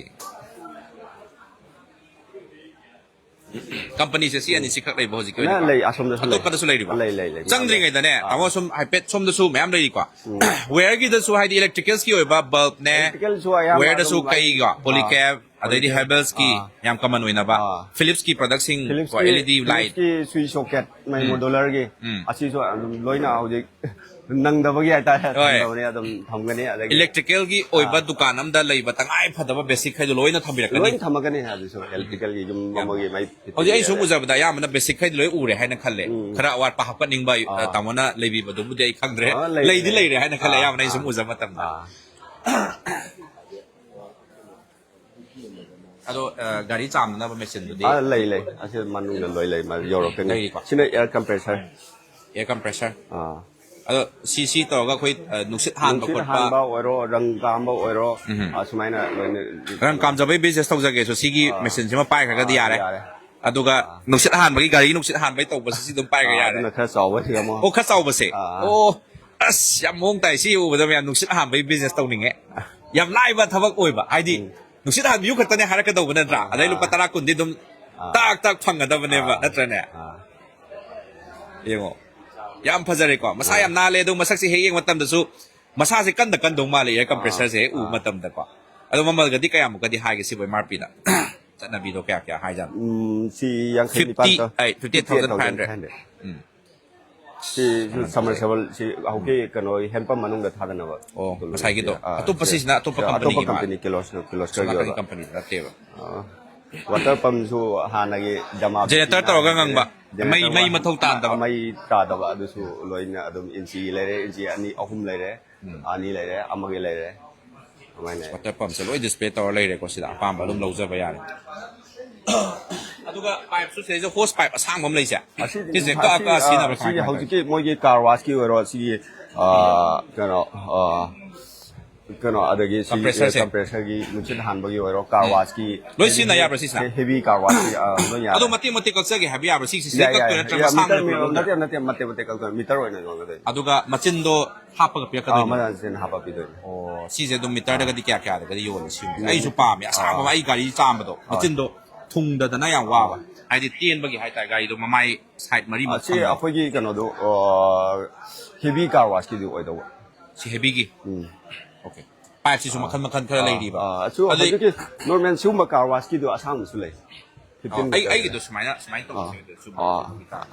ꯀꯝꯄꯅꯤꯁꯦ ꯁꯤ ꯑꯅꯤ ꯁꯤ ꯈꯛ ꯂꯩꯕ ꯍꯧꯖꯤꯛꯀꯤ ꯅ ꯑꯣꯏꯅ? ꯂꯩ, ꯑꯁꯣꯝꯗꯁꯨ ꯂꯩ꯫ ꯑꯇꯣꯞꯄꯗꯁꯨ ꯂꯩꯔꯤꯕ? ꯂꯩ, ꯂꯩ, ꯂꯩ꯫ ꯆꯪꯗ꯭ꯔꯤꯉꯩꯗꯅꯦ, ꯑꯥ꯫ ꯇꯥꯃꯣ, ꯁꯨꯝ ꯍꯥꯏꯐꯦꯠ ꯁꯣꯝꯗꯁꯨ ꯃꯌꯥꯝ ꯂꯩꯔꯤꯀꯣ꯫ ꯋꯦꯌꯔꯒꯤꯗꯁꯨ, ꯍꯥꯏꯗꯤ, ꯏꯂꯦꯛꯇ꯭ꯔꯤꯀꯦꯜꯁꯀꯤ ꯑꯣꯏꯕ ꯕꯜꯕꯅꯦ, ꯏꯂꯦꯛꯇ꯭ꯔꯤꯀꯦꯜꯁꯨ ꯑꯌꯥꯝꯕ ꯋꯦꯌꯔꯗꯁꯨ ꯑꯗꯨꯝ ꯂꯩ꯫ ꯀꯩꯒ, ꯄꯣꯂꯤꯀꯦꯞ, ꯑꯗꯩꯗꯤ ꯄꯣꯂꯤꯀꯦꯞ꯫ ꯍꯦꯕꯜꯁꯀꯤ ꯑꯥ꯫ ꯌꯥꯝ ꯀꯃꯟ ꯑꯣꯏꯅꯕ, ꯑꯥ꯫ ꯐꯤꯂꯤꯞꯁꯀꯤ ꯄ꯭ꯔꯗꯛꯁꯤꯡ, ꯐꯤꯂꯤꯞꯁꯀꯤ, ꯑꯦꯜ ꯏ ꯗꯤ ꯂꯥꯏꯠ꯫ ꯐꯤꯂꯤꯞꯁꯀꯤ ꯁ꯭ꯋꯤꯆ ꯁꯣꯀꯦꯠ, ꯃꯩ ꯎꯝ꯫ ꯃꯣꯗꯨꯂꯔꯒꯤ, ꯎꯝ꯫ ꯑꯁꯤꯁꯨ ꯑꯗꯨꯝ ꯂꯣꯏꯅ ꯍꯧꯖꯤꯛ ꯅꯪꯗꯕꯒꯤ ꯍꯥꯏꯇꯥꯔꯦ, ꯍꯣꯏ꯫ ꯊꯝꯗꯕꯅꯤ, ꯑꯗꯨꯝ ꯊꯝꯒꯅꯤ꯫ ꯑꯗꯒꯤ ꯏꯂꯦꯛꯇ꯭ꯔꯤꯀꯦꯜꯒꯤ ꯑꯣꯏꯕ ꯑꯥ꯫ ꯗꯨꯀꯥꯟ ꯑꯃꯗ ꯂꯩꯕ ꯇꯉꯥꯏ ꯐꯗꯕ ꯕꯦꯁꯤꯛ ꯈꯩꯗꯣ ꯂꯣꯏꯅ ꯊꯝꯕꯤꯔꯛꯀꯅꯤ꯫ ꯂꯣꯏꯅ ꯊꯝꯃꯛꯀꯅꯤ꯫ ꯑꯗꯨꯁꯨ ꯏꯂꯦꯛꯇ꯭ꯔꯤꯀꯦꯜꯒꯤ ꯌꯨꯝ ꯌꯥꯝ ꯑꯃꯒꯤ ꯐꯔꯦ꯫ ꯃꯩ ꯍꯧꯖꯤꯛ ꯑꯩꯅ ꯁꯨꯝ ꯐꯤꯠꯇꯤꯡ ꯎꯖꯕꯗ ꯑꯌꯥꯝꯕꯅ ꯕꯦꯁꯤꯛ ꯈꯩꯗꯤ ꯂꯣꯏ ꯎꯔꯦ ꯍꯥꯏꯅ ꯈꯜꯂꯦ꯫ ꯎꯝ꯫ ꯈꯔ ꯑꯋꯥꯠꯄ ꯍꯥꯞꯀꯠꯅꯤꯡꯕ, ꯑ, ꯑꯥ꯫ ꯇꯥꯃꯣꯅ ꯂꯩꯕꯤꯕꯗꯨꯕꯨꯗꯤ ꯑꯩ ꯈꯪꯗ꯭ꯔꯦ꯫ ꯑꯥ, ꯂꯩ, ꯂꯩꯗꯤ ꯂꯩ꯫ ꯂꯩꯔꯦ ꯍꯥꯏꯅ ꯈꯜꯂꯦ, ꯑꯥ, ꯑꯌꯥꯝꯕꯅ ꯑꯩꯅ ꯁꯨꯝ ꯑꯥ꯫ ꯎꯖꯕ ꯃꯇꯝꯗ꯫ ꯑꯥ꯫ ꯑꯗꯣ, ꯑ, ꯒꯥꯔꯤ ꯆꯥꯝꯅꯅꯕ ꯃꯦꯆꯤꯟꯗꯨꯗꯤ? ꯑꯥ, ꯂꯩ, ꯂꯩ꯫ ꯑꯁꯤ ꯃꯅꯨꯡꯗ ꯂꯣꯏ ꯂꯩ, ꯃ-, ꯌꯧꯔꯛꯀꯅꯤ꯫ ꯂꯩꯔꯤꯀꯣ? ꯁꯤꯅ ꯑꯦꯌꯔ ꯀꯝꯄ꯭ꯔꯦꯁꯔ꯫ Air compressor. ꯑꯥ꯫ ꯑꯗꯣ ꯁꯤ, ꯁꯤ ꯇꯧꯔꯒ ꯑꯩꯈꯣꯏ, ꯑ, ꯅꯨꯡꯁꯤꯠ ꯍꯥꯟꯕ ꯅꯨꯡꯁꯤꯠ ꯈꯣꯠꯄ? ꯍꯥꯟꯕ ꯑꯣꯏꯔꯣ, ꯔꯪ ꯀꯥꯝꯕ ꯑꯣꯏꯔꯣ, ꯎꯝ꯫ ꯑꯥ, ꯁꯨꯃꯥꯏꯅ ꯂꯣꯏꯅ ꯔꯪ ꯀꯥꯝꯖꯕꯩ ꯕꯤꯖꯤꯅꯦꯁ ꯇꯧꯖꯒꯦꯁꯨ ꯁꯤꯒꯤ ꯑꯥ꯫ ꯃꯦꯆꯤꯟꯁꯤꯃ ꯄꯥꯏꯈ꯭ꯔꯒꯗꯤ ꯑꯥ, ꯌꯥꯔꯦ꯫ ꯌꯥꯔꯦ꯫ ꯑꯗꯨꯒ ꯅꯨꯡꯁꯤꯠ ꯍꯥꯟꯕꯒꯤ, ꯒꯥꯔꯤꯒꯤ ꯅꯨꯡꯁꯤꯠ ꯍꯥꯟꯕꯒꯤ ꯇꯧꯕꯁꯤ ꯑꯗꯨꯝ ꯄꯥꯏꯔꯒ ꯑꯥ, ꯌꯥꯔꯦ꯫ ꯑꯗꯨꯅ ꯈꯔ ꯆꯥꯎꯕ ꯁꯤ ꯑꯃꯨꯛ꯫ ꯑꯣ, ꯈꯔ ꯆꯥꯎꯕꯁꯦ꯫ ꯑꯥ꯫ ꯑꯣ, ꯑꯁ, ꯌꯥꯝ ꯃꯑꯣꯡ ꯇꯥꯏ꯫ ꯁꯤ ꯎꯕꯗ ꯃꯌꯥꯝ ꯅꯨꯡꯁꯤꯠ ꯍꯥꯟꯕꯒꯤ ꯕꯤꯖꯤꯅꯦꯁ ꯇꯧꯅꯤꯡꯉꯦ꯫ ꯌꯥꯝ ꯂꯥꯏꯕ ꯊꯕꯛ ꯑꯣꯏꯕ꯫ ꯍꯥꯏꯗꯤ, ꯎꯝ꯫ ꯅꯨꯡꯁꯤꯠ ꯍꯥꯟꯕꯤꯌꯨ ꯈꯛꯇꯅꯦ ꯍꯥꯏꯔꯛꯀꯗꯧꯕ ꯅꯠꯇ꯭ꯔꯥ? ꯑꯥ, ꯑꯗꯩ ꯂꯨꯄꯥ ꯑꯥ꯫ ꯇꯔꯥ ꯀꯨꯟꯗꯤ ꯑꯗꯨꯝ ꯑꯥ꯫ ꯇꯥꯛ ꯇꯥꯛ ꯐꯪꯒꯗꯕꯅꯦꯕ, ꯑꯥ꯫ ꯅꯠꯇ꯭ꯔꯅꯦ? ꯑꯥ꯫ ꯌꯦꯡꯉꯣ꯫ ꯌꯥꯝ ꯐꯖꯔꯦꯀꯣ꯫ ꯃꯁꯥ ꯑꯥ꯫ ꯌꯥꯝ ꯅꯥꯜꯂꯦ꯫ ꯑꯗꯣ ꯃꯁꯛꯁꯦ ꯍꯦꯛ ꯌꯦꯡꯕ ꯃꯇꯝꯗꯁꯨ ꯃꯁꯥꯁꯦ ꯀꯟꯗ ꯀꯟꯗꯧ ꯃꯥꯜꯂꯦ, ꯑꯦꯌꯔ ꯀꯝꯄ꯭ꯔꯦꯁꯔꯁꯦ ꯍꯦꯛ ꯎꯕ ꯑꯥ꯫ ꯃꯇꯝꯗꯀꯣ꯫ ꯑꯗꯣ ꯃꯃꯜꯒꯗꯤ ꯀꯌꯥꯃꯨꯛꯀꯗꯤ ꯍꯥꯏꯒꯦ ꯁꯤꯕꯨ ꯑꯦꯝ ꯑꯥꯔ ꯄꯤꯗ? ꯆꯠꯅꯕꯤꯗꯣ ꯀꯌꯥ ꯀꯌꯥ ꯍꯥꯏꯖꯥꯠꯅꯣ? ꯎꯝ, ꯁꯤ ꯌꯥꯡꯈꯩ ꯅꯤꯄꯥꯟ ꯐꯤꯐꯇꯤ, ꯇꯧ-, ꯑꯩ, fifty eight thousand five hundred. Fifty eight thousand five hundred. Um. ꯁꯤ ꯁꯝꯃꯔꯁꯦꯕꯜ, ꯁꯤ ꯍꯧꯖꯤꯛꯀꯤ ꯀꯩꯅꯣ ꯍꯦꯟꯄꯝ ꯃꯅꯨꯡꯗ ꯊꯥꯗꯅꯕ꯫ ꯑꯣ, ꯇꯨꯂꯨ ꯉꯁꯥꯏꯒꯤꯗꯣ꯫ ꯁꯤ, ꯑꯥ, ꯑꯇꯣꯞꯄ ꯁꯤ, ꯁꯤꯁꯤꯅ ꯑꯇꯣꯞꯄ ꯑꯇꯣꯞꯄ ꯀꯝꯄꯅꯤꯒꯤ ꯃꯥꯜꯂꯦ꯫ ꯀꯝꯄꯅꯤ, ꯀꯤꯂꯣꯁ-, ꯀꯤꯂꯣꯁꯀꯔꯒꯤ ꯁꯣꯝ ꯅꯥꯀꯟꯒꯤ ꯑꯣꯏꯕ꯫ ꯀꯝꯄꯅꯤꯗꯤ ꯅꯠꯇꯦꯕ꯫ ꯑꯥ, ꯋꯥꯇꯔ ꯄꯝꯁꯨ ꯍꯥꯟꯅꯒꯤ ꯖꯃꯥ ꯖꯦꯅꯦꯔꯦꯇꯔ ꯇꯧꯔꯒ ꯉꯪꯕ꯫ ꯖꯦꯅꯦꯔꯦꯇꯔ ꯃꯩ, ꯃꯩ ꯃꯊꯧ ꯇꯥꯗꯕ꯫ ꯃꯩ ꯇꯥꯗꯕ, ꯑꯗꯨꯁꯨ ꯂꯣꯏꯅ ꯑꯗꯨꯝ ꯏꯟꯆꯤ ꯂꯩꯔꯦ, ꯏꯟꯆꯤ ꯑꯅꯤ, ꯑꯍꯨꯝ ꯂꯩꯔꯦ, ꯎꯝ꯫ ꯑꯅꯤ ꯂꯩꯔꯦ, ꯑꯃꯒꯤ ꯂꯩꯔꯦ꯫ ꯑꯗꯨꯃꯥꯏꯅ꯫ ꯋꯥꯇꯔ ꯄꯝꯁꯦ ꯂꯣꯏ ꯗꯤꯁꯄ꯭ꯂꯦ ꯇꯧꯔ ꯂꯩꯔꯦꯀꯣ ꯁꯤꯗ꯫ ꯑꯄꯥꯝꯕ ꯑꯗꯨꯝ ꯂꯧꯖꯕ ꯌꯥꯔꯦ꯫ ꯑꯗꯨꯒ ꯄꯥꯏꯞꯁꯨ ꯁꯤꯗꯩꯁꯤꯗ ꯍꯣꯁ ꯄꯥꯏꯞ ꯑꯁꯥꯡꯕ ꯑꯃ ꯂꯩꯁꯦ꯫ ꯑꯁꯤꯗꯤ ꯁꯤꯁꯦ ꯀꯛꯑ ꯀꯛꯑ ꯑꯁꯤ, ꯁꯤꯖꯤꯟꯅꯕ꯭ꯔꯥ ꯀꯃꯥꯏ ꯁꯤꯒꯤ ꯀꯃꯥꯏ ꯇꯧꯏ? ꯍꯧꯖꯤꯛꯀꯤ ꯃꯣꯏꯒꯤ ꯀꯥꯔ ꯋꯥꯁꯀꯤ ꯑꯣꯏꯔꯣ, ꯁꯤꯒꯤ, ꯑꯥ, ꯀꯩꯅꯣ, ꯑꯥ, ꯀꯩꯅꯣ, ꯑꯗꯒꯤ ꯁꯤ, ꯀꯝꯄ꯭ꯔꯦꯁꯔꯁꯦ? ꯀꯝꯄ꯭ꯔꯦꯁꯔꯒꯤ ꯅꯨꯡꯁꯤꯠ ꯍꯥꯟꯕꯒꯤ ꯑꯣꯏꯔꯣ, ꯀꯥꯔ ꯎꯝ꯫ ꯋꯥꯁꯀꯤ ꯂꯣꯏ ꯁꯤꯖꯤꯟꯅ ꯌꯥꯕ꯭ꯔꯥ ꯁꯤꯁꯤꯅ? ꯍꯦ-, ꯍꯦꯚꯤ ꯀꯥꯔ ꯋꯥꯁꯀꯤ, ꯑꯥ, ꯂꯣꯏ ꯌꯥꯔꯦ꯫ ꯑꯗꯣ ꯃꯇꯦꯛ ꯃꯇꯦꯛ ꯀꯛꯆꯒꯦ ꯍꯥꯏꯕ ꯌꯥꯕ꯭ꯔꯥ? ꯁꯤꯁꯦ ꯁꯤꯗꯩ ꯌꯥꯏ, ꯌꯥꯏ, ꯀꯛꯇꯣꯏꯔꯥ ꯅꯠꯇ꯭ꯔꯒ ꯌꯥꯏ, ꯃꯁꯥ ꯃꯤꯇꯔ, ꯃꯤꯇꯔ ꯃꯤꯇꯔ ꯂꯣꯏꯅ? ꯅꯠꯇꯦ, ꯅꯠꯇꯦ, ꯃꯇꯦꯛ ꯃꯇꯦꯛ ꯀꯛꯇꯣꯏꯅꯦ, ꯃꯤꯇꯔ ꯑꯣꯏꯅ ꯌꯣꯟꯒꯗꯣꯏꯅꯦ꯫ ꯑꯗꯨꯒ ꯃꯆꯤꯟꯗꯣ ꯍꯥꯞꯄꯒ ꯑꯥ, ꯄꯤꯔꯛꯀꯗꯣꯏꯅꯦ? ꯃꯆꯤꯟ ꯍꯥꯞꯄ ꯄꯤꯗꯣꯏꯅꯦ꯫ ꯑꯣ, ꯁꯤꯁꯦ ꯑꯗꯨꯝ ꯃꯤꯇꯔꯗꯒꯗꯤ ꯀꯌꯥ ꯀꯌꯥꯗꯒꯗꯤ ꯌꯣꯜꯂꯤ ꯁꯤꯒꯨꯝꯕꯁꯦ? ꯎꯝ꯫ ꯑꯩꯁꯨ ꯄꯥꯝꯃꯦ, ꯑꯁꯥꯡꯕ ꯑꯃ ꯑꯥ꯫ ꯑꯩ ꯒꯥꯔꯤ ꯆꯥꯝꯕꯗꯣ, ꯑꯥ꯫ ꯃꯆꯤꯟꯗꯣ ꯊꯨꯡꯗꯗꯅ ꯌꯥꯝ ꯋꯥꯕ꯫ ꯑꯥ꯫ ꯍꯥꯏꯗꯤ ꯇꯦꯟꯕꯒꯤ ꯍꯥꯏꯇꯥꯔꯦ, ꯒꯥꯔꯤꯗꯣ ꯃꯃꯥꯏ ꯁꯥꯏꯠ ꯃꯔꯤꯃꯛ ꯑꯁꯤ ꯊꯝꯕ꯫ ꯑꯩꯈꯣꯏꯒꯤ ꯀꯩꯅꯣꯗꯣ, ꯑꯥ, ꯍꯦꯚꯤ ꯀꯥꯔ ꯋꯥꯁꯀꯤꯗꯤ ꯑꯣꯏꯗꯧꯕ꯫ ꯁꯤ ꯍꯦꯚꯤꯒꯤ? ꯎꯝ꯫ ꯑꯣꯀꯦ꯫ ꯄꯥꯏꯞꯁꯤꯁꯨ ꯑꯥ꯫ ꯃꯈꯜ ꯃꯈꯜ ꯈꯔ ꯑꯥ, ꯂꯩꯔꯤꯕ꯫ ꯑꯥ, ꯑꯗꯨ ꯑꯗꯩ ꯍꯧꯖꯤꯛꯀꯤ ꯅꯣꯔꯃꯦꯜ ꯁꯤꯒꯨꯝꯕ ꯀꯥꯔ ꯋꯥꯁꯀꯤꯗꯣ ꯑꯁꯥꯡꯕꯁꯨ ꯂꯩ꯫ ꯑꯥ, ꯐꯤꯐꯇꯤꯟ ꯑꯩ, ꯃꯤꯇꯔ꯫ ꯑꯩꯒꯤꯗꯣ ꯁꯨꯃꯥꯏꯅ, ꯁꯨꯃꯥꯏꯅ ꯑꯥ꯫ ꯇꯧꯕꯁꯦ, ꯁꯨꯝ ꯑꯥ꯫ ꯇꯧꯕꯒꯤ ꯇꯥꯏꯞ꯫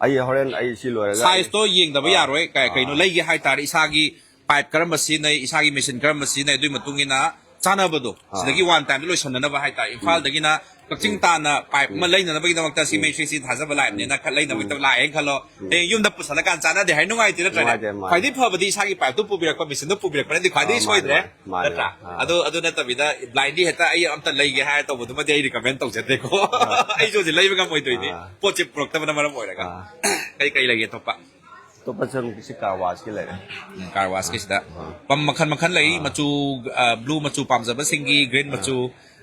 ꯑꯩ ꯍꯣꯔꯦꯟ ꯑꯩ ꯁꯤ ꯂꯣꯏꯔꯒ ꯑꯩ ꯁꯥꯏꯖꯇꯣ ꯌꯦꯡꯗꯕ ꯑꯥ꯫ ꯌꯥꯔꯣꯏ꯫ ꯀꯩ-, ꯀꯩꯅꯣ ꯑꯥ꯫ ꯂꯩꯒꯦ ꯍꯥꯏ ꯇꯥꯔꯗꯤ ꯏꯁꯥꯒꯤ ꯄꯥꯏꯞ ꯀꯔꯝꯕ ꯁꯤꯖꯤꯟꯅꯩ, ꯏꯁꯥꯒꯤ ꯃꯦꯆꯤꯟ ꯀꯔꯝꯕ ꯁꯤꯖꯤꯟꯅꯩ, ꯑꯗꯨꯒꯤ ꯃꯇꯨꯡ ꯏꯟꯅ ꯆꯥꯅꯕꯗꯣ, ꯑꯥ꯫ ꯁꯤꯗꯒꯤ ꯋꯥꯟ ꯇꯥꯏꯝꯗ ꯂꯣꯏꯁꯟꯅꯅꯕ ꯍꯥꯏꯇꯥꯔꯦ꯫ ꯎꯝ꯫ ꯏꯝꯐꯥꯜꯗꯒꯤꯅ ꯀꯛꯆꯤꯡ ꯎꯝ꯫ ꯇꯥꯟꯅ ꯄꯥꯏꯞ ꯑꯃ ꯎꯝ꯫ ꯂꯩꯅꯅꯕꯒꯤꯗꯃꯛꯇ ꯁꯤ ꯎꯝ꯫ ꯃꯩ ꯁ꯭ꯋꯤꯆꯁꯤ ꯊꯥꯖꯕ ꯂꯥꯛꯏꯕꯅꯤꯅ ꯎꯝ꯫ ꯈꯔ ꯂꯩꯅꯕꯒꯤꯗꯃꯛ ꯂꯥꯛꯑꯦꯅ ꯈꯜꯂꯣ꯫ ꯎꯝ꯫ ꯍꯌꯦꯡ ꯌꯨꯝꯗ ꯄꯨꯁꯜꯂꯀꯥꯟꯗ ꯆꯥꯟꯅꯗꯦ ꯍꯥꯏ ꯅꯨꯡꯉꯥꯏꯇꯦ ꯅꯠꯇ꯭ꯔꯅꯦ? ꯅꯨꯡꯉꯥꯏꯇꯦ, ꯃꯥꯅꯦ꯫ ꯈ꯭ꯋꯥꯏꯗꯒꯤ ꯐꯕꯗꯤ ꯏꯁꯥꯒꯤ ꯄꯥꯏꯞꯇꯨ ꯄꯨꯕꯤꯔꯛꯄ, ꯃꯦꯆꯤꯟꯗꯨ ꯄꯨꯕꯤꯔꯛꯄꯅꯗꯤ ꯈ꯭ꯋꯥꯏꯗꯒꯤ ꯑꯥ, ꯃꯥꯅꯦ, ꯁꯣꯏꯗ꯭ꯔꯦ, ꯃꯥꯅꯦ, ꯃꯥꯅꯦ꯫ ꯅꯠꯇ꯭ꯔꯥ? ꯑꯥ꯫ ꯑꯗꯨ, ꯑꯗꯨ ꯅꯠꯇꯕꯤꯗ ꯕ꯭ꯂꯥꯏꯟꯂꯤ ꯍꯦꯛꯇ ꯑꯩ ꯑꯝꯇ ꯂꯩꯒꯦ ꯍꯥꯏꯔ ꯇꯧꯕꯗꯨꯃꯗꯤ ꯑꯩ ꯔꯤꯀꯃꯦꯟ ꯇꯧꯖꯗꯦꯀꯣ꯫ ꯑꯥ꯫ ꯑꯩꯁꯨ ꯍꯧꯖꯤꯛ ꯂꯩꯕ ꯉꯝꯃꯣꯏꯗꯣꯏꯅꯤ꯫ ꯑꯥ꯫ ꯄꯣꯠꯁꯦ ꯄꯨꯔꯛꯇꯕꯅ ꯃꯔꯝ ꯑꯣꯏꯔꯒ꯫ ꯑꯥ꯫ ꯀꯩ ꯀꯩ ꯂꯩꯒꯦ ꯑꯇꯣꯞꯄ? ꯑꯇꯣꯞꯄ ꯆꯪ-, ꯁꯤ ꯀꯥꯔ ꯋꯥꯁꯀꯤ ꯂꯩꯔꯦ꯫ ꯎꯝ, ꯀꯥꯔ ꯋꯥꯁꯀꯤꯁꯤꯗ ꯑꯥ꯫ ꯄꯝ ꯃꯈꯜ ꯃꯈꯜ ꯂꯩ꯫ ꯑꯥ꯫ ꯃꯆꯨ, ꯑ, ꯕ꯭ꯂꯨ ꯃꯆꯨ ꯄꯥꯝꯖꯕꯁꯤꯡꯒꯤ, ꯒ꯭ꯔꯤꯟ ꯑꯥ꯫ ꯃꯆꯨ,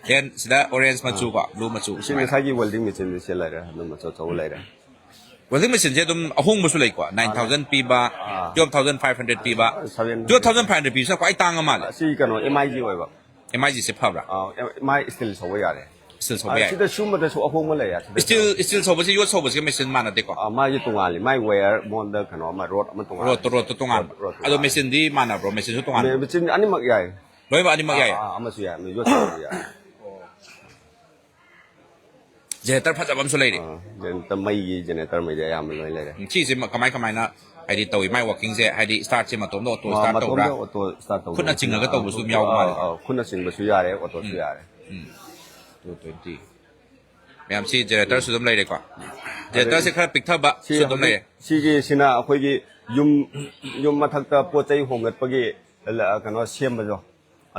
Then ꯁꯤꯗ orange ꯃꯆꯨ ꯀꯣ, blue ꯃꯆꯨ ꯁꯤ ꯉꯁꯥꯏꯒꯤ welding machine ꯁꯤ ꯂꯩꯔꯦ, ꯑꯗꯨꯝ ꯑꯆꯧ ꯑꯆꯧꯕ ꯂꯩꯔꯦ. Welding machine ꯁꯦ ꯑꯗꯨꯝ ꯑꯍꯣꯡꯕꯁꯨ ꯂꯩꯀꯣ, nine thousand ꯄꯤꯕ, twelve thousand five hundred ꯄꯤꯕ. Seven. Twelve thousand five hundred ꯄꯤꯕꯁꯤꯅ ꯈ꯭ꯋꯥꯏ ꯇꯥꯡꯉ ꯃꯥꯜꯂꯦ. ꯁꯤ ꯀꯩꯅꯣ, M I G ꯑꯣꯏꯕ. M I G ꯁꯦ ꯐꯕ꯭ꯔꯥ? ꯑꯥ, M I steel ꯁꯧꯕ ꯌꯥꯔꯦ. Steel ꯁꯧꯕ ꯌꯥꯏ. ꯁꯤꯗ ꯁꯨꯝꯕꯗꯁꯨ ꯑꯍꯣꯡꯕ ꯂꯩꯌꯦ ꯁꯤꯗ. Steel steel ꯁꯧꯕꯁꯦ, ꯌꯣꯠ ꯁꯧꯕꯁꯤꯒ machine ꯃꯥꯟꯅꯗꯦꯀꯣ? ꯑꯥ, ꯃꯥꯒꯤ ꯇꯣꯉꯥꯜꯂꯤ, ꯃꯥꯏ wire mold ꯀꯩꯅꯣ ꯑꯃ, rod ꯑꯃ ꯇꯣꯉꯥꯜꯂꯤ. Rod ꯇꯣ, rod ꯇꯣ ꯇꯣꯉꯥꯟꯕ. Rod, rod ꯑꯗꯣ ꯇꯣꯉꯥꯜꯂꯤ. Machine ꯗꯤ ꯃꯥꯟꯅꯕ꯭ꯔꯣ? Machine ꯁꯨ ꯇꯣꯉꯥꯟꯕ? Machine ꯑꯅꯤꯃꯛ ꯌꯥꯏ. ꯂꯣꯏꯅꯃꯛ ꯑꯅꯤꯃꯛ ꯌꯥꯏ? ꯑꯥ, ꯑꯥ, ꯑꯃꯁꯨ ꯌꯥꯏ, ꯑꯃ ꯌꯣꯠ ꯁꯧꯕꯁꯨ ꯌꯥꯏ. Generator ꯐꯖꯕ ꯑꯃꯁꯨ ꯂꯩꯔꯤ. ꯑꯥ, generator, ꯃꯩꯒꯤ generator ꯃꯩꯗꯤ ꯑꯌꯥꯝꯕ ꯂꯣꯏ ꯂꯩꯔꯦ. ꯎꯝ, ꯁꯤꯁꯦ ꯃ-, ꯀꯃꯥꯏ ꯀꯃꯥꯏꯅ ꯍꯥꯏꯗꯤ ꯇꯧꯏ? ꯃꯥꯏ working ꯁꯦ ꯍꯥꯏꯗꯤ start ꯁꯦ ꯃꯇꯣꯝꯗ auto ꯑꯥ, start ꯇꯧꯕ꯭ꯔꯥ? ꯃꯇꯣꯝꯗ auto start ꯇꯧꯕ. ꯈꯨꯠꯅ ꯆꯤꯡꯉꯒ ꯇꯧꯕꯁꯨ ꯑꯗꯨꯝ ꯌꯥꯎꯕ ꯑꯥ, ꯃꯥꯜꯂꯦ. ꯑꯥ, ꯈꯨꯠꯅ ꯆꯤꯡꯕꯁꯨ ꯌꯥꯔꯦ, auto ꯁꯨ ꯌꯥꯔꯦ. Two twenty. ꯃꯌꯥꯝ ꯁꯤ generator ꯁꯨ ꯑꯗꯨꯝ ꯂꯩꯔꯦꯀꯣ. Generator ꯁꯦ ꯈꯔ ꯄꯤꯛꯊꯕ ꯁꯤ ꯁꯨ ꯑꯗꯨꯝ ꯂꯩꯔꯦ. ꯍꯧꯖꯤꯛ ꯁꯤꯒꯤꯁꯤꯅ ꯑꯩꯈꯣꯏꯒꯤ ꯌꯨꯝ, ꯌꯨꯝ ꯃꯊꯛꯇ ꯄꯣꯠ ꯆꯩ ꯍꯣꯡꯒꯠꯄꯒꯤ ꯀꯩꯅꯣ ꯁꯦꯝꯕꯗꯣ꯫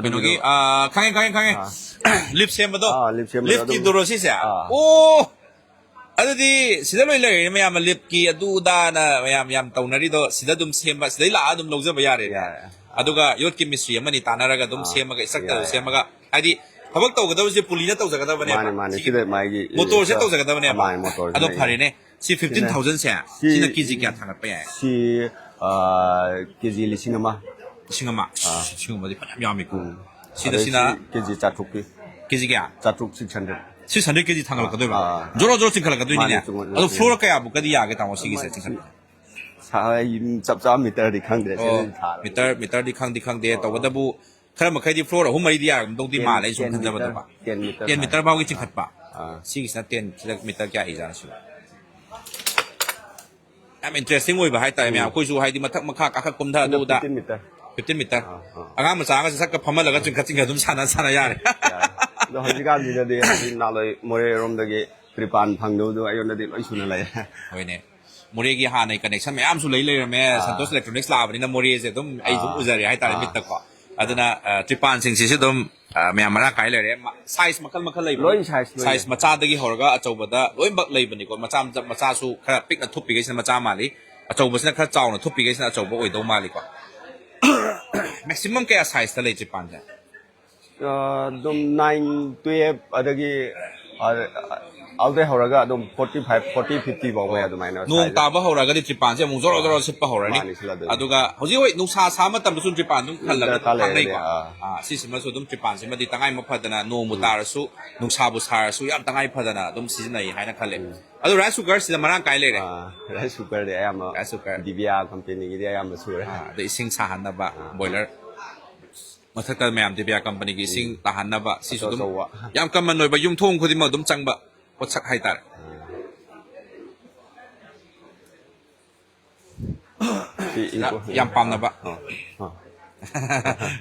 ꯀꯩꯅꯣꯒꯤ, ꯑꯥ, ꯈꯪꯉꯦ, ꯈꯪꯉꯦ, ꯈꯪꯉꯦ. Lift ꯁꯦꯝꯕꯗꯣ? ꯑꯥ, lift ꯁꯦꯝꯕꯗꯣ Lift ꯀꯤ ꯑꯗꯨꯝ. ꯗꯣꯔꯣ ꯁꯤꯁꯦ? ꯑꯥ. ꯑꯣ! ꯑꯗꯨꯗꯤ ꯁꯤꯗ ꯂꯣꯏ ꯂꯩꯔꯦ ꯃꯌꯥꯝ, lift ꯀꯤ ꯑꯗꯨ ꯑꯗꯥꯅ ꯃꯌꯥꯝ ꯌꯥꯝ ꯇꯧꯅꯔꯤꯗꯣ ꯁꯤꯗ ꯑꯗꯨꯝ ꯁꯦꯝꯕ, ꯁꯤꯗꯩ ꯂꯥꯛꯑ ꯑꯗꯨꯝ ꯂꯧꯖꯕ ꯌꯥꯔꯦꯅꯦ꯫ ꯌꯥꯔꯦ꯫ ꯑꯗꯨꯒ ꯌꯣꯠꯀꯤ ꯃꯤꯁꯇ꯭ꯔꯤ ꯑꯃꯅꯤ ꯇꯥꯟꯅꯔꯒ ꯑꯗꯨꯝ ꯑꯥ, ꯁꯦꯝꯃꯒ, instructor ꯌꯥꯏ, ꯁꯦꯝꯃꯒ, ꯍꯥꯏꯗꯤ ꯊꯕꯛ ꯇꯧꯒꯗꯕꯁꯦ ꯄꯨꯂꯤꯅ ꯇꯧꯖꯒꯗꯕꯅꯦꯕ꯫ ꯃꯥꯅꯦ, ꯃꯥꯅꯦ. ꯁꯤꯒꯤ ꯁꯤꯗ ꯃꯥꯒꯤ motor ꯁꯦ ꯁꯤꯗ ꯇꯧꯖꯒꯗꯕꯅꯦꯕ꯫ ꯃꯥꯅꯦ, motor ꯁꯤꯗ ꯑꯗꯣ ꯂꯩ. ꯐꯔꯦꯅꯦ, ꯁꯤ fifteen thousand ꯁꯦ, fifteen thousand ꯁꯦ, ꯁꯤ ꯁꯤꯅ ꯀꯦꯖꯤ ꯀꯌꯥ ꯊꯥꯡꯒꯠꯄ ꯌꯥꯏ? ꯁꯤ, ꯑꯥ, ꯀꯦꯖꯤ ꯂꯤꯁꯤꯡ ꯑꯃ. ꯂꯤꯁꯤꯡ ꯑꯃ? ꯁꯤꯒꯨꯝꯕꯗꯤ ꯐꯅꯌꯥꯝ ꯌꯥꯝꯃꯤꯀꯣ꯫ ꯁꯤꯅ, ꯑꯗꯩ ꯁꯤꯅ ꯁꯤ ꯀꯦꯖꯤ ꯆꯥꯇ꯭ꯔꯨꯛꯀꯤ. ꯀꯦꯖꯤ ꯀꯌꯥ? ꯆꯥꯇ꯭ꯔꯨꯛ, six hundred. Six hundred ꯀꯦꯖꯤ ꯊꯥꯡꯒꯠꯂꯛꯀꯗꯣꯏꯕ? ꯑꯥ. ꯖꯣꯔꯣ ꯖꯣꯔꯣ ꯆꯤꯡꯈꯠꯂꯛꯀꯗꯣꯏꯅꯤꯅꯦ꯫ ꯃꯥꯅꯦ, ꯆꯨꯝꯃꯦ, ꯑꯗꯣ ꯆꯨꯝꯃꯦ. Floor ꯀꯌꯥꯃꯨꯛꯀꯗꯤ ꯌꯥꯒꯦ, ꯇꯥꯃꯣ, ꯁꯤꯒꯤꯁꯦ ꯆꯤꯡꯈꯠꯄ? ꯁꯥ-, ꯑꯩ ꯆꯞ ꯆꯥꯕ meter ꯗꯤ ꯈꯪꯗ꯭ꯔꯦ, ꯑꯣ, ꯁꯤꯗꯤ ꯊꯥꯔꯦ. meter, meter ꯗꯤ ꯈꯪꯗꯤ ꯈꯪꯗꯦ, ꯇꯧꯕꯇꯕꯨ ꯈꯔ ꯃꯈꯩꯗꯤ floor ꯑꯍꯨꯝ ꯃꯔꯤꯗꯤ ꯌꯥꯔꯝꯗꯧꯗꯤ ꯃꯥꯜꯂꯦ, ꯑꯩ ꯁꯨꯝ ꯈꯟꯖꯕꯗꯀꯣ. Ten meter. Ten meter ꯐꯥꯎꯒꯤ ꯆꯤꯡꯈꯠꯄ꯫ ꯑꯥ. ꯁꯤꯒꯤꯁꯤꯅ ten, ꯁꯤꯗ meter ꯀꯌꯥ ꯏꯖꯥꯠꯅꯣ ꯁꯤꯕꯣ? ꯌꯥꯝ interesting ꯑꯣꯏꯕ ꯍꯥꯏꯇꯥꯔꯦ, ꯃꯌꯥꯝ꯫ ꯑꯩꯈꯣꯏꯁꯨ ꯍꯥꯏꯗꯤ ꯃꯊꯛ ꯃꯈꯥ ꯀꯥꯈꯠ ꯀꯨꯝꯊ ꯑꯗꯨꯗ. Fifteen meter. Fifteen meter. ꯑꯥ, ꯑꯥ. ꯑꯉꯥꯡ ꯃꯆꯥꯒꯁꯦ ꯁꯛꯀ ꯐꯝꯍꯜꯂꯒ ꯆꯤꯡꯈꯠ ꯆꯤꯡꯈꯠ ꯑꯗꯨꯝ ꯁꯥꯟꯅ ꯁꯥꯟꯅ ꯌꯥꯔꯦ꯫ ꯌꯥꯔꯦ. ꯑꯗꯣ ꯍꯧꯖꯤꯛꯀꯥꯟꯁꯤꯗꯗꯤ ꯍꯥꯏꯗꯤ ꯅꯍꯥꯟꯋꯥꯏ ꯃꯣꯔꯦꯔꯣꯝꯗꯒꯤ ꯇ꯭ꯔꯤꯄꯥꯟ ꯐꯪꯗꯕꯗꯣ ꯑꯩꯉꯣꯟꯗꯗꯤ ꯂꯣꯏ ꯁꯨꯅ ꯂꯩꯔꯦ. ꯍꯣꯏꯅꯦ꯫ ꯃꯣꯔꯦꯒꯤ ꯍꯥꯟꯅꯩ connection ꯃꯌꯥꯝꯁꯨ ꯂꯩ ꯂꯩꯔꯝꯃꯦ꯫ ꯁꯟꯇꯣꯁ Electronics ꯂꯥꯛꯑꯕꯅꯤꯅ ꯃꯣꯔꯦꯁꯦ ꯑꯗꯨꯝ ꯑꯩ ꯑꯗꯨꯝ ꯎꯖꯔꯦ ꯍꯥꯏꯇꯥꯔꯦ, ꯃꯤꯠꯇꯀꯣ꯫ ꯑꯗꯨꯅ, ꯑ, ꯇ꯭ꯔꯤꯄꯥꯟꯁꯤꯡꯁꯤꯁꯨ ꯑꯗꯨꯝ, ꯑ, ꯃꯌꯥꯝ ꯃꯔꯥꯡ ꯀꯥꯏ ꯂꯩꯔꯦ꯫ ꯃ-, size ꯃꯈꯜ ꯃꯈꯜ ꯂꯩꯕ꯫ ꯂꯣꯏ size ꯂꯣꯏ Size ꯃꯆꯥꯗꯒꯤ ꯍꯧꯔꯒ ꯑꯆꯧꯕꯗ ꯂꯣꯏꯅꯃꯛ ꯂꯩꯕꯅꯤꯀꯣ꯫ ꯃꯆꯥ, ꯃꯆꯥ, ꯃꯆꯥꯁꯨ ꯈꯔ ꯄꯤꯛꯅ ꯊꯨꯞꯄꯤꯈꯩꯁꯤꯅ ꯃꯆꯥ ꯃꯥꯜꯂꯤ, ꯑꯆꯧꯕꯁꯤꯅ ꯈꯔ ꯆꯥꯎꯅ ꯊꯨꯞꯄꯤꯈꯩꯁꯤꯅ ꯑꯆꯧꯕ ꯑꯣꯏꯗꯧ ꯃꯥꯜꯂꯤꯀꯣ꯫ Maximum ꯀꯌꯥ size ꯇ ꯂꯩ ꯇ꯭ꯔꯤꯄꯥꯟꯁꯦ? ꯑꯗꯨꯝ ꯅꯥꯏꯟ, ꯇꯨꯌꯦꯜꯞ, ꯑꯗꯒꯤ ꯑꯗꯨꯗꯩ ꯍꯧꯔꯒ ꯑꯗꯨꯝ ꯐꯣꯔꯇꯤ ꯐꯥꯏꯚ, ꯐꯣꯔꯇꯤ, ꯐꯤꯐꯇꯤ ꯐꯥꯎꯕ ꯑꯗꯨꯃꯥꯏꯅ ꯅꯣꯡ size. ꯇꯥꯕ ꯍꯧꯔꯒꯗꯤ ꯇ꯭ꯔꯤꯄꯥꯟꯁꯦ ꯑꯃꯨꯛ ꯖꯣꯔꯣ ꯖꯣꯔꯣ ꯁꯤꯠꯄ ꯍꯧꯔꯅꯤ꯫ ꯃꯥꯅꯤ, ꯁꯤꯠꯂꯗꯣꯏꯅꯤ. ꯑꯗꯨꯒ ꯍꯧꯖꯤꯛ ꯍꯣꯏ ꯅꯨꯡꯁꯥ ꯁꯥꯕ ꯃꯇꯝꯗꯁꯨ ꯇ꯭ꯔꯤꯄꯥꯟ ꯑꯗꯨꯝ ꯈꯜꯂꯒ ꯗꯔꯀꯥꯔ ꯂꯩꯔꯗꯤ, ꯊꯥꯡꯅꯩꯀꯣ꯫ ꯑꯥ. ꯑꯥ, ꯁꯤꯁꯤꯃꯁꯨ ꯑꯗꯨꯝ ꯇ꯭ꯔꯤꯄꯥꯟꯁꯤꯃꯗꯤ ꯇꯉꯥꯏ ꯐꯗꯅ ꯅꯣꯡꯕꯨ ꯇꯥꯔꯁꯨ, ꯅꯨꯡꯁꯥꯕꯨ ꯁꯥꯔꯁꯨ ꯌꯥꯝ ꯇꯉꯥꯏ ꯐꯗꯅ ꯑꯗꯨꯝ ꯁꯤꯖꯤꯟꯅꯩ ꯍꯥꯏꯅ ꯈꯜꯂꯦ꯫ ꯑꯗꯣ ꯔꯥꯏꯁ ꯀꯨꯀꯔꯁꯤꯗ ꯃꯔꯥꯡ ꯀꯥꯏ ꯂꯩꯔꯦ꯫ ꯔꯥꯏꯁ ꯀꯨꯀꯔꯗꯤ ꯑꯌꯥꯝꯕ Rice cooker. ꯗꯤꯕꯤꯌꯥ ꯀꯝꯄꯦꯅꯤꯒꯤꯗꯤ ꯑꯌꯥꯝꯕ ꯁꯨꯔꯦ꯫ ꯑꯥ, ꯑꯗꯩ ꯏꯁꯤꯡ ꯁꯥꯍꯟꯅꯕ ꯕꯣꯏꯂꯔ, ꯃꯊꯛꯇ ꯃꯌꯥꯝ ꯗꯤꯕꯤꯌꯥ ꯀꯝꯄꯅꯤꯒꯤ ꯏꯁꯤꯡ ꯇꯥꯍꯟꯅꯕ, ꯁꯤꯁꯨ ꯑꯆꯧ ꯑꯗꯨꯝ ꯑꯆꯧꯕ. ꯌꯥꯝ ꯀꯃꯟ ꯑꯣꯏꯕ ꯌꯨꯝꯊꯣꯡ ꯈꯨꯗꯤꯡꯃꯛ ꯑꯗꯨꯝ ꯆꯪꯕ ꯄꯣꯠꯁꯛ ꯍꯥꯏꯇꯥꯔꯦ꯫ ꯁꯤ ꯏꯪꯀꯣ- ꯌꯥꯝ ꯄꯥꯝꯅꯕ꯫ ꯑꯥ, ꯑꯥ.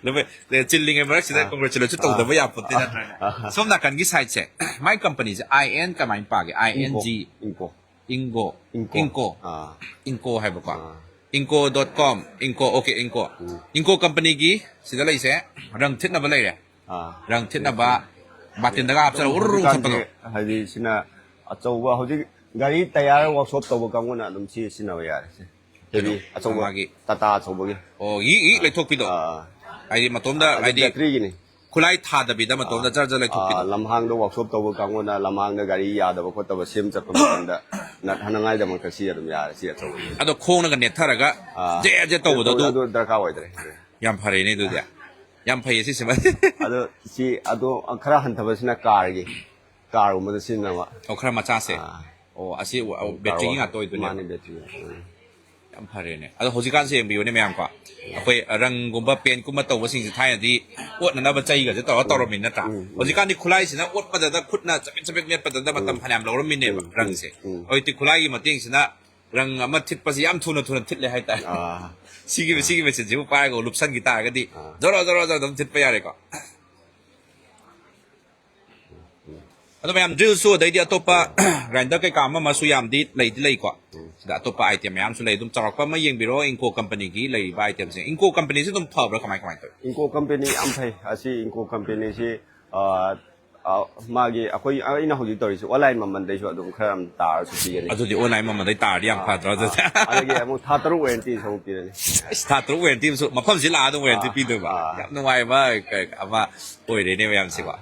ꯂꯣꯏ-, ꯆꯤꯜꯂꯤꯉꯩ ꯃꯔꯛꯁꯤꯗ congratulate ꯁꯨ ꯇꯧꯗꯕ ꯌꯥꯄꯣꯠꯇꯦ ꯅꯠꯇ꯭ꯔꯅꯦ? ꯁꯣꯝ ꯅꯥꯀꯟꯒꯤ ꯁꯥꯏꯠꯁꯦ, ꯃꯥꯏ ꯀꯝꯄꯅꯤꯁꯦ ꯑꯥꯏ ꯑꯦꯟ ꯀꯃꯥꯏꯅ ꯄꯥꯒꯦ? ꯑꯥꯏ ꯑꯦꯟ ꯖꯤ꯫ ꯏꯪꯀꯣ. ꯏꯪꯒꯣ. ꯏꯪꯀꯣ. ꯏꯪꯀꯣ. ꯑꯥ. ꯏꯪꯀꯣ ꯍꯥꯏꯕꯀꯣ꯫ ꯑꯥ. ꯏꯪꯀꯣ ꯗꯣꯠ ꯀꯣꯝ. ꯏꯪꯀꯣ, ꯑꯣꯀꯦ, ꯏꯪꯀꯣ. ꯏꯪꯀꯣ ꯀꯝꯄꯅꯤꯒꯤ ꯁꯤꯗ ꯂꯩꯁꯦ, ꯔꯪ ꯊꯤꯠꯅꯕ ꯂꯩꯔꯦ꯫ ꯑꯥ. ꯔꯪ ꯊꯤꯠꯅꯕ, ꯕꯥꯇꯤꯟꯗꯒ ꯍꯥꯞꯆꯜꯂꯒ ꯎꯔꯨ ꯎꯔꯨ ꯍꯧꯖꯤꯛꯀꯥꯟꯁꯦ ꯊꯠꯄꯗꯣ꯫ ꯍꯥꯏꯗꯤ ꯁꯤꯅ ꯑꯆꯧꯕ, ꯍꯧꯖꯤꯛ ꯒꯥꯔꯤ ꯇꯌꯥꯔ ꯋꯥꯛꯁꯣꯞ ꯇꯧꯕ ꯀꯥꯡꯕꯨꯅ ꯑꯗꯨꯝ ꯁꯤ ꯁꯤꯖꯤꯟꯅꯕ ꯌꯥꯔꯦ, ꯁꯦ. ꯍꯦꯚꯤ, ꯑꯆꯧꯕ, ꯃꯥꯒꯤ ꯇꯥꯇꯥ ꯑꯆꯧꯕꯒꯤ. ꯑꯣ, ꯌꯤ ꯌꯤ ꯂꯩꯊꯣꯛꯄꯤꯗꯣ꯫ ꯑꯥ. ꯍꯥꯏꯗꯤ ꯃꯇꯣꯝꯗ, ꯑꯗꯨ ꯍꯥꯏꯗꯤ ꯕꯦꯇ꯭ꯔꯤꯒꯤꯅꯤ. ꯈꯨꯠꯂꯥꯏ ꯊꯥꯗꯕꯤꯗ ꯃꯇꯣꯝꯗ ꯖꯔ ꯖꯔ ꯂꯩꯊꯣꯛꯄꯤꯗꯣ꯫ ꯑꯥ, ꯂꯝꯍꯥꯡꯗ ꯋꯥꯛꯁꯣꯞ ꯇꯧꯕ ꯀꯥꯡꯕꯨꯅ ꯂꯝꯍꯥꯡꯗ ꯒꯥꯔꯤ ꯌꯥꯗꯕ ꯈꯣꯠꯇꯕ ꯁꯦꯝ ꯆꯠꯄ ꯃꯇꯝꯗ ꯅꯠ ꯍꯟꯅꯉꯥꯏꯗꯃꯛꯇ ꯁꯤ ꯑꯗꯨꯝ ꯌꯥꯔꯦ, ꯁꯤ ꯑꯆꯧꯕ. ꯑꯗꯣ ꯈꯣꯡꯅꯒ ꯅꯦꯠꯊꯔꯒ ꯑꯥ. ꯖꯦ ꯖꯦ ꯇꯧꯕꯗꯣ ꯑꯗꯨ ꯑꯗꯨ ꯗꯔꯀꯥꯔ ꯑꯣꯏꯗ꯭ꯔꯦ. ꯌꯥꯝ ꯐꯔꯦꯅꯦ ꯑꯗꯨꯗꯤ꯫ ꯌꯥꯝ ꯐꯩꯌꯦ ꯁꯤꯁꯤꯃ꯫ ꯑꯗꯣ ꯁꯤ, ꯑꯗꯣ ꯈꯔ ꯍꯟꯊꯕꯁꯤꯅ ꯀꯥꯔꯒꯤ, ꯀꯥꯔꯒꯨꯝꯕꯗ ꯁꯤꯖꯤꯟꯅꯕ. ꯑꯣ, ꯈꯔ ꯃꯆꯥꯁꯦ꯫ ꯑꯥ. ꯑꯣ, ꯑꯁꯤ ꯕꯦꯇ꯭ꯔꯤꯒꯤ ꯉꯥꯛꯇ ꯑꯣꯏꯗꯣꯏꯅꯦꯕ꯫ ꯃꯥꯅꯤ, ꯕꯦꯇ꯭ꯔꯤ. ꯎꯝ. ꯌꯥꯝ ꯐꯔꯦꯅꯦ꯫ ꯑꯗꯣ ꯍꯧꯖꯤꯛꯀꯥꯟꯁꯦ ꯌꯦꯡꯕꯤꯌꯨꯅꯦ ꯃꯌꯥꯝꯀꯣ, ꯑꯩꯈꯣꯏ ꯔꯪꯒꯨꯝꯕ ꯄꯦꯟꯠꯀꯨꯝꯕ ꯇꯧꯕꯁꯤꯡꯁꯦ ꯊꯥꯏꯅꯗꯤ ꯑꯣꯠꯅꯅꯕ ꯆꯩꯒꯁꯦ ꯇꯧꯔ ꯇꯧꯔꯝꯃꯤ ꯅꯠꯇ꯭ꯔꯥ? ꯎꯝ, ꯎꯝ. ꯍꯧꯖꯤꯛꯀꯥꯟꯗꯤ ꯈꯨꯠꯂꯥꯏꯁꯤꯅ ꯑꯣꯠꯄꯗꯗ ꯈꯨꯠꯅ ꯆꯕꯤꯠ ꯆꯕꯤꯠ ꯃꯦꯠꯄꯗꯗ ꯃꯇꯝ ꯐꯅꯌꯥꯝ ꯂꯧꯔꯝꯃꯤꯅꯦꯕ ꯎꯝ, ꯔꯪꯁꯦ꯫ ꯎꯝ. ꯍꯧꯖꯤꯛꯇꯤ ꯈꯨꯠꯂꯥꯏꯒꯤ ꯃꯇꯦꯡꯁꯤꯅ ꯔꯪ ꯑꯃ ꯊꯤꯠꯄꯁꯤ ꯌꯥꯝ ꯊꯨꯅ ꯊꯨꯅ ꯊꯤꯠꯂꯦ ꯍꯥꯏꯇꯥꯔꯦ꯫ ꯑꯥ. ꯁꯤꯒꯤ ꯁꯤꯒꯤ ꯃꯦꯆꯤꯟꯁꯤꯕꯨ ꯄꯥꯏꯔꯒ ꯂꯨꯞꯁꯟꯈꯤ ꯇꯥꯔꯒꯗꯤ ꯖꯣꯔꯣ ꯖꯣꯔꯣ ꯖꯣꯔꯣ ꯑꯗꯨꯝ ꯊꯤꯠꯄ ꯌꯥꯔꯦꯀꯣ꯫ ꯑꯗꯣ ꯃꯌꯥꯝ ꯗ꯭ꯔꯤꯜꯁꯨ ꯑꯗꯩꯗꯤ ꯑꯇꯣꯞꯄ ꯒ꯭ꯔꯥꯏꯟꯗꯔ ꯀꯩꯀꯥ ꯑꯃ ꯑꯃꯁꯨ ꯌꯥꯝꯗꯤ ꯂꯩꯗꯤ ꯂꯩꯀꯣ꯫ ꯁꯤꯗ ꯑꯇꯣꯞꯄ ꯑꯥꯏꯇꯦꯝ ꯃꯌꯥꯝꯁꯨ ꯂꯩ꯫ ꯑꯗꯨꯝ ꯆꯥꯎꯔꯥꯛꯄ ꯑꯃ ꯌꯦꯡꯕꯤꯔꯣ, ꯏꯪꯀꯣ ꯀꯝꯄꯅꯤꯒꯤ ꯂꯩꯔꯤꯕ ꯑꯥꯏꯇꯦꯝꯁꯦ꯫ ꯏꯪꯀꯣ ꯀꯝꯄꯅꯤꯁꯤ ꯑꯗꯨꯝ ꯐꯕ꯭ꯔꯥ, ꯀꯃꯥꯏ ꯀꯃꯥꯏꯅ ꯇꯧꯏ? ꯏꯪꯀꯣ ꯀꯝꯄꯦꯅꯤ ꯌꯥꯝ ꯐꯩ꯫ ꯑꯁꯤ ꯏꯪꯀꯣ ꯀꯝꯄꯦꯅꯤꯁꯤ, ꯑꯥ, ꯑ, ꯃꯥꯒꯤ ꯑꯩꯈꯣꯏ, ꯑꯩꯅ ꯍꯧꯖꯤꯛ ꯇꯧꯔꯤꯁꯦ ꯑꯣꯟꯂꯥꯏꯟ ꯃꯃꯜꯗꯩꯁꯨ ꯑꯗꯨꯝ ꯈꯔ ꯌꯥꯝ ꯇꯥꯔꯁꯨ ꯄꯤꯒꯅꯤ꯫ ꯑꯗꯨꯗꯤ ꯑꯣꯟꯂꯥꯏꯟ ꯃꯃꯜꯗꯩ ꯇꯥꯔꯗꯤ ꯌꯥꯝ ꯐꯗ꯭ꯔꯣ ꯑꯗꯨꯗꯤ? ꯑꯗꯒꯤ ꯑꯃꯨꯛ ꯊꯥ ꯇꯔꯨꯛ ꯋꯥꯔꯦꯟꯇꯤꯁꯨ ꯑꯃꯨꯛ ꯄꯤꯔꯅꯤ꯫ ꯑꯁ, ꯊꯥ ꯇꯔꯨꯛ ꯋꯥꯔꯦꯟꯇꯤ ꯑꯃꯁꯨ ꯃꯐꯝꯁꯤ ꯂꯥꯛꯑꯒ ꯑꯗꯨꯝ ꯋꯥꯔꯦꯟꯇꯤ ꯑꯥ, ꯄꯤꯗꯣꯏꯕ꯫ ꯑꯥ꯫ ꯌꯥꯝ ꯅꯨꯡꯉꯥꯏꯕ ꯀ-, ꯑꯃ ꯑꯣꯏꯔꯦꯅꯦ ꯃꯌꯥꯝꯁꯤꯀꯣ꯫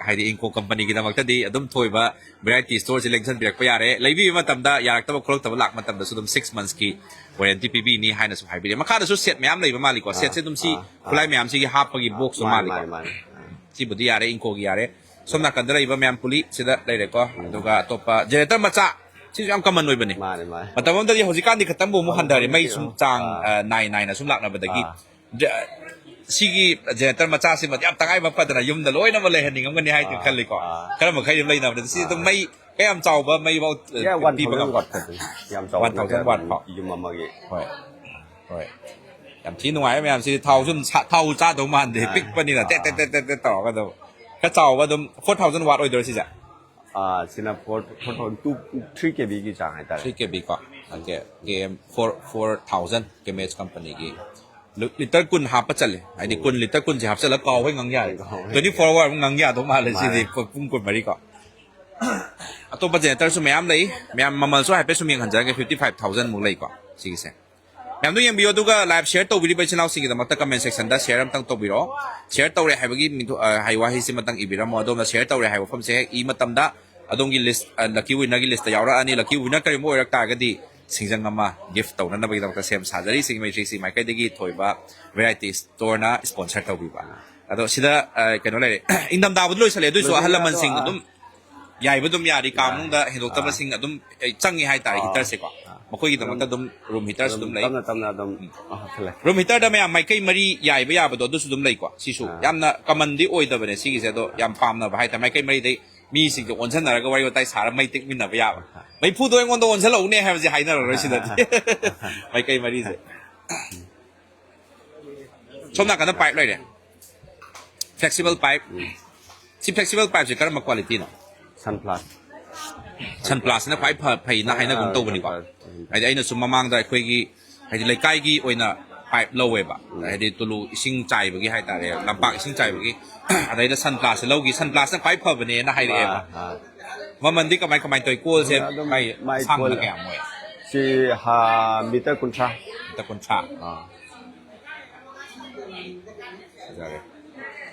ꯍꯥꯏꯗꯤ ꯏꯪꯀꯣ ꯀꯝꯄꯅꯤꯒꯤꯗꯃꯛꯇꯗꯤ ꯑꯗꯨꯝ ꯊꯣꯏꯕ ꯚꯦꯔꯥꯏꯇꯤ ꯁ꯭ꯇꯣꯔꯁꯤ ꯂꯦꯡꯁꯤꯟꯕꯤꯔꯛꯄ ꯌꯥꯔꯦ꯫ ꯂꯩꯕꯤꯕ ꯃꯇꯝꯗ ꯌꯥꯔꯛꯇꯕ ꯈꯣꯠꯂꯛꯇꯕ ꯂꯥꯛꯄ ꯃꯇꯝꯗꯁꯨ ꯑꯗꯨꯝ ꯁꯤꯛꯁ ꯃꯟꯁꯀꯤ ꯋꯥꯔꯦꯟꯇꯤ ꯄꯤꯕꯤꯅꯤ ꯍꯥꯏꯅꯁꯨ ꯍꯥꯏꯕꯤꯔꯦ꯫ ꯃꯈꯥꯗꯁꯨ ꯁꯦꯠ ꯃꯌꯥꯝ ꯂꯩꯕ ꯃꯥꯜꯂꯤꯀꯣ꯫ ꯁꯦꯠꯁꯦ ꯑꯗꯨꯝ ꯁꯤ ꯑꯥ, ꯑꯥ꯫ ꯈꯨꯠꯂꯥꯏ ꯃꯌꯥꯝꯁꯤꯒꯤ ꯍꯥꯞꯄꯒꯤ ꯕꯣꯛꯁꯇꯣ ꯃꯥꯅꯤ, ꯃꯥꯜꯂꯤꯀꯣ꯫ ꯃꯥꯅꯤ, ꯃꯥꯅꯤ꯫ ꯁꯤꯕꯨꯗꯤ ꯌꯥꯔꯦ, ꯏꯪꯀꯣꯒꯤ ꯌꯥꯔꯦ꯫ ꯁꯣꯝ ꯅꯥꯀꯟꯗ ꯂꯩꯕ ꯃꯌꯥꯝ ꯄꯨꯂꯤ ꯁꯤꯗ ꯂꯩꯔꯦꯀꯣ꯫ ꯑꯗꯨꯒ ꯑꯇꯣꯞꯄ ꯖꯦꯅꯦꯔꯦꯇꯔ ꯃꯆꯥ ꯁꯤꯁꯨ ꯌꯥꯝ ꯀꯃꯟ ꯑꯣꯏꯕꯅꯤ꯫ ꯃꯥꯅꯦ, ꯃꯥꯅꯦ꯫ ꯃꯇꯝ ꯑꯃꯗꯗꯤ, ꯍꯧꯖꯤꯛꯀꯥꯟꯗꯤ ꯈꯤꯇꯪꯕꯨ ꯑꯃꯨꯛ ꯍꯟꯊꯔꯦ, ꯃꯩ ꯁꯨꯝ ꯆꯥꯡ ꯑꯥ꯫ ꯑ, ꯅꯥꯏ ꯅꯥꯏꯅ ꯁꯨꯝ ꯂꯥꯛꯅꯕꯗꯒꯤ꯫ ꯑꯥ꯫ ꯖ-, ꯁꯤꯒꯤ ꯖꯦꯅꯦꯔꯦꯇꯔ ꯃꯆꯥꯁꯤꯃꯗꯤ ꯌꯥꯝ ꯇꯉꯥꯏ ꯐꯗꯅ ꯌꯨꯝꯗ ꯂꯣꯏꯅꯃꯛ ꯂꯩꯍꯟꯅꯤꯡꯉꯝꯒꯅꯤ ꯍꯥꯏꯅ ꯑꯥ, ꯈꯜꯂꯤꯀꯣ꯫ ꯑꯥ꯫ ꯈꯔ ꯃꯈꯩ ꯑꯗꯨꯝ ꯂꯩꯅꯕꯅꯤ꯫ ꯁꯤ ꯑꯗꯨꯝ ꯑꯥ꯫ ꯃꯩ ꯀꯌꯥꯝ ꯆꯥꯎꯕ ꯃꯩ ꯐꯥꯎ, ꯑ, Yeah, one ꯄꯤꯕ thousand ꯉꯝꯕ? watt ꯈꯛꯇꯅꯤ꯫ ꯌꯥꯝ ꯆꯥꯎꯕ One thousand ꯅꯠꯇꯦ, watt ꯑꯗꯨꯝ ꯐꯥꯎ? ꯌꯨꯝ ꯑꯃꯒꯤ꯫ ꯍꯣꯏ꯫ ꯍꯣꯏ꯫ ꯌꯥꯝ ꯊꯤ ꯅꯨꯡꯉꯥꯏ ꯃꯌꯥꯝꯁꯤꯗꯤ꯫ ꯊꯥꯎꯁꯨ ꯑꯗꯨꯝ ꯁꯥ-, ꯊꯥꯎ ꯆꯥꯗꯧ ꯃꯥꯟꯗꯦ꯫ ꯑꯥ꯫ ꯄꯤꯛꯄꯅꯤꯅ ꯇꯦꯠ ꯇꯦꯠ ꯑꯥ꯫ ꯇꯦꯠ ꯇꯦꯠ ꯇꯦꯠ ꯇꯧꯔꯒ ꯑꯗꯨꯝ꯫ ꯈꯔ ꯆꯥꯎꯕ ꯑꯗꯨꯝ four thousand watt ꯑꯣꯏꯗꯣꯏꯔꯣ ꯁꯤꯁꯦ? ꯑꯥ, ꯁꯤꯅ four, four thousand, two, three K B ꯒꯤ ꯆꯥꯡ ꯍꯥꯏꯇꯥꯔꯦ꯫ Three K B ꯀꯣ꯫ Okay, K M four, four thousand K M H company ꯒꯤ꯫ ꯂꯤ-, ꯂꯤꯇꯔ ꯀꯨꯟ ꯍꯥꯞꯄ ꯆꯜꯂꯦ꯫ ꯍꯥꯏꯗꯤ ꯀꯨꯟ, ꯂꯤꯇꯔ ꯀꯨꯟꯁꯦ ꯍꯥꯞꯆꯜꯂꯒ ꯀꯥꯎꯕꯩ ꯉꯥꯡ ꯌꯥꯔꯦ꯫ ꯀꯥꯎꯕꯩ꯫ Twenty four hour ꯑꯃꯨꯛ ꯉꯥꯡ ꯌꯥꯗꯧ ꯃꯥꯜꯂꯦ ꯁꯤꯗꯤ, ꯃꯥꯅꯦ꯫ ꯄꯨꯡ ꯀꯨꯟꯃꯔꯤ ꯀꯣ꯫ ꯑꯇꯣꯞꯄ ꯖꯦꯅꯦꯔꯦꯇꯔꯁꯨ ꯃꯌꯥꯝ ꯂꯩ꯫ ꯃꯌꯥꯝ ꯃꯃꯜꯁꯨ ꯍꯥꯏꯐꯦꯠ ꯁꯨꯝ ꯌꯦꯡꯍꯟꯖꯔꯒꯦ, fifty five thousand ꯃꯨꯛ ꯂꯩꯀꯣ ꯁꯤꯒꯤꯁꯦ꯫ ꯃꯌꯥꯝꯗꯣ ꯌꯦꯡꯕꯤꯌꯨ, ꯑꯗꯨꯒ live share ꯇꯧꯕꯤꯔꯤꯕ ꯏꯆꯤꯜ ꯏꯅꯥꯎꯁꯤꯡꯒꯤꯗꯃꯛꯇ comment section ꯗ share ꯑꯝꯇꯪ ꯇꯧꯕꯤꯔꯛꯑꯣ꯫ Share ꯇꯧꯔꯦ ꯍꯥꯏꯕꯒꯤ ꯃꯤꯡꯊꯣ-, ꯑ, ꯍꯥꯏ-, ꯋꯥꯍꯩꯁꯤꯃꯇꯪ ꯏꯕꯤꯔꯝꯃꯣ꯫ ꯑꯗꯣꯝꯅ share ꯇꯧꯔꯦ ꯍꯥꯏꯕ ꯋꯥꯐꯝꯁꯦ ꯍꯦꯛ ꯏ ꯃꯇꯝꯗ ꯑꯗꯣꯝꯒꯤ list, ꯑ, lucky winner ꯒꯤ list ꯇ ꯌꯥꯎꯔꯛꯑꯅꯤ꯫ Lucky winner ꯀꯔꯤꯒꯨꯝꯕ ꯑꯣꯏꯔꯛ ꯇꯥꯔꯒꯗꯤ ꯁꯤꯡꯖꯪ ꯑꯃ gift ꯇꯧꯅꯅꯕꯒꯤꯗꯃꯛꯇ ꯁꯦꯝ ꯁꯥꯖꯔꯤ ꯁꯤꯡꯖꯃꯩ ꯊ꯭ꯔꯤ ꯁꯤ ꯃꯥꯏꯀꯩꯗꯒꯤ ꯊꯣꯏꯕ variety store ꯅ sponsor ꯇꯧꯕꯤꯕ꯫ ꯑꯗꯣ ꯁꯤꯗ, ꯑ, ꯀꯩꯅꯣ ꯂꯩꯔꯦ, ꯏꯪꯊꯝꯊꯥꯕꯨꯗꯤ ꯂꯣꯏꯁꯜꯂꯦ, ꯑꯗꯨꯏꯁꯨ ꯑꯍꯜ ꯂꯣꯏꯁꯜꯂꯦ, ꯂꯃꯟꯁꯤꯡ ꯑꯗꯣ, ꯑꯥ꯫ ꯑꯗꯨꯝ ꯌꯥꯏꯕ ꯑꯗꯨꯝ ꯌꯥꯔꯤ꯫ ꯀꯥ ꯑꯥ꯫ ꯃꯅꯨꯡꯗ ꯍꯦꯟꯗꯣꯛꯇꯕꯁꯤꯡ ꯑꯗꯨꯝ, ꯑꯦ, ꯆꯪꯉꯤ ꯍꯥꯏꯇꯥꯔꯦ, ꯑꯥ꯫ heater ꯁꯦꯀꯣ꯫ ꯑꯥ꯫ ꯃꯈꯣꯏꯒꯤꯗꯃꯛꯇ ꯑꯗꯨꯝ room heater ꯁꯨ ꯑꯗꯨꯝ ꯂꯩ꯫ ꯇꯞꯅ ꯇꯞꯅ ꯑꯗꯨꯝ ꯍꯥꯞꯆꯜꯂꯦ꯫ Room heater ꯗ ꯃꯌꯥꯝ ꯃꯥꯏꯀꯩ ꯃꯔꯤ ꯌꯥꯏꯕ ꯌꯥꯕꯗꯣ ꯑꯗꯨꯁꯨ ꯑꯗꯨꯝ ꯂꯩꯀꯣ꯫ ꯁꯤꯁꯨ ꯑꯥ꯫ ꯌꯥꯝꯅ common ꯗꯤ ꯑꯣꯏꯗꯕꯅꯦ ꯁꯤꯒꯤꯁꯦ, ꯑꯗꯣ ꯌꯥꯝ ꯄꯥꯝꯅꯕ ꯍꯥꯏꯇꯥꯔꯦ꯫ ꯃꯥꯏꯀꯩ ꯃꯔꯤꯗꯩ ꯃꯤꯁꯤꯡꯗꯣ ꯑꯣꯟꯁꯤꯟꯅꯔꯒ ꯋꯥꯔꯤ ꯋꯥꯇꯥꯏ ꯁꯥꯔ ꯃꯩ ꯇꯦꯛꯃꯤꯟꯅꯕ ꯌꯥꯕ꯫ ꯃꯩꯐꯨꯗꯣ ꯑꯩꯉꯣꯟꯗ ꯑꯣꯟꯁꯤꯜꯂꯛꯎꯅꯦ ꯍꯥꯏꯕꯁꯦ ꯍꯥꯏꯅꯔꯔꯣꯏ ꯁꯤꯗꯗꯤ꯫ ꯃꯥꯏꯀꯩ ꯃꯔꯤꯁꯦ꯫ ꯁꯣꯝ ꯅꯥꯀꯟꯗ pipe ꯂꯩꯔꯦ, flexible pipe꯫ ꯁꯤ flexible pipe ꯁꯦ ꯀꯔꯝꯕ quality ꯅꯣ? Sunplus꯫ Sunplus ꯁꯤꯅ ꯈ꯭ꯋꯥꯏ ꯐ-, ꯐꯩꯅ ꯍꯥꯏꯅꯒꯨꯝ ꯇꯧꯕꯅꯤꯀꯣ꯫ ꯑꯥ, Sunplus꯫ ꯍꯥꯏꯗꯤ ꯑꯩꯅꯁꯨ ꯃꯃꯥꯡꯗ ꯑꯩꯈꯣꯏꯒꯤ, ꯍꯥꯏꯗꯤ ꯂꯩꯀꯥꯏꯒꯤ ꯑꯣꯏꯅ ꯄꯥꯏꯞ ꯂꯧꯋꯦꯕ꯫ ꯍꯥꯏꯗꯤ ꯇꯨꯂꯨ ꯏꯁꯤꯡ ꯆꯥꯏꯕꯒꯤ ꯍꯥꯏꯇꯥꯔꯦ, ꯂꯝꯄꯥꯛ ꯏꯁꯤꯡ ꯆꯥꯏꯕꯒꯤ꯫ ꯑꯗꯩꯗ ꯁꯟ ꯄ꯭ꯂꯥꯁꯁꯦ ꯂꯧꯈꯤ, ꯁꯟ ꯄ꯭ꯂꯥꯁꯅ ꯈ꯭ꯋꯥꯏ ꯐꯕꯅꯦꯅ ꯍꯥꯏꯔꯛꯑꯦꯕ꯫ ꯑꯥ, ꯑꯥ꯫ ꯃꯃꯟꯗꯤ ꯀꯃꯥꯏ ꯀꯃꯥꯏꯅ ꯇꯧꯏ? ꯀꯣꯜꯁꯦ ꯑꯗꯨꯝ ꯀꯥꯏ ꯃꯥꯏ ꯑꯁꯥꯡꯕꯅ ꯀꯣꯜ ꯀꯌꯥꯃꯨꯛ ꯑꯣꯏ? ꯁꯤ ꯍꯥ, ꯃꯤꯇꯔ ꯀꯨꯟꯊ꯭ꯔꯥ꯫ ꯃꯤꯇꯔ ꯀꯨꯟꯊ꯭ꯔꯥ꯫ ꯑꯥ꯫ ꯐꯖꯔꯦ꯫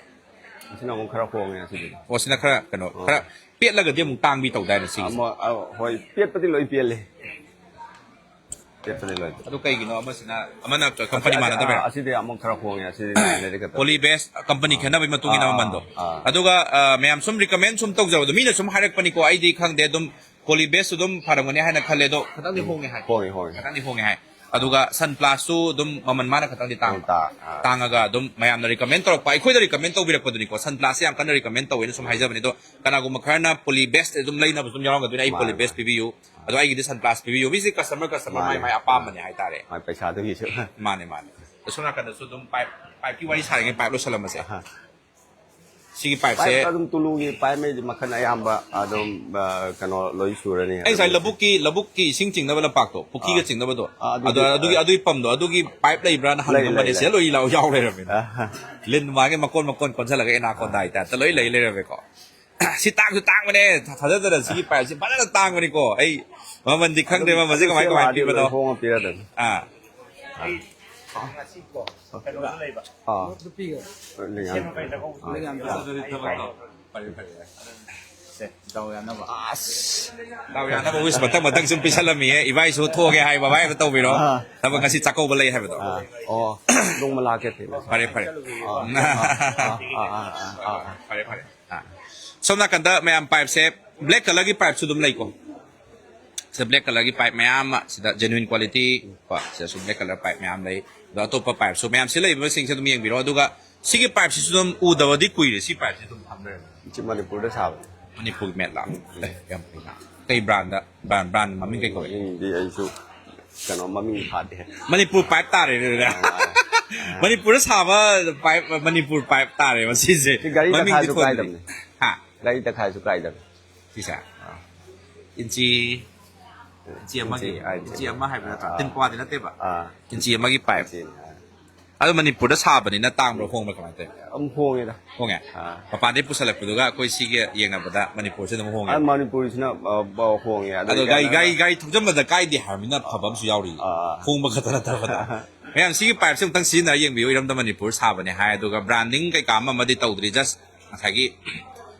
ꯑꯁꯤꯅ ꯑꯃꯨꯛ ꯈꯔ ꯍꯣꯡꯉꯦ ꯑꯁꯤꯗꯤ꯫ ꯑꯣ, ꯁꯤꯅ ꯈꯔ ꯀꯩꯅꯣ, ꯑꯥ꯫ ꯈꯔ ꯄꯦꯠꯂꯒꯗꯤ ꯑꯃꯨꯛ ꯇꯥꯡꯕꯤ ꯇꯧꯗꯥꯏꯅꯦ ꯁꯤꯒꯤꯁꯦ? ꯑꯃ, ꯑ, ꯍꯣꯏ, ꯄꯦꯠꯄꯗꯤ ꯂꯣꯏ ꯄꯦꯜꯂꯦ꯫ ꯄꯦꯠꯄꯗꯤ ꯂꯣꯏ꯫ ꯑꯗꯨ ꯀꯩꯒꯤꯅꯣ ꯑꯃꯁꯤꯅ, ꯑꯃꯅ ꯀꯝꯄꯅꯤ ꯑꯁꯤ-, ꯃꯥꯟꯅꯗꯕꯩꯔꯥ? ꯑꯥ, ꯑꯁꯤꯗꯤ ꯑꯃꯨꯛ ꯈꯔ ꯍꯣꯡꯉꯦ, ꯑꯁꯤꯗꯤ ꯂꯩꯔꯦ ꯈꯛꯇ꯫ ꯄꯣꯂꯤ ꯕꯦꯁ ꯀꯝꯄꯅꯤ ꯑꯥ꯫ ꯈꯦꯠꯅꯕꯒꯤ ꯃꯇꯨꯡ ꯏꯟꯅ ꯑꯥ, ꯃꯃꯟꯗꯣ꯫ ꯑꯥ, ꯑꯥ꯫ ꯑꯗꯨꯒ, ꯑ, ꯃꯌꯥꯝ ꯁꯨꯝ ꯔꯤꯀꯃꯦꯟ ꯁꯨꯝ ꯇꯧꯖꯕꯗꯣ, ꯃꯤꯅ ꯁꯨꯝ ꯍꯥꯏꯔꯛꯄꯅꯤꯀꯣ, ꯑꯩꯗꯤ ꯈꯪꯗꯦ, ꯑꯗꯨꯝ ꯄꯣꯂꯤ ꯕꯦꯁꯁꯨ ꯑꯗꯨꯝ ꯐꯔꯝꯒꯅꯤ ꯍꯥꯏꯅ ꯈꯜꯂꯦ, ꯑꯗꯣ ꯈꯤꯇꯪꯗꯤ ꯍꯣꯡꯉꯦ ꯍꯥꯏ꯫ ꯍꯣꯡꯉꯦ, ꯍꯣꯡꯉꯦ꯫ ꯈꯤꯇꯪꯗꯤ ꯍꯣꯡꯉꯦ ꯍꯥꯏ꯫ ꯑꯗꯨꯒ ꯁꯟ ꯄ꯭ꯂꯥꯁꯁꯨ ꯑꯗꯨꯝ ꯃꯃꯜ ꯃꯥꯅ ꯈꯤꯇꯪꯗꯤ ꯇꯥꯡꯕ꯫ ꯍꯣꯡ ꯇꯥ-, ꯑꯥ꯫ ꯇꯥꯡꯉꯒ ꯑꯗꯨꯝ ꯃꯌꯥꯝꯅ ꯔꯤꯀꯃꯦꯟ ꯇꯧꯔꯛꯄ, ꯑꯩꯈꯣꯏꯗ ꯔꯤꯀꯃꯦꯟ ꯇꯧꯕꯤꯔꯛꯄꯗꯨꯅꯤꯀꯣ, ꯁꯟ ꯄ꯭ꯂꯥꯁꯁꯦ ꯌꯥꯝ ꯀꯟꯅ ꯔꯤꯀꯃꯦꯟ ꯇꯧꯋꯦꯅ ꯁꯨꯝ ꯍꯥꯏꯖꯕꯅꯤ꯫ ꯑꯗꯣ ꯀꯅꯥꯒꯨꯝꯕ ꯈꯔꯅ ꯄꯣꯂꯤ ꯕꯦꯁ ꯑꯗꯨꯝ ꯂꯩꯅꯕꯁꯨ ꯑꯗꯨꯝ ꯌꯥꯎꯔꯝꯒꯗꯣꯏꯅꯤ, "ꯑꯩ ꯃꯥꯅꯦ, ꯄꯣꯂꯤ ꯕꯦꯁ ꯃꯥꯅꯦ꯫ ꯄꯤꯕꯤꯌꯨ", ꯑꯗꯣ ꯑꯩꯒꯤꯗꯤ ꯁꯟ ꯄ꯭ꯂꯥꯁ ꯄꯤꯕꯤꯌꯨ꯫ ꯃꯤꯁꯦ ꯀꯁꯇꯃꯔ, ꯀꯁꯇꯃꯔ ꯃꯥꯏ ꯃꯥꯅꯦ꯫ ꯃꯥꯏ ꯑꯄꯥꯝꯕꯅꯦ ꯍꯥꯏꯇꯥꯔꯦ꯫ ꯃꯥꯏ ꯄꯩꯁꯥꯗꯨꯒꯤꯁꯨ꯫ ꯃꯥꯅꯦ, ꯃꯥꯅꯦ꯫ ꯑꯁꯣꯝ ꯅꯥꯀꯟꯗꯁꯨ ꯑꯗꯨꯝ ꯄꯥꯏꯞ, ꯄꯥꯏꯞꯀꯤ ꯋꯥꯔꯤ ꯁꯥꯔꯤꯉꯩ ꯄꯥꯏꯞ ꯂꯣꯏꯁꯜꯂꯝꯃꯁꯦ꯫ ꯑꯍꯥ꯫ ꯁꯤꯒꯤ ꯄꯥꯏꯞꯁꯦ ꯄꯥꯏꯞ ꯑꯗꯨꯝ ꯇꯨꯂꯨꯒꯤ ꯄꯥꯏꯞ ꯃꯩꯗꯤ ꯃꯈꯜ ꯑꯌꯥꯝꯕ ꯑꯗꯨꯝ, ꯑ, ꯀꯩꯅꯣ ꯂꯣꯏ ꯁꯨꯔꯅꯤ꯫ ꯑꯩ ꯉꯁꯥꯏ ꯑꯗꯨꯒꯤ ꯂꯧꯕꯨꯛꯀꯤ, ꯂꯧꯕꯨꯛꯀꯤ ꯏꯁꯤꯡ ꯆꯤꯡꯅꯕ ꯂꯝꯄꯥꯛꯇꯣ, ꯄꯨꯈ꯭ꯔꯤꯒ ꯑꯥ꯫ ꯆꯤꯡꯅꯕꯗꯣ, ꯑꯥ, ꯑꯗꯨꯗꯤ, ꯑꯗꯣ ꯑꯗꯨꯒꯤ, ꯑꯥ꯫ ꯑꯗꯨꯒꯤ ꯄꯝꯗꯣ, ꯑꯗꯨꯒꯤ ꯄꯥꯏꯞ ꯂꯩꯕ꯭ꯔꯥꯅ ꯂꯩ, ꯍꯪꯉꯝꯕꯅꯦ꯫ ꯂꯩ, ꯁꯤꯗ ꯂꯩ꯫ ꯂꯣꯏ ꯌꯥꯎ-, ꯌꯥꯎ ꯂꯩꯔꯝꯃꯦ꯫ ꯑꯥ꯫ ꯂꯤꯟ ꯃꯥꯒꯤ ꯃꯀꯣꯟ ꯃꯀꯣꯟ ꯀꯣꯟꯁꯤꯜꯂꯒ ꯑꯦꯅꯥꯀꯣꯟꯗꯥ ꯑꯥ꯫ ꯍꯥꯏꯇꯥꯔꯦ ꯂꯣꯏ ꯂꯩ ꯂꯩꯔꯝꯃꯦꯀꯣ꯫ ꯁꯤ ꯇꯥꯡꯁꯨ ꯇꯥꯡꯕꯅꯦ, ꯊꯥꯖꯗꯅ ꯁꯤꯒꯤ ꯄꯥꯏꯞꯁꯦ ꯐꯖꯅ ꯇꯥꯡꯕꯅꯤꯀꯣ꯫ ꯑꯩ ꯃꯃꯜꯗꯤ ꯈꯪꯗꯦ, ꯑꯗꯨꯝ ꯃꯃꯜꯁꯦ ꯀꯃꯥꯏ ꯁꯦꯝ ꯀꯃꯥꯏ ꯂꯥꯛꯑꯗꯤ ꯄꯤꯕꯅꯣ? ꯂꯣꯏ ꯍꯣꯡꯉ ꯄꯤꯔꯗꯕꯅꯤ꯫ ꯑꯥ꯫ ꯑꯥ꯫ ꯅꯨꯄꯤꯒ꯫ ꯂꯩ ꯌꯥꯝ-, ꯂꯩ ꯌꯥꯝ-, ꯑꯥ꯫ ꯑꯗꯨꯗꯤ ꯊꯕꯛꯇꯣ ꯐꯔꯦ, ꯐꯔꯦ꯫ ꯁꯦ, ꯗꯥꯎ ꯌꯥꯅꯕ꯫ ꯑꯁ꯫ ꯗꯥꯎ ꯌꯥꯅꯕ wish ꯃꯊꯪ ꯃꯊꯪ ꯁꯨꯝ ꯄꯤꯁꯜꯂꯝꯃꯤꯌꯦ꯫ ꯏꯕꯥꯏꯁꯨ ꯊꯣꯛꯑꯒꯦ ꯍꯥꯏ, ꯕꯕꯥꯏ ꯑꯝꯇ ꯇꯧꯕꯤꯔꯣ꯫ ꯑꯥ꯫ ꯊꯕꯛ ꯉꯁꯤ ꯆꯥꯛꯀꯧꯕ ꯂꯩ ꯍꯥꯏꯕꯗꯣ꯫ ꯑꯥ꯫ ꯑꯣ, ꯅꯣꯡꯃ ꯂꯥꯛꯀꯦ ꯊꯦꯡꯅꯁꯦ꯫ ꯐꯔꯦ, ꯐꯔꯦ꯫ ꯑꯥ, ꯑꯥ, ꯑꯥ, ꯑꯥ, ꯑꯥ꯫ ꯐꯔꯦ, ꯐꯔꯦ꯫ ꯑꯥ꯫ ꯁꯣꯝ ꯅꯥꯀꯟꯗ ꯃꯌꯥꯝ ꯄꯥꯏꯞꯁꯦ, black colourꯒꯤ ꯄꯥꯏꯞꯁꯨ ꯑꯗꯨꯝ ꯂꯩꯀꯣ꯫ ꯁꯤꯗ black colourꯒꯤ ꯄꯥꯏꯞ ꯃꯌꯥꯝ ꯑꯃ, ꯁꯤꯗ genuine quality ꯀꯣ, ꯁꯤꯗꯁꯨ black colour ꯄꯥꯏꯞ ꯃꯌꯥꯝ ꯂꯩ꯫ ꯑꯗꯣ ꯑꯇꯣꯞꯄ ꯄꯥꯏꯞꯁꯨ ꯃꯌꯥꯝ ꯁꯤ ꯂꯩꯔꯤꯕꯁꯤꯡꯁꯦ ꯑꯗꯨꯝ ꯌꯦꯡꯕꯤꯔꯣ꯫ ꯑꯗꯨꯒ ꯁꯤꯒꯤ ꯄꯥꯏꯞꯁꯤꯁꯨ ꯑꯗꯨꯝ ꯎꯗꯕꯗꯤ ꯀꯨꯏꯔꯦ, ꯁꯤ ꯄꯥꯏꯞꯁꯤ ꯑꯗꯨꯝ ꯊꯝ ꯂꯩꯔꯝꯃꯦ꯫ ꯁꯤ ꯃꯅꯤꯄꯨꯔꯗ ꯁꯥꯕ꯫ ꯃꯅꯤꯄꯨꯔꯒꯤ ꯃꯦꯠꯂꯥ? ꯑꯦ, ꯌꯥꯝ ꯐꯩꯅ꯫ ꯀꯩ brandꯗ? Brand, brand ꯃꯃꯤꯡ ꯀꯩ ꯀꯧꯏ? ꯃꯃꯤꯡꯗꯤ ꯑꯩꯁꯨ ꯀꯩꯅꯣ ꯃꯃꯤꯡ ꯐꯥꯗꯦ꯫ ꯃꯅꯤꯄꯨꯔ ꯄꯥꯏꯞ ꯇꯥꯔꯦ ꯑꯗꯨꯗꯤ꯫ ꯑꯥ, ꯑꯥ꯫ ꯃꯅꯤꯄꯨꯔꯗ ꯁꯥꯕ ꯄꯥꯏꯞ, ꯃꯅꯤꯄꯨꯔ ꯄꯥꯏꯞ ꯇꯥꯔꯦ ꯃꯁꯤꯁꯦ꯫ ꯁꯤ ꯒꯥꯔꯤ ꯃꯃꯤꯡꯗꯤ ꯇꯪꯈꯥꯏꯁꯨ ꯊꯣꯟꯗ꯭ꯔꯤ꯫ ꯀꯥꯏꯗꯕꯅꯦ꯫ ꯍꯥ? ꯒꯥꯔꯤ ꯇꯪꯈꯥꯏꯁꯨ ꯀꯥꯏꯗꯕꯅꯦ꯫ ꯁꯤꯁꯦ? ꯑꯥ꯫ ꯏꯟꯆꯤ, ꯏꯟꯆꯤ ꯑꯃꯒꯤ, ꯏꯟꯆꯤ ꯍꯥꯏꯗꯤ ꯏꯟꯆꯤ ꯑꯃ ꯍꯥꯏꯕ ꯅꯠꯇ꯭ꯔꯣ? ꯑꯥ꯫ ꯇꯤꯟ ꯄꯋꯥꯗꯤ ꯅꯠꯇꯦꯕ꯫ ꯑꯥ꯫ ꯏꯟꯆꯤ ꯑꯃꯒꯤ ꯄꯥꯏꯞ꯫ ꯏꯟꯆꯤꯅꯤ, ꯑꯥ꯫ ꯑꯗꯣ ꯃꯅꯤꯄꯨꯔꯗ ꯁꯥꯕꯅꯤꯅ ꯇꯥꯡꯕ꯭ꯔꯣ, ꯍꯣꯡꯕ꯭ꯔꯣ, ꯀꯃꯥꯏꯅ ꯇꯧꯋꯤ? ꯑꯗꯨꯝ ꯍꯣꯡꯉꯦꯗ꯫ ꯍꯣꯡꯉꯦ꯫ ꯑꯥ꯫ ꯃꯄꯥꯟꯗꯩ ꯄꯨꯁꯜꯂꯛꯄꯗꯨꯒ ꯑꯩꯈꯣꯏ ꯁꯤꯒ ꯌꯦꯡꯅꯕꯗ ꯃꯅꯤꯄꯨꯔꯁꯦ ꯑꯗꯨꯝ ꯍꯣꯡꯉꯦ꯫ ꯑ, ꯃꯅꯤꯄꯨꯔꯁꯤꯅ ꯑ, ꯕ- ꯍꯣꯡꯉꯦ꯫ ꯑꯗꯩ ꯑꯗꯣ ꯒꯥꯔꯤ ꯌꯥꯝꯅ- ꯒꯥꯔꯤ ꯒꯥꯔꯤ ꯊꯧꯖꯟꯕꯗ ꯀꯥꯏꯗꯦ ꯍꯥꯏꯔꯕꯅꯤꯅ ꯐꯕ ꯑꯃꯁꯨ ꯌꯥꯎꯔꯤ꯫ ꯑꯥ, ꯑꯥ꯫ ꯍꯣꯡꯕ ꯈꯛꯇ ꯅꯠꯇꯕꯗ꯫ ꯃꯌꯥꯝ ꯁꯤꯒꯤ ꯄꯥꯏꯞꯁꯦ ꯑꯃꯨꯛꯇꯪ ꯁꯤꯖꯤꯟꯅꯔ ꯌꯦꯡꯕꯤꯌꯨ, ꯏꯔꯝꯗꯝ ꯃꯅꯤꯄꯨꯔ ꯁꯥꯕꯅꯦ ꯍꯥꯏ꯫ ꯑꯗꯨꯒ ꯕ꯭ꯔꯥꯟꯗꯤꯡ ꯀꯩꯀꯥ ꯑꯃ ꯑꯃꯗꯤ ꯇꯧꯗ꯭ꯔꯤ, ꯖꯁ ꯉꯁꯥꯏꯒꯤ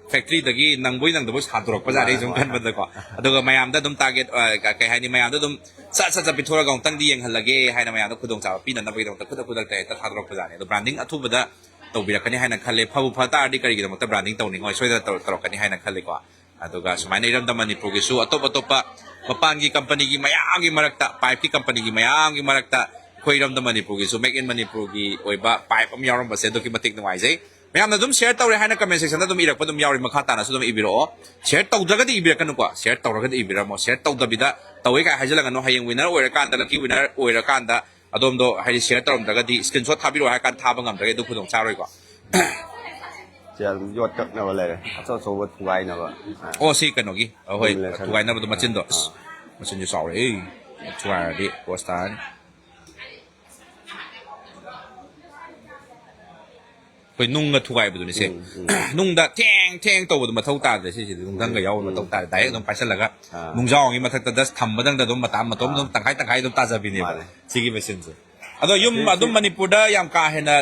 ꯐꯦꯛꯇ꯭ꯔꯤꯗꯒꯤ ꯅꯪꯕꯣꯏ ꯅꯪꯗꯕꯣꯏ ꯁꯥꯗꯣꯔꯛꯄ ꯖꯥꯠꯅꯤ, ꯑꯩ ꯁꯨꯝ ꯃꯥꯅꯦ, ꯃꯥꯅꯦ꯫ ꯈꯟꯕꯗꯀꯣ꯫ ꯑꯗꯨꯒ ꯃꯌꯥꯝꯗ ꯑꯗꯨꯝ ꯇꯥꯔꯒꯦꯠ, ꯑ, ꯀ- ꯀꯩ ꯍꯥꯏꯅꯤ, ꯃꯌꯥꯝꯗ ꯑꯗꯨꯝ ꯁꯠ ꯁꯠ ꯁꯠ ꯄꯤꯊꯣꯔꯒ ꯑꯃꯨꯛꯇꯪꯗꯤ ꯌꯦꯡꯍꯜꯂꯒꯦ ꯍꯥꯏꯅ ꯃꯌꯥꯝꯗ ꯈꯨꯗꯣꯡꯆꯥꯕ ꯄꯤꯅꯅꯕꯒꯤꯗꯃꯛꯇ ꯈꯨꯗꯛ ꯈꯨꯗꯛꯇ ꯍꯦꯛꯇ ꯊꯥꯗꯣꯔꯛꯄ ꯖꯥꯠꯅꯤ꯫ ꯑꯗꯣ ꯕ꯭ꯔꯥꯟꯗꯤꯡ ꯑꯊꯨꯕꯗ ꯇꯧꯕꯤꯔꯛꯀꯅꯤ ꯍꯥꯏꯅ ꯈꯜꯂꯦ꯫ ꯐꯕꯨ ꯐ ꯇꯥꯔꯗꯤ ꯀꯔꯤꯒꯤꯗꯃꯛꯇ ꯕ꯭ꯔꯥꯟꯗꯤꯡ ꯇꯧꯅꯤꯡꯉꯣꯏ? ꯁꯣꯏꯗꯅ ꯇꯧ- ꯇꯧꯔꯛꯀꯅꯤ ꯍꯥꯏꯅ ꯈꯜꯂꯤꯀꯣ꯫ ꯑꯗꯨꯒ ꯁꯨꯃꯥꯏꯅ ꯏꯔꯝꯗꯝ ꯃꯅꯤꯄꯨꯔꯒꯤꯁꯨ ꯑꯇꯣꯞ ꯑꯇꯣꯞꯄ ꯃꯄꯥꯟꯒꯤ ꯀꯝꯄꯅꯤꯒꯤ ꯃꯌꯥꯝꯒꯤ ꯃꯔꯛꯇ, ꯄꯥꯏꯞꯀꯤ ꯀꯝꯄꯅꯤꯒꯤ ꯃꯌꯥꯝꯒꯤ ꯃꯔꯛꯇ ꯑꯩꯈꯣꯏ ꯏꯔꯝꯗꯝ ꯃꯅꯤꯄꯨꯔꯒꯤꯁꯨ, ꯃꯦꯛ ꯏꯟ ꯃꯅꯤꯄꯨꯔꯒꯤ ꯑꯣꯏꯕ ꯄꯥꯏꯞ ꯑꯃ ꯌꯥꯎꯔꯝꯕꯁꯦ ꯑꯗꯨꯛꯀꯤ ꯃꯇꯤꯛ ꯅꯨꯡꯉꯥꯏꯖꯩ꯫ ꯃꯌꯥꯝꯅ ꯑꯗꯨꯝ ꯁꯤꯌꯔ ꯇꯧꯔꯦ ꯍꯥꯏꯅ ꯀꯃꯦꯟ ꯁꯦꯛꯁꯟꯗ ꯑꯗꯨꯝ ꯏꯔꯛꯄ ꯑꯗꯨꯝ ꯌꯥꯎꯔꯤ, ꯃꯈꯥ ꯇꯥꯅꯁꯨ ꯑꯗꯨꯝ ꯏꯕꯤꯔꯛꯑꯣ꯫ ꯁꯤꯌꯔ ꯇꯧꯗ꯭ꯔꯒꯗꯤ ꯏꯕꯤꯔꯛꯀꯅꯨꯀꯣ, ꯁꯤꯌꯔ ꯇꯧꯔꯒꯗꯤ ꯏꯕꯤꯔꯝꯃꯣ꯫ ꯁꯤꯌꯔ ꯇꯧꯗꯕꯤꯗ ꯇꯧꯋꯦ ꯀꯥꯏ ꯍꯥꯏꯖꯜꯂꯒꯅꯨ, ꯍꯌꯦꯡ ꯋꯤꯟꯅꯔ ꯑꯣꯏꯔꯀꯥꯟꯗ, ꯂꯛꯀꯤ ꯋꯤꯟꯅꯔ ꯑꯣꯏꯔꯀꯥꯟꯗ ꯑꯗꯣꯝꯗꯣ ꯍꯥꯏꯗꯤ ꯁꯤꯌꯔ ꯇꯧꯔꯝꯗ꯭ꯔꯒꯗꯤ, ꯁ꯭ꯀ꯭ꯔꯤꯟ ꯁꯣꯠ ꯊꯥꯕꯤꯔꯛꯑꯣ ꯍꯥꯏꯔ ꯀꯥꯟꯗ ꯊꯥꯕ ꯉꯝꯗ꯭ꯔꯒꯗꯤ ꯑꯗꯨ ꯈꯨꯗꯣꯡ ꯆꯥꯔꯣꯏꯀꯣ꯫ ꯁꯦꯜ ꯌꯣꯠ ꯀꯛꯅꯕ ꯂꯩꯔꯦ, ꯑꯆꯧ ꯑꯆꯧꯕ ꯊꯨꯒꯥꯏꯅꯕ꯫ ꯑ, ꯑꯣ, ꯁꯤ ꯀꯩꯅꯣꯒꯤ, ꯑꯍꯣꯏ, Combination. ꯊꯨꯒꯥꯏꯅꯕꯗꯣ ꯃꯆꯤꯟꯗꯣ꯫ ꯑꯥ꯫ ꯃꯆꯤꯟꯁꯨ ꯆꯥꯎꯔꯦ꯫ ꯑꯦ, ꯊꯨꯒꯥꯏꯔꯗꯤ ꯄꯣꯁ ꯇꯥꯔꯅꯤ꯫ ꯑꯩꯈꯣꯏ ꯅꯨꯡꯒ ꯊꯨꯒꯥꯏꯕꯗꯨꯅꯤꯁꯦ꯫ ꯎꯝ, ꯎꯝ꯫ ꯅꯨꯡꯗ ꯊꯦꯡ ꯊꯦꯡ ꯇꯧꯕꯗꯣ ꯃꯊꯧ ꯇꯥꯗ꯭ꯔꯦ꯫ ꯁꯤꯁꯤꯗꯤ ꯅꯨꯡꯗꯪꯒ ꯌꯥꯎꯕ ꯎꯝ꯫ ꯃꯊꯧ ꯇꯥꯗꯦ꯫ ꯗꯥꯏꯔꯦꯛ ꯑꯗꯨꯝ ꯄꯥꯏꯁꯜꯂꯒ ꯑꯥ꯫ ꯅꯨꯡꯖꯥꯎꯒꯤ ꯃꯊꯛꯇ ꯗꯁ ꯊꯝꯕꯗꯪꯗ ꯑꯗꯨꯝ ꯃꯇꯥ ꯃꯇꯣꯝ ꯑꯗꯨꯝ ꯑꯥ꯫ ꯇꯪꯈꯥꯏ ꯇꯪꯈꯥꯏ ꯑꯗꯨꯝ ꯇꯥꯖꯕꯤꯅꯦꯕ꯫ ꯃꯥꯅꯦ꯫ ꯁꯤꯒꯤ ꯃꯦꯆꯤꯟꯁꯦ꯫ ꯑꯗꯣ ꯌꯨꯝ ꯑꯗꯨꯝ ꯃꯅꯤꯄꯨꯔꯗ ꯌꯥꯝ ꯀꯥ ꯍꯦꯟꯅ,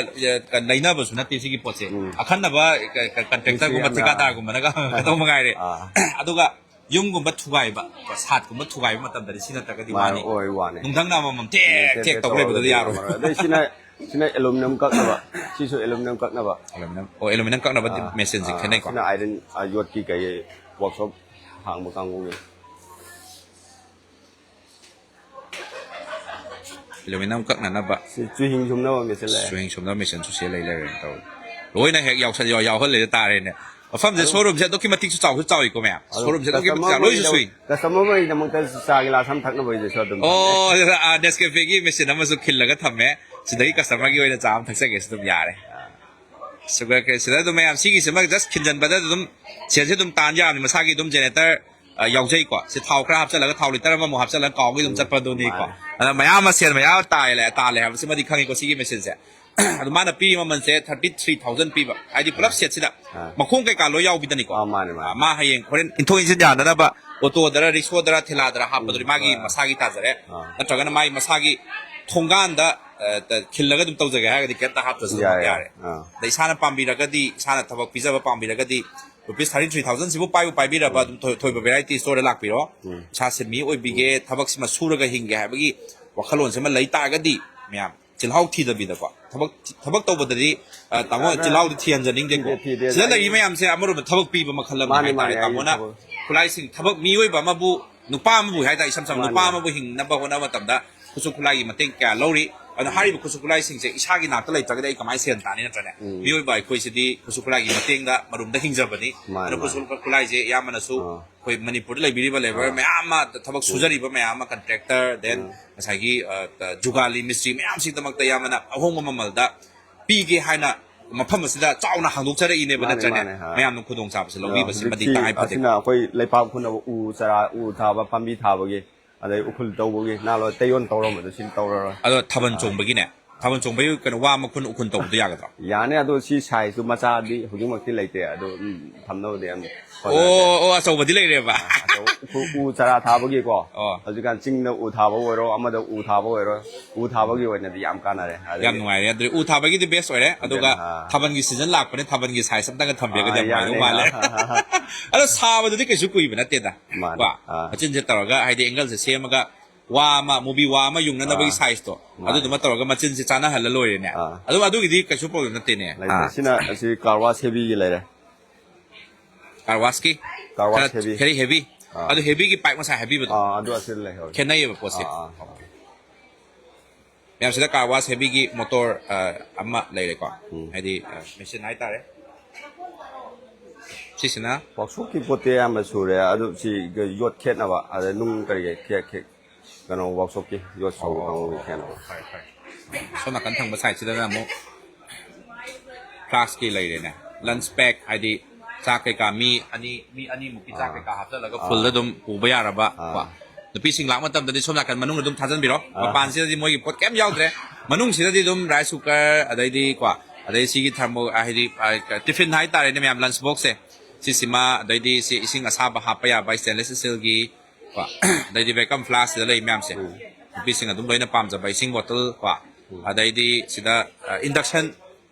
ꯑ, ꯂꯩꯅꯕꯁꯨ ꯅꯠꯇꯦ ꯁꯤꯒꯤ ꯄꯣꯠꯁꯦ꯫ ꯎꯝ꯫ ꯑꯈꯟꯅꯕ ꯀ- ꯀ- ꯀꯟꯇ꯭ꯔꯦꯛꯇꯔꯒꯨꯝꯕ, ꯌꯥꯝꯅ ꯊꯤꯀꯥꯗꯥꯔꯒꯨꯝꯕꯅꯒ ꯀꯩꯗꯧ ꯃꯉꯥꯏꯔꯦ꯫ ꯑꯥ꯫ ꯑꯗꯨꯒ ꯌꯨꯝꯒꯨꯝꯕ ꯊꯨꯒꯥꯏꯕ, ꯁꯥꯠꯀꯨꯝꯕ ꯊꯨꯒꯥꯏꯕ ꯃꯇꯝꯗꯗꯤ ꯁꯤ ꯅꯠꯇ꯭ꯔꯒꯗꯤ ꯃꯥꯅꯦ, ꯋꯥꯅꯤ꯫ ꯑꯣꯏ, ꯋꯥꯅꯤ꯫ ꯅꯨꯡꯗꯪꯅ ꯑꯃꯃꯝ ꯇꯦꯛ ꯇꯦꯛ ꯇꯧ ꯂꯩꯕꯗꯨꯗꯤ ꯌꯥꯔꯣꯏ꯫ ꯑꯗꯩ ꯁꯤꯅ, ꯁꯤꯅ ꯑꯦꯂꯨꯃꯤꯅꯝ ꯀꯛꯅꯕ, ꯁꯤꯁꯨ ꯑꯦꯂꯨꯃꯤꯅꯝ ꯀꯛꯅꯕ꯫ ꯑꯦꯂꯨꯃꯤꯅꯝ, ꯑꯣ, ꯑꯦꯂꯨꯃꯤꯅꯝ ꯀꯛꯅꯕ ꯑꯥ, ꯃꯦꯆꯤꯟꯁꯦ ꯑꯥ, ꯈꯦꯠꯅꯩꯀꯣ꯫ ꯁꯤꯅ ꯑꯥꯏꯔꯟ, ꯑ, ꯌꯣꯠꯀꯤ ꯀꯩ ꯋꯥꯛꯁꯣꯞ ꯍꯥꯡꯕ ꯀꯥꯡꯕꯨꯒꯤ꯫ ꯑꯦꯂꯨꯃꯤꯅꯝ ꯀꯛꯅꯅꯕ꯫ ꯁꯤ ꯆꯨꯍꯤꯡ ꯁꯨꯝꯅꯕ ꯃꯦꯆꯤꯟ ꯂꯩꯔꯦ꯫ ꯆꯨꯍꯤꯡ ꯁꯨꯝꯅꯕ ꯃꯦꯆꯤꯟꯁꯨ ꯁꯤ ꯂꯩ ꯂꯩꯔꯦ ꯇꯧꯔꯤ꯫ ꯂꯣꯏꯅ ꯍꯦꯛ ꯌꯥꯎꯁꯜ-, ꯌꯥꯎ-, ꯌꯥꯎꯍꯜꯂꯦꯗ ꯇꯥꯔꯦꯅꯦ꯫ ꯃꯐꯝꯁꯦ, ꯑꯗꯨꯝ ꯁꯣꯔꯨꯝꯁꯦ ꯑꯗꯨꯛꯀꯤ ꯃꯇꯤꯛꯁꯨ ꯆꯥꯎꯁꯨ ꯆꯥꯎꯏꯀꯣ ꯃꯌꯥꯝ꯫ ꯑꯗꯨꯝ ꯁꯣꯔꯨꯝꯁꯦ ꯑꯗꯨꯛꯀꯤ ꯃꯇꯤꯛ customer ꯆꯥꯎ-, ꯂꯣꯏꯁꯨ ꯃꯩꯗ-, ꯁꯨꯏ꯫ customer ꯃꯩꯗꯃꯛꯇ ꯆꯥ ꯒꯤꯂꯥꯁ ꯑꯃ ꯊꯛꯅꯕꯒꯤꯗꯨꯁꯨ ꯑꯗꯨꯝ ꯊꯝꯃꯦ꯫ ꯑꯣ, ꯑꯗꯨꯗ, ꯑꯥ, Nescafe ꯒꯤ ꯃꯦꯆꯤꯟ ꯑꯃꯁꯨ ꯈꯤꯜꯂꯒ ꯊꯝꯃꯦ꯫ ꯁꯤꯗꯒꯤ customer ꯒꯤ ꯑꯣꯏꯅ ꯆꯥ ꯑꯃ ꯊꯛꯆꯒꯦꯁꯨ ꯑꯗꯨꯝ ꯌꯥꯔꯦ꯫ Sugar cane ꯁꯤꯗ ꯑꯗꯨꯝ ꯃꯌꯥꯝ ꯁꯤꯒꯤꯁꯤꯃ just ꯈꯤꯟꯖꯟꯕꯗ ꯑꯗꯨꯝ ꯁꯦꯜꯁꯦ ꯑꯗꯨꯝ ꯇꯥꯟ ꯌꯥꯕꯅꯤ꯫ ꯃꯁꯥꯒꯤ ꯑꯗꯨꯝ generator ꯑ, ꯌꯥꯎꯖꯩꯀꯣ꯫ ꯁꯤ ꯊꯥꯎ ꯈꯔ ꯍꯥꯞꯆꯤꯜꯂꯒ, ꯊꯥꯎ ꯂꯤꯇꯔ ꯑꯃꯃꯨꯛ ꯍꯥꯞꯆꯤꯜꯂꯒ ꯀꯥꯎꯒꯤ ꯑꯗꯨꯝ ꯆꯠꯄꯗꯨꯅꯤꯀꯣ꯫ ꯃꯥꯅꯦ꯫ ꯑꯗ ꯃꯌꯥꯝ ꯑꯃ ꯁꯦꯜ ꯃꯌꯥꯝ ꯇꯥꯜꯂꯦ, ꯇꯥꯜꯂꯦ ꯍꯥꯏꯕꯁꯤꯃꯗꯤ ꯈꯪꯉꯤꯀꯣ, ꯁꯤꯒꯤ ꯃꯦꯆꯤꯟꯁꯦ꯫ ꯑꯗꯨ ꯃꯥꯅ ꯄꯤꯔꯤ ꯃꯃꯜꯁꯦ ꯊꯥꯔꯇꯤ ꯊ꯭ꯔꯤ ꯊꯥꯎꯖꯟ ꯄꯤꯕ, ꯍꯥꯏꯗꯤ ꯄꯨꯂꯞ ꯁꯦꯠꯁꯤꯗ ꯑꯥ꯫ ꯃꯈꯣꯡ ꯀꯩꯀꯥ ꯂꯣꯏ ꯌꯥꯎꯕꯤꯗꯅꯤꯀꯣ꯫ ꯑꯥ, ꯃꯥꯅꯦ, ꯃꯥꯅꯦ꯫ ꯑꯥ, ꯃꯥ ꯍꯌꯦꯡ ꯍꯣꯔꯦꯟ ꯏꯟꯊꯣꯛ ꯏꯟꯁꯤꯟ ꯌꯥꯅꯅꯕ ꯑꯣꯇꯣꯗꯔ, ꯔꯤꯛꯁꯣꯗꯔ, ꯊꯦꯂꯥꯗꯔ ꯍꯥꯞꯄꯗꯨꯗꯤ ꯎꯝ, ꯃꯥꯒꯤ ꯑꯥ꯫ ꯃꯁꯥꯒꯤ ꯇꯥꯖꯔꯦ꯫ ꯑꯥ꯫ ꯅꯠꯇ꯭ꯔꯒꯅ ꯃꯥꯒꯤ ꯃꯁꯥꯒꯤ ꯊꯣꯡꯒꯥꯟꯗ, ꯑ, ꯇ-, ꯈꯤꯜꯂꯒ ꯑꯗꯨꯝ ꯇꯧꯖꯒꯦ ꯍꯥꯏꯔꯒꯗꯤ ꯀꯩꯝꯇ ꯍꯥꯞꯇ꯭ꯔꯁꯨ ꯑꯗꯨꯝ ꯌꯥꯔꯦ, ꯌꯥꯔꯦ꯫ ꯌꯥꯔꯦ꯫ ꯑꯥ꯫ ꯑꯗ ꯏꯁꯥꯅ ꯄꯥꯝꯕꯤꯔꯒꯗꯤ, ꯏꯁꯥꯅ ꯊꯕꯛ ꯄꯤꯖꯕ ꯄꯥꯝꯕꯤꯔꯒꯗꯤ, ꯔꯨꯄꯤꯁ ꯊꯥꯔꯇꯤ ꯊ꯭ꯔꯤ ꯊꯥꯎꯖꯟꯁꯤꯕꯨ ꯄꯥꯏꯕꯨ ꯄꯥꯏꯕꯤꯔꯕ ꯎꯝ꯫ ꯑꯗꯨꯝ ꯊꯣꯏ-, ꯊꯣꯏꯕ ꯚꯦꯔꯥꯏꯇꯤ ꯁ꯭ꯇꯣꯔꯗ ꯂꯥꯛꯄꯤꯔꯣ꯫ ꯎꯝ꯫ ꯏꯁꯥ ꯁꯤꯟꯃꯤ ꯑꯣꯏꯕꯤꯒꯦ, ꯎꯝ꯫ ꯊꯕꯛꯁꯤꯃ ꯁꯨꯔꯒ ꯍꯤꯡꯒꯦ ꯍꯥꯏꯕꯒꯤ ꯋꯥꯈꯜꯂꯣꯟꯁꯤꯃ ꯂꯩ ꯇꯥꯔꯒꯗꯤ, ꯃꯌꯥꯝ, ꯆꯤꯜꯍꯥꯎ ꯊꯤꯗꯕꯤꯗꯀꯣ꯫ ꯊꯕꯛ, ꯊꯕꯛ ꯇꯧꯕꯗꯗꯤ, ꯑ, ꯇꯥꯃꯣ, ꯑꯗ ꯆꯤꯜꯍꯥꯎꯗꯤ ꯊꯤꯍꯟꯖꯅꯤꯡꯗꯦꯀꯣ꯫ ꯊꯤꯗꯦ, ꯊꯤꯗꯦ, ꯁꯤꯗ ꯑꯩ ꯂꯩꯔꯤ ꯃꯌꯥꯝꯁꯦ ꯑꯃꯔꯣꯝꯗ ꯊꯕꯛ ꯄꯤꯕ ꯃꯈꯜ ꯑꯃꯅꯤ ꯃꯥꯅꯤ, ꯍꯥꯏꯇꯥꯔꯦ, ꯃꯥꯅꯤ, ꯑꯩ ꯇꯥꯃꯣꯅ ꯊꯕꯛ ꯈꯨꯠꯂꯥꯏꯁꯤꯡ, ꯊꯕꯛ ꯃꯤꯑꯣꯏꯕ ꯑꯃꯕꯨ, ꯅꯨꯄꯥ ꯑꯃꯕꯨ ꯍꯥꯏꯇꯥꯔꯦ, ꯏꯁꯝ ꯁꯝꯅ ꯃꯥꯅꯤ, ꯅꯨꯄꯥ ꯃꯥꯅꯤ꯫ ꯑꯃꯕꯨ ꯍꯤꯡꯅꯕ ꯍꯣꯠꯅꯕ ꯃꯇꯝꯗ ꯈꯨꯠꯁꯨ ꯈꯨꯠꯂꯥꯏꯒꯤ ꯃꯇꯦꯡ ꯀꯌꯥ ꯂꯧꯔꯤ꯫ ꯑꯗꯨꯅ ꯎꯝ꯫ ꯍꯥꯏꯔꯤꯕ ꯈꯨꯠꯁꯨ ꯈꯨꯠꯂꯥꯏꯁꯤꯡꯁꯦ ꯏꯁꯥꯒꯤ ꯅꯥꯛꯇ ꯂꯩꯇ꯭ꯔꯒꯗꯤ ꯑꯩ ꯀꯃꯥꯏꯅ ꯁꯦꯟ ꯇꯥꯅꯤ, ꯅꯠꯇ꯭ꯔꯅꯦ? ꯎꯝ꯫ ꯃꯤꯑꯣꯏꯕ ꯑꯩꯈꯣꯏꯁꯤꯗꯤ ꯈꯨꯠꯁꯨ ꯈꯨꯠꯂꯥꯏꯒꯤ ꯃꯇꯦꯡꯗ ꯃꯔꯨꯝꯗ ꯍꯤꯡꯖꯕꯅꯤ꯫ ꯃꯥꯅꯤ, ꯑꯗꯨꯅ ꯈꯨꯠꯁꯨ ꯃꯥꯅꯤ꯫ ꯈꯨꯠꯂꯥꯏꯁꯦ ꯑꯌꯥꯝꯕꯅꯁꯨ ꯑꯥ꯫ ꯑꯩꯈꯣꯏ ꯃꯅꯤꯄꯨꯔꯗ ꯂꯩꯕꯤꯔꯤꯕ ꯂꯦꯕꯔ ꯑꯥ꯫ ꯃꯌꯥꯝ ꯑꯃ, ꯊꯕꯛ ꯎꯝ꯫ ꯁꯨꯖꯔꯤꯕ ꯃꯌꯥꯝ ꯑꯃ, ꯀꯟꯇ꯭ꯔꯦꯛꯇꯔ, then ꯎꯝ꯫ ꯉꯁꯥꯏꯒꯤ, ꯑ, ꯇ-, ꯖꯨꯒꯥꯂꯤ ꯃꯤꯁꯇ꯭ꯔꯤ ꯃꯌꯥꯝꯁꯤꯒꯤꯗꯃꯛꯇ ꯌꯥꯝꯕꯅ ꯑꯍꯣꯡꯕ ꯃꯃꯜꯗ ꯄꯤꯒꯦ ꯍꯥꯏꯅ ꯃꯐꯝ ꯑꯁꯤꯗ ꯆꯥꯎꯅ ꯍꯥꯡꯗꯣꯛꯆꯔꯛꯏꯅꯦꯕ, ꯃꯥꯅꯦ, ꯅꯠꯇ꯭ꯔꯅꯦ? ꯃꯥꯅꯦ, ꯑꯥ꯫ ꯃꯌꯥꯝꯅ ꯈꯨꯗꯣꯡꯆꯥꯕꯁꯤ ꯑꯗꯣ ꯂꯧꯕꯤꯕꯁꯤꯃꯗꯤ ꯍꯧꯖꯤꯛꯇꯤ ꯇꯉꯥꯏ ꯐꯗꯦꯀꯣ꯫ ꯑꯁꯤꯅ ꯑꯩꯈꯣꯏ ꯂꯩꯄꯥꯛ ꯈꯨꯅꯕ ꯎ ꯆꯥꯔꯥ, ꯎ ꯊꯥꯕ, ꯄꯥꯝꯕꯤ ꯊꯥꯕꯒꯤ, ꯑꯗꯩ ꯎꯈ꯭ꯔꯨꯜ ꯇꯧꯕꯒꯤ, ꯅꯍꯥꯟꯋꯥꯏ ꯇꯩꯌꯣꯟ ꯇꯧꯔꯝꯕꯗꯣ ꯁꯤꯗꯤ ꯇꯧꯔꯔꯣꯏ꯫ ꯑꯗꯣ ꯊꯥꯕꯜ ꯑꯥ꯫ ꯆꯣꯡꯕꯒꯤꯅꯦ, ꯊꯥꯕꯜ ꯆꯣꯡꯕꯒꯤ ꯀꯩꯅꯣ, ꯋꯥ ꯃꯈꯨꯟ ꯎꯈꯨꯟ ꯇꯧꯕꯗꯣ ꯌꯥꯒꯗ꯭ꯔꯣ? ꯌꯥꯅꯤ, ꯑꯗꯣ ꯁꯤ ꯁꯥꯏꯖꯇꯨ ꯃꯆꯥꯗꯤ ꯍꯧꯖꯤꯛꯃꯛꯇꯤ ꯂꯩꯇꯦ, ꯑꯗꯣ, ꯎꯝ, ꯊꯝꯅꯕꯗꯤ ꯌꯥꯝ ꯍꯣꯠꯅꯔꯛꯀꯦ꯫ ꯑꯣ, ꯑꯣ, ꯑꯆꯧꯕꯗꯤ ꯂꯩꯔꯦꯕ? ꯑꯆꯧ-, ꯎ, ꯎ ꯆꯥꯔꯥ ꯊꯥꯕꯒꯤꯀꯣ, ꯑꯣ꯫ ꯍꯧꯖꯤꯛꯀꯥꯟ ꯆꯤꯡꯗ ꯎ ꯊꯥꯕ ꯑꯣꯏꯔꯣ, ꯑꯃꯗ ꯎ ꯊꯥꯕ ꯑꯣꯏꯔꯣ, ꯎ ꯊꯥꯕꯒꯤ ꯑꯣꯏꯅꯗꯤ ꯌꯥꯝ ꯀꯥꯟꯅꯔꯦ꯫ ꯑꯗꯒꯤ ꯌꯥꯝ ꯅꯨꯡꯉꯥꯏꯔꯦ꯫ ꯑꯗꯨꯗꯤ ꯎ ꯊꯥꯕꯒꯤꯗꯤ best ꯑꯣꯏꯔꯦ꯫ ꯑꯗꯨꯒ ꯑꯗꯨꯅ, ꯑꯥ꯫ ꯊꯥꯕꯜꯒꯤ season ꯂꯥꯛꯄꯅꯦ, ꯊꯥꯕꯜꯒꯤ size ꯑꯝꯇꯒ ꯊꯝꯕꯤꯔꯒꯗꯤ ꯑꯥ, ꯌꯥꯝ ꯅꯨꯡꯉꯥꯏꯗꯧ ꯌꯥꯅꯤ꯫ ꯃꯥꯜꯂꯦ꯫ ꯑꯗꯣ ꯁꯥꯕꯗꯨꯗꯤ ꯀꯩꯁꯨ ꯀꯨꯏꯕ ꯅꯠꯇꯦꯗ꯫ ꯃꯥꯅꯦ꯫ ꯀꯣ? ꯑꯥ꯫ ꯃꯆꯤꯟꯁꯦ ꯇꯧꯔꯒ, ꯍꯥꯏꯗꯤ, angle ꯁꯦ ꯁꯦꯝꯃꯒ, ꯋꯥ ꯑꯃ, movie ꯋꯥ ꯑꯃ ꯌꯨꯡꯅꯅꯕꯒꯤ ꯑꯥ꯫ Size ꯇꯣ, ꯃꯥꯅꯦ꯫ ꯑꯗꯨꯗꯨꯃ ꯇꯧꯔꯒ ꯃꯆꯤꯟꯁꯦ ꯆꯥꯟꯅꯍꯜꯂ ꯂꯣꯏꯔꯦꯅꯦ꯫ ꯑꯥ꯫ ꯑꯗꯨꯝ ꯑꯗꯨꯒꯤꯗꯤ ꯀꯩꯁꯨ problem ꯅꯠꯇꯦꯅꯦ꯫ ꯂꯩꯇꯦ꯫ ꯑꯥ꯫ ꯁꯤꯅ ꯑꯁꯤ car wash heavy ꯒꯤ ꯂꯩꯔꯦ꯫ Car wash ꯀꯤ? Car wash ꯈꯔ heavy꯫ Very heavy꯫ ꯑꯥ꯫ ꯑꯗꯨ heavy ꯒꯤ pipe ꯉꯁꯥꯏ ꯍꯥꯏꯕꯤꯕꯗꯣ꯫ ꯑꯥ, ꯑꯗꯨ ꯑꯁꯤꯗ ꯂꯩꯍꯧꯔꯦ꯫ ꯈꯦꯠꯅꯩꯌꯦꯕ ꯄꯣꯠꯁꯦ꯫ ꯑꯥ, ꯑꯥ, ꯑꯣꯀꯦ꯫ ꯃꯌꯥꯝꯁꯤꯗ car wash heavy ꯒꯤ motor, ꯑ, ꯑꯃ ꯂꯩꯔꯦꯀꯣ꯫ ꯎꯝ꯫ ꯍꯥꯏꯗꯤ, ꯑ, machine ꯍꯥꯏꯇꯥꯔꯦ꯫ ꯁꯤꯁꯤꯅ workshop ꯀꯤ ꯄꯣꯠꯇꯤ ꯑꯌꯥꯝꯕ ꯁꯨꯔꯦ꯫ ꯑꯗꯨ ꯁꯤ ꯌꯣꯠ ꯈꯦꯠꯅꯕ, ꯑꯗ ꯅꯨꯡ ꯀꯔꯤ ꯀꯔꯤ ꯈꯦ-, ꯈꯦ-, ꯀꯩꯅꯣ, workshop ꯀꯤ ꯌꯣꯠ ꯁꯧꯕ ꯑꯣ, ꯀꯥꯡꯕꯨꯒꯤ ꯈꯦꯠꯅꯕ꯫ ꯐꯔꯦ, ꯐꯔꯦ꯫ ꯁꯣꯝ ꯅꯥꯀꯟ ꯊꯪꯕ side ꯁꯤꯗꯅ ꯑꯃꯨꯛ flask ꯀꯤ ꯂꯩꯔꯦꯅꯦ꯫ Lunch pack, ꯍꯥꯏꯗꯤ ꯆꯥꯛ ꯀꯩꯀꯥ ꯃꯤ ꯑꯅꯤ, ꯃꯤ ꯑꯅꯤꯃꯨꯛꯀꯤ ꯆꯥꯛ ꯑꯥ꯫ ꯀꯩꯀꯥ ꯍꯥꯞꯆꯜꯂꯒ ꯑꯥ꯫ ꯐꯨꯜꯗ ꯑꯗꯨꯝ ꯄꯨꯕ ꯌꯥꯔꯕ ꯑꯥ꯫ ꯀꯣ꯫ ꯅꯨꯄꯤꯁꯤꯡ ꯂꯥꯛꯄ ꯃꯇꯝꯗꯗꯤ ꯁꯣꯝ ꯅꯥꯀꯟ ꯃꯅꯨꯡꯗ ꯑꯗꯨꯝ ꯊꯥꯖꯟꯕꯤꯔꯣ꯫ ꯑꯥ꯫ ꯃꯄꯥꯟꯁꯤꯗꯗꯤ ꯃꯣꯏꯒꯤ ꯄꯣꯠ ꯀꯩꯝ ꯌꯥꯎꯗ꯭ꯔꯦ꯫ ꯃꯅꯨꯡꯁꯤꯗꯗꯤ ꯑꯗꯨꯝ rice cooker, ꯑꯗꯩꯗꯤ ꯀꯣ, ꯑꯗꯩ ꯁꯤꯒꯤ thermo, ꯍꯥꯏꯗꯤ, ꯑ, tiffin ꯍꯥꯏꯇꯥꯔꯦꯅꯦ ꯃꯌꯥꯝ, lunch box ꯁꯦ꯫ ꯁꯤꯁꯤꯃ, ꯑꯗꯩꯗꯤ ꯁꯤ ꯏꯁꯤꯡ ꯑꯁꯥꯕ ꯍꯥꯞꯄ ꯌꯥꯕ stainless steel ꯒꯤ ꯀꯣ, ꯑꯗꯩꯗꯤ welcome flask ꯁꯤꯗ ꯂꯩ ꯃꯌꯥꯝꯁꯦ꯫ ꯎꯝ꯫ ꯅꯨꯄꯤꯁꯤꯡ ꯑꯗꯨꯝ ꯂꯣꯏꯅ ꯄꯥꯝꯖꯕ ꯏꯁꯤꯡ bottle ꯀꯣ꯫ ꯎꯝ꯫ ꯑꯗꯩꯗꯤ ꯁꯤꯗ, ꯑ, induction,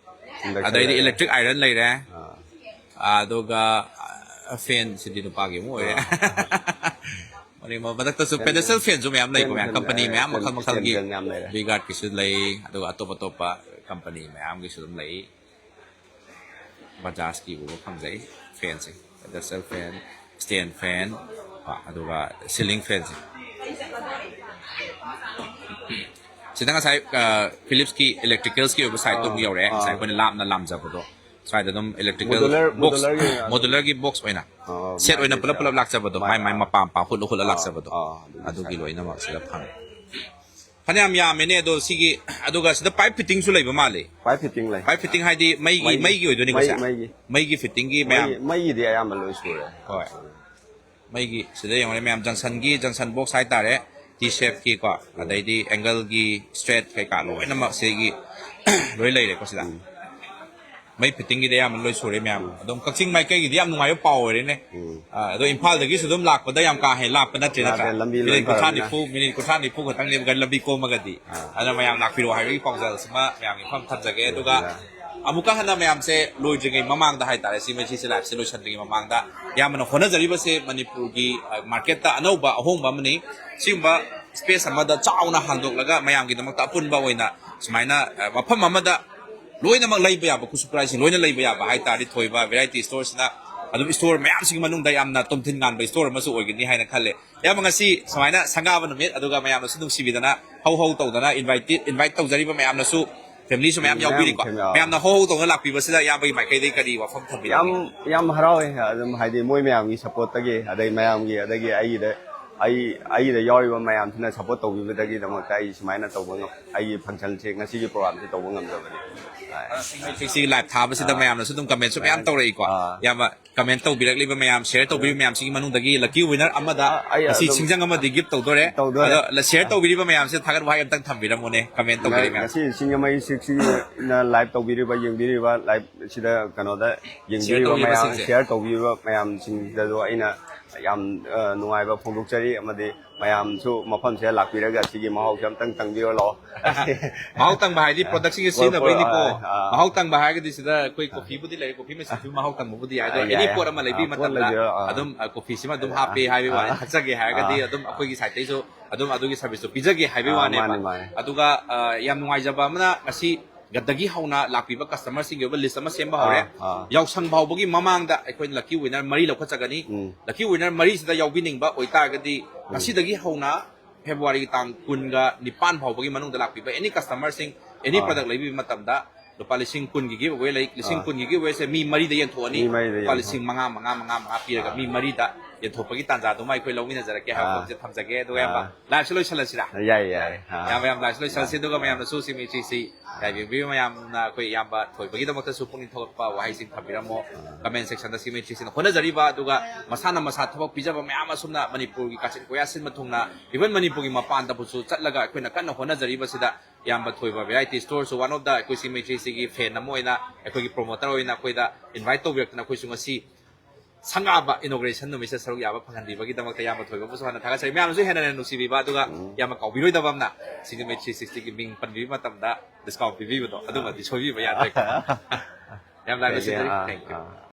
induction ꯑꯗꯩꯗꯤ ꯂꯩꯔꯦ꯫ Electric iron ꯂꯩꯔꯦ꯫ ꯑꯥ꯫ ꯑꯗꯨꯒ, ꯑ, fan ꯁꯤꯗꯤ ꯅꯨꯄꯥꯒꯤ ꯑꯃꯨꯛ ꯑꯣꯏꯔꯦ꯫ ꯑꯥ꯫ ꯃꯅꯤꯡ ꯃꯊꯛꯇꯁꯨ fan, pedestal fan ꯁꯨ ꯃꯌꯥꯝ ꯂꯩꯀꯣ, fan, ꯃꯌꯥꯝ fan, company ꯑ, ꯃꯌꯥꯝ fan, ꯃꯈꯜ ꯃꯈꯜꯒꯤ, stand fan ꯃꯌꯥꯝ ꯂꯩꯔꯦ꯫ V guard ꯀꯤꯁꯨ ꯂꯩ, ꯑꯗꯨꯒ ꯑꯇꯣꯞ ꯑꯇꯣꯞꯄ company ꯃꯌꯥꯝꯒꯤꯁꯨ ꯑꯗꯨꯝ ꯂꯩ꯫ Bajaj ꯀꯤ ꯎꯕ ꯐꯪꯖꯩ fan ꯁꯦ, pedestal fan, stand fan, ꯀꯣ, ꯑꯗꯨꯒ ceiling fan ꯁꯦ꯫ ꯁꯤꯗ ꯉꯁꯥꯏ, ꯑ, Philips ꯀꯤ electricals ꯀꯤ ꯑꯣꯏꯕ side ꯇꯣ ꯑꯃꯨꯛ ꯑꯥ, ꯌꯧꯔꯛꯑꯦ꯫ ꯉꯁꯥꯏ ꯑꯥ꯫ ꯑꯩꯈꯣꯏꯅ ꯂꯥꯞꯅ ꯂꯥꯝꯖꯕꯗꯣ꯫ ꯁ꯭ꯋꯥꯏꯗ ꯑꯗꯨꯝ electrical modular, box, modular ꯒꯤ modular ꯒꯤ box ꯑꯣꯏꯅ, ꯑꯥ, set ꯑꯣꯏꯅ ꯃꯥꯒꯤ ꯄꯨꯂꯞ ꯄꯨꯂꯞ ꯂꯥꯛꯆꯕꯗꯣ, ꯃꯥꯏ, ꯃꯥꯏ ꯑꯥ, ꯃꯄꯥ ꯃꯄꯥ ꯍꯨꯠꯂ ꯍꯨꯠꯂ ꯑꯥ, ꯂꯥꯛꯆꯕꯗꯣ, ꯑꯥ, ꯑꯗꯨꯒꯤ ꯑꯗꯨꯒꯤ side꯫ ꯂꯣꯏꯅꯃꯛ ꯁꯤꯗ ꯐꯪꯉꯦ꯫ ꯐꯅꯌꯥꯝ ꯌꯥꯝꯃꯦꯅꯦ꯫ ꯑꯗꯣ ꯁꯤꯒꯤ, ꯑꯗꯨꯒ ꯁꯤꯗ pipe fitting ꯁꯨ ꯂꯩꯕ ꯃꯥꯜꯂꯦ꯫ Pipe fitting ꯂꯩ꯫ Pipe fitting ꯍꯥꯏꯗꯤ ꯃꯩꯒꯤ, ꯃꯩꯒꯤ, ꯃꯩꯒꯤ ꯑꯣꯏꯗꯣꯏꯅꯤꯀꯣ ꯃꯩ, ꯁꯦ? ꯃꯩꯒꯤ꯫ ꯃꯩꯒꯤ fitting ꯒꯤ ꯃꯩ, ꯃꯌꯥꯝ꯫ ꯃꯩꯒꯤꯗꯤ ꯑꯌꯥꯝꯕ ꯂꯣꯏ ꯁꯨꯔꯦ꯫ ꯍꯣꯏ꯫ ꯃꯩꯒꯤ ꯁꯤꯗ ꯌꯦꯡꯉꯨꯅꯦ ꯃꯌꯥꯝ, junction ꯒꯤ, junction box ꯍꯥꯏꯇꯥꯔꯦ, T shape ꯀꯤ ꯀꯣ, ꯎꯝ꯫ ꯑꯗꯩꯗꯤ angle ꯒꯤ, straight ꯀꯩꯀꯥ ꯂꯣꯏꯅꯃꯛ ꯁꯤꯒꯤ ꯂꯣꯏ ꯂꯩꯔꯦꯀꯣ ꯁꯤꯗ꯫ ꯎꯝ꯫ ꯃꯩ fitting ꯒꯤꯗꯤ ꯑꯌꯥꯝꯕ ꯂꯣꯏ ꯁꯨꯔꯦ ꯃꯌꯥꯝ꯫ ꯎꯝ꯫ ꯑꯗꯨꯝ ꯀꯛꯆꯤꯡ ꯃꯥꯏꯀꯩꯒꯤꯗꯤ ꯌꯥꯝ ꯅꯨꯡꯉꯥꯏꯕ ꯄꯥꯎ ꯑꯣꯏꯔꯦꯅꯦ꯫ ꯎꯝ꯫ ꯑ, ꯑꯗꯣ ꯏꯝꯐꯥꯜꯗꯒꯤꯁꯨ ꯑꯗꯨꯝ ꯂꯥꯛꯄꯗ ꯌꯥꯝ ꯀꯥ ꯍꯦꯟꯅ ꯂꯥꯞꯄ ꯅꯠꯇ꯭ꯔꯦ, ꯅꯠꯇ꯭ꯔꯥ? ꯂꯥꯞꯄꯦ, ꯂꯝꯕꯤ ꯂꯣꯏ ꯃꯤꯅꯤꯠ ꯀꯨꯟꯊ꯭ꯔꯥ ꯐꯔꯕꯅꯤꯅ꯫ ꯅꯤꯐꯨ, ꯃꯤꯅꯤꯠ ꯀꯨꯟꯊ꯭ꯔꯥ ꯅꯤꯐꯨ ꯈꯛꯇꯪꯅꯦꯕ ꯂꯝꯕꯤ ꯀꯣꯝꯃꯒꯗꯤ꯫ ꯑꯥ꯫ ꯑꯗꯨꯅ ꯃꯌꯥꯝ ꯂꯥꯛꯄꯤꯔꯣ ꯍꯥꯏꯕꯒꯤ ꯄꯥꯎꯖꯦꯜꯁꯤꯃ ꯃꯌꯥꯝꯒꯤ ꯃꯐꯝ ꯊꯝꯖꯒꯦ꯫ ꯑꯗꯨꯒ ꯑꯗꯨꯅ ꯑꯃꯨꯛꯀ ꯍꯟꯅ ꯃꯌꯥꯝꯁꯦ ꯂꯣꯏꯗ꯭ꯔꯤꯉꯩ ꯃꯃꯥꯡꯗ ꯍꯥꯏꯇꯥꯔꯦ, ꯁꯤ ꯃꯁꯤꯁꯦ live ꯁꯦ ꯂꯣꯏꯁꯤꯟꯗ꯭ꯔꯤꯉꯩ ꯃꯃꯥꯡꯗ ꯏꯌꯥꯝꯕꯅ ꯍꯣꯠꯅꯖꯔꯤꯕꯁꯦ ꯃꯅꯤꯄꯨꯔꯒꯤ, ꯑ, market ꯇ ꯑꯅꯧꯕ ꯑꯍꯣꯡꯕ ꯑꯃꯅꯤ꯫ ꯁꯤꯒꯨꯝꯕ space ꯑꯃꯗ ꯆꯥꯎꯅ ꯍꯥꯡꯗꯣꯛꯂꯒ ꯃꯌꯥꯝꯒꯤꯗꯃꯛꯇ ꯑꯄꯨꯟꯕ ꯑꯣꯏꯅ ꯁꯨꯃꯥꯏꯅ, ꯑ, ꯃꯐꯝ ꯑꯃꯗ ꯂꯣꯏꯅꯃꯛ ꯂꯩꯕ ꯌꯥꯕ, ꯈꯨꯠꯁꯨ ꯈꯨꯠꯂꯥꯏꯁꯤꯡ ꯂꯣꯏꯅ ꯂꯩꯕ ꯌꯥꯕ ꯍꯥꯏꯇꯥꯔꯗꯤ ꯊꯣꯏꯕ variety store ꯁꯤꯅ ꯑꯗꯨꯝ store ꯃꯌꯥꯝꯁꯤꯒꯤ ꯃꯅꯨꯡꯗ ꯌꯥꯝꯅ ꯇꯣꯝꯊꯤꯟ ꯉꯥꯟꯕ store ꯑꯃꯁꯨ ꯑꯣꯏꯒꯅꯤ ꯍꯥꯏꯅ ꯈꯜꯂꯦ꯫ ꯏꯌꯥꯝꯕ, ꯉꯁꯤ ꯁꯨꯃꯥꯏꯅ ꯁꯪꯒꯥꯕ ꯅꯨꯃꯤꯠ, ꯑꯗꯨꯒ ꯃꯌꯥꯝꯅꯁꯨ ꯅꯨꯡꯁꯤꯕꯤꯗꯅ ꯍꯧ ꯍꯧ ꯇꯧꯗꯅ invite, invite ꯇꯧꯖꯔꯤꯕ ꯃꯌꯥꯝꯅꯁꯨ, family ꯁꯨ ꯃꯌꯥꯝ ꯃꯌꯥꯝ ꯌꯥꯎꯕꯤꯔꯤꯀꯣ꯫ ꯊꯦꯡꯅ-, ꯃꯌꯥꯝꯅ ꯍꯧ ꯍꯧ ꯇꯧꯗꯅ ꯂꯥꯛꯄꯤꯕꯁꯤꯗ ꯏꯌꯥꯝꯕꯒꯤ ꯃꯥꯏꯀꯩꯗꯒꯤ ꯀꯔꯤ ꯋꯥꯐꯝ ꯊꯝꯕꯤꯅꯤꯡꯉꯤ? ꯌꯥꯝ, ꯌꯥꯝ ꯍꯔꯥꯎꯋꯦ꯫ ꯑꯗꯨꯝ ꯍꯥꯏꯗꯤ ꯃꯣꯏ ꯃꯌꯥꯝꯒꯤ support ꯇꯒꯤ, ꯑꯗꯩ ꯃꯌꯥꯝꯒꯤ, ꯑꯗꯒꯤ ꯑꯩꯒꯤꯗ ꯑꯩ ꯑꯩꯗ ꯌꯥꯎꯔꯤꯕ ꯃꯌꯥꯝꯁꯤꯅ ꯁꯞꯄꯣꯔꯠ ꯇꯧꯕꯤꯕꯗꯒꯤꯗꯃꯛꯇ ꯑꯩ ꯁꯨꯃꯥꯏꯅ ꯇꯧꯕ ꯉꯝ ꯑꯩꯒꯤ ꯐꯪꯁꯟꯁꯦ, ꯉꯁꯤꯒꯤ ꯄ꯭ꯔꯣꯒ꯭ꯔꯥꯝꯁꯦ ꯇꯧꯕ ꯉꯝꯖꯕꯅꯤ꯫ ꯁꯤꯒꯤ ꯂꯥꯏꯞ ꯊꯥꯕꯁꯤꯗ ꯃꯌꯥꯝꯅꯁꯨ ꯑꯗꯨꯝ ꯀꯃꯦꯟꯁꯨ ꯃꯌꯥꯝ ꯇꯧꯔꯛꯏꯀꯣ꯫ ꯑꯥ꯫ ꯌꯥꯝꯅ ꯀꯃꯦꯟ ꯇꯧꯕꯤꯔꯛꯂꯤꯕ ꯃꯌꯥꯝ, ꯁꯤꯌꯔ ꯇꯧꯕꯤꯔꯤꯕ ꯃꯌꯥꯝꯁꯤꯒꯤ ꯃꯅꯨꯡꯗꯒꯤ ꯂꯛꯀꯤ ꯋꯤꯅꯔ ꯑꯃꯗ ꯑꯩ ꯉꯁꯤ ꯑꯗꯨꯝ ꯁꯤꯡꯖꯪ ꯑꯃꯗꯤ ꯒꯤꯐ ꯇꯧꯗꯣꯔꯦ꯫ ꯇꯧꯗꯣꯔꯦ꯫ ꯑꯗꯣ ꯁꯤꯌꯔ ꯇꯧꯕꯤꯔꯤꯕ ꯃꯌꯥꯝꯁꯦ ꯊꯥꯒꯠ ꯋꯥꯍꯩ ꯑꯝꯇꯪ ꯊꯝꯕꯤꯔꯝꯃꯣꯅꯦ, ꯀꯃꯦꯟ ꯇꯧꯕꯤꯔꯤꯕ ꯃꯌꯥꯝ꯫ ꯉꯁꯤ ꯁꯤꯡꯖꯃꯩ ꯁꯤꯛꯁꯤꯅ ꯂꯥꯏꯚ ꯇꯧꯕꯤꯔꯤꯕ, ꯌꯦꯡꯕꯤꯔꯤꯕ, ꯂꯥꯏꯚ ꯁꯤꯗ ꯀꯩꯅꯣꯗ ꯌꯦꯡꯕꯤꯔꯤꯕ ꯃꯌꯥꯝ, ꯇꯧꯕꯤꯕꯁꯤꯡꯁꯦ꯫ ꯁꯤꯌꯔ ꯇꯧꯕꯤꯔꯤꯕ ꯃꯌꯥꯝꯁꯤꯡꯗꯁꯨ ꯑꯩꯅ ꯌꯥꯝ, ꯑ, ꯅꯨꯡꯉꯥꯏꯕ ꯐꯣꯡꯗꯣꯛꯆꯔꯤ, ꯑꯃꯗꯤ ꯃꯌꯥꯝꯁꯨ ꯃꯐꯝꯁꯤꯗ ꯂꯥꯛꯄꯤꯔꯒ ꯁꯤꯒꯤ ꯃꯍꯥꯎꯁꯦ ꯑꯝꯇꯪ ꯇꯪꯕꯤꯔꯣ ꯂꯥꯛꯑꯣ꯫ ꯃꯍꯥꯎ ꯇꯪꯕ ꯍꯥꯏꯗꯤ ꯄ꯭ꯔꯗꯛꯁꯤꯡꯒꯤ ꯁꯤꯖꯤꯟꯅꯕꯩꯅꯤꯀꯣ꯫ ꯑꯥ, ꯑꯥ꯫ ꯃꯍꯥꯎ ꯇꯪꯕ ꯍꯥꯏꯔꯒꯗꯤ ꯁꯤꯗ ꯑꯩꯈꯣꯏ ꯀꯣꯐꯤꯕꯨꯗꯤ ꯂꯩꯔꯦ, ꯀꯣꯐꯤ ꯃꯦꯆꯤꯟꯁꯨ ꯃꯍꯥꯎ ꯇꯪꯕꯕꯨꯗꯤ ꯌꯥꯏ꯫ ꯑꯗꯣ ꯑꯥ, ꯑꯦꯅꯤ ꯌꯥꯏ, ꯄꯣꯠ ꯑꯃ ꯌꯥꯏ꯫ ꯂꯩꯕꯤꯕ ꯑꯥ, ꯄꯣꯠ ꯃꯇꯝꯗ ꯂꯩꯕꯤꯔꯣ, ꯑꯥ꯫ ꯑꯗꯨꯝ, ꯑ, ꯀꯣꯐꯤꯁꯤꯃ ꯑꯗꯨꯝ ꯍꯥꯞꯄꯦ ꯍꯥꯏꯕꯒꯤ ꯋꯥꯅꯤ, ꯑꯥ꯫ ꯊꯛꯆꯒꯦ ꯍꯥꯏꯔꯒꯗꯤ ꯑꯥ꯫ ꯑꯗꯨꯝ ꯑꯩꯈꯣꯏꯒꯤ ꯁꯥꯏꯠꯇꯩꯁꯨ ꯑꯗꯨꯝ ꯑꯗꯨꯒꯤ ꯁꯥꯔꯚꯤꯁꯇꯣ ꯄꯤꯖꯒꯦ ꯍꯥꯏꯕꯒꯤ ꯑꯥ, ꯋꯥꯅꯦꯕ꯫ ꯃꯥꯅꯦ, ꯃꯥꯅꯦ꯫ ꯑꯗꯨꯒ, ꯑ, ꯌꯥꯝ ꯅꯨꯡꯉꯥꯏꯖꯕ ꯑꯃꯅ ꯉꯁꯤ ꯒꯗꯒꯤ ꯍꯧꯅ ꯂꯥꯛꯄꯤꯕ ꯀꯁꯇꯃꯔꯁꯤꯡꯒꯤ ꯑꯣꯏꯕ ꯂꯤꯁ ꯑꯃ ꯁꯦꯝꯕ ꯍꯧꯔꯦ꯫ ꯑꯥ, ꯑꯥ꯫ ꯌꯥꯎꯁꯪ ꯐꯥꯎꯕꯒꯤ ꯃꯃꯥꯡꯗ ꯑꯩꯈꯣꯏꯅ ꯂꯛꯀꯤ ꯋꯤꯅꯔ ꯃꯔꯤ ꯂꯧꯈꯠꯆꯒꯅꯤ꯫ ꯎꯝ꯫ ꯂꯛꯀꯤ ꯋꯤꯅꯔ ꯃꯔꯤꯁꯤꯗ ꯌꯥꯎꯕꯤꯅꯤꯡꯕ ꯑꯣꯏꯇꯥꯔꯒꯗꯤ ꯉꯁꯤꯗꯒꯤ ꯍꯧꯅ ꯐꯦꯕ꯭ꯔꯨꯋꯥꯔꯤꯒꯤ ꯇꯥꯡ ꯀꯨꯟꯒ ꯅꯤꯄꯥꯟ ꯐꯥꯎꯕꯒꯤ ꯃꯅꯨꯡꯗ ꯂꯥꯛꯄꯤꯕ ꯑꯦꯅꯤ ꯀꯁꯇꯃꯔꯁꯤꯡ, ꯑꯦꯅꯤ ꯑꯥ꯫ ꯄ꯭ꯔꯗꯛ ꯂꯩꯕꯤꯕ ꯃꯇꯝꯗ ꯂꯨꯄꯥ ꯂꯤꯁꯤꯡ ꯀꯨꯟꯒꯤ ꯒꯤꯐ ꯑꯋꯦ ꯂꯩ꯫ ꯂꯤꯁꯤꯡ ꯑꯥ꯫ ꯀꯨꯟꯒꯤ ꯒꯤꯐ ꯑꯋꯦꯁꯦ ꯃꯤ ꯃꯔꯤꯗ ꯌꯦꯟꯊꯣꯛꯑꯅꯤ꯫ ꯃꯤ ꯃꯔꯤꯗ ꯂꯨꯄꯥ ꯌꯦꯟꯊꯣꯛ- ꯂꯤꯁꯤꯡ ꯃꯉꯥ, ꯃꯉꯥ, ꯃꯉꯥ, ꯃꯉꯥ ꯄꯤꯔꯒ ꯑꯥ꯫ ꯃꯤ ꯃꯔꯤꯗ ꯌꯦꯟꯊꯣꯛꯄꯒꯤ ꯇꯥꯟꯖꯥꯗꯨꯃ ꯑꯩꯈꯣꯏ ꯂꯧꯃꯤꯟꯅꯖꯔꯛꯀꯦ ꯍꯥꯏꯕ ꯑꯥ꯫ ꯄꯣꯠꯁꯦ ꯊꯝꯖꯒꯦ꯫ ꯑꯗꯨꯒ ꯑꯥ꯫ ꯌꯥꯝꯕ ꯂꯥꯏꯐꯁꯦ ꯂꯣꯏꯁꯤꯜꯂꯁꯤꯔꯥ? ꯌꯥꯏ, ꯌꯥꯏ꯫ ꯑꯥ꯫ ꯌꯥꯝ ꯌꯥꯝ ꯂꯥꯏꯐꯁꯦ ꯂꯣꯏꯁꯤꯜꯂꯁꯤ꯫ ꯑꯗꯨꯒ ꯃꯌꯥꯝꯅꯁꯨ ꯁꯤ ꯃꯩꯇ꯭ꯔꯤꯁꯤ ꯂꯥꯏꯚ ꯌꯦꯡꯕꯤꯕ ꯃꯌꯥꯝꯅ ꯑꯩꯈꯣꯏ ꯏꯌꯥꯝꯕ ꯊꯣꯏꯕꯒꯤꯗꯃꯛꯇꯁꯨ ꯄꯨꯛꯅꯤꯡ ꯊꯧꯒꯠꯄ ꯋꯥꯍꯩꯁꯤꯡ ꯊꯝꯕꯤꯔꯝꯃꯣ꯫ ꯀꯃꯦꯟ ꯁꯦꯛꯁꯟꯗ ꯁꯤ ꯃꯩꯇ꯭ꯔꯤꯁꯤꯅ ꯍꯣꯠꯅꯖꯔꯤꯕ, ꯑꯗꯨꯒ ꯃꯁꯥꯅ ꯃꯁꯥ ꯊꯕꯛ ꯄꯤꯖꯕ ꯃꯌꯥꯝ ꯑꯁꯨꯝꯅ ꯃꯅꯤꯄꯨꯔꯒꯤ ꯀꯥꯆꯤꯟ ꯀꯣꯌꯥ ꯁꯤꯟꯕ ꯊꯨꯡꯅ, ꯏꯚꯟ ꯃꯅꯤꯄꯨꯔꯒꯤ ꯃꯄꯥꯟꯗꯕꯨꯁꯨ ꯆꯠꯂꯒ ꯑꯩꯈꯣꯏꯅ ꯀꯟꯅ ꯍꯣꯠꯅꯖꯔꯤꯕꯁꯤꯗ ꯏꯌꯥꯝꯕ ꯊꯣꯏꯕ ꯚꯦꯔꯥꯏꯇꯤ ꯁ꯭ꯇꯣꯔꯁꯨ one of the ꯑꯩꯈꯣꯏ ꯁꯤ ꯃꯩꯇ꯭ꯔꯤꯁꯤꯒꯤ ꯐꯦꯟ ꯑꯃ ꯑꯣꯏꯅ, ꯑꯩꯈꯣꯏꯒꯤ ꯄ꯭ꯔꯣꯃꯣꯇꯔ ꯑꯣꯏꯅ ꯑꯩꯈꯣꯏꯗ ꯏꯟꯚꯥꯏꯠ ꯇꯧꯕꯤꯔꯛꯇꯅ ꯑꯩꯈꯣꯏꯁꯨ ꯉꯁꯤ ꯁꯪꯒꯥꯕ ꯏꯅꯣꯒ꯭ꯔꯦꯁꯟ ꯅꯨꯃꯤꯠꯁꯤꯗ ꯁꯔꯨꯛ ꯌꯥꯕ ꯐꯪꯍꯟꯕꯤꯕꯒꯤꯗꯃꯛꯇ ꯏꯌꯥꯝꯕ ꯊꯣꯏꯕꯕꯨꯁꯨ ꯍꯥꯟꯅ ꯊꯥꯒꯠꯆꯔꯤ꯫ ꯃꯌꯥꯝꯅꯁꯨ ꯍꯦꯟꯅ ꯍꯦꯟꯅ ꯅꯨꯡꯁꯤꯕꯤꯕ, ꯑꯗꯨꯒ ꯏꯌꯥꯝꯕ ꯀꯥꯎꯕꯤꯔꯣꯏꯗꯕ ꯑꯃꯅ ꯁꯤꯡꯖꯃꯩ ꯊ꯭ꯔꯤ ꯁꯤꯛꯁꯇꯤꯒꯤ ꯃꯤꯡ ꯄꯟꯕꯤꯕ ꯃꯇꯝꯗ ꯗꯤꯁꯀꯥꯎꯟ ꯄꯤꯕꯤꯕꯗꯣ ꯑꯗꯨꯃꯗꯤ ꯁꯣꯏꯕꯤꯕ ꯌꯥꯗ꯭ꯔꯦꯀꯣ꯫ ꯌꯥꯝ ꯂꯥꯏꯕ Thank you. ꯁꯤꯟꯅꯔꯤ꯫ ꯑꯥ, Thank you꯫ ꯑꯥ꯫